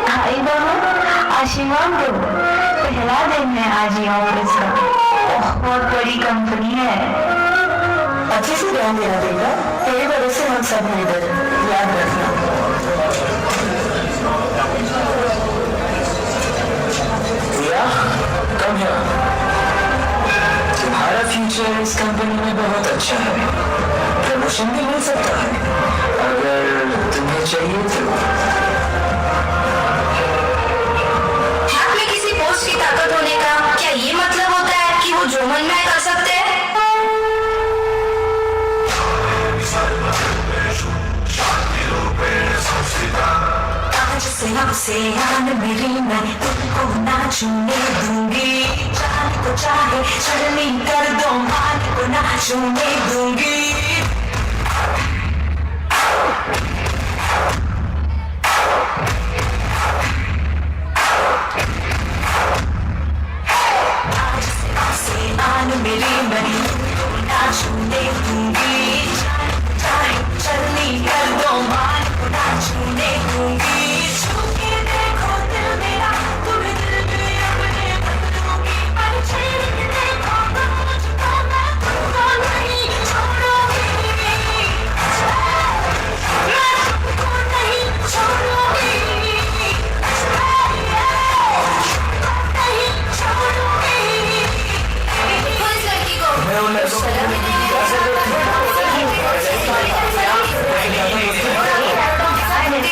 भाई बहन, आशीर्वाद दो। पहला दिन है आज ये ऑफिस का। बहुत बड़ी कंपनी है। अच्छे से ध्यान देना बेटा, तेरे भरोसे हम सब हैं इधर, याद रखना। प्रिया, come here। तुम्हारा फ्यूचर इस कंपनी में बहुत अच्छा है, प्रमोशन भी मिल सकता है अगर तुम्हें चाहिए तो। हाथ में किसी पोस्ट की ताकत होने का क्या ये मतलब होता है कि वो जो मन में कर सकते हैं? आज से आपसे आन मेरी, मैं तुमको ना छूने दूंगी। जान को चाहे छलनी कर दो, मान को ना छूने दूंगी। आज से आपसे आन मेरी, मैं तुमको ना छूने दूंगी। जान को चाहे छलनी कर दो, मान को ना छूने दूंगी। छू के देखो दिल मेरा, तुम्हें दिल में अपने बदलूंगी। पर छेड़ के देखो तुम मुझको, मैं तुमको नहीं छोड़ूंगी। मैं तुमको नहीं छोड़ूंगी। देखो इस लड़की को। मैं उन लड़कों को देखने की क्या जरूरत थी?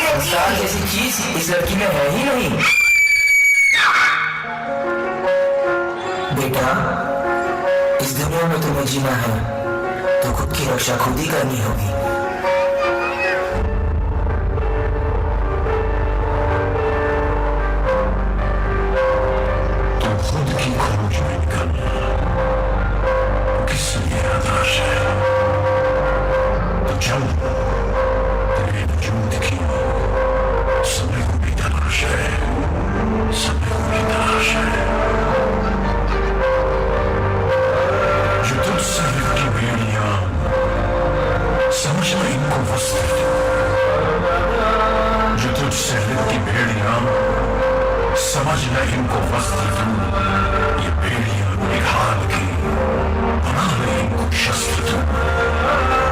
संस्कार जैसी चीज इस लड़की में है ही नहीं। बेटा, इस दुनिया में तुम्हें जीना है तो खुद की रक्षा खुद ही करनी होगी। तू खुद की खोज में निकल, किस लिए आदर्श है? तो चल, तेरे वजूद की समय को भी तलाश है, समय को भी तलाश है। जो तुझसे लिपटी बेड़ियां, समझना इनको वस्त्र। जो तुझसे लिपटी बेड़ियां, समझ न इनको वस्त्र तू। ये बेड़ियां निकाल के बना ले इनको शस्त्र तू,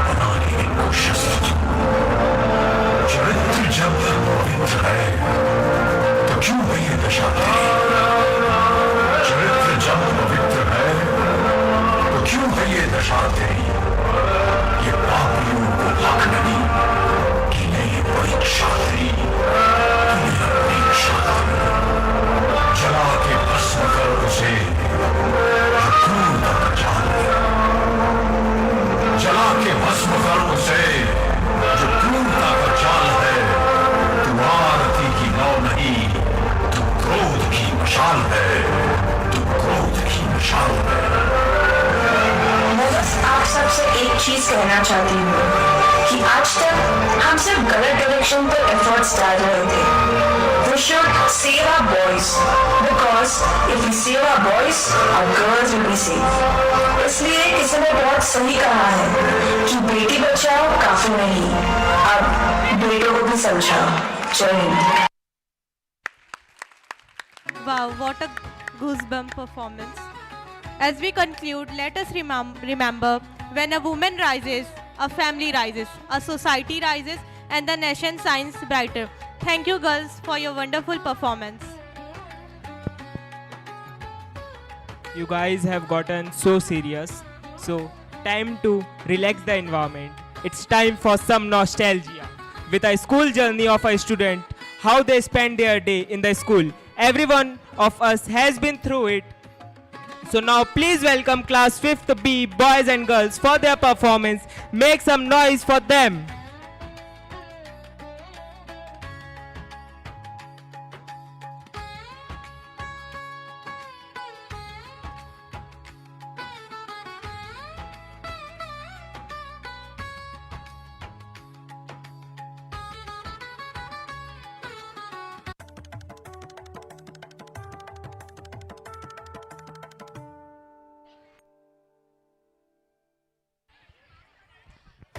बना ले इनको शस्त्र तू। चरित्र जब पवित्र है तो क्यों है ये दशा तेरी? चरित्र जब पवित्र है तो क्यों है ये दशा तेरी? ये पापियों को हक नहीं कि नहीं परीक्षा तेरी, कि नहीं परीक्षा तेरी। जला के भस्म कर उसे जो क्रूरता का जाल है। जला के भस्म कर उसे जो क्रूरता का जाल है। तू आरती की लौ नहीं, तू क्रोध की मशाल है, तू क्रोध की मशाल है। मैं बस आप सबसे एक चीज कहना चाहती हूँ कि आज तक हम सिर्फ गलत डायरेक्शन पर एफर्ट्स डाल रहे थे। We should save our boys, because if we save our boys, our girls will be safe. इसलिए किसी ने बहुत सही कहा है कि बेटी बचाओ काफी नहीं, अब बेटों को भी समझाओ। जय Hind. Wow, what a goosebump performance. As we conclude, let us remem- remember, when a woman rises, a family rises, a society rises, and the nation shines brighter. Thank you, girls, for your wonderful performance. You guys have gotten so serious. So, time to relax the environment. It's time for some nostalgia. With a school journey of a student, how they spend their day in the school. Every one of us has been through it. So now please welcome class fifth B boys and girls for their performance. Make some noise for them.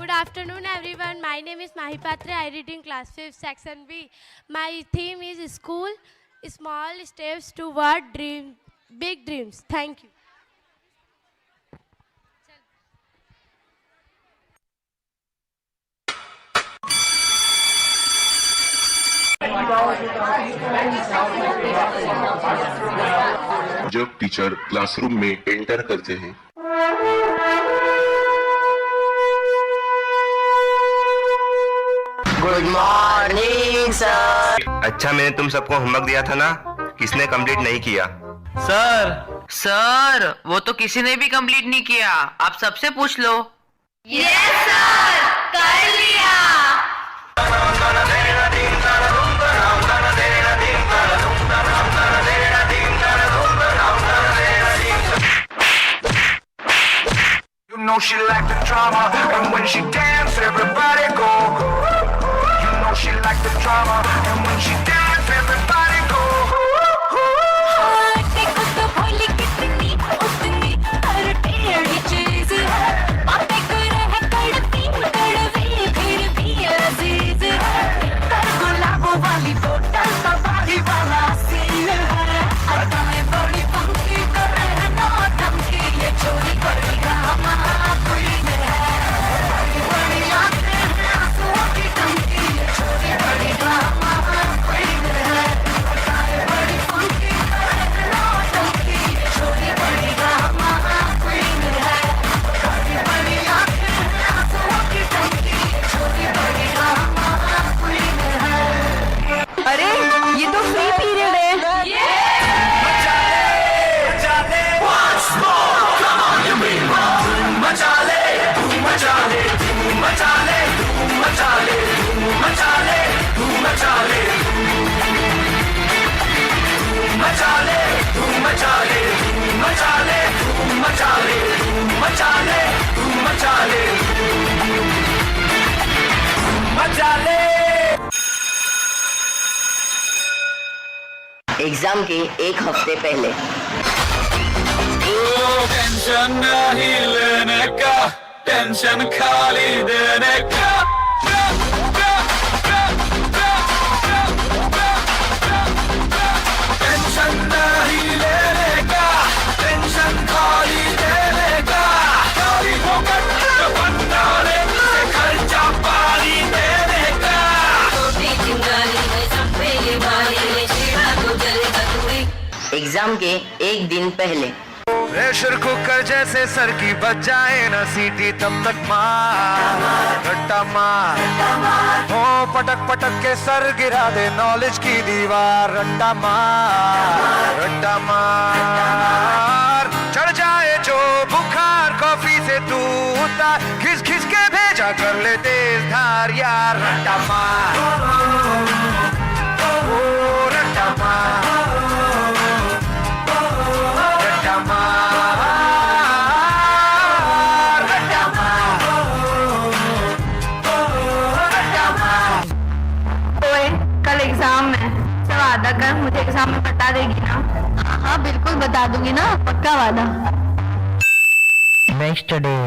Good afternoon, everyone. My name is Mahi Patre. I read in class fifth, section B. My theme is school, small steps toward dream, big dreams. Thank you. जब teacher classroom में enter करते हैं, गुड morning sir. अच्छा, मैंने तुम सबको homework दिया था ना, किसने कंप्लीट नहीं किया? सर। सर, वो तो किसी ने भी कंप्लीट नहीं किया, आप सबसे पूछ लो। यस सर, कर लिया। You know she like the drama, and when she dance, everybody go. You know she like the drama, and when she dance, everybody go. अरे, ये तो फ्री पीरियड है। एग्जाम के एक हफ्ते पहले। टेंशन नहीं लेने का, टेंशन खाली देने का। टेंशन नहीं लेने का, टेंशन खाली देने का। खाली फोकट का बंदा रे, खर्चा पानी देने का। एग्जाम के एक दिन पहले। प्रेशर कुकर जैसे सर की बज जाए ना सीटी, तब तक मार रट्टा मार। हो पटक पटक के सर गिरा दे, नॉलेज की दीवार। रट्टा मार, रट्टा मार। चढ़ जाए जो बुखार, कॉफी से तू उतार। घिस घिस के भेजा कर ले तेज धार यार। रट्टा मार, ओ रट्टा मार, रट्टा मार, रट्टा मार, रट्टा मार। ओए, कल एग्जाम है, तो वादा कर मुझे एग्जाम में बता देगी ना? हाँ, हाँ, बिल्कुल बता दूंगी ना, पक्का वादा। Next day.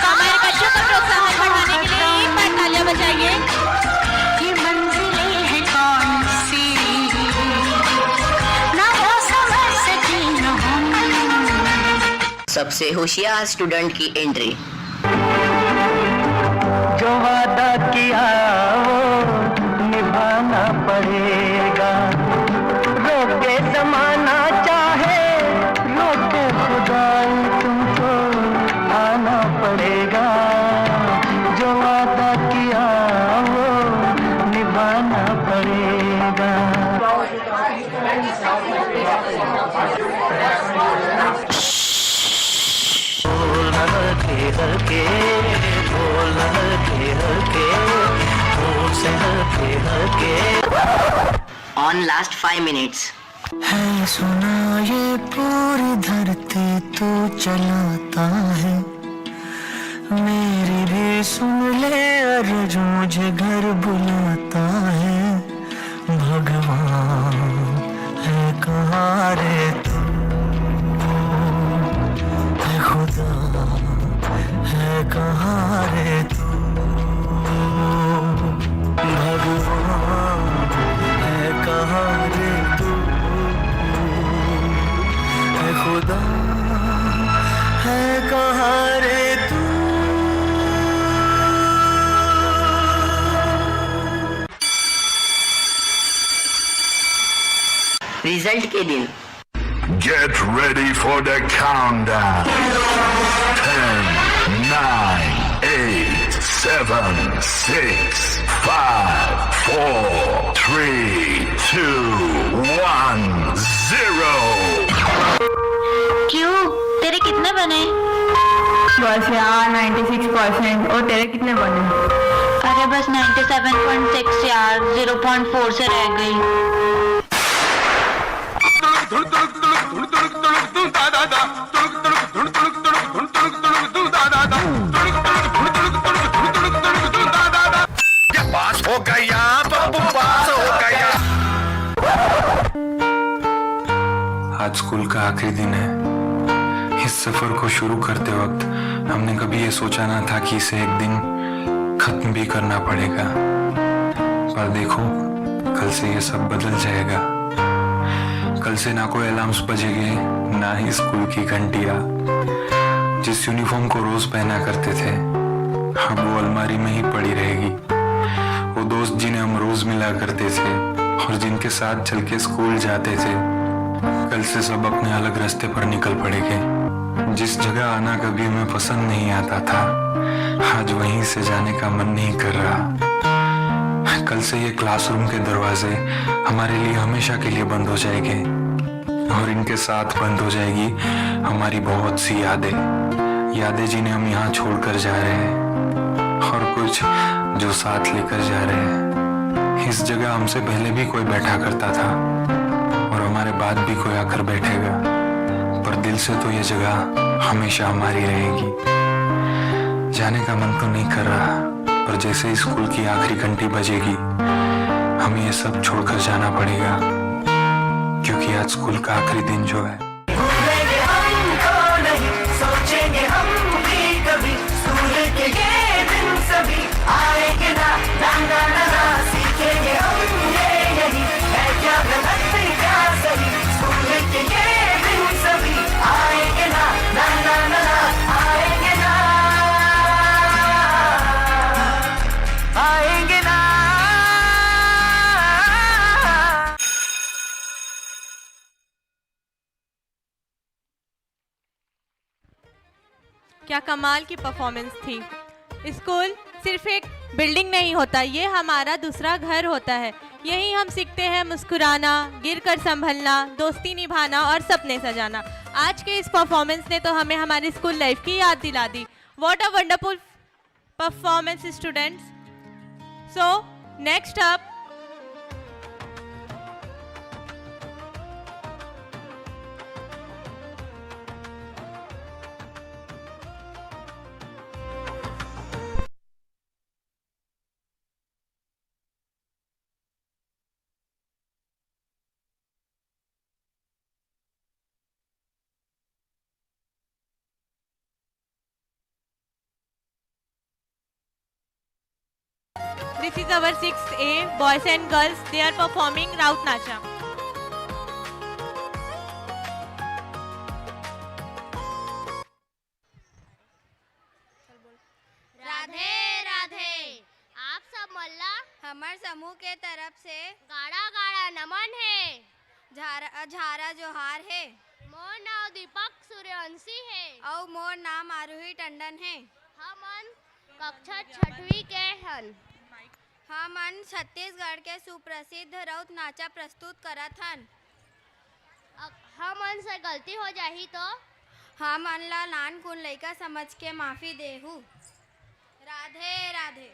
हमारे बच्चों को प्रोत्साहन बढ़ाने के लिए एक बार तालियां बजाइए। ये मंजिलें हैं कौन सी, ना वो समझ सके न हम। सबसे होशियार स्टूडेंट की एंट्री। जो वादा किया वो निभाना पड़ेगा। रोके जमाना चाहे रोके खुदाई, तुमको आना पड़ेगा। जो वादा किया वो निभाना पड़ेगा। Last five minutes. है सुना ये पूरी धरती तू चलाता है, मेरी भी सुन ले अर्ज, मुझे घर बुलाता है। भगवान है कहाँ रे तू, है खुदा है कहाँ रे तू, भगवान है कहाँ रे तू, है खुदा है कहाँ रे तू। रिजल्ट के दिन। Get ready for the countdown. Ten, nine, eight, seven, six, five, four, three, two, one, zero. क्यों, तेरे कितने बने? बस यार, नाइंटी सिक्स परसेंट। और तेरे कितने बने? अरे बस नाइंटी सेवन पॉइंट सिक्स यार, ज़ीरो पॉइंट फ़ोर से रह गई। पास हो गया, पप्पू पास हो गया। आज स्कूल का आखिरी दिन है। इस सफर को शुरू करते वक्त हमने कभी ये सोचा ना था कि इसे एक दिन खत्म भी करना पड़ेगा। पर देखो, कल से ये सब बदल जाएगा। कल से ना कोई अलार्म्स बजेंगे, ना ही स्कूल की घंटियां। जिस यूनिफॉर्म को रोज पहना करते थे, अब वो अलमारी में ही पड़ी रहेगी। वो दोस्त जिन्हें हम रोज मिला करते थे और जिनके साथ चल के स्कूल जाते थे, कल से सब अपने अलग रास्ते पर निकल पड़ेंगे। जिस जगह आना कभी हमें पसंद नहीं आता था, आज वहीं से जाने का मन नहीं कर रहा। कल से ये क्लासरूम के दरवाजे हमारे लिए हमेशा के लिए बंद हो जाएंगे और इनके साथ बंद हो जाएगी हमारी बहुत सी यादें, यादें जिन्हें हम यहाँ छोड़कर जा रहे हैं और कुछ जो साथ लेकर जा रहे हैं। इस जगह हमसे पहले भी कोई बैठा करता था और हमारे बाद भी कोई आकर बैठेगा, पर दिल से तो ये जगह हमेशा हमारी रहेगी। जाने का मन तो नहीं कर रहा, पर जैसे ही स्कूल की आखिरी घंटी बजेगी, हमें ये सब छोड़कर जाना पड़ेगा, क्योंकि आज स्कूल का आखिरी दिन जो है। क्या कमाल की परफॉर्मेंस थी। स्कूल सिर्फ एक बिल्डिंग नहीं होता, ये हमारा दूसरा घर होता है। यहीं हम सीखते हैं मुस्कुराना, गिरकर संभलना, दोस्ती निभाना और सपने सजाना। आज के इस परफॉर्मेंस ने तो हमें हमारी स्कूल लाइफ की याद दिला दी। What a wonderful performance, students. So, next up, This is our sixth A, boys and girls. They are performing Raut Nacha. Radhe Radhe. आप सब मन ला हमर समूह के तरफ से गाड़ा गाड़ा नमन हे। झारा, झारा जोहार हे। मोर नाव दीपक सूर्यवंशी हे। अउ मोर नाम आरोही टंडन हे। हमन कक्षा छठवीं के हन। हमन छत्तीसगढ़ के सुप्रसिद्ध रउत नाचा प्रस्तुत करत हन। अ-, हमन से गलती हो जाही तो? हमन ला नानकुन लइका समझ के माफी देहू। राधे राधे।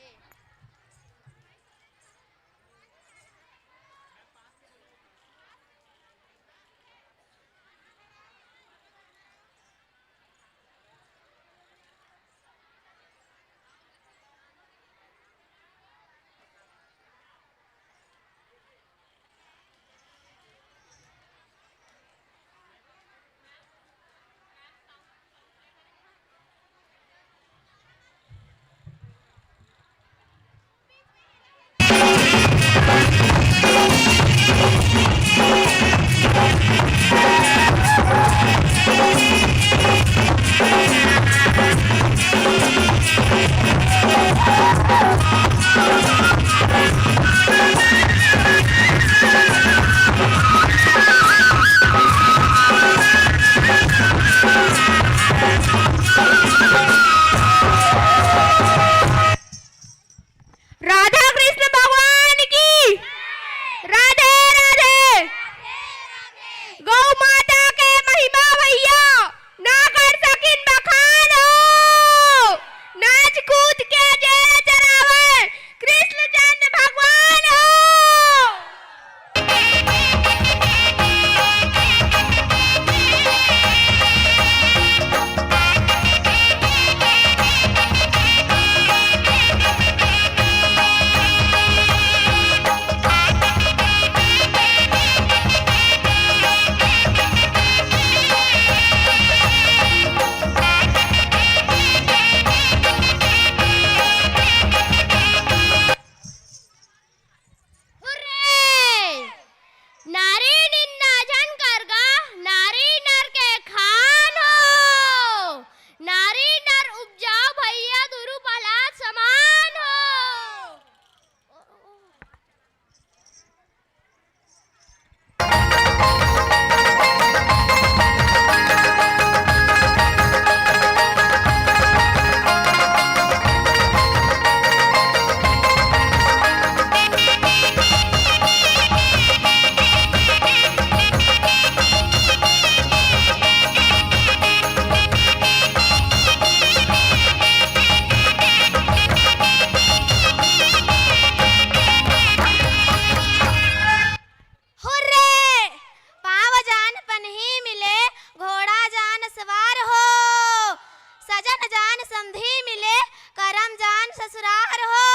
राधा कृष्ण भगवान की। राधे राधे। गौ माता के महिमा भैया ना कर सकिन बखान हो। नाच कूद के जेला चरावे कृष्णचंद भगवान हो। हुर्रे! नारी निंदा झन कर गा, नारी नर के खान हो। नारी नर उपजाऊ भैया दुरू पलाद समान हो। हुर्रे! पाँव जान पनही मिले, घोड़ा जान सवार हो। सजन जान संधी मिले, करम जान ससुरार हो।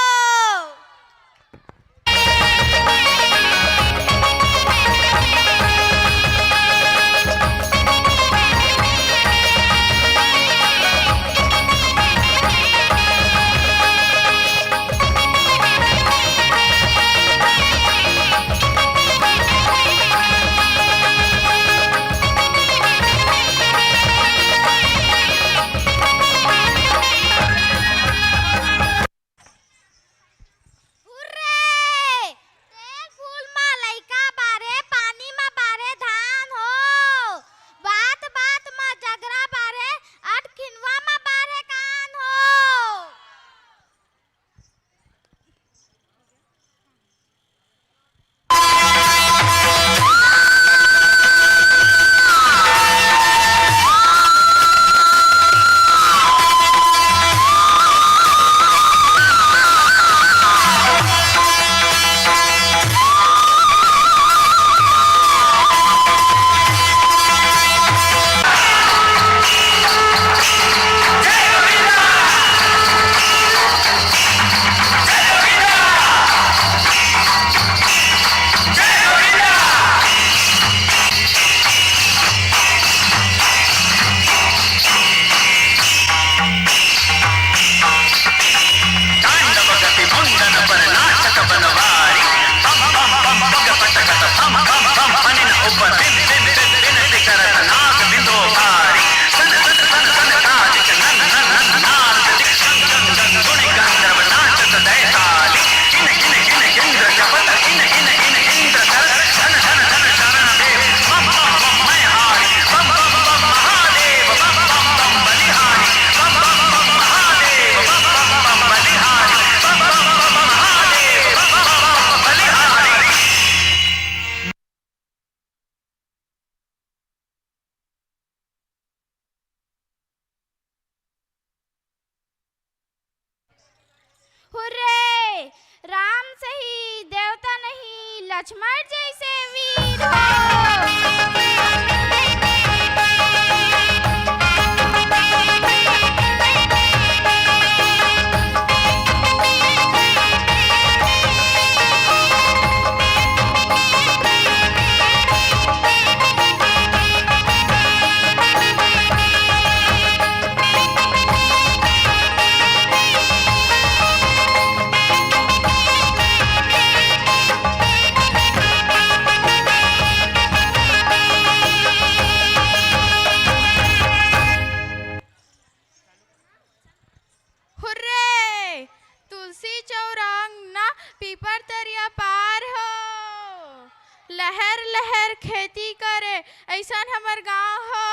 हुर्रे! तेल फूल म लइका बाढ़े, पानी म बाढ़े धान हो। बात बात म जगरा बाढ़े, अटखिनवा म बाढ़े कान हो। तांडव गति भंगन पर नाचत बनवारी। पम पम पम पग पटकत पम पम पम पनिन उपर बिन बिन बिन बिनति करत नाग बिंदोहारी। सन सन सन सन कादिक नन नन नन नाद दिक जंग जंग जंग गुणि गंधर्व नाचत दैताली। किन किन किन इंद्र जपत इन इन इन इंद्र कर धन धन धन चरण देव। पम पम पम मैं हारी। पम पम पम महादेव। पम पम पम बलिहारी। हुर्रे! राम सही देवता नहीं, लक्ष्मण जैसे वीर हो। लहर लहर खेती करे, अइसन हमर गाँव हो।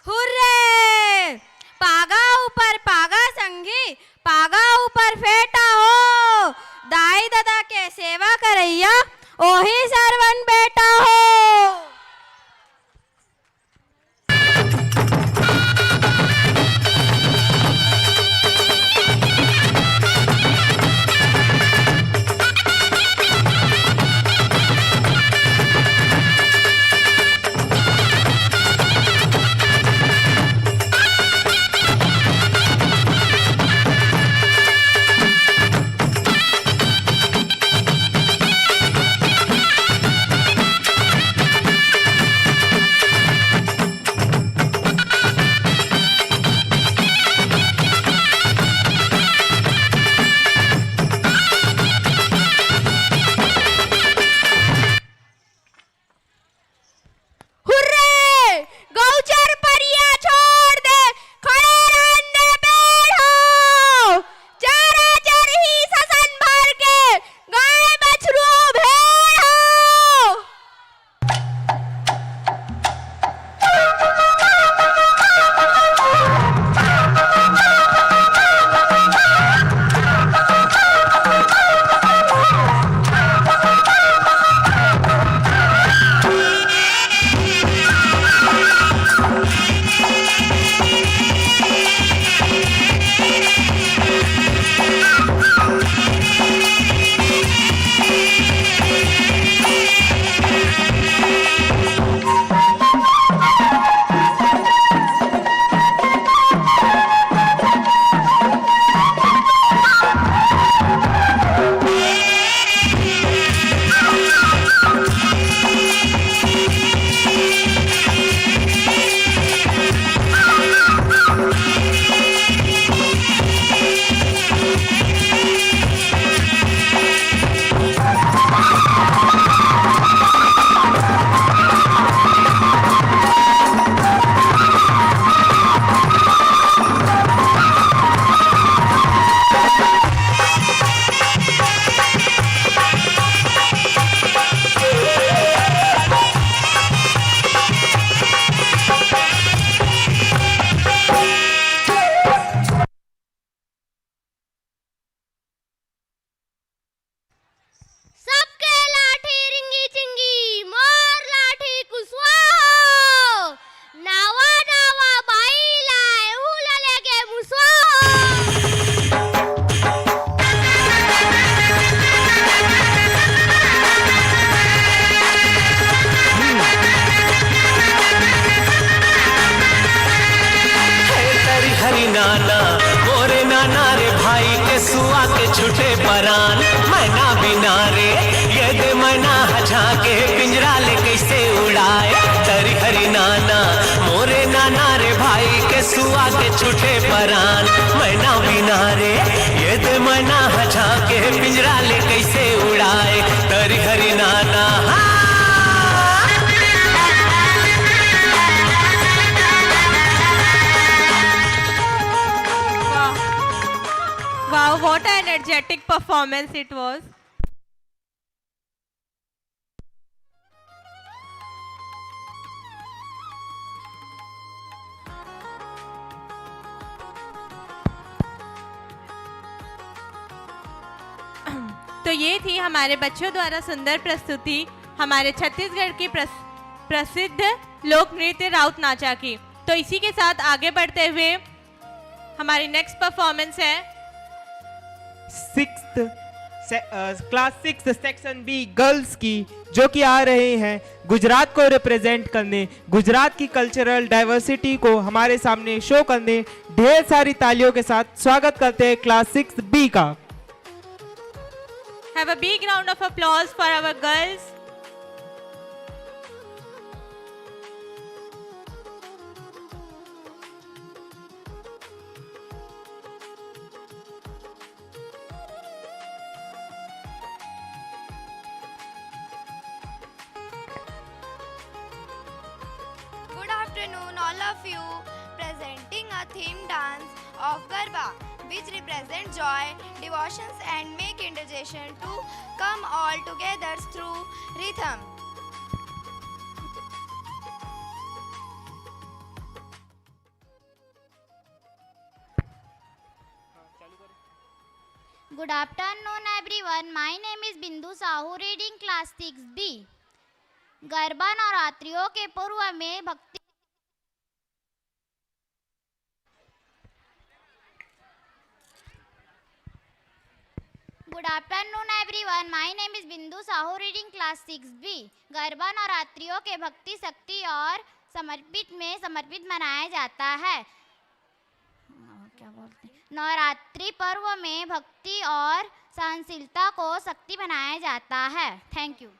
हुर्रे! पागा ऊपर पागा संगी, पागा ऊपर फेटा हो। दाई ददा के सेवा करइया, ओही सरवन बेटा हो। हुर्रे! गौचर परिया छोड़ दे, खड़े रहन दे पेड़ हो। चारा चरही ससन भर के, गाय बछरू भेड़ हो। सबके लाठी रिंगी चिंगी, मोर लाठी कुसवा हो। नावा नावा बाई लाए, उला लेके मुसवा हो। हे तरी हरी नाना, मोरे नाना रे भाई के सुआ के छूटे परान। मैना बिना रे, ये दे मैना ह झांके पिंजरा ले कैसे उड़ाए। तरी हरी नाना, मोरे नाना रे भाई के सुआ के छूटे परान। मैना बिना रे, ये दे मैना ह झांके पिंजरा ले कैसे उड़ाए। तरी हरी नाना, हाँ। Wow, what an energetic performance it was. तो ये थी हमारे बच्चों द्वारा सुंदर प्रस्तुति हमारे छत्तीसगढ़ की प्रस-, प्रसिद्ध लोक नृत्य राउत नाचा की। तो इसी के साथ आगे बढ़ते हुए हमारी नेक्स्ट परफॉर्मेंस है सिक्स्थ से, अ, क्लास सिक्स सेक्शन बी गर्ल्स की, जो कि आ रहे हैं गुजरात को रिप्रेजेंट करने, गुजरात की कल्चरल डाइवर्सिटी को हमारे सामने शो करने। ढेर सारी तालियों के साथ स्वागत करते हैं क्लास सिक्स बी का। Have a big round of applause for our girls. Good afternoon, all of you. Presenting a theme dance of Garba, which represent joy, devotions, and make invitation to come all together through rhythm. Good afternoon, everyone. My name is Bindu Sahu, reading class six B. Garba नवरात्रियों के पूर्व में भक्ति Good afternoon, everyone. My name is Bindu Sahu, reading class six B. Garba नवरात्रियों के भक्ति, शक्ति और समर्पित में समर्पित मनाया जाता है। क्या बोलते हैं? नवरात्रि पर्व में भक्ति और सहनशीलता को शक्ति बनाया जाता है। Thank you.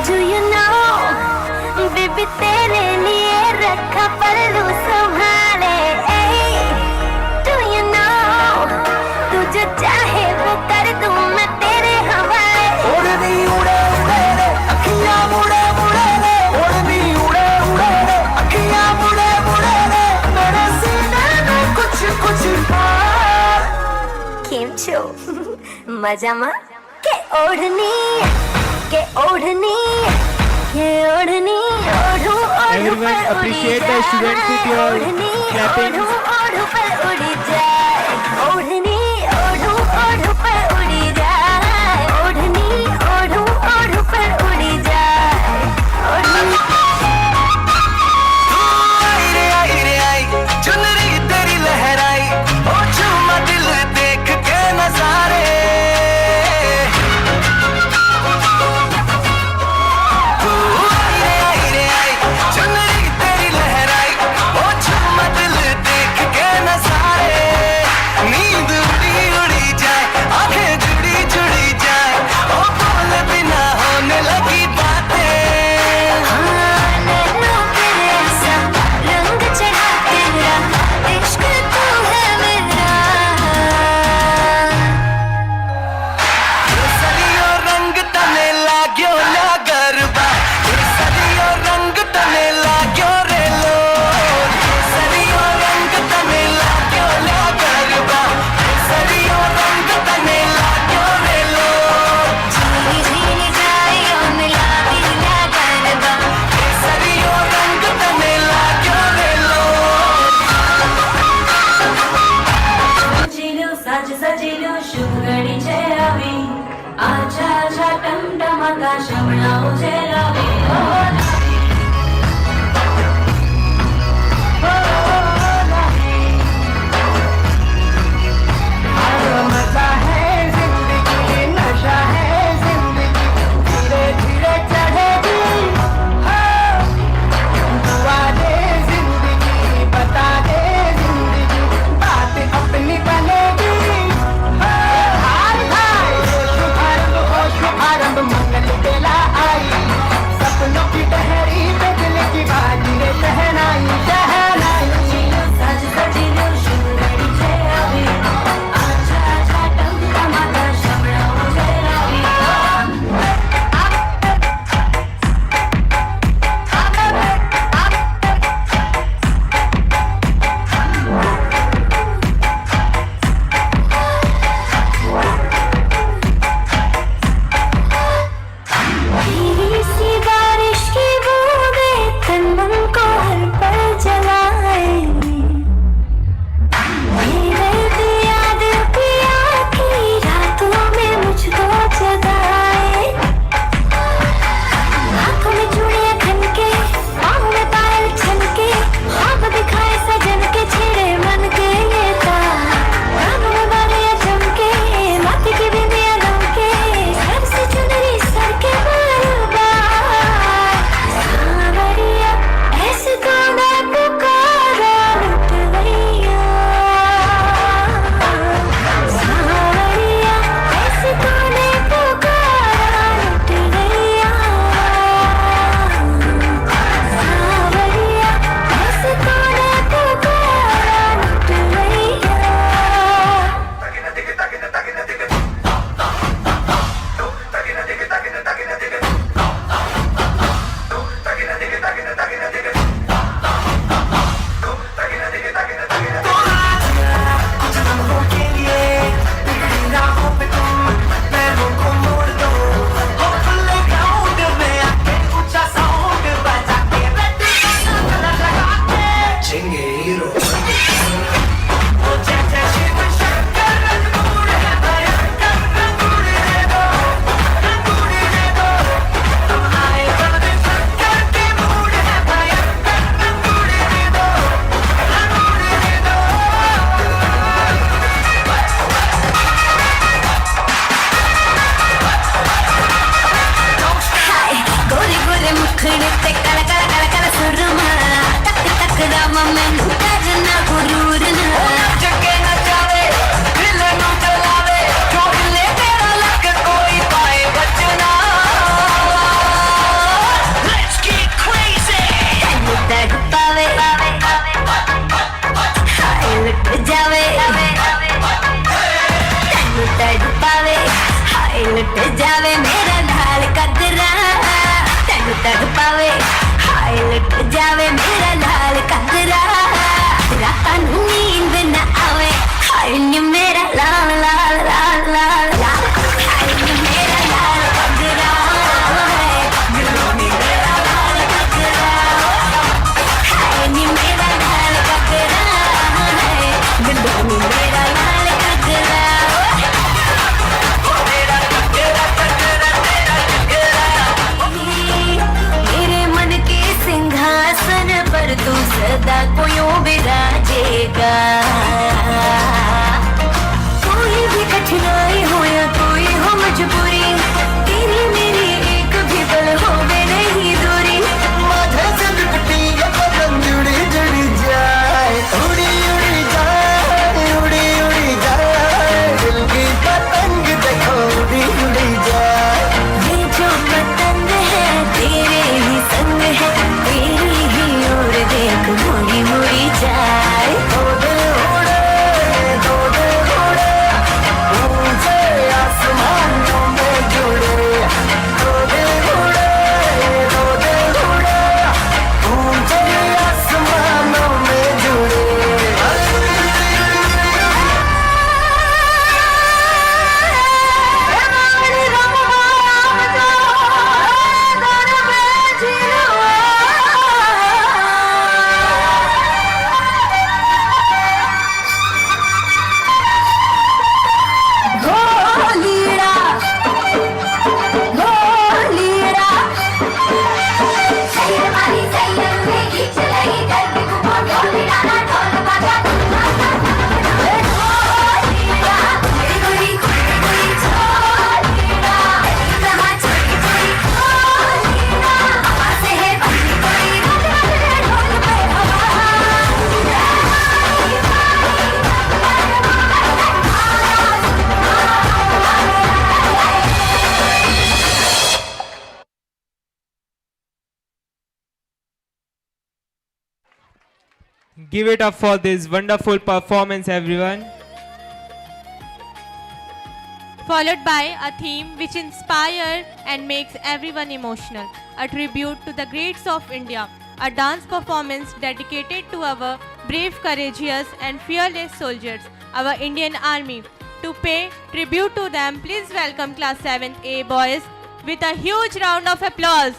Do you know, baby, तेरे लिए रखा पल्लू संभाले। Hey, do you know, तू जो चाहे वो कर दूं मैं तेरे हवाले। ओढ़नी उड़े उड़े रे, अखियां मुड़े मुड़े रे। ओढ़नी उड़े उड़े रे, अखियां मुड़े मुड़े रे। मेरे सीने में कुछ कुछ बात। કેમ છો? મજામાં? કે ઓઢની, કે ઓઢની, કે ઓઢની ઓઢું ઓઢું Everyone, appreciate the student with your clapping. ઓઢું ઓઢું પર ઉડી જાય. ઓઢની ઓઢું ઓઢું પર ઉડી જાય. ઓઢની ઓઢું ઓઢું પર ઉડી જાય. ઓઢની. आई रे आई रे आई, चुनरी तेरी लहराई, ओ चूमा दिल देख के नजारे। तू आई रे आई रे आई, चुनरी तेरी लहराई, ओ चूमा दिल देख के नजारे। नींद उड़ी उड़ी जाए, आंखें जुड़ी जुड़ी जाए, ओ बोल बिना होने लगी बातें। हाँ, नैनों पे ऐसा रंग चढ़ा तेरा, इश्क तू है मेरा। केसरियो रंग तने लाग्यो ला गरबा, केसरियो रंग तने लाग्यो रे लो, केसरियो रंग तने लाग्यो ला गरबा, केसरियो रंग तने लाग्यो रे लो। झीनी झीनी जायो मिला दिया गरबा, केसरियो रंग तने लाग्यो रे लो। सजिलो साज सजिलो शुभ घड़ी छे आवी, आजा आजा टमटमाका शमणाओ जे लावी। ओ लावी। ओ लावी। आयो मजा है जिंदगी, नशा है जिंदगी, धीरे धीरे चढ़ेगी। हो, दुआ दे जिंदगी, बता दे जिंदगी, बात अपनी बनेगी। हो, हाय हाय, हो शुभारंभ, हो शुभारंभ, मंगल बेला आई। जावे मेरा लाल कदरा, तड़ तड़ पावे, हाय लुट जावे मेरा लाल कदरा। रातां नू नींद ना आवे, हाय नी मेरा लाल, लाल, लाल, लाल, लाल। हाय नी मेरा लाल कदरा, हाय नी मेरा लाल कदरा। हाय नी मेरा लाल कदरा, हाय नी मेरा लाल कदरा। मेरे मन के सिंहासन पर तू सदा को यूं विराजेगा। कोई भी कठिनाई हो या कोई हो मजबूरी, तेरी मेरी एक भी पल होवे नहीं दूरी। माझे से लिपटी ये पतंग जुड़ी जुड़ी जाए, उड़ी उड़ी जाए, उड़ी उड़ी जाए। दिल की पतंग देखो उड़ी उड़ी जाए। ये जो पतंग है तेरे ही संग है, तेरी ही ओर देख मुड़ी मुड़ी जाए। दो दिल उड़े, दो दिल उड़े, ऊंचे आसमानों में जुड़े। दो दिल उड़े, दो दिल उड़े, ऊंचे आसमानों में जुड़े। Give it up for this wonderful performance, everyone. Followed by a theme which inspires and makes everyone emotional, a tribute to the greats of India, a dance performance dedicated to our brave, courageous, and fearless soldiers, our Indian Army. To pay tribute to them, please welcome class seventh A boys with a huge round of applause.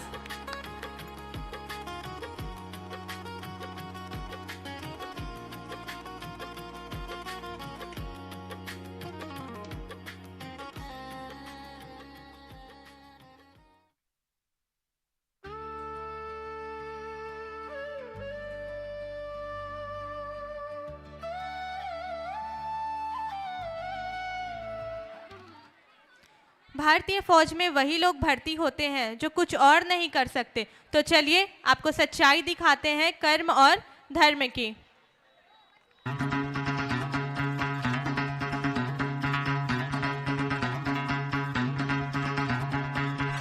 भारतीय फौज में वही लोग भर्ती होते हैं जो कुछ और नहीं कर सकते। तो चलिए, आपको सच्चाई दिखाते हैं कर्म और धर्म की।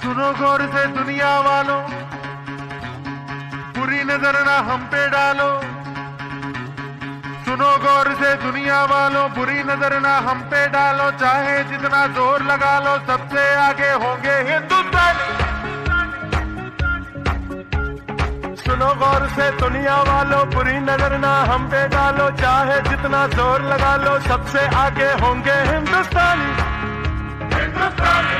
सुनो गौर से दुनिया वालों, बुरी नजर ना हम पे डालो। सुनो गौर से दुनिया वालों, बुरी नजर ना हम पे डालो। चाहे जितना जोर लगा लो, सबसे आगे होंगे हिंदुस्तानी। सुनो गौर से दुनिया वालों, बुरी नजर ना हम पे डालो। चाहे जितना जोर लगा लो, सबसे आगे होंगे हिंदुस्तानी। हिंदुस्तानी।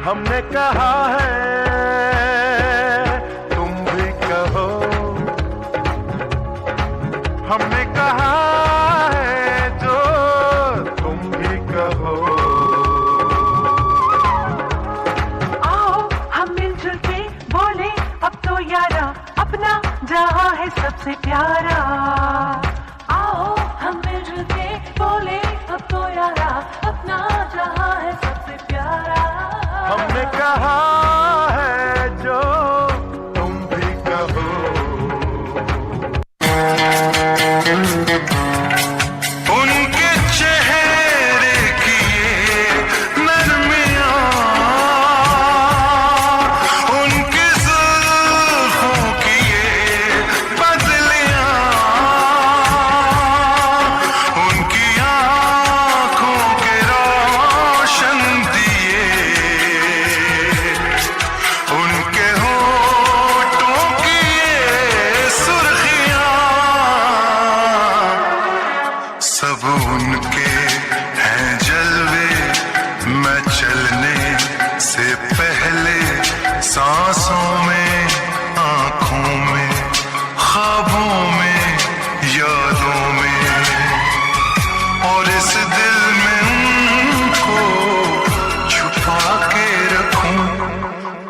हमने कहा है, तुम भी कहो। हमने कहा है जो तुम भी कहो। आओ हम मिलजुल के बोले अब तो यारा, अपना जहां है सबसे प्यारा। आओ हम मिलजुल के बोले अब तो यारा, अपना जहां है सबसे प्यारा। हमने कहा है जो तुम भी कहो। उनके चेहरे की ये नरमियां, उनकी जुल्फों की ये बदलियां, उनकी आंखों के रोशन दिए, सांसों में, आंखों में, ख्वाबों में, यादों में, और इस दिल में उनको छुपा के रखूं।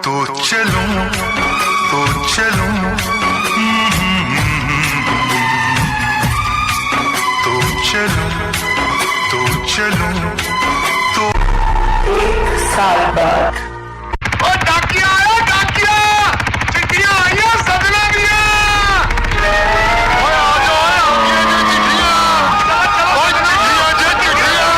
तो चलूं, तो चलूं, तो चलूं, तो चलूं, तो एक साल बाद। ओ डाकिया, ओ डाकिया, चिट्ठियां आइयां सगना दियां। ओए आ जाओ, ओए आ गई जी चिट्ठियां। ओए चिट्ठियां जी, चिट्ठियां।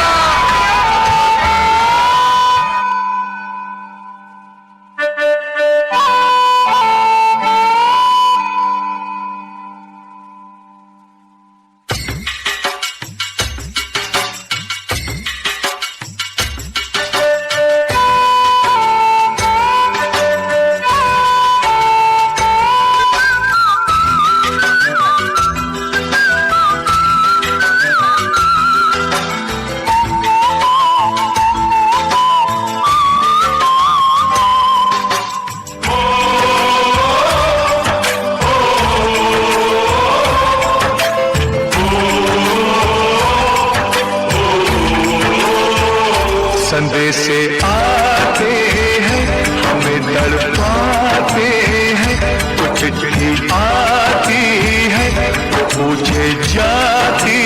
संदेशे आते हैं, हमें तड़पाते हैं। कुछ चिट्ठी आती है, तो पूछे जाती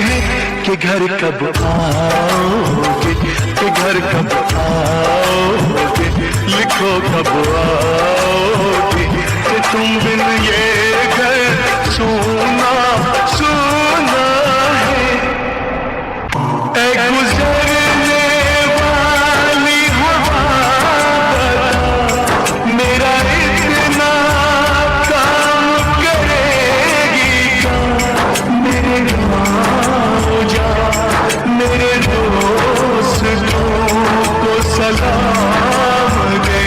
है कि घर कब आओगे, कि घर कब आओगे, लिखो कब आओगे, कि तुम बिन ये घर सूना सूना है। ए गुजरने वाली हवा, बता, मेरा इतना काम करेगी क्या? मेरे गाँव जा, मेरे दोस्तों को सलाम दे।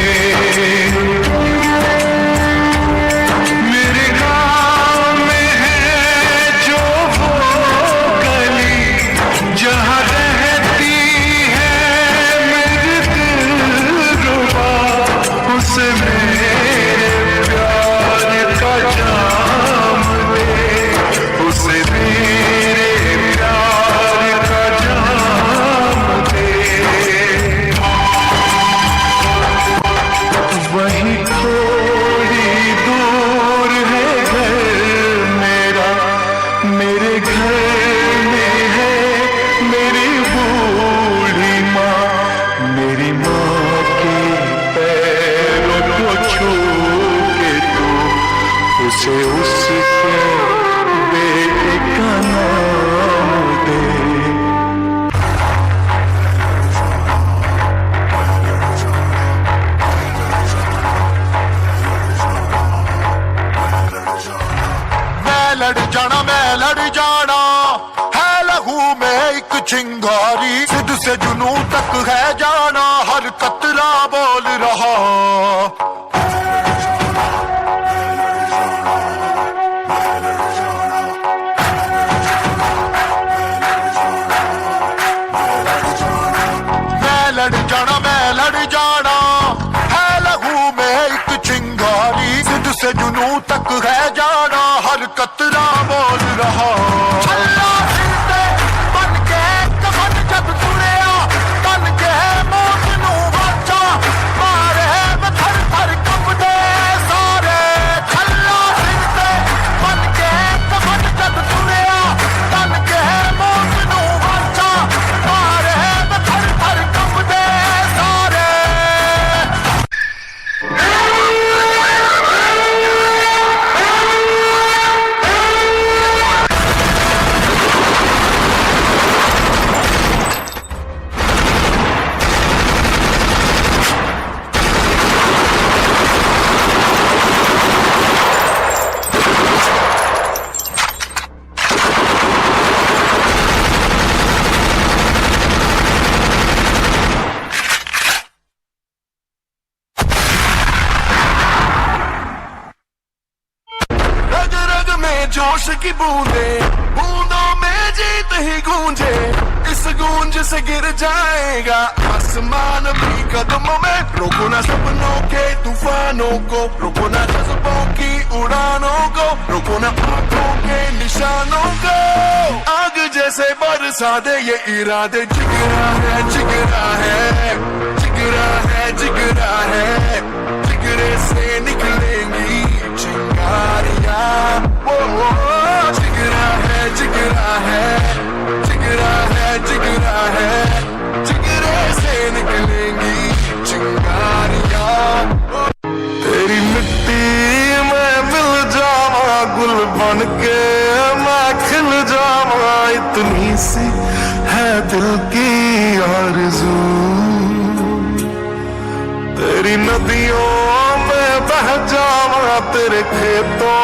मेरे गाँव में है जो वो गली, जहाँ रहती है मेरी दिलरुबा, उसे मेरे प्यार का जाम दे, उसे मेरे प्यार का जाम दे। वहीं थोड़ी दूर है घर मेरा, मेरे घर में है मेरी बूढ़ी माँ। मेरी माँ के पैरों को छू के तू उसे उसके बेटे का नाम दे। मैं लड़ जाना, मैं लड़ जाना, है लहू में एक चिंगारी। सिर से जुनूं तक है जाना, हर कतरा बोल रहा। मैं लड़ जाना, मैं लड़ जाना, है लहू में एक चिंगारी। सिर से जुनूं तक है जाना, हर कतरा बोल रहा। छल्ला सिर ते बन के कफन जद तुड़िया, तन के मौत नू वाजा मारे वे थर थर कंबदे सारे। छल्ला सिर ते बन के कफन जद तुड़िया, तन के मौत नू वाजा मारे वे थर थर कंबदे सारे। रग रग में जोश की बूंदें, बूंदों में जीत ही गूंजे, इस गूंज से गिर जाएगा आसमान भी कदमों में। रोको ना सपनों के तूफानों को, रोको ना जज्बों की उड़ानों को, रोको ना आंखों के निशानों को। आग जैसे बरसा दे ये इरादे। जिगरा है, जिगरा है, जिगरा है, जिगरा है, जिगरे से निकलेंगी चिंगारियां। ओ, ओ, जिगरा है, जिगरा है, जिगरा है, जिगरा है, जिगरे से निकलेंगी चिंगारियां। तेरी मिट्टी में मिल जावा, गुल बन के मैं खिल जावा, इतनी सी है दिल की आरज़ू। तेरी नदियों में बह जावा, तेरे खेतों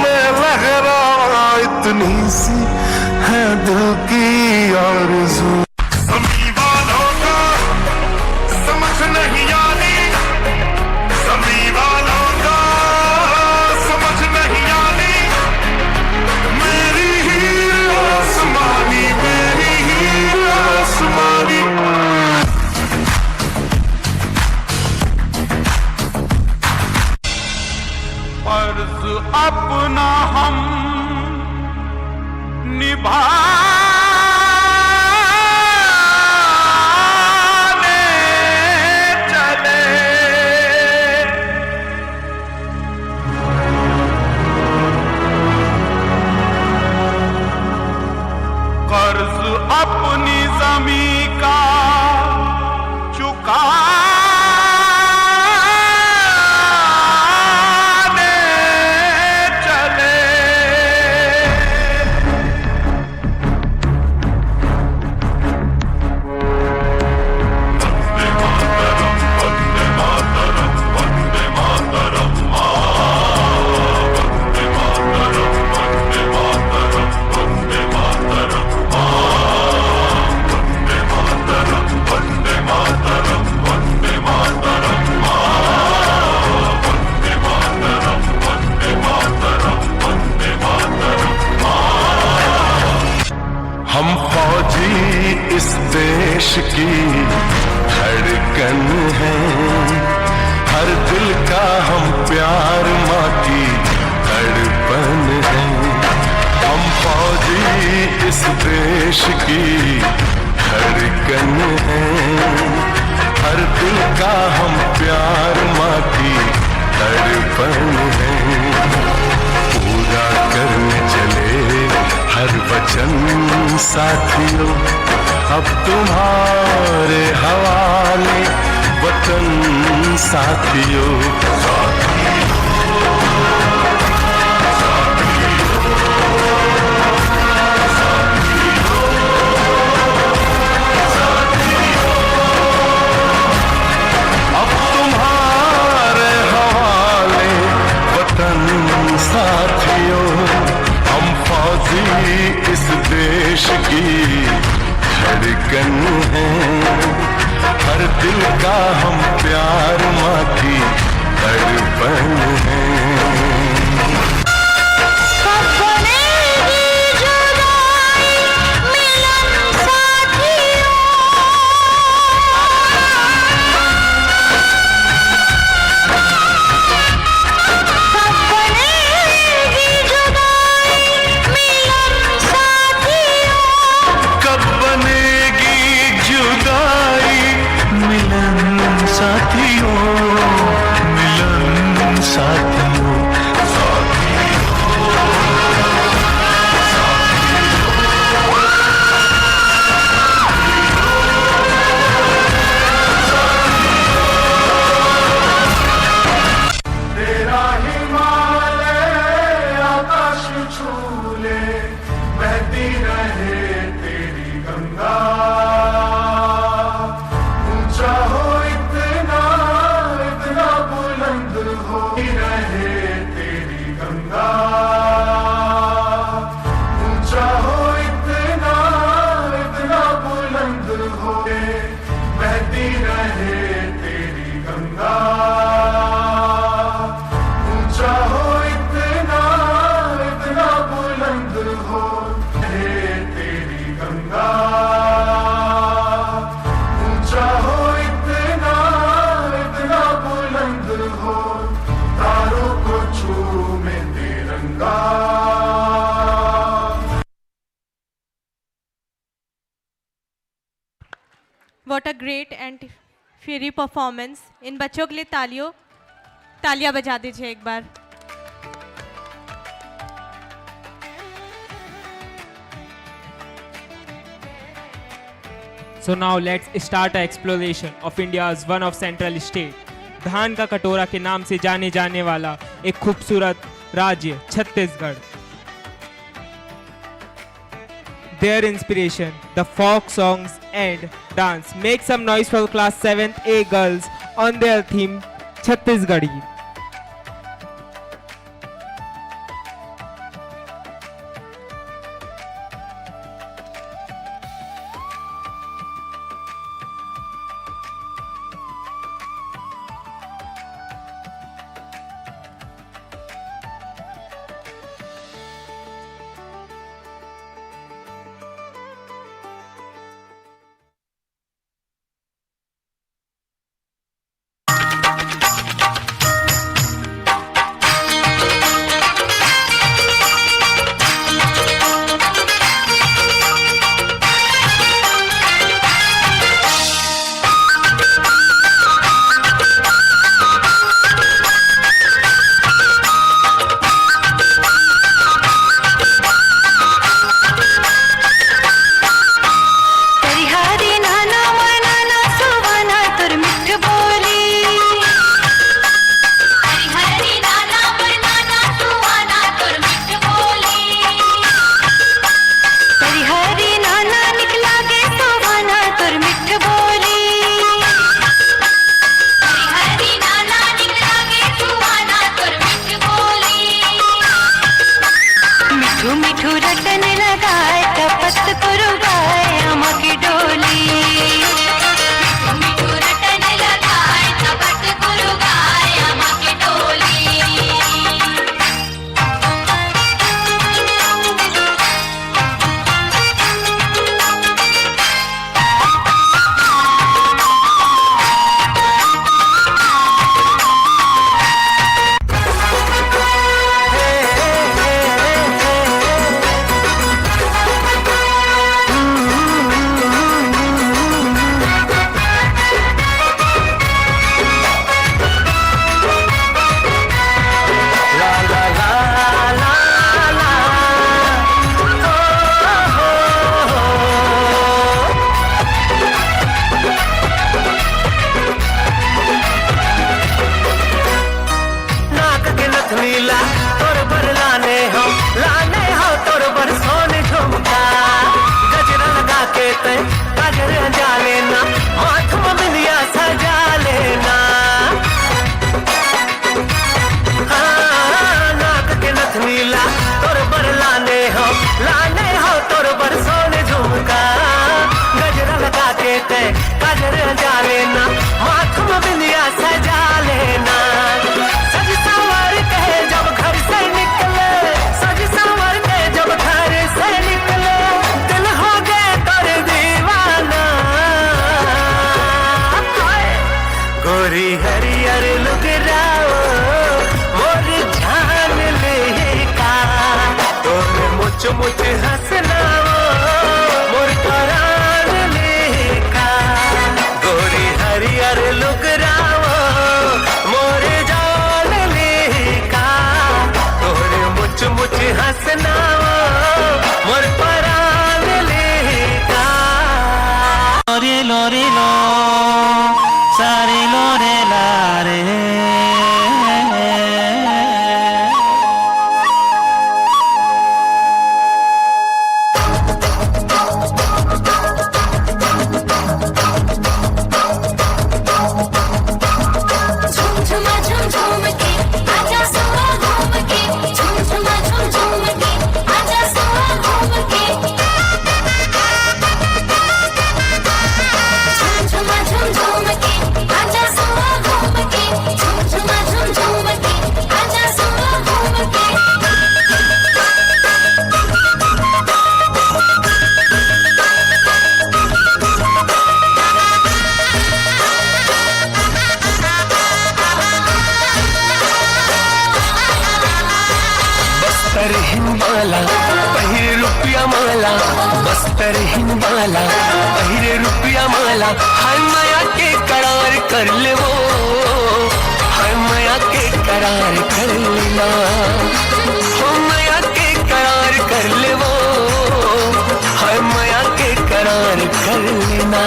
में लहरावा, इतनी सी है दिल की आरज़ू। जमीन वालों को समझ नहीं आनी, जमीन वालों को समझ नहीं आनी, मेरी हीर आसमानी, मेरी हीर आसमानी। फर्ज अपना हम निभाने चले। कर्ज अपनी जमीन का चुकाने चले। हम फौजी इस देश की धड़कन हैं, हर दिल का हम प्यार माँ की तड़पन हैं। हम फौजी इस देश की धड़कन हैं, हर दिल का हम प्यार माँ की तड़पन हैं। पूरा करने चले हर वचन साथियों, अब तुम्हारे हवाले वतन साथियों। अब तुम्हारे हवाले वतन साथियों, हम फौजी इस देश की धड़कन हैं, हर दिल का हम प्यार माँ की तड़पन हैं। कब बनेगी जुदाई मिलन साथियों? कब बनेगी जुदाई मिलन साथियों? कब बनेगी जुदाई मिलन साथियों, मिलन साथियों। तेरा हिमालय आकाश छू ले, बहती रहे तेरी गंगा। ऊंचा हो इतना, इतना बुलंद हो रहे Great and fiery performance. In बच्चों के लिए तालियों, तालियां बजा दीजिए एक बार। So now let's start our exploration of India's one of central state. धान का कटोरा के नाम से जाने जाने वाला एक खूबसूरत राज्य Chhattisgarh. Their inspiration, the folk songs and dance. Make some noise for class seventh A girls on their theme Chhattisgarhi. तरहिन वाला पहिरे रुपया माला, हाय मया के करार कर ले वो, हाय मया के करार कर लेना, हो मया के करार कर ले वो, हाय मया के करार कर लेना।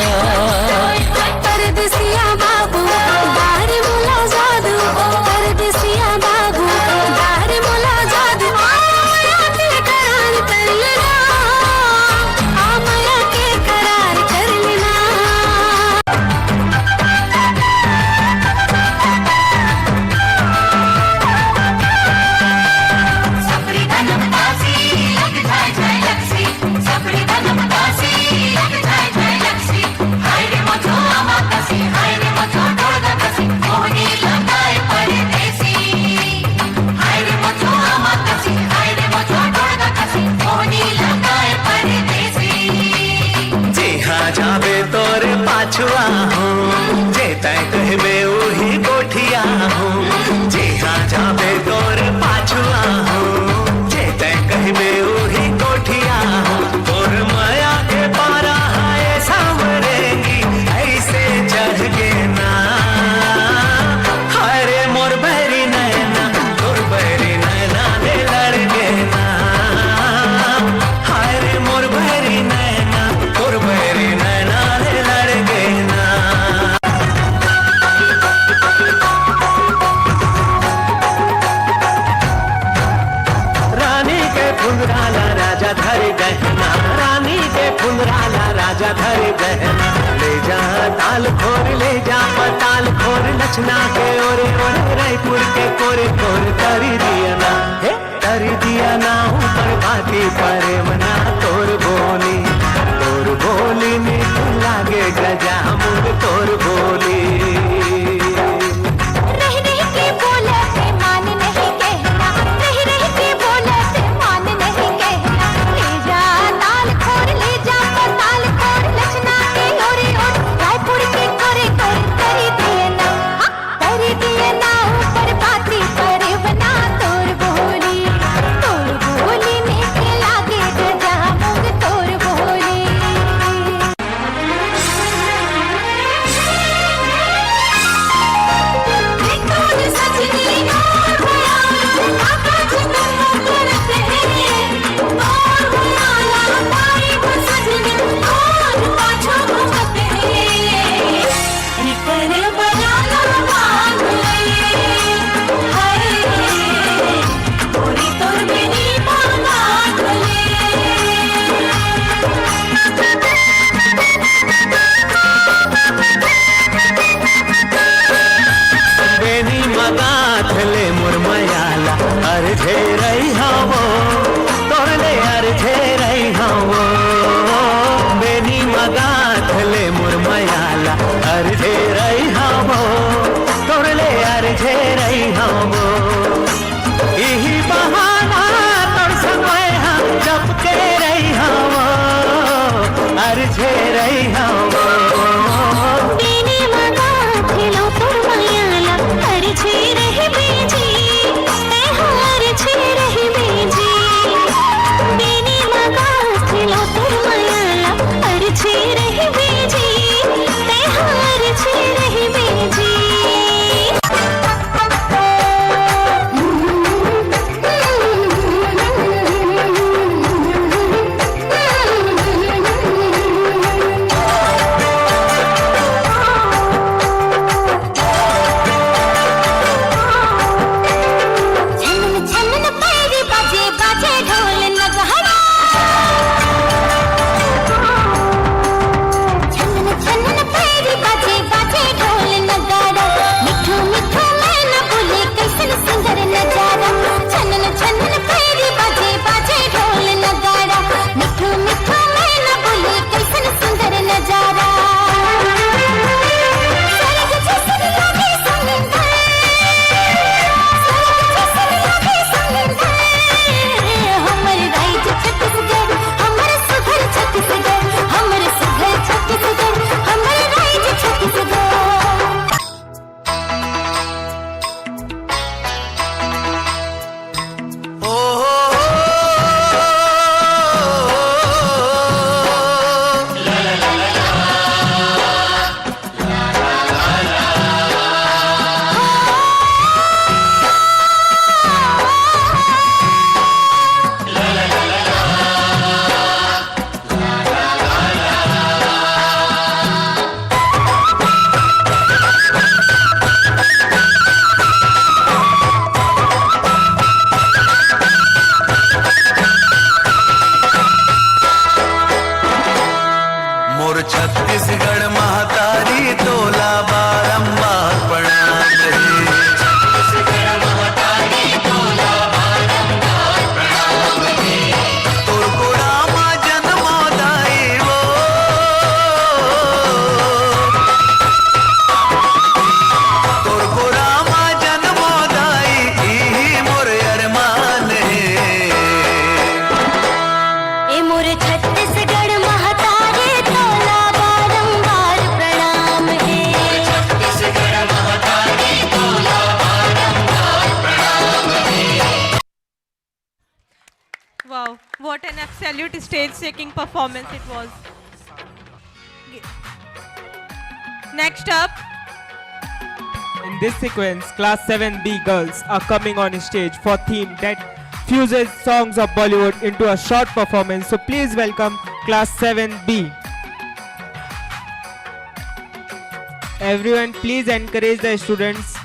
परदेसिया बाबू, बाहर मुला जादू, ओ परदेसिया बाबू, बाहर मुला जादू, ओ मया के करार कर लेना, आ मया के करार कर लेना। सफरी धनम दासी, लग जाए जाए लक्सी। सफरी धनम दासी, लग जाए जाए लक्सी। हाय रे मथुआ मातासी, हाय रे मथुआ टोलगा कसी, मोहनी लगाए परदेसी। हाय रे मथुआ मातासी, हाय रे मथुआ टोलगा कसी, मोहनी लगाए परदेसी। जिहाँ जाबे तोर पाछुआ हूँ, जे तैं कहबे उही गोठिया हूँ। जिहाँ जाबे तोर पाछुआ हूँ, जे तैं कहबे उही गोठिया हूँ। तोर मया के पारा हाय सांवरेगी, ऐसे चढ़ के ना। हाय रे मोर बैरी नैना, तोर बैरी नैना ले लड़ गे ना। हाय रे मोर बैरी नैना, तोर बैरी नैना ले लड़ गे ना। रानी के फुंदरा ला राजा धर गहना, रानी के फुंदरा ला राजा धर गहना। ले जा ताल खोर, ले जा पताल खोर, लछना के ओरे ओरे, रायपुर के कोरे कोरे, तरी दिया ना, हे, तरी दिया ना ऊपर बाती परेवना। तोर बोली, तोर बोली मीठ लागे गजामुन, तोर बोली। रह रह के बोलत मान नहीं कहना, रह रह के बोलत मान नहीं कहना। ले जा ताल खोर, ले जा पताल खोर, लछना के ओरे ओरे, रायपुर के कोरे कोरे, तरी दिया ना, हाँ, तरी दिया ना ऊपर बाती परेवना। तोर बोली, तोर बोली मीठ लागे गजामुन, तोर बोली। बेनी मगाथ ले मोर मयाला, अरझे रही हवो, तोर ले अरझे रही हवो। बेनी मगाथ ले मोर मयाला, अरझे रही हवो, तोर ले अरझे रही हवो। इही बहाना तोर संग मैं हा चपके रही हवो, अरझे रही हवो। बेनी मगाथ ले तोर मयाला, अरझे रही बेजी, तैं हा अरझे रही बेजी। बेनी मगाथ ले तोर मयाला, अरझे रही बेजी, तैं हा अरझे रही बेजी। What an absolute stage shaking performance it was. Next up, In this sequence, Class seven B girls are coming on stage for theme that fuses songs of Bollywood into a short performance. So please welcome Class seven B. Everyone, please encourage the students.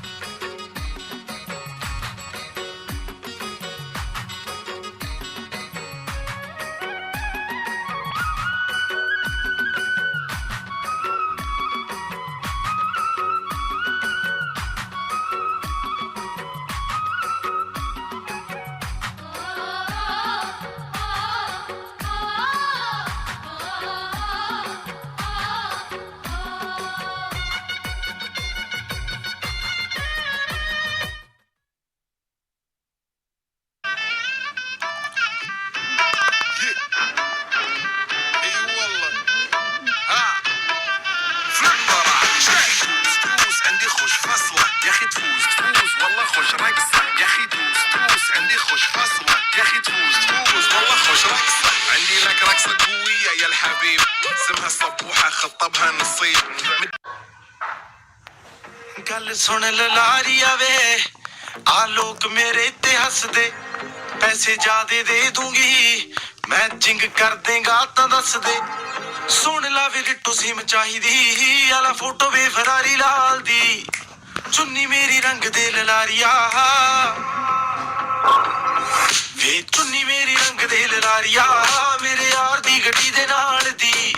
اي والله. ها. في البرا. تفوز، تفوز، عندي خوش فاصلة. يا أخي تفوز، تفوز، والله خوش راقصة. يا أخي تفوز، تفوز، عندي خوش فاصلة. يا أخي تفوز، تفوز، والله خوش راقصة. عندي لك رقصة قوية يا الحبيب. اسمها الصبوحة، خطبها نصيب. ਗੱਲ ਸੁਣ ਲਲਾਰੀਆ ਵੇ, ਆ ਲੋਕ ਮੇਰੇ ਤੇ ਹੱਸਦੇ, ਪੈਸੇ ਜ਼ਿਆਦੇ ਦੇ ਦੂੰਗੀ, ਮੈਚਿੰਗ ਕਰ ਦੇਂਗਾ ਤਾਂ ਦੱਸ ਦੇ। ਸੁਣ ਲਾ ਵੇ, ਡਿੱਟੋ ਸੇਮ ਚਾਹੀਦੀ, ਆਲਾ ਫੋਟੋ ਵੇ ਫਰਾਰੀ ਲਾਲ ਦੀ। ਚੁੰਨੀ ਮੇਰੀ ਰੰਗ ਦੇ ਲਲਾਰੀਆ, ਵੇ ਚੁੰਨੀ ਮੇਰੀ ਰੰਗ ਦੇ ਲਲਾਰੀਆ, ਮੇਰੇ ਯਾਰ ਦੀ ਗੱਡੀ ਦੇ ਨਾਲ ਦੀ।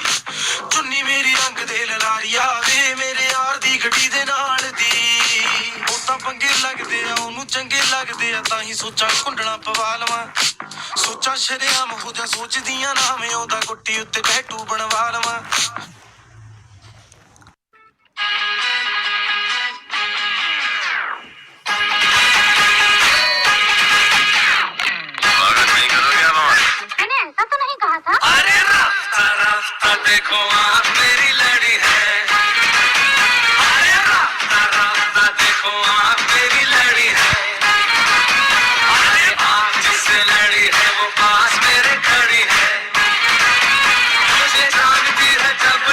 ਚੁੰਨੀ ਮੇਰੀ ਰੰਗ ਦੇ ਲਲਾਰੀਆ, ਵੇ ਮੇਰੇ ਯਾਰ ਦੀ ਗੱਡੀ ਦੇ ਨਾਲ ਦੀ। ਉਹ ਤਾਂ ਪੰਗੇ ਲੱਗਦੇ ਆ, ਉਹਨੂੰ ਚੰਗੇ ਲੱਗਦੇ ਆ, ਤਾਂ ਹੀ ਸੋਚਾਂ ਕੁੰਡਲਾਂ ਪਵਾ ਲਵਾਂ। ਸੋਚਾਂ ਸ਼ਰੇਆਮ ਹੋ ਜਾ, ਸੋਚਦੀਆਂ ਨਾ ਮੈਂ ਉਹਦਾ, ਗੁੱਟੀ ਉੱਤੇ ਟੈਟੂ ਬਣਵਾ ਲਵਾਂ। मैंने ऐसा तो नहीं कहा था। अरे रास्ता रास्ता देखो, आँख मेरी लड़ी है। अरे रास्ता रास्ता देखो, आँख मेरी लड़ी है। अरे आँख जिससे लड़ी है, वो पास मेरे खड़ी है। मुझे जानती है जब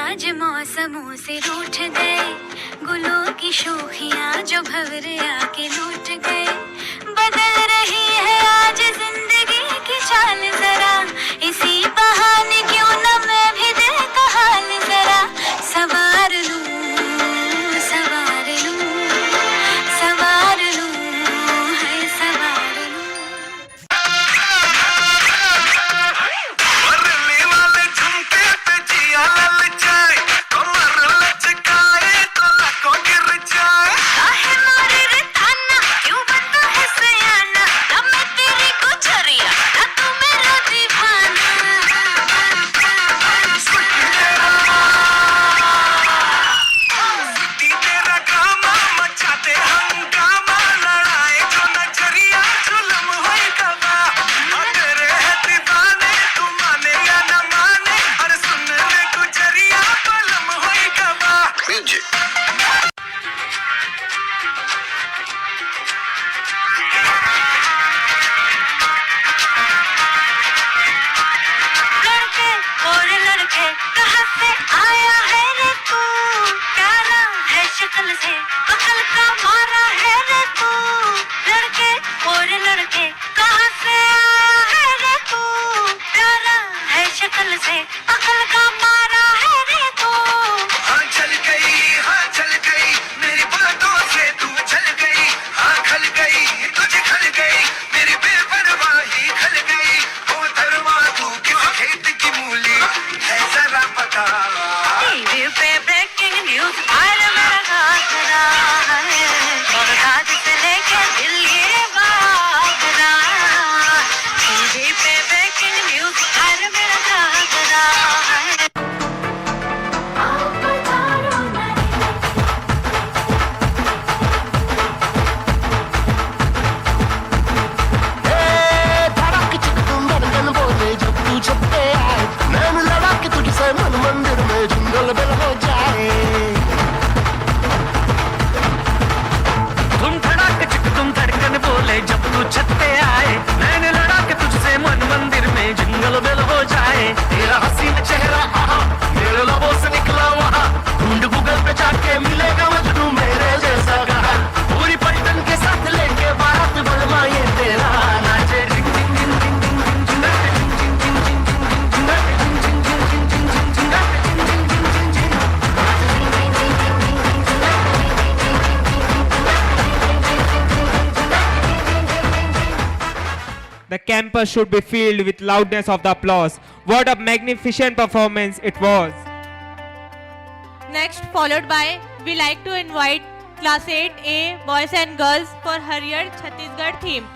आज मौसमों से रूठ गए, गुलों की शोखियां जो भंवर आके लूट गए। बदल रही है आज जिंदगी की चाल जरा, इसी बहाने क्यों ना मैं भी दिल का हाल जरा संवार लूं, संवार लूं, संवार लूं, है संवार लूं। बरली वाले झुमके पे जिया ललचाए, कमर लचकाए तो लाखों गिर जाए। काहे मारे रे ताना, क्यों बनता है सयाना? ना मैं तेरी गुजरिया, ना तू मेरा दीवाना। सुट्टी तेरा गामा, मचाते हंगामा, लड़ाए जो नजरिया, जुलम होई गवा। आ तेरे है दीवाने, तू माने या ना माने, अरे सुन रे गुजरिया, बलम होई गवा। लड़के और लड़के, कहाँ से आया है रे तू? प्यारा है शक्ल से, अकल का मारा है रे तू। लड़के और लड़के, कहाँ से आया है रे तू? प्यारा है शक्ल से, अकल का मारा है रे तू। हाँ, जल गई, हाँ, जल गई, मेरी बातों से तू जल गई। हाँ, खल गई, तुझे खल गई, मेरी बेपरवाही खल गई। मोहतरमा, तू किस खेत की मूली है, जरा बता। टीवी पे ब्रेकिंग न्यूज़, हाय रे मेरा घाघरा है, बगदाद से लेके दिल्ली रे बागरा। टीवी पे ब्रेकिंग न्यूज़, हाय रे मेरा घाघरा है। ए, धड़क चिक तुम धड़कन बोले जब तू छत पे आए, नैन लड़ा के तुझसे मन मंदिर में जिंगल बेल हो जाए। धुन धड़क चिक तुम धड़कन बोले जब तू छत पे आए, नैन लड़ा के तुझसे मन मंदिर में जिंगल बेल हो जाए। तेरा हसीन चेहरा, आहा, मेरे लबों से निकला वहाँ, ढूंढ गूगल पे जाके, मिलेगा मजनू मेरे जैसा कहाँ। पूरी पलटन के साथ लेके बारात, बलमा ये तेरा नाचे। झिंग, झिंग, झिंग, झिंग, झिंग, झिंग, झिंग। The campus should be filled with loudness of the applause. What a magnificent performance it was. Next, followed by, we like to invite class eight A boys and girls for Hariyar Chhattisgarh theme.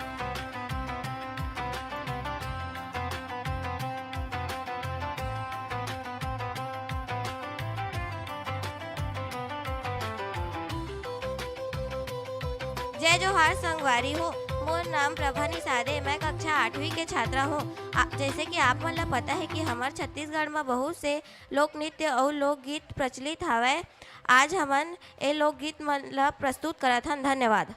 जय जोहार संगवारी हो, मोर नाम प्रभा निषाद हे, मैं कक्षा आठवीं के छात्रा हूँ। आ, जैसे कि आप मन ला पता है कि हमर छत्तीसगढ़ म बहुत से लोक नृत्य अउ लोकगीत प्रचलित हवय। आज हमन ए लोकगीत मन ला प्रस्तुत करत हन। धन्यवाद।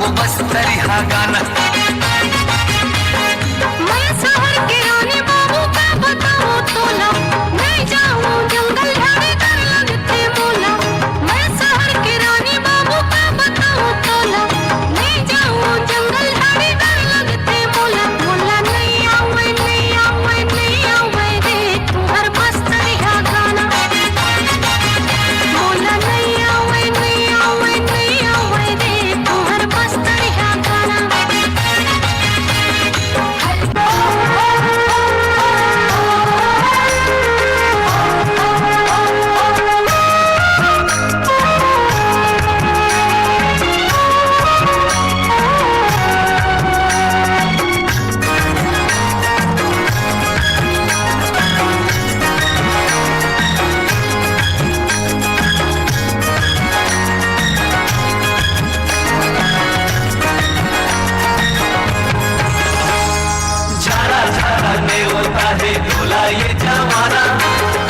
वो बस तरिहा गाना। मैं शहर के रानी बाबू का बताऊं तोला, मैं जाऊं जंगल झाड़ी डर लगते मोला। मैं शहर के रानी बाबू का बताऊं तोला, मैं जाऊं जंगल झाड़ी डर लगते मोला। मोला नहीं आवे, नहीं आवे, नहीं आवे रे, तुहर बस तरिहा गाना। मोला नहीं आवे, नहीं आवे, नहीं आवे रे, तुहर बस तरिहा गाना। झारा झारा नेवता हे तोला ये जमाना,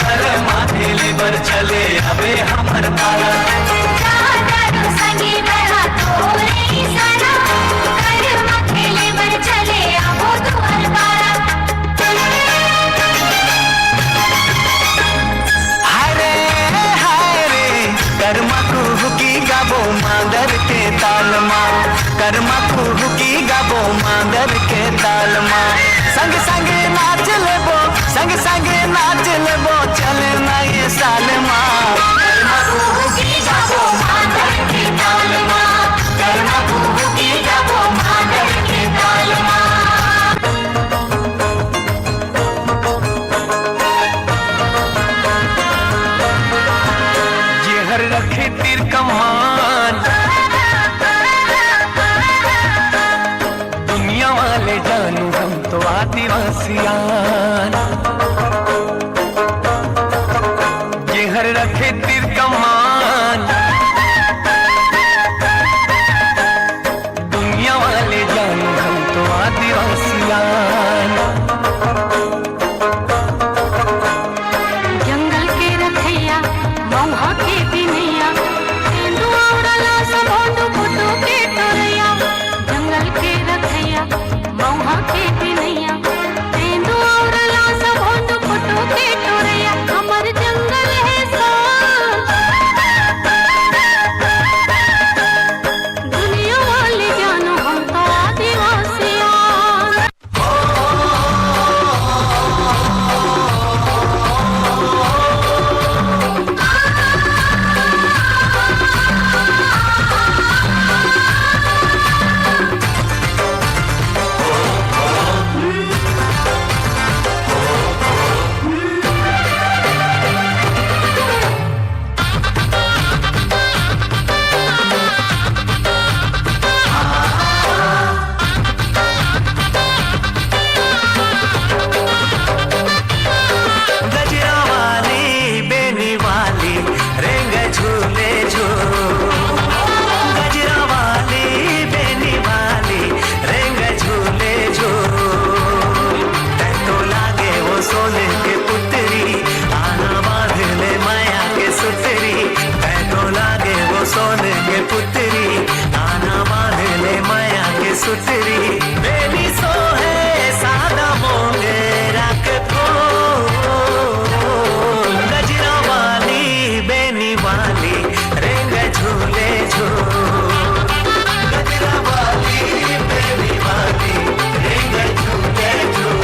कर माथे ले बर चले अबे हमर पारा। जा जादू संगी बना तोरे इशारा, कर माथे ले बर चले आबो तुहर पारा। हरे हाय रे, करमा कुहुकी गाबो मांदर के ताल मा, करमा कुहुकी गाबो मांदर के ताल मा। संग संग नाच लेबो, संग संग नाच लेबो, चल ना ये साल मा। करमा कुहुकी गाबो मांदर के ताल मा, करमा कुहुकी गाबो मांदर के ताल मा। जेहर रखे तीर कमान, दुनिया वाले जानू हम तो आदिवासियान। जेहर रखे तीर कमान, दुनिया वाले जानू हम तो आदिवासियान। जंगल के रखैया, मौहा के बिनैया, तेंदुआ उड़ाला सब भोंडू फुटू के टोरैया। जंगल के रखैया, मौहा के बिनैया, तेंदुआ उड़ाला सब भोंडू फुटू के टोरैया। हमर जंगल हे शान, दुनिया वाले जानो हम तो आदिवासियान। गजरा वाली, बेनी वाली, रेंग झूले झूल। गजरा वाली, बेनी वाली, रेंग झूले झूल। तै तो लागे वो सोने के पुतरी, आना बांध ले माया के सुतरी। तै तो लागे वो सोने के पुतरी, आना बांध ले माया के सुतरी। बेनी सोहे सादा मोंगे राख को। गजरा वाली, बेनी वाली, रेंग झूले झूल। गजरा वाली, बेनी वाली, रेंग झूले झूल।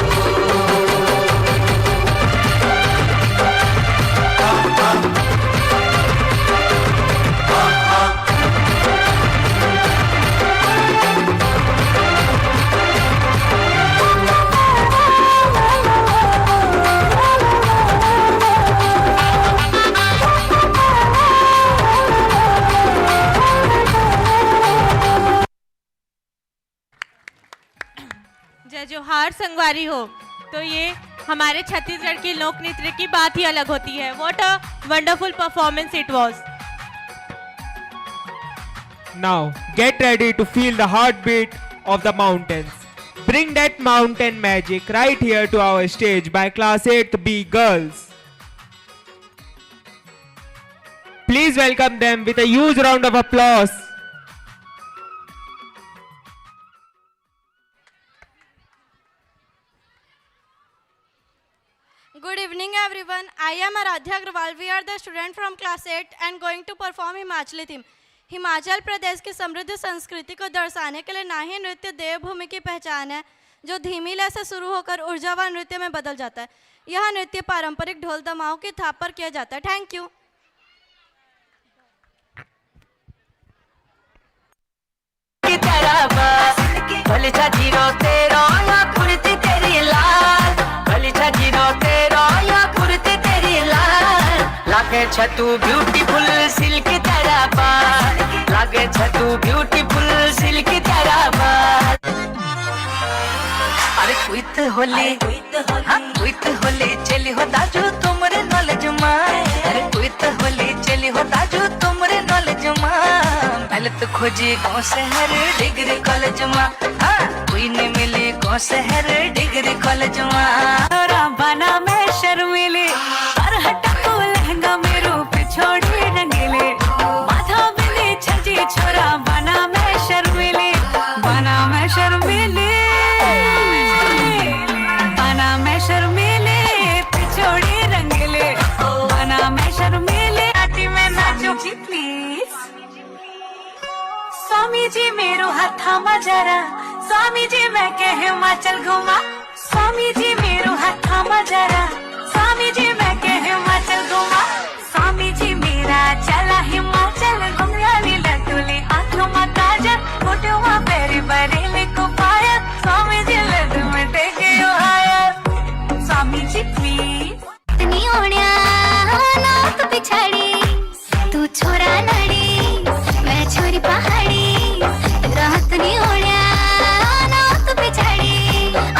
जय जोहार संगवारी हो। तो ये हमारे छत्तीसगढ़ के लोक नृत्य की बात ही अलग होती है। What a wonderful performance it was. Now, get ready to feel the heartbeat of the mountains. Bring that mountain magic right here to our stage by Class eighth B girls. Please welcome them with a huge round of applause. Good evening, everyone. I am Aradhya Agrawal. We are the student from class eight and going to perform Himachali theme. Himachal Pradesh की समृद्ध संस्कृति को दर्शाने के लिए नाही नृत्य देवभूमि की पहचान है, जो धीमी लय से शुरू होकर ऊर्जावान नृत्य में बदल जाता है। यह नृत्य पारंपरिक ढोल दमाओं की थाप पर किया जाता है। Thank you. की तरह बस। भले छाजीरो तेरो या कुर्ती तेरी लाल, भले छाजीरो तेरो या कुर्ती तेरी लाल, लागे छ तू ब्यूटीफुल सिल्क तरह बाल, लागे छ तू ब्यूटीफुल सिल्क तरह बाल। अरे क्वित होली, हाँ क्वित होली चली हो दाजू तुमरे नॉलेज मा। अरे क्वित होली चली हो दाजू तुमरे नॉलेज मा। पहले तो खोजी गाँव शहर डिग्री कॉलेज मा, हाँ कोई नहीं मिली गाँव शहर डिग्री कॉलेज मा। छोरा बना मैं शर्मीली, पर हटा को लहंगा मेरो पे छोड़ी रंगीली। माथा बिंदी छजी छोरा बना मैं शर्मीली, बना मैं शर्मीली, बना मैं शर्मीली, पिछोड़ी रंगीली, बना मैं शर्मीली। पार्टी में नाचो जी प्लीज। स्वामी जी मेरो हाथा मा जरा, स्वामी जी मैं के हिमाचल घुमा। स्वामी जी मेरो हाथा मा जरा, स्वामी जी मैं के हिमाचल घुमा। स्वामी जी मेरा चला हिमाचल, घुंघराली लटोली आँखों मा काजल, फोटो मा पैरी बरेली को पायल। Swami ji let me take you higher। Swami ji please. इतनी ओण्या नौत पिछाड़ी, तू छोरा नाड़ी, मैं छोरी पहाड़ी। रात नी ओण्या नौत पिछाड़ी,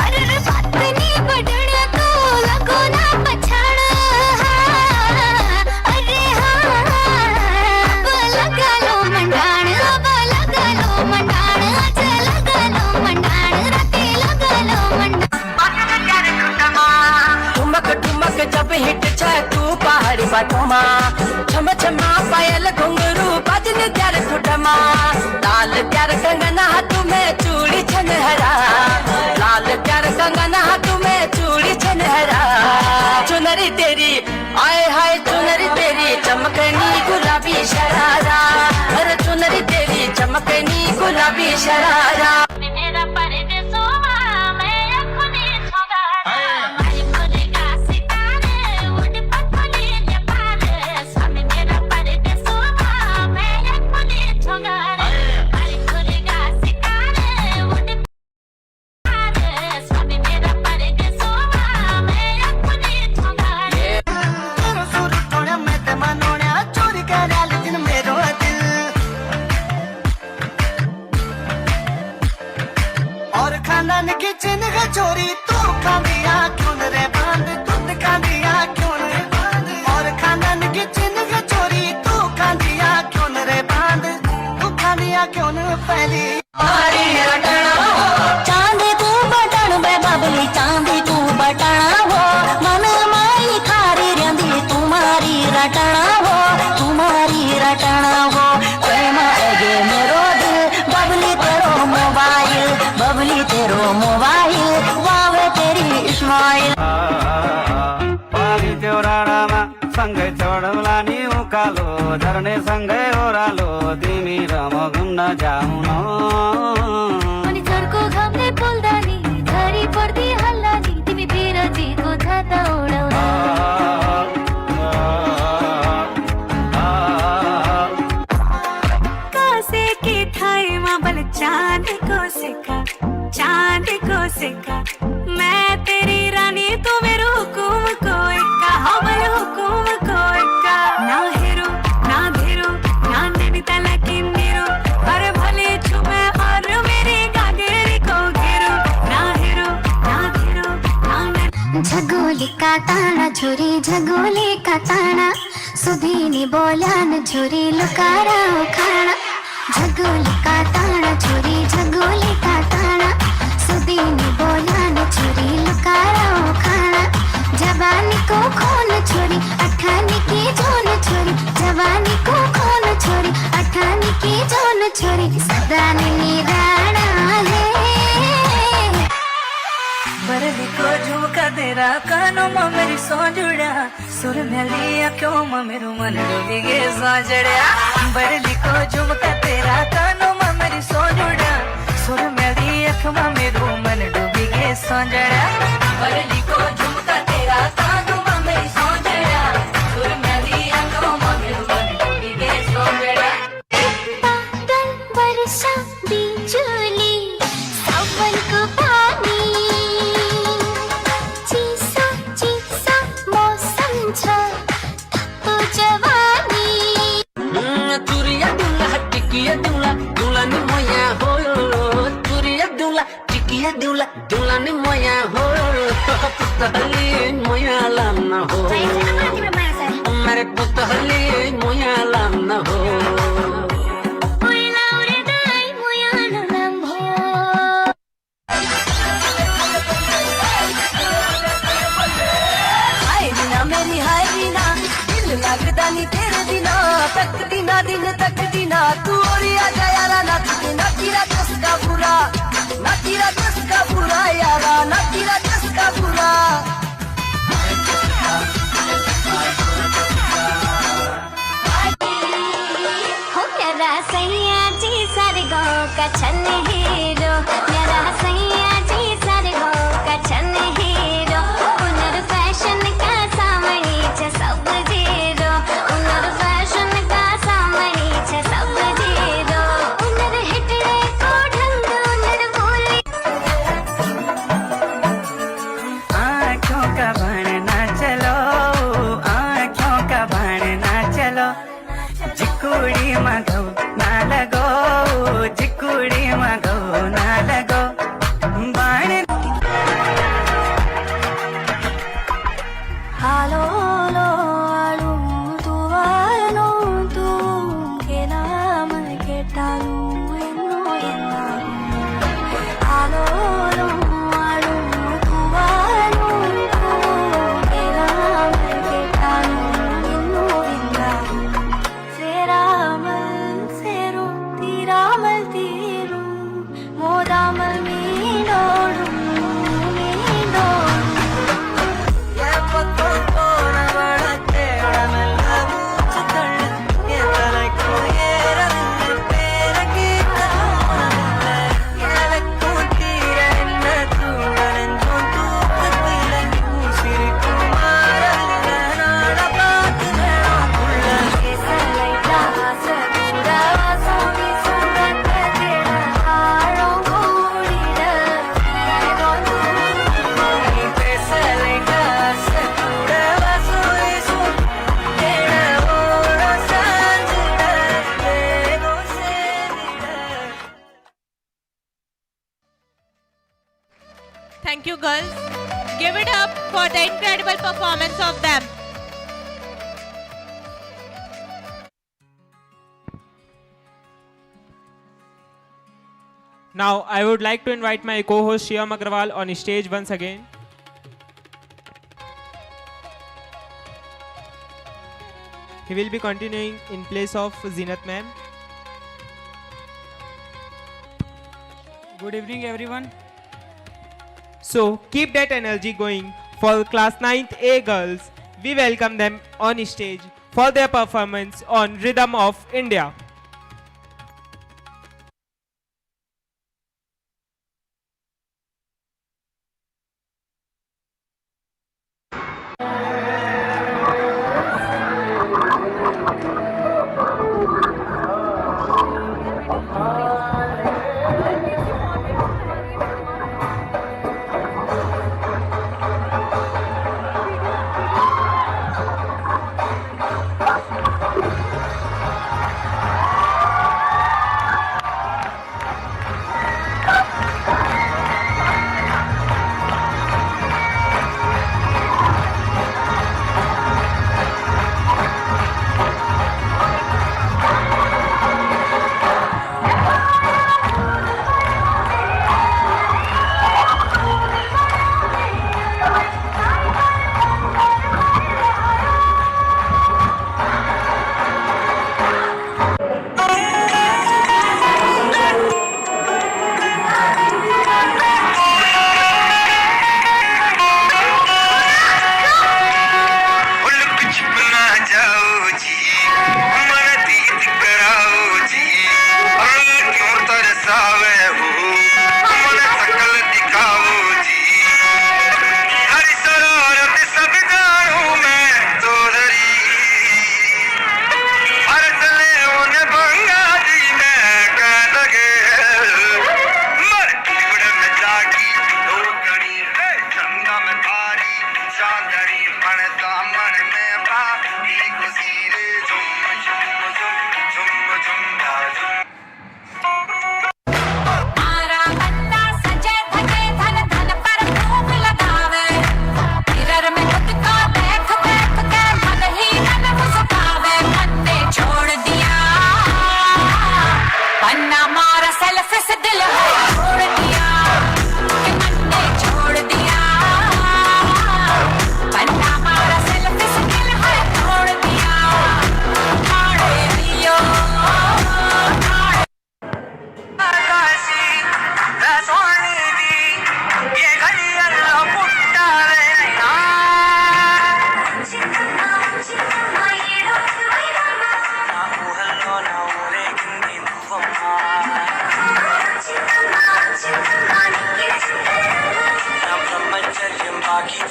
अरे रे बात नी बडण्या को लगो ना पछाड़। अरे हाँ, अब लगा लो मंडाण, अब लगा लो मंडाण, आज लगा लो मंडाण, राते लगा लो मंडाण। ठुमक ठुमक जब हिट छै तू पहाड़ी बाटो मा, छम छमा पायल घुंघरू बाजन त्यार खुटमा। लाल त्यार कंगना हाथ में चूड़ी छनहरा, लाल त्यार कंगना हाथ में चूड़ी छनहरा। चुनरी तेरी आए हाय चुनरी तेरी चमकनी गुलाबी शरारा, अरे चुनरी तेरी चमकनी गुलाबी शरारा। मेरा परदेसवा मैं अखुनी छोगारा, हाय। माई फुलगा सितारे उड़ पखुली नेपाल। स्वामी मेरा परदेसवा मैं अखुनी छोगारा, हाय। माई फुलगा सितारे उड़ और खानदान की चिन्ह छोरी तू खांदिया क्यों रे बांध, तू खांदिया क्यों रे बांध। और खानदान की चिन्ह छोरी तू खांदिया क्यों रे बांध, तू खांदिया क्यों पहली। चांदी को बटन बे बबली, चांदी को बटन हो, मन माई खारी रंदी तुम्हारी रटना हो, तुम्हारी रटना हो। प्रेम अगे मेरो दिल, बबली तेरो मोबाइल, बबली तेरो मोबाइल, वावे तेरी इस्माइल। पाली तेरा रामा संगे चढ़वलानी उकालो, झरने संगे ओरालो, तिमी र म घुम्न जाउन। अनि झर्को घामले पोल्दा नि, झरी पर्दी हल्ला नि, तिमी बिरजीको छाता ओढाउन। कसैकी थाइमा बल चाँदीको सिक्का, चाँदीको सिक्का। मैं तेरी रानी, तू मेरो हुकुम को एक्का, हमर हुकुम को एक्का। ना हेरो, ना धेरो, ना नैनी तला किन्नेरो। अरे भले छुमे और मेरी गागरी को घेरो। ना हेरो, ना धेरो, ना नैनी। झगोलिका ताना छोरी, झगोलिका ताना। सुधीनी बोल्यान छोरी लुकारा खाना। झगोलिका ताना छोरी, झगोलिका ताना। सुधीनी बोल्यान छोरी लुकारा खाना। जवानी को खून छोरी, अठानी की जून छोरी। जवानी को खून छोरी, अठानी की जून छोरी। सदा निराना है। बरली को झुमका दे कानों में मेरी सौंजड़ा, सुरमैली आंखों में मेरो मन डूबी गे सौंजड़ा। बरली को झुमका तेरा, कानों में मेरी सौंजड़ा, सुरमैली आंखों में मेरो मन डूबी गे सौंजड़ा। बरली को झुमका तेरा, कानों में मेरी सौंजड़ा, सुरमैली आंखों में मेरो मन डूबी गे सौंजड़ा। बादल, वर्षा, बिजुली, सावन को पानी, चिसो चिसो मौसम छ, थपो जवानी। हम्म, चुरिया दुल्हा, टिकिया दुल्हा, दुल्हन मोया हो। चुरिया दुल्हा, टिकिया दुल्हा, दुल्हन मोया हो। पुतहली मोया लाना हो। मेरे पुतहली मोया लाना हो। ओए लाउरे दाई मोया लाना हो। हाय रीना मेरी हाय रीना, दिल लगदा नी तेरे बिना। तकदी ना दिन तकदी ना, तू और आ जा यारा, नाच के ना कीरा चस्का बुरा, ना कीरा चस्का बुरा यारा, ना कीरा चस्का बुरा। हो मेरा सैया जी सरगो का छन हीरो, मेरा सैया जी सरगो का छन हीरो। उनर फैशन का सामनी छ सब जीरो, उनर फैशन का सामनी छ सब जीरो। उनर हिटड़े को ढंग, उनर बोली। आंखों का बाण ना चलो, आंखों का बाण ना चलो, जिकुड़ी मा घाव ना लगो, जिकुड़ी मा घाव ना लगो, बाण। हालो लो आलू तू आनो तू, केला मल केटालू एनो एना। हालो लो आलू तू आनो तू, केला मल केटालू एनो एना। सेरामल Sheru, तीरामल तीरू, मोदामल मींडोड़ू, मींडोड़ू। Thank you, girls. Give it up for the incredible performance of them. Now, I would like to invite my co-host Shivam Agrawal on stage once again. He will be continuing in place of Zinat ma'am. Good evening, everyone. So keep that energy going for class ninth A girls. We welcome them on stage for their performance on Rhythm of India.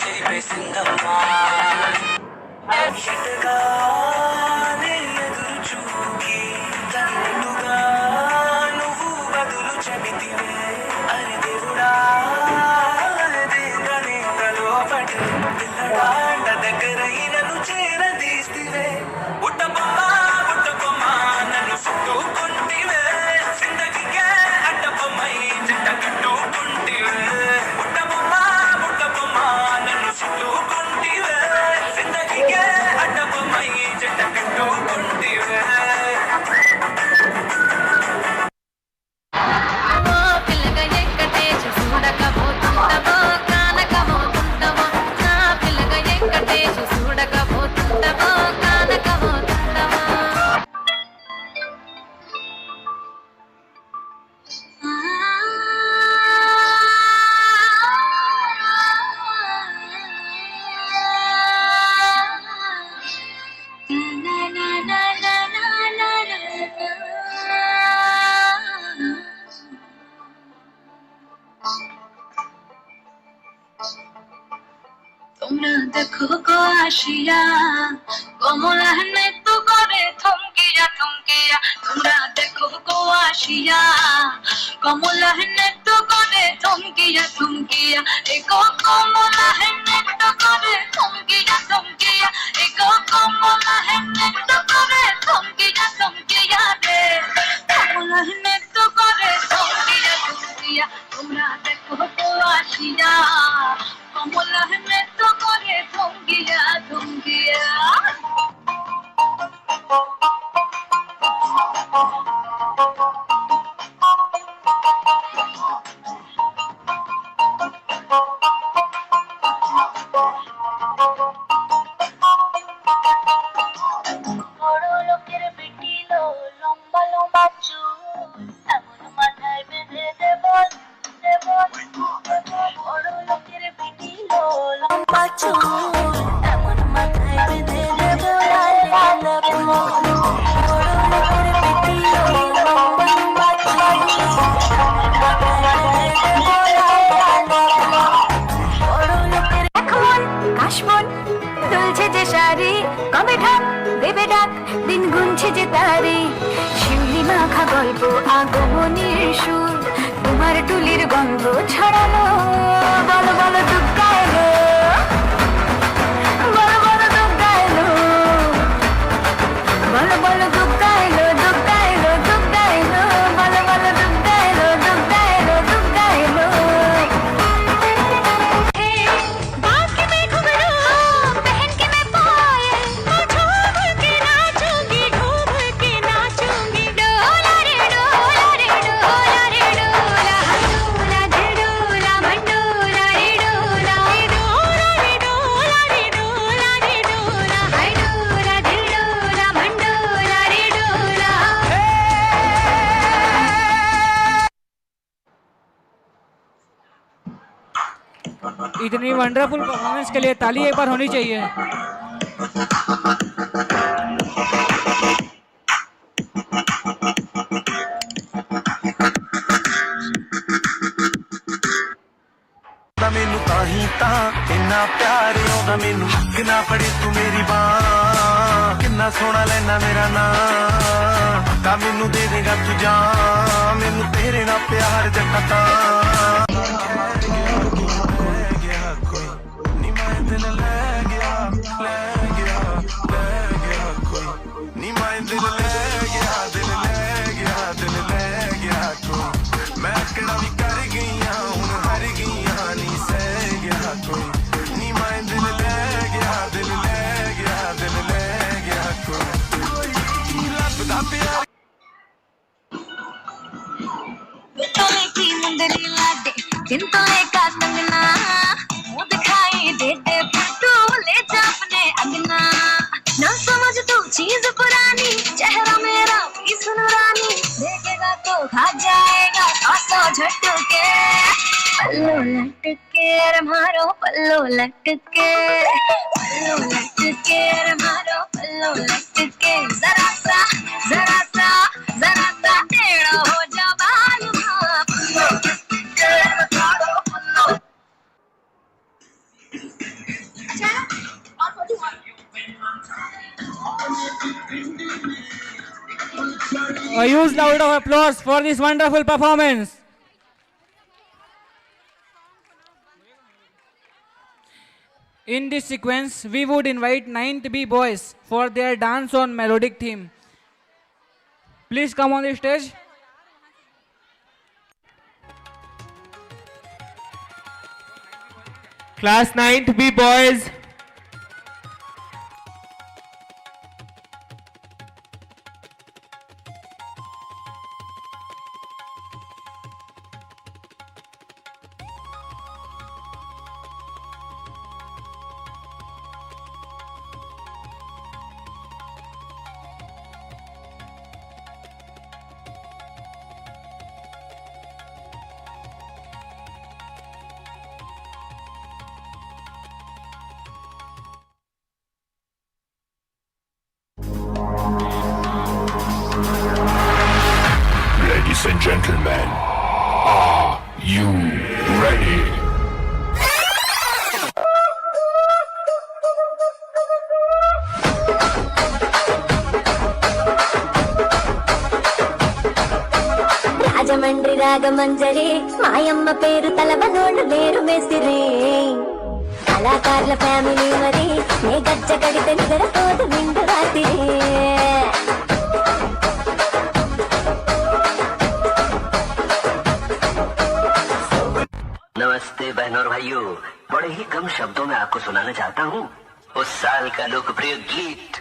సిరిపేసిందమ్మా. ఎదురుచూకి తన్నుగా నువ్వు బదులు చెబితివే. అరే దేవుడా, దేంద్రనేంద్రలో పడి పిల్లడాండ దగ్గరై నన్ను చేరదీస్తివే. బుట్ట బొమ్మ, బుట్ట బొమ్మ, నన్ను చుట్టుకుంటివే. జిందగీకే అడ్డ బొమ్మై జంట కట్టుకుంటివే. బుట్ట బొమ్మ, బుట్ట బొమ్మ, నన్ను చుట్టుకుంటివే. జిందగీకే అడ్డ బొమ్మై జంట కట్టుకుంటివే. ఓ పిల్లగా వెంకటేశు, చూడకపోతుంటావో, కానకపోతుంటావో. నా పిల్లగా వెంకటేశు, చూడకపోతుంటావో, కానకపోతుంటావో. তোমরা দেখো গো আসিয়া, কমলা হেনে তো করে থমকিয়া থমকিয়া। তোমরা দেখো গো আসিয়া, কমলা হেনে তো করে থমকিয়া থমকিয়া। এগো কমলা হেনে তো করে থমকিয়া থমকিয়া। এগো কমলা হেনে তো করে থমকিয়া থমকিয়া রে। কমলা হেনে তো করে থমকিয়া থমকিয়া। তোমরা দেখো গো আসিয়া, কমলা হেনে তো করে থমকিয়া থমকিয়া। বড় লোকের বেটি লো, লম্বা লম্বা চুল, এমন মাথায় বেঁধে দেব, দেব। বড় লোকের বেটি লো, লম্বা চুল, এমন মাথায় বেঁধে দেব, লাল গোলাপ ফুল। বড় লোকের বেটি লো, লম্বা লম্বা চুল, এমন মাথায় বেঁধে দেব, লাল গোলাপ ফুল। বড় লোকের এখন কাশবন দুলছে যে শাড়ি, কবে ঢাক দেবে ডাক, দিন গুনছে যে তারিখ। শিউলি মাখা গল্প, আগমনের সুর, তোমার টুলির গন্ধ ছড়ালো। বলো বলো দুর্গা এলো, বলো বলো দুর্গা এলো, বলো বলো দুর্গা এলো, দুর্গা এলো, দুর্গা এলো, বলো বলো দুর্গা এলো, দুর্গা এলো, দুর্গা এলো। बाल के मैं घुंघरू, पहन के मैं पायल, मैं झूम के नाचूंगी, घूम के नाचूंगी। डोला रे डोला रे डोला रे डोला, डोला रे डोला, मंडोला रे डोला, डोला रे डोला रे डोला रे डोला, हाय डोला रे डोला, मंडोला रे डोला। इतनी वंडरफुल परफॉर्मेंस के लिए ताली एक बार होनी चाहिए। ਤਾਂ ਮੈਨੂੰ ਤਾਂ ਹੀ ਤਾਂ ਇੰਨਾ ਪਿਆਰ ਆਉਂਦਾ, ਮੈਨੂੰ ਹੱਥ ਨਾ ਫੜੇ ਤੂੰ ਮੇਰੀ ਬਾਂਹ। ਕਿੰਨਾ ਸੋਹਣਾ ਲੈਣਾ ਮੇਰਾ ਨਾਂ, ਤਾਂ ਮੈਨੂੰ ਦੇ ਦੇਗਾ ਤੂੰ ਜਾਨ। ਮੈਨੂੰ ਤੇਰੇ ਨਾਲ ਪਿਆਰ ਜੱਟਾ ਤਾਂ। ਨੀ ਮਾਏ ਦਿਲ ਲੈ ਗਿਆ, ਲੈ ਗਿਆ, ਲੈ ਗਿਆ ਕੋਈ। ਨੀ ਮਾਏ ਦਿਲ ਲੈ ਗਿਆ, ਦਿਲ ਲੈ ਗਿਆ, ਦਿਲ ਲੈ ਗਿਆ ਕੋਈ। ਮੈਂ ਕਿਹੜਾ ਵੀ ਕਰ ਗਈਆਂ, ਹੁਣ ਹਰ ਗਈਆਂ, ਨੀ ਸਹਿ ਗਿਆ ਕੋਈ। ਨੀ ਮਾਏ ਦਿਲ ਲੈ ਗਿਆ, ਦਿਲ ਲੈ ਗਿਆ, ਦਿਲ ਲੈ ਗਿਆ ਕੋਈ। ਲੱਭਦਾ ਪਿਆਰ। तोले की मुंदरी लाडे, तीन तोले का कंगना, मुंह दिखाई दे दे, फिर तू ले जा अपने अंगना। ना समझ तू चीज पुरानी, चेहरा मेरा भी सुन रानी, देखेगा तो खा जाएगा पाँच सौ झटके। पल्लू लटके रे मारो, पल्लू लटके, पल्लू लटके रे मारो, पल्लू लटके। जरा सा, जरा सा, जरा सा टेढ़ा हो जा बालमा। पल्लू लटके रे मारो, पल्लू। A huge round of applause for this wonderful performance. In this sequence, we would invite ninth B boys for their dance on melodic theme. Please come on the stage. Class ninth B boys. Ladies and gentlemen, are you ready? Rajahmundry Ragamanjari, మాయమ్మ పేరు తలవనోడు లేరు మేసిరి. కళాకారుల family మరి, నే గజ్జ కడితే నిద్రపోదు నిండు రాత్రి. नमस्ते बहनों और भाइयों, बड़े ही कम शब्दों में आपको सुनाना चाहता हूँ उस साल का लोकप्रिय गीत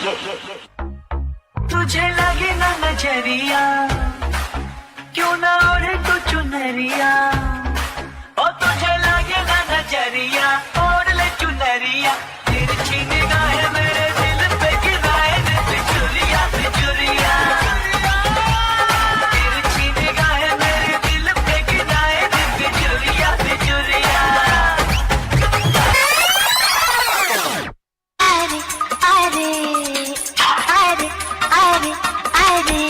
ये। तुझे लगे ना नजरिया, क्यों ना ओढ़े तू चुनरिया, ओ तुझे लगे ना नजरिया, ओढ़ ले चुनरिया, तिरछी निगाहें मेरे दिल पे गिराए रे बिजुरिया, बिजुरिया। तिरछी निगाहें मेरे दिल पे गिराए रे बिजुरिया, बिजुरिया। अरे, अरे, अरे, अरे, अरे।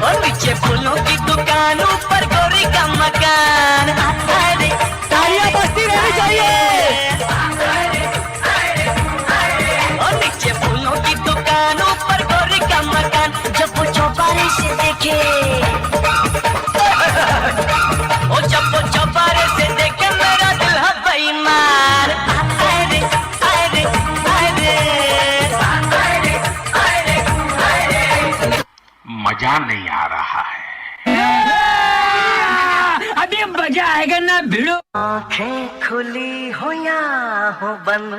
और नीचे फूलों की दुकान, ऊपर गोरी का मकान। अरे, तालियां बजती रहनी चाहिए। और नीचे फूलों की दुकान, ऊपर गोरी का मकान। जब वो चौबारे से देखे, ओ जब वो चौबारे से देखे, मेरा दिल है बेईमान। अरे, अरे, अरे। मजा नहीं आ रहा है। अभी मजा आएगा ना भिड़ो। आंखें खुली हो या हो बंद,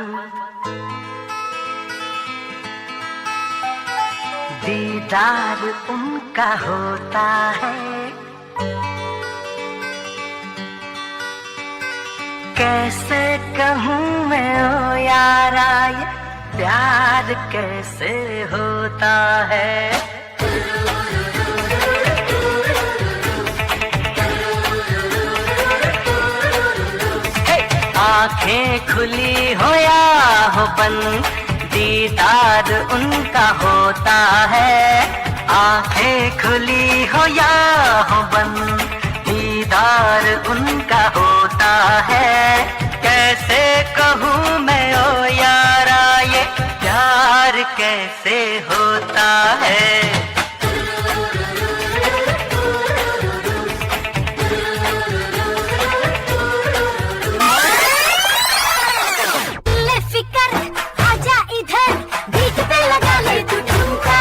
दीदार उनका होता है। कैसे कहूँ मैं ओ यारा, ये प्यार कैसे होता है। आंखें खुली हो या हो बंद, दीदार उनका होता है। आंखें खुली हो या हो बंद, दीदार उनका होता है। कैसे कहूँ मैं ओ यारा, ये प्यार कैसे होता है। ले फिकर, आजा इधर, बीट पे लगा ले तू ठुमका।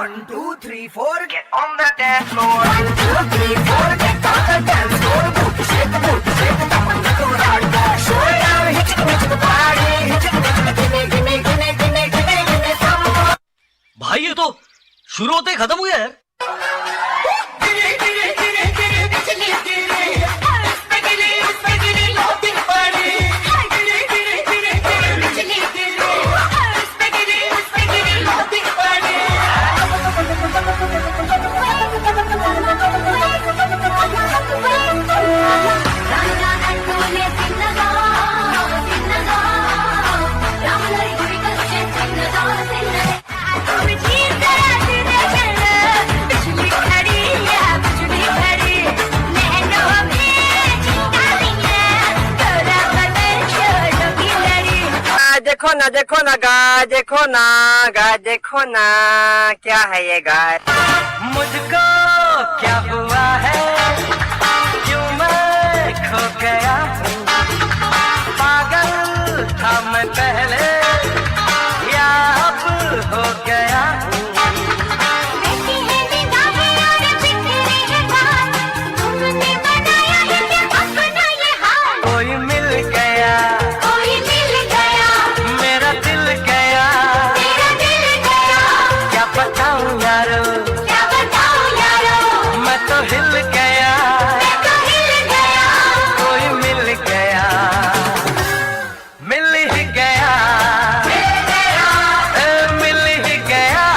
One, two, three, four, get on the dance floor. One, two, three, four, get on the dance floor. Boot shake, boot shake, तमन्ना तू रांड कर। Shoulder, हिचक, हिचक, body, हिचक, हिचक, gimme, gimme, gimme, gimme, gimme, gimme some more. भाई, ये तो शुरू होते ही खत्म हुआ यार। ना देखो ना गाय, देखो ना गाय, देखो ना क्या है ये गाय। मुझको क्या हुआ है, क्यों मैं खो गया हूँ? पागल था मैं पहले, या अब हो गया हूँ? देखी है निगाहें और बिखरे हैं बाल, तुमने बनाया है क्या अपना ये हाल? कोई मिल गया, कोई मिल गया, मेरा दिल गया, मेरा दिल गया। क्या बताऊं यारो, क्या बताऊं यारो, मैं तो हिल गया, मैं तो हिल गया। कोई मिल गया, मिल ही गया, ए, मिल ही गया।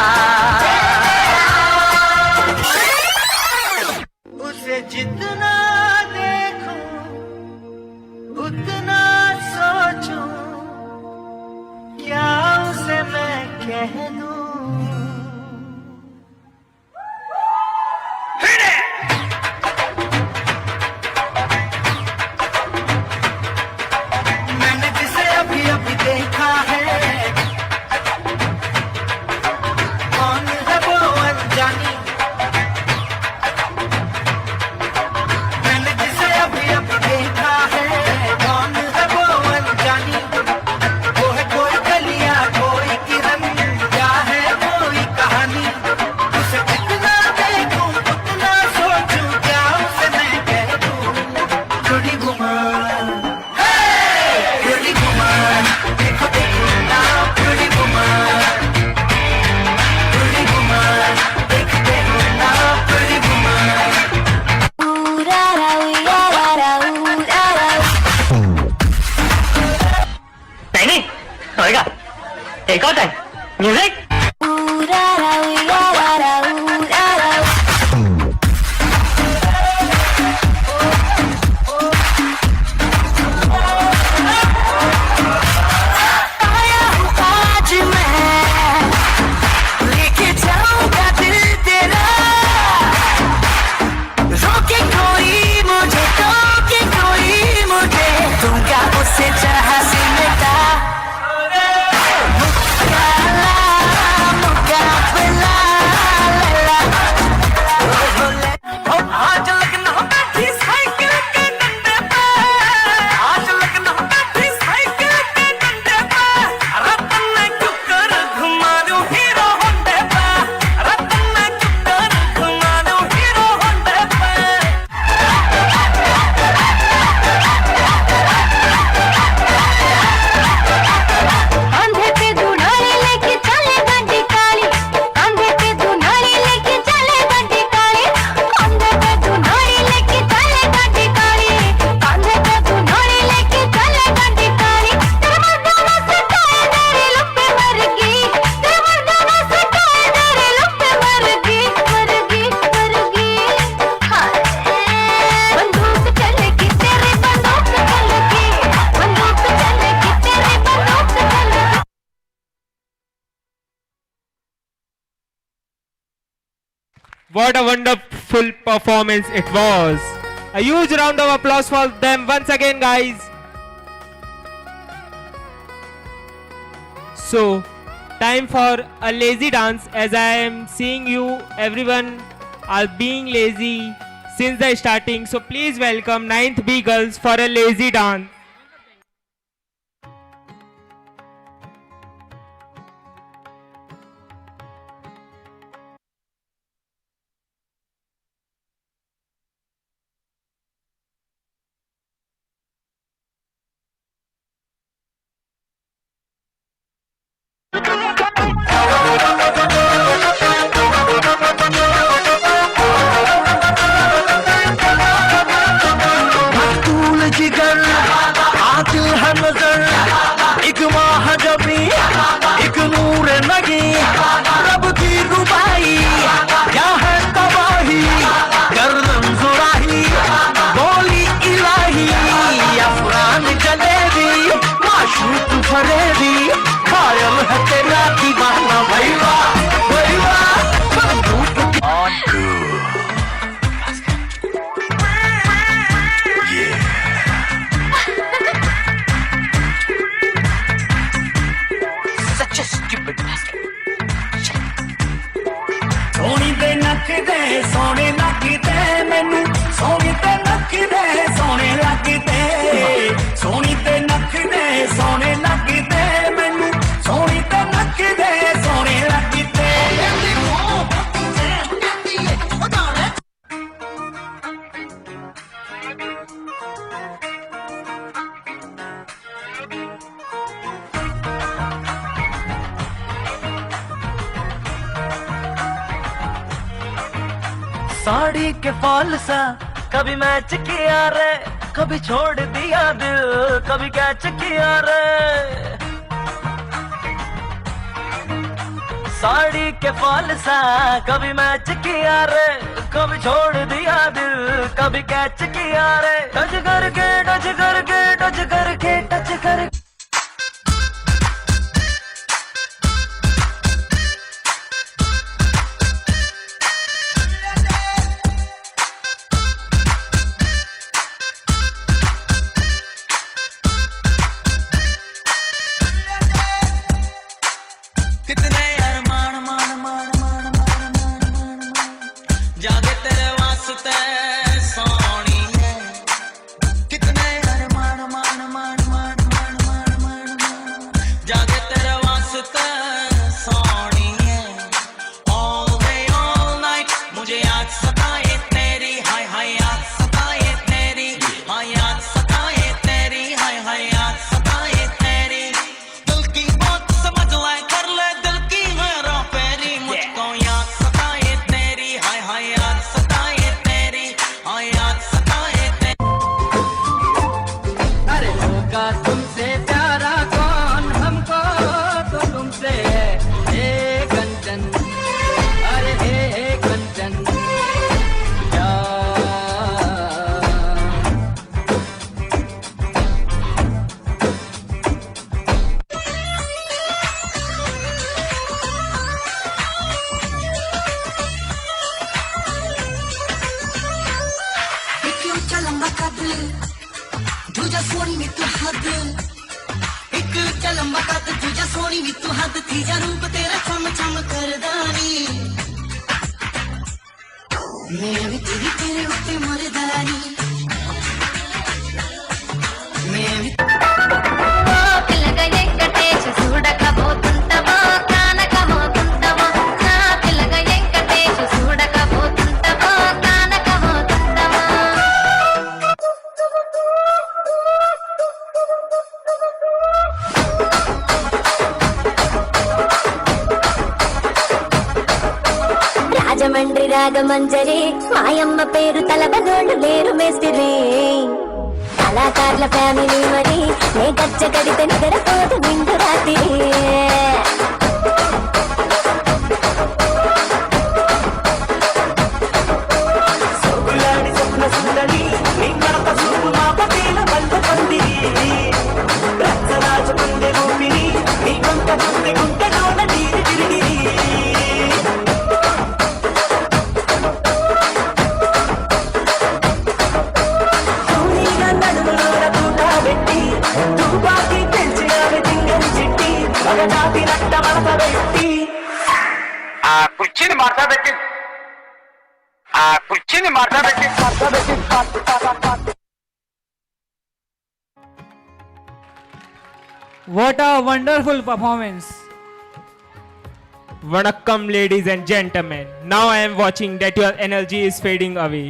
उसे जितना देखूं, उतना सोचूं, क्या उसे मैं कह दूं? मैंने जिसे अभी अभी देखा है, कौन है वो अनजानी? मैंने जिसे अभी अभी देखा है, कौन है वो अनजानी? वो है कोई कलियां, कोई किरण, क्या है कोई कहानी? उसे जितना देखूं, उतना सोचूं, क्या उसे मैं कह दूं? Pretty woman, hey! Pretty woman, देखो, देखो ना, pretty woman, pretty woman, देखो, देखो ना, pretty woman। नहीं, नहीं, होएगा। एक और टाइम, म्यूजिक। आया हूँ आज मैं, लेके जाऊंगा दिल तेरा। रोके कोई मुझे, टोके कोई मुझे, दूंगा उसे जहां से मिटा। मुकाबला, मुकाबला, लैला। ओ, आज लगना बैठी साइकिल के डंडे पे, आज लगना बैठी साइकिल के डंडे पे, रतन में क्यों कर घुमा दूं हीरो होंडे पे, रतन में क्यों कर घुमा दूं हीरो होंडे पे। कांधे पे दुनाली लेके चले गड्डी काली, कांधे पे दुनाली लेके चले गड्डी काली, कांधे पे दुनाली लेके चले गड्डी काली, कांधे पे दुनाली लेके चले गड्डी काली। तेरे मर्दाना से काय तेरे लुप्पे मर गई, तेरे मर्दाना से काय तेरे लुप्पे मर गई, मर गई, मर गई। हाय। बंदूक चलेगी तेरी, बंदूक चलेगी, बंदूक चलेगी तेरी, बंदूक चलेगी। What a wonderful performance it was. A huge round of applause for them once again, guys. So, time for a lazy dance. As I am seeing you, everyone are being lazy since the starting. So, please welcome ninth B girls for a lazy dance. मकतूल जिगर, कातिल है नजर, एक माहजबी, एक नूर नगी, रब की रुबाई, क्या है तबाही, गर्दन जुराही, बोली इलाही, अफरान जलेबी, माशूक फरेबी, कायल है तेरा साड़ी के फॉल सा कभी मैच किया रे, कभी छोड़ दिया दिल, कभी कैच किया रे। साड़ी के फॉल सा कभी मैच किया रे, कभी छोड़ दिया दिल, कभी कैच किया रे। टच करके, टच करके, टच करके, टच करके। कितने अरमान, मान, मान, मान, मान, मान, मान, जागे तेरे वास्ते सोनिए। कितने अरमान, मान, मान, मान, जागे तेरे वास्ते सोनिए। All day, all night, मुझे याद सताए तेरी, हाय, हाय, याद सताए तेरी, हाय, याद सताए तेरी, हाय, हाय, याद सताए तेरी। दिल की बात समझ ले, कर ले दिल की हेरा फेरी। मुझको याद सताए तेरी, हाय हाय याद सताए तेरी, हाय याद सताए तेरी। अरे होगा तुमसे प्यारा कौन, हमको तो तुमसे है, हे कंचन। अरे हे, हे कंचन, प्यार। एक ऊंचा लंबा कद, दूजा सोहनी वी तू हद। एक ऊंचा लंबा कद, दूजा सोहनी वी तू हद। तीजा रूप तेरा चम चम करदा नी। मैं भी तेरी, तेरे उत्ते मरदा नी। मैं भी। ఓ పిల్లగా వెంకటేశ, చూడకపోతుంటావో, కానకపోతుంటావో. నా పిల్లగా వెంకటేశ, చూడకపోతుంటావో, కానకపోతుంటావో. రాజమండ్రి రాగమంజరి, మాయమ్మ పేరు తలవనోళ్ళు లేరు మేస్తిరి. కళాకారుల ఫ్యామిలీ మరి, నే గజ్జ కడితే నిద్రపోదు నిండు రాత్రి. సొగులాడి స్వప్న సుందరి, నీ మరత చూపు మా పటేల బంధ పందిరి. రచ్చరాజ గుండె రూపిణి, నీ వంక గుండె గుండెలోన నీరు తిరిగిరి. తూనీగా నడుములోన తూట పెట్టి, తుపాకి పెంచినావి తింగని చిట్టి, మగజాతి రక్త మడత పెట్టి. ఆ కుర్చీని మార్చబెట్టి, ఆ కుర్చీని మార్చబెట్టి, మార్చబెట్టి. What a wonderful performance. Vanakkam, ladies and gentlemen. Now I am watching that your energy is fading away.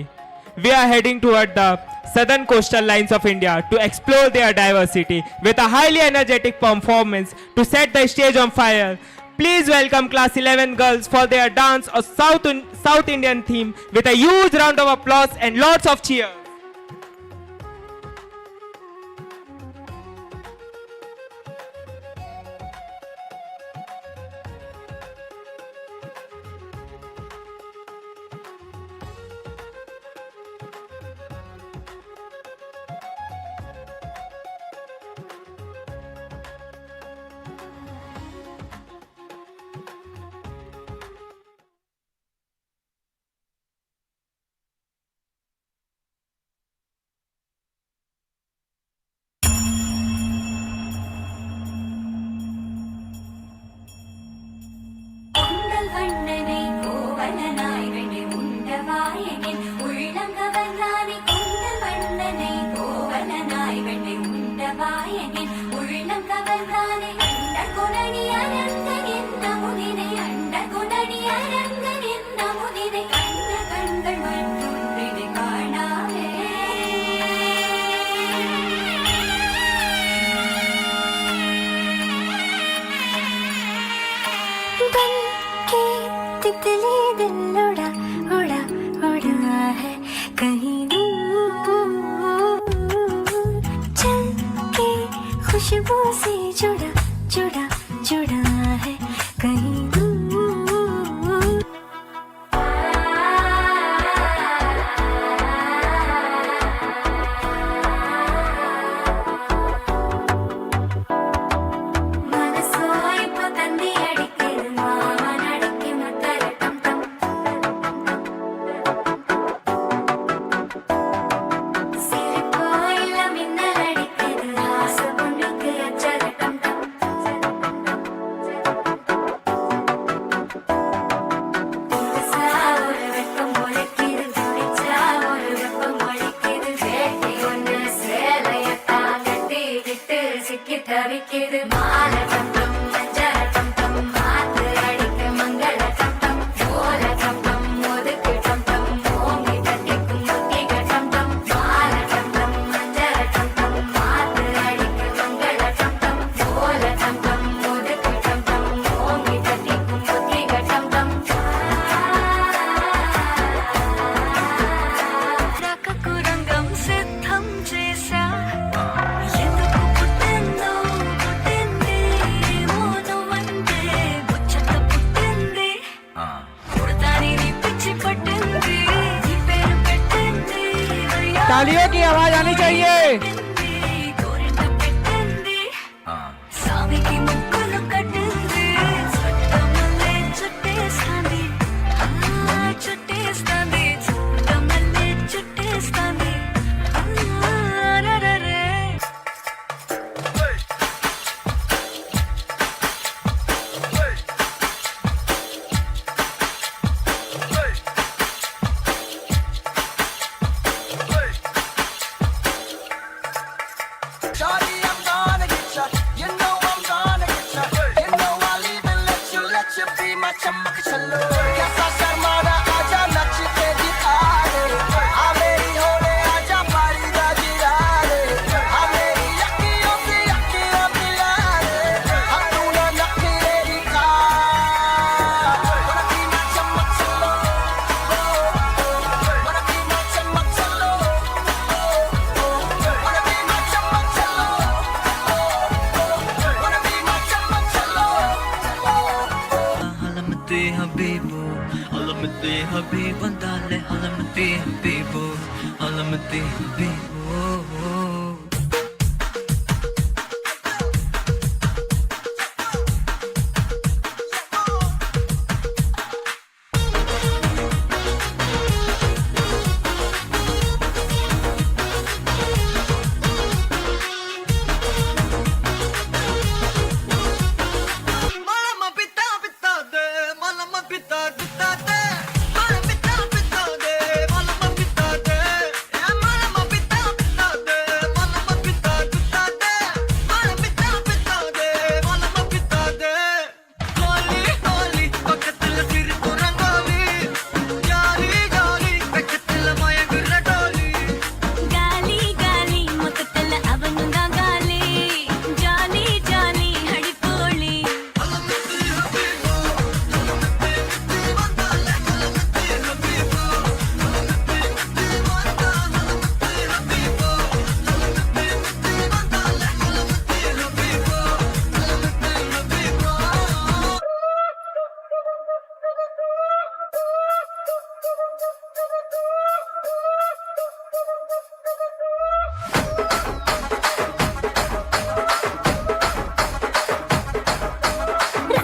We are heading toward the southern coastal lines of India to explore their diversity with a highly energetic performance to set the stage on fire. Please welcome class eleven girls for their dance, a South, South Indian theme, with a huge round of applause and lots of cheers. खुशबू से जुड़ा, जुड़ा, जुड़ा है कहीं दूर। तालियों की आवाज आनी चाहिए।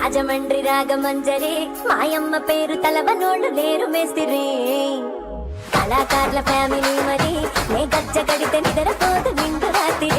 రాజమండ్రి రాగమంజరి, మాయమ్మ పేరు తలవనోళ్ళు లేరు మేస్తిరి. కళాకారుల family మరి, నే గజ్జ కడితే నిద్రపోదు నిండు రాత్రి.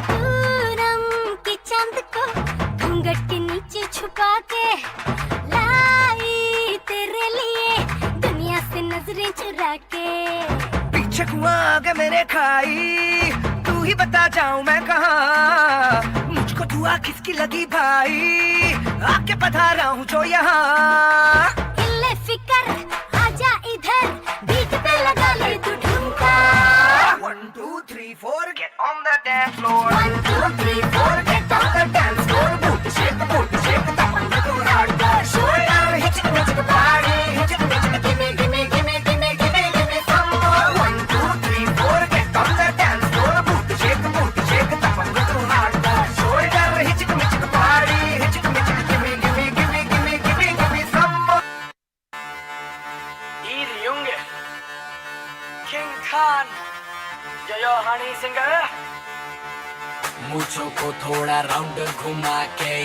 पूरम के चांद को घूंघट के नीचे छुपा के लाई तेरे लिए दुनिया से नजरें चुरा के। पीछे कुआं आगे मेरे खाई, तू ही बता जाऊं मैं कहाँ, मुझको दुआ किसकी लगी भाई, आके पधारा हूँ जो यहाँ। इल्ले फिकर आजा इधर, बीट पे लगा ले तू ठुमका। One, two, three, four, get on the dance floor. One, two, three, four, get on the dance floor. Boot shake, boot shake, तपंग तू hardcore. Shoulder हिचक मिचक body, हिचक मिचक, gimme, gimme, gimme, gimme, gimme, gimme some more. One, two, three, four, get on the dance floor. Boot shake, boot shake, तपंग तू hardcore. Shoulder हिचक मिचक body, हिचक मिचक, gimme, gimme, gimme, gimme, gimme, gimme some more. Iri Junge, King Khan, yo yo honey singer. मुझको थोड़ा round घुमा के,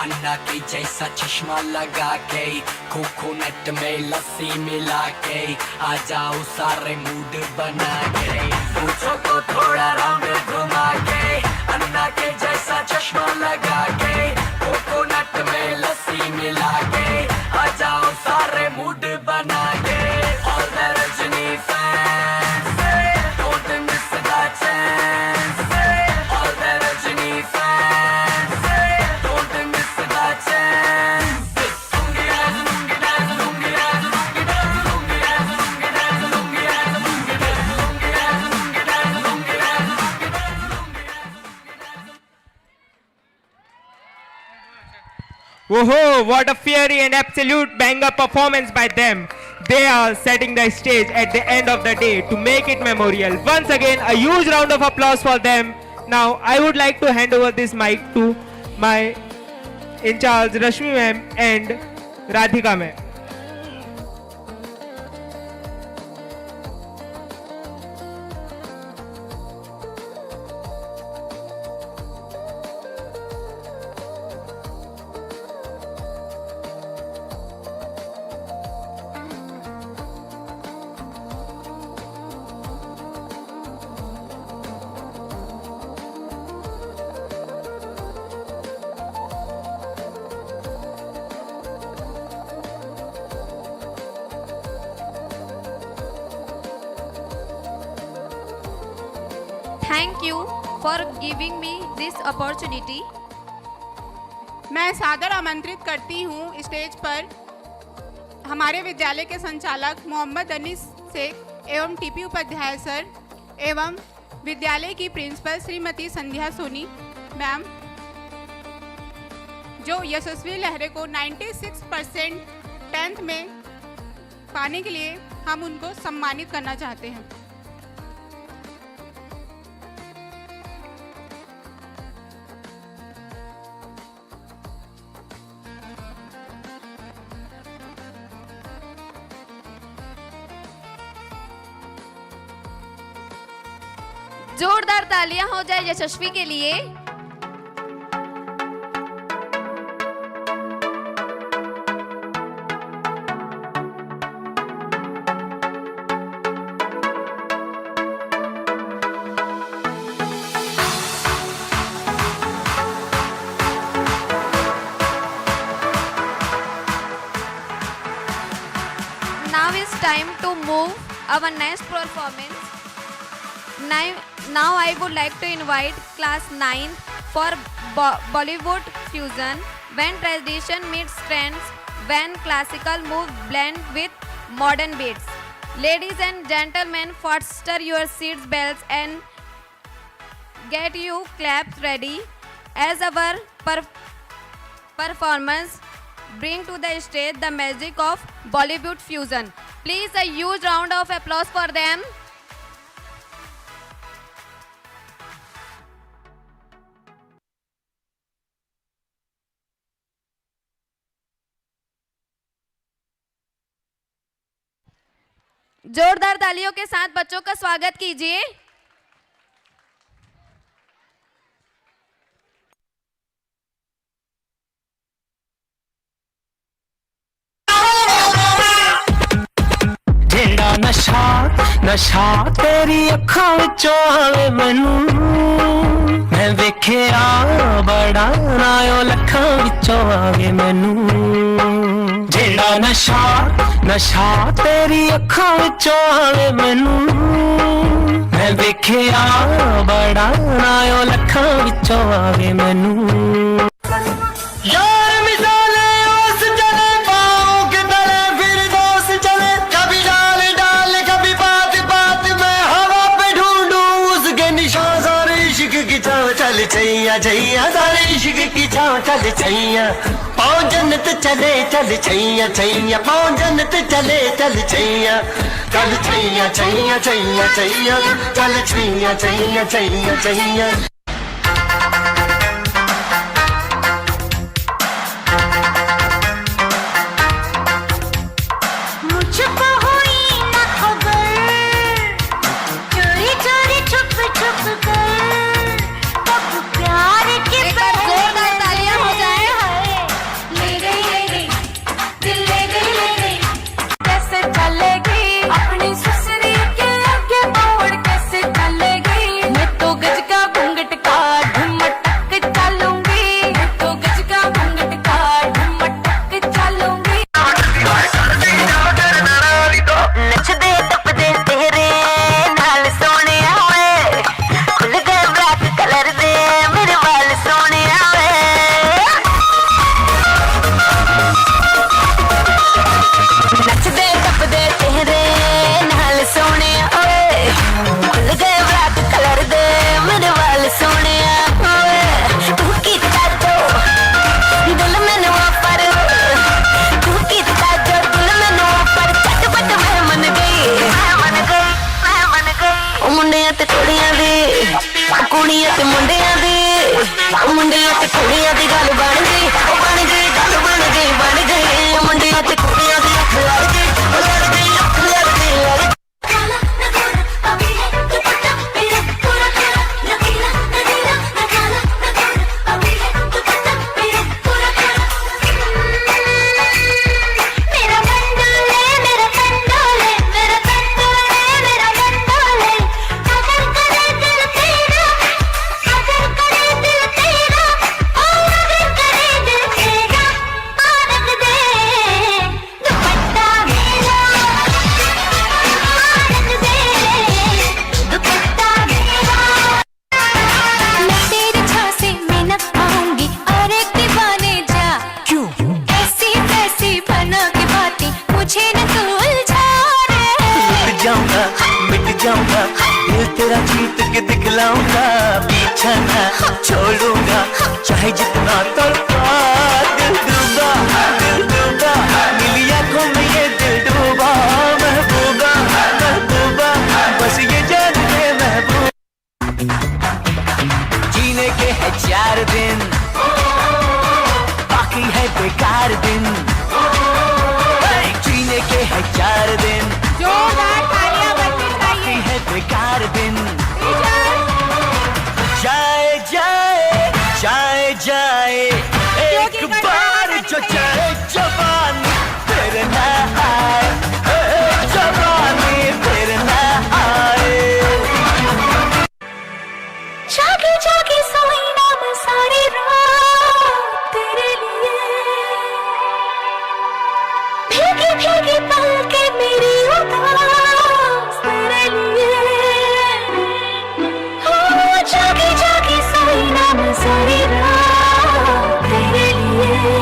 अन्ना के जैसा चश्मा लगा के, कोकोनट में लस्सी मिला के, आ जाओ सारे मूड बना के। मुझको थोड़ा राउंड घुमा के, अन्ना के जैसा चश्मा लगा के, कोकोनट में लस्सी मिला के, आ जाओ सारे मूड बना के। All the Rajini fans, don't miss the chance. All the Rajini fans, don't miss the chance. Woohoo! What a fiery and absolute banger performance by them. They are setting the stage at the end of the day to make it memorial. Once again, a huge round of applause for them. Now, I would like to hand over this mic to my in charge Rashmi ma'am and Radhika ma'am. Thank you for giving me this opportunity. मैं सादर आमंत्रित करती हूँ stage पर हमारे विद्यालय के संचालक मोहम्मद अनीस शेख एवं टीपी उपाध्याय सर एवं विद्यालय की प्रिंसिपल श्रीमती संध्या सोनी मैम, जो यशस्वी लहरे को नाइंटी सिक्स परसेंट टेंथ में पाने के लिए हम उनको सम्मानित करना चाहते हैं। जोरदार तालियां हो जाए यशस्वी के लिए। Now is time to move our next performance. Now, now I would like to invite class ninth for Bo- Bollywood fusion, when tradition meets trends, when classical move blend with modern beats. Ladies and gentlemen, fasten your seat belts and get your claps ready as our per- performance bring to the stage the magic of Bollywood fusion. Please, a huge round of applause for them. जोरदार तालियों के साथ बच्चों का स्वागत कीजिए। ਜਿਹੜਾ ਨਸ਼ਾ ਨਸ਼ਾ ਤੇਰੀ ਅੱਖਾਂ ਵਿੱਚੋਂ ਆਵੇ ਮੈਨੂੰ। ਮੈਂ ਵੇਖਿਆ ਬੜਾ ਨਾ ਉਹ ਲੱਖਾਂ ਵਿੱਚੋਂ ਆਵੇ ਮੈਨੂੰ। ਜਿਹੜਾ ਨਸ਼ਾ ਨਸ਼ਾ ਤੇਰੀ ਅੱਖਾਂ ਵਿੱਚੋਂ ਆਵੇ ਮੈਨੂੰ। ਮੈਂ ਵੇਖਿਆ ਬੜਾ ਨਾ ਉਹ ਲੱਖਾਂ ਵਿੱਚੋਂ ਆਵੇ ਮੈਨੂੰ। यार मिसाले ओस चले पाँव के तले फिर दोस चले। कभी डाल डाल कभी बात बात में हवा पे ढूंढूं उसके निशान। सारे इश्क की छाँव चल छैया छैया। सारे इश्क की छाँव चल छैया। पाँव जन्नत चले चल छैया छैया। पाँव जन्नत चले चल छैया। चल छैया छैया छैया छैया। चल छैया छैया छैया छैया। मुझको हुई ना खबर, चोरी चोरी छुप छुप कर, कब प्यार के एक बार जोरदार तालियां हो जाए। ले गई ले गई, दिल ले गई ले गई। कैसे चलेगी अपनी ससुरी के आगे बावड़, कैसे चलेगी? मैं तो गज का घूंघट काढ मटक चालूंगी, मैं तो गज का घूंघट काढ मटक चालूंगी। नचदे टपदे तेरे नाल सोहणिया वे, खुल गए ब्लैक कलर दे मेरे वाल सोहणिया वे। नचदे टपदे तेरे नाल सोहणिया वे, खुल गए ब्लैक कलर दे मेरे वाल सोहणिया वे। तू कीता जो दिल मैनू ऑफर, तू कीता जो दिल मैनू ऑफर, झटपट मैं मन गई, मैं मन गई, मैं मन गई। ओ मुंडियां ते कुड़ियां दी, ओ कुड़ियां ते मुंडियां दी, ओ मुंडियां ते कुड़ियां दी गल बन गई, ओ बन गई, गल बन गई, बन गई। ओ मुंडियां ते कुड़ियां दी अख लड़ गई, ओ लड़ गई, अख लड़ गई, लड़ गई। मैं तेरे झांसे में न आऊंगी, अरे दीवाने जा। क्यों? ऐसी तैसी बना के बातें मुझे न तू उलझा रे। लुट जाऊंगा, मिट जाऊंगा, दिल तेरा जीत के दिखलाऊंगा। पीछा ना छोड़ूंगा, चाहे जितना तड़पा दिल डूबा, दिल डूबा, नीली आंखों में ये दिल डूबा। महबूबा, महबूबा, बस ये जान ले महबूबा। जीने के है चार दिन, बाकी है बेकार दिन। जीने के है चार दिन, जोरदार तालियां बजनी बाकी चाहिए। है बेकार दिन। टीचर, जाए जाए जाए जाए, एक क्योंकि बार गड़बड़ जो है। जाए जवानी फिर ना आए, ए, जवानी फिर ना आए। जागी जागी सोई ना मैं सारी रात तेरे लिए। भीगी भीगी पलके मेरी उदास तेरे लिए। ओ जागी जागी सोई ना मैं सारी रात तेरे लिए।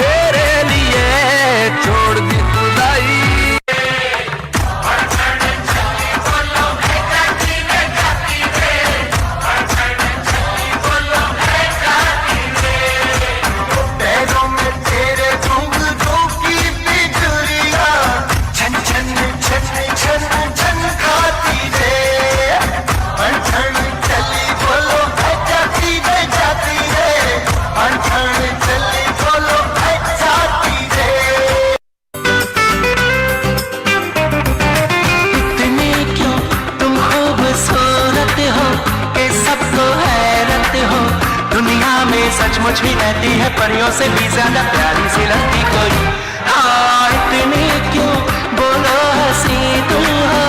तेरे लिए छोड़ दी खुदाई। पैरों में तेरे घुंघरू की बिजुरियां, छन छन छन छन छन खाती रे। अनछण चली बोलो है जाती रे, जाती रे। अनछण चली बोलो है जाती रे। इतने क्यों तुम खूबसूरत हो कि सबको हैरत हो। दुनिया में सचमुच भी रहती है परियों से भी ज्यादा प्यारी सी लगती कोई। हाँ, इतने क्यों बोलो हंसी तुम हो,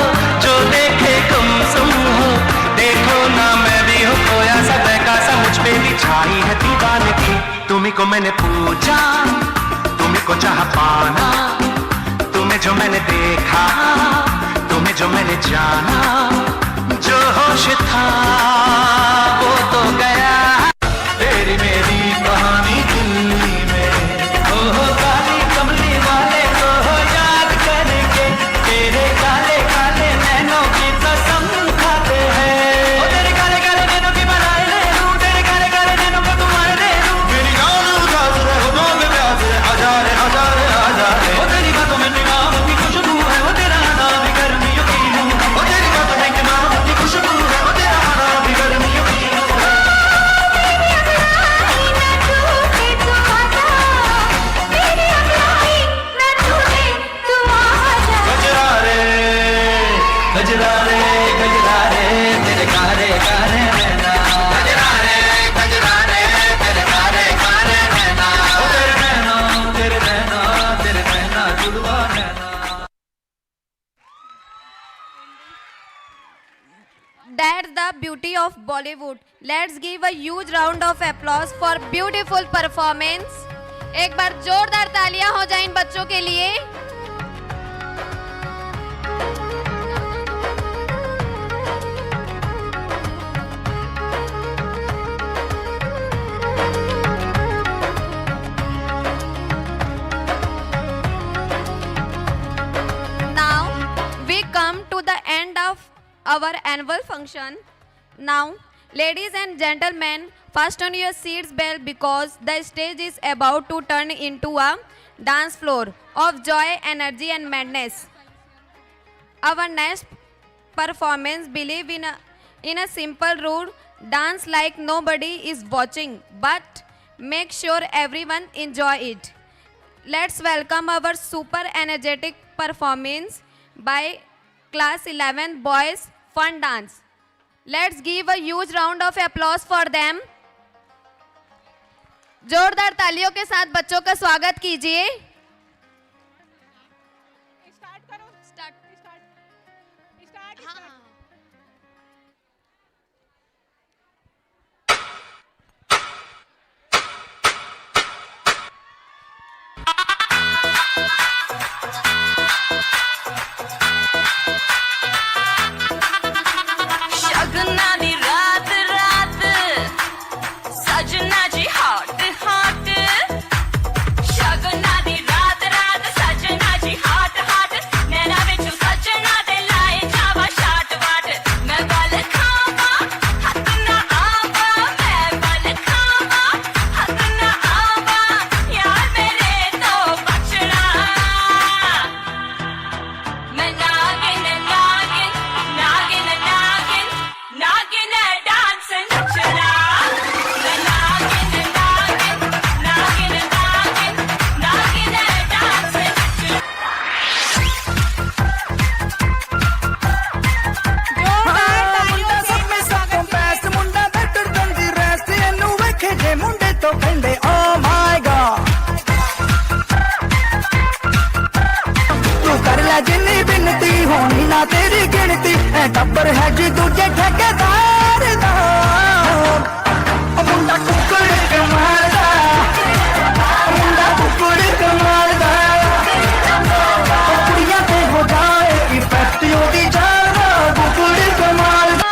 जो देखे गुमसुम हो। देखो ना मैं भी हूँ खोया सा बहका सा, मुझ पे भी छाई है दीवानगी। तुम्ही को मैंने पूछा, तुम्ही को चाह पाना, तुम्हें जो मैंने देखा, तुम्हें जो मैंने जाना, जो होश था वो तो गया। तेरी मेरी कहानी दिल्ली में, ओ हो काली कमली वाले को हो याद करेंगे। तेरे काले काले नैनों की कसम खाते हैं। ओ तेरे काले काले नैनों की बनाए ले लूं, तेरे काले काले नैनों को तुम्हारे दे दूं। मेरी जान उदास रहे, होठों पे प्यास रहे, आजा रे, आजा रे, आजा रे। ओ तेरी बातों में निगाहों की खुशबू है, ओ तेरा आना भी गर्मियों की लू है। ओ तेरी बातों में निगाहों की खुशबू है, ओ तेरा आना भी गर्मियों की लू है। गजरा रे, गजरा रे, गजरा रे, तेरे काले काले नैना। गजरा रे, गजरा रे, तेरे काले काले नैना। ओ तेरे नैना, तेरे नैना, तेरे नैना, जुड़वा नैना। That's the beauty of Bollywood. Let's give a huge round of applause for beautiful performance. एक बार जोरदार तालियां हो जाए इन बच्चों के लिए। Now we come to the end of our annual function. Now, ladies and gentlemen, fasten your seats belt because the stage is about to turn into a dance floor of joy, energy, and madness. Our next performance believe in a, in a simple rule: dance like nobody is watching, but make sure everyone enjoy it. Let's welcome our super energetic performance by class eleven boys fun dance. Let's give a huge round of applause for them. जोरदार तालियों के साथ बच्चों का स्वागत कीजिए। Start करो। Start. Start. Start. हाँ। शगना दी रात रात, सजना जी हॉट हॉट। शगना दी रात रात, सजना जी हॉट हॉट। नैना विचों सजना दे लाए जावा शाट वाट। मैं बल खावा, हथ ना आवा, मैं बल खावा, हथ ना आवा। यार मेरे तो बचना। मैं नागिन, नागिन, नागिन, नागिन, नागिन डांस नचना। मैं नागिन, नागिन, नागिन, नागिन, नागिन डांस नचना। जोरदार तालियों से स्वागत कीजिए। ਮੁੰਡਾ ਬੈਟਰ ਦੈਨ ਦੀ ਰੈਸਟ, ਇਹਨੂੰ ਵੇਖੇ ਜੇ ਮੁੰਡੇ ਤੋਂ ਕਹਿੰਦੇ ਓ ਮਾਈ ਗॉड। ਤੂੰ ਕਰ ਲੈ ਜਿੰਨੀ ਬਿਨਤੀ, ਹੋਣੀ ਨਾ ਤੇਰੀ ਗਿਣਤੀ। ਐ ਟੱਬਰ ਹੈ ਜੀ ਦੂਜੇ ਠੇਕੇਦਾਰ ਦਾ। ਉਹ ਮੁੰਡਾ ਕੁੱਕੜ ਕਮਾਲ ਦਾ, ਉਹ ਮੁੰਡਾ ਕੁੱਕੜ ਕਮਾਲ ਦਾ। ਉਹ ਕੁੜੀਆਂ ਤੇ ਹੋ ਜਾਏ ਇਫੈਕਟ ਉਹਦੀ ਚਾਲ ਦਾ। ਕੁੱਕੜ ਕਮਾਲ ਦਾ।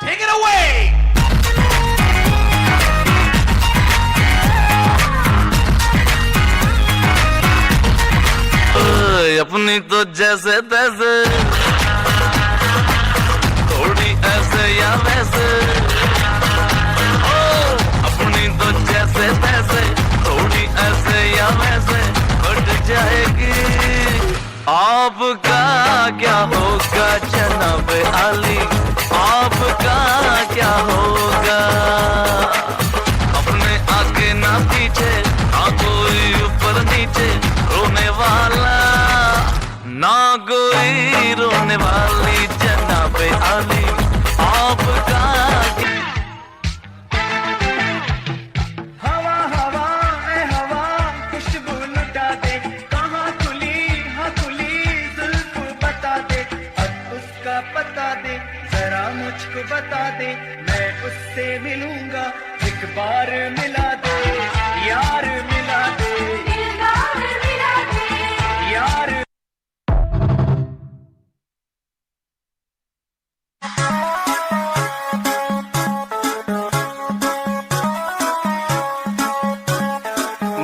Take it away. तो जैसे तैसे, थोड़ी ऐसे या वैसे, ओ, अपनी तो जैसे तैसे, थोड़ी ऐसे या वैसे, कट जाएगी। आपका क्या होगा जनाब आली, आपका क्या होगा? अपने आगे ना पीछे, ना कोई ऊपर नीचे, रोने वाला ना कोई रोने वाली। जनाब आली, आपका क्या? हवा हवा, ए हवा, खुशबू लुटा दे। कहाँ खुली, हाँ खुली, जुल्फ बता दे। अब उसका पता दे, जरा मुझको बता दे। मैं उससे मिलूंगा, एक बार मिला दे, यार मिला दे, दिलदार मिला दे। यार।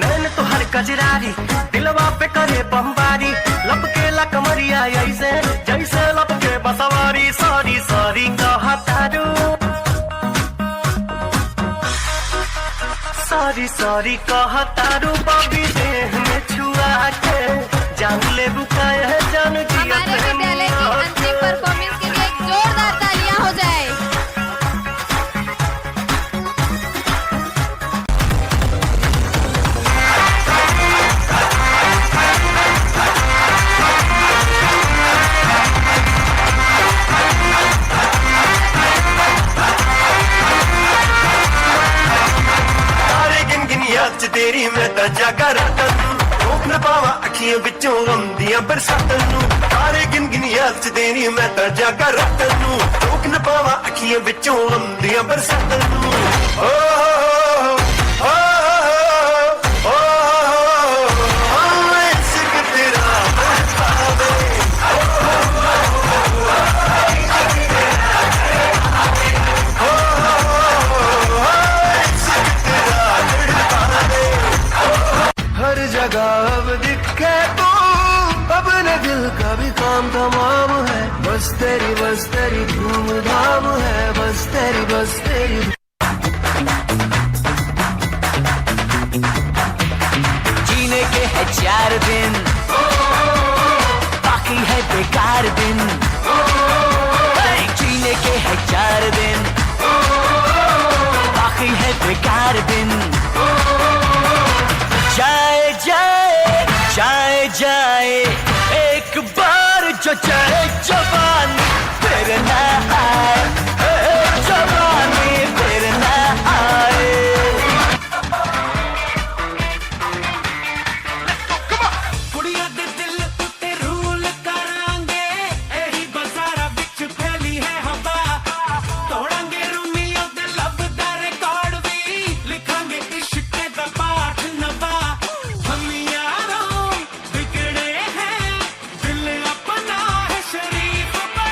नैन तोहर कजरारी, दिलवा पे करे बमबारी, लपके ला कमरिया ऐसे, जैसे लपके बसवारी। सॉरी सॉरी कहा तारू, सॉरी सॉरी कहा तारू, बॉबी देह में छुआ के जान ले बुकाए है जान जिया हमारे प्रेम विद्यालय की अंतिम परफॉर्मेंस के लिए एक जोरदार तालियां हो जाए। तारे गिन गिन याद च तेरी मैं ता जागा रातां नू, रोक न पावा अखियां विचों गम दियां बरसातां नू। तारे गिन गिन याद च तेरी मैं ता जागा रातां नू, रोक न पावा अखियां विचों गम दियां बरसातां नू। ओ, ओ, ओ, ओ, इश्क तेरा तड़पावे। हर जगह अब दिखे तू, अपने दिल का भी काम तमाम है। बस तेरी, बस तेरी धूमधाम है, बस तेरी, बस तेरी। जीने के है चार दिन, बाकी है बेकार दिन। जीने के है चार दिन, बाकी है बेकार दिन। जाए जाए, जाए जाए, एक बार जो जाए जवानी, फिर ना आए। ए, जवानी फिर ना आए। ਕੁੜੀਆਂ ਦੇ ਦਿਲ ਉੱਤੇ ਰੂਲ ਕਰਾਂਗੇ, ਇਹੀ ਬਾਜ਼ਾਰਾਂ ਵਿੱਚ ਫੈਲੀ ਹੈ ਹਵਾ। ਤੋੜਾਂਗੇ ਰੋਮੀਓ ਦੇ ਲਵ ਦਾ ਰਿਕਾਰਡ ਵੀ, ਲਿਖਾਂਗੇ ਇਸ਼ਕ ਦਾ ਪਾਠ ਨਵਾਂ। ਹਮ ਯਾਰੋ ਬਿਗੜੇ ਹੈ, ਦਿਲ ਆਪਣਾ ਹੈ ਸ਼ਰੀਫ ਬਣਾ।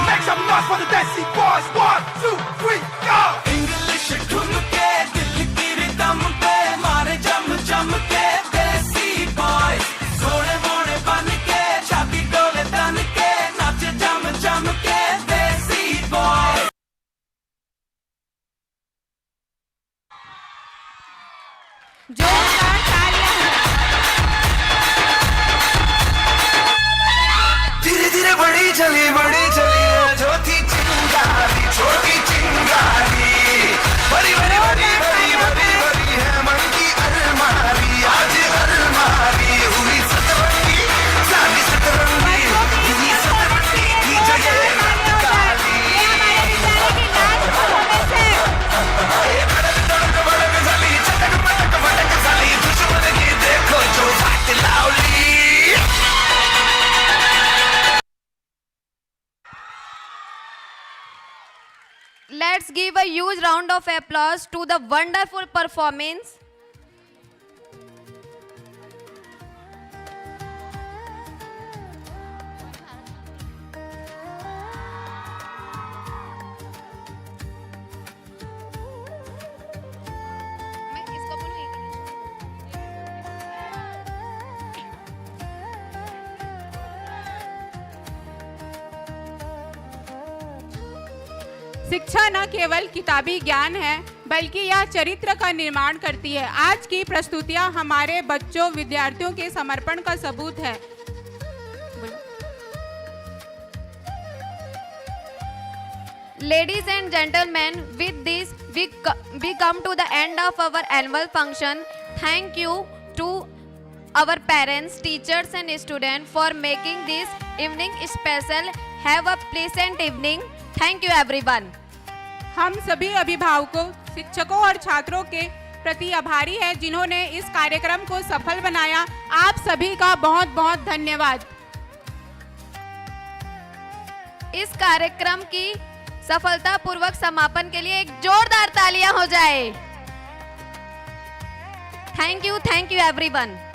Make some noise for the Desi Boys. One, two, three, go! English ਢੁੰਮ ਕੇ, ਦਿਲ ਕੀ ਰਿਦਮ ਤੇ, ਮਾਰੇ ਜੰਮ ਜੰਮ ਕੇ ਦੇਸੀ ਬॉयज़। ਸੋਹਣੇ ਮੋਹਣੇ ਬਣ ਕੇ, ਛਾਤੀ ਡੋਲੇ ਤਨ ਕੇ, ਨੱਚ ਜੰਮ ਜੰਮ ਕੇ ਦੇਸੀ ਬॉयज़। जोरदार तालियां। धीरे धीरे बड़ी चली, बड़ी चली है छोटी चिंगारी, छोटी चिंगारी। बड़ी, बड़ी, बड़ी, बड़ी, बड़ी, बड़ी है मन की अलमारी। आज अलमारी हुई सतरंगी, सारी सतरंगी हुई सतरंगी की जगह काली। Let's give a huge round of applause to the wonderful performance. मैं इसको बोलूँ, एक मिनट। शिक्षा न केवल किताबी ज्ञान है, बल्कि यह चरित्र का निर्माण करती है। आज की प्रस्तुतियां हमारे बच्चों, विद्यार्थियों के समर्पण का सबूत है। Ladies and gentlemen, with this, we, co- we come to the end of our annual function. Thank you to our parents, teachers, and students for making this evening special. Have a pleasant evening. Thank you, everyone. हम सभी अभिभावकों, शिक्षकों और छात्रों के प्रति आभारी हैं, जिन्होंने इस कार्यक्रम को सफल बनाया। आप सभी का बहुत बहुत धन्यवाद। इस कार्यक्रम की सफलतापूर्वक समापन के लिए एक जोरदार तालियां हो जाए। Thank you, thank you, everyone.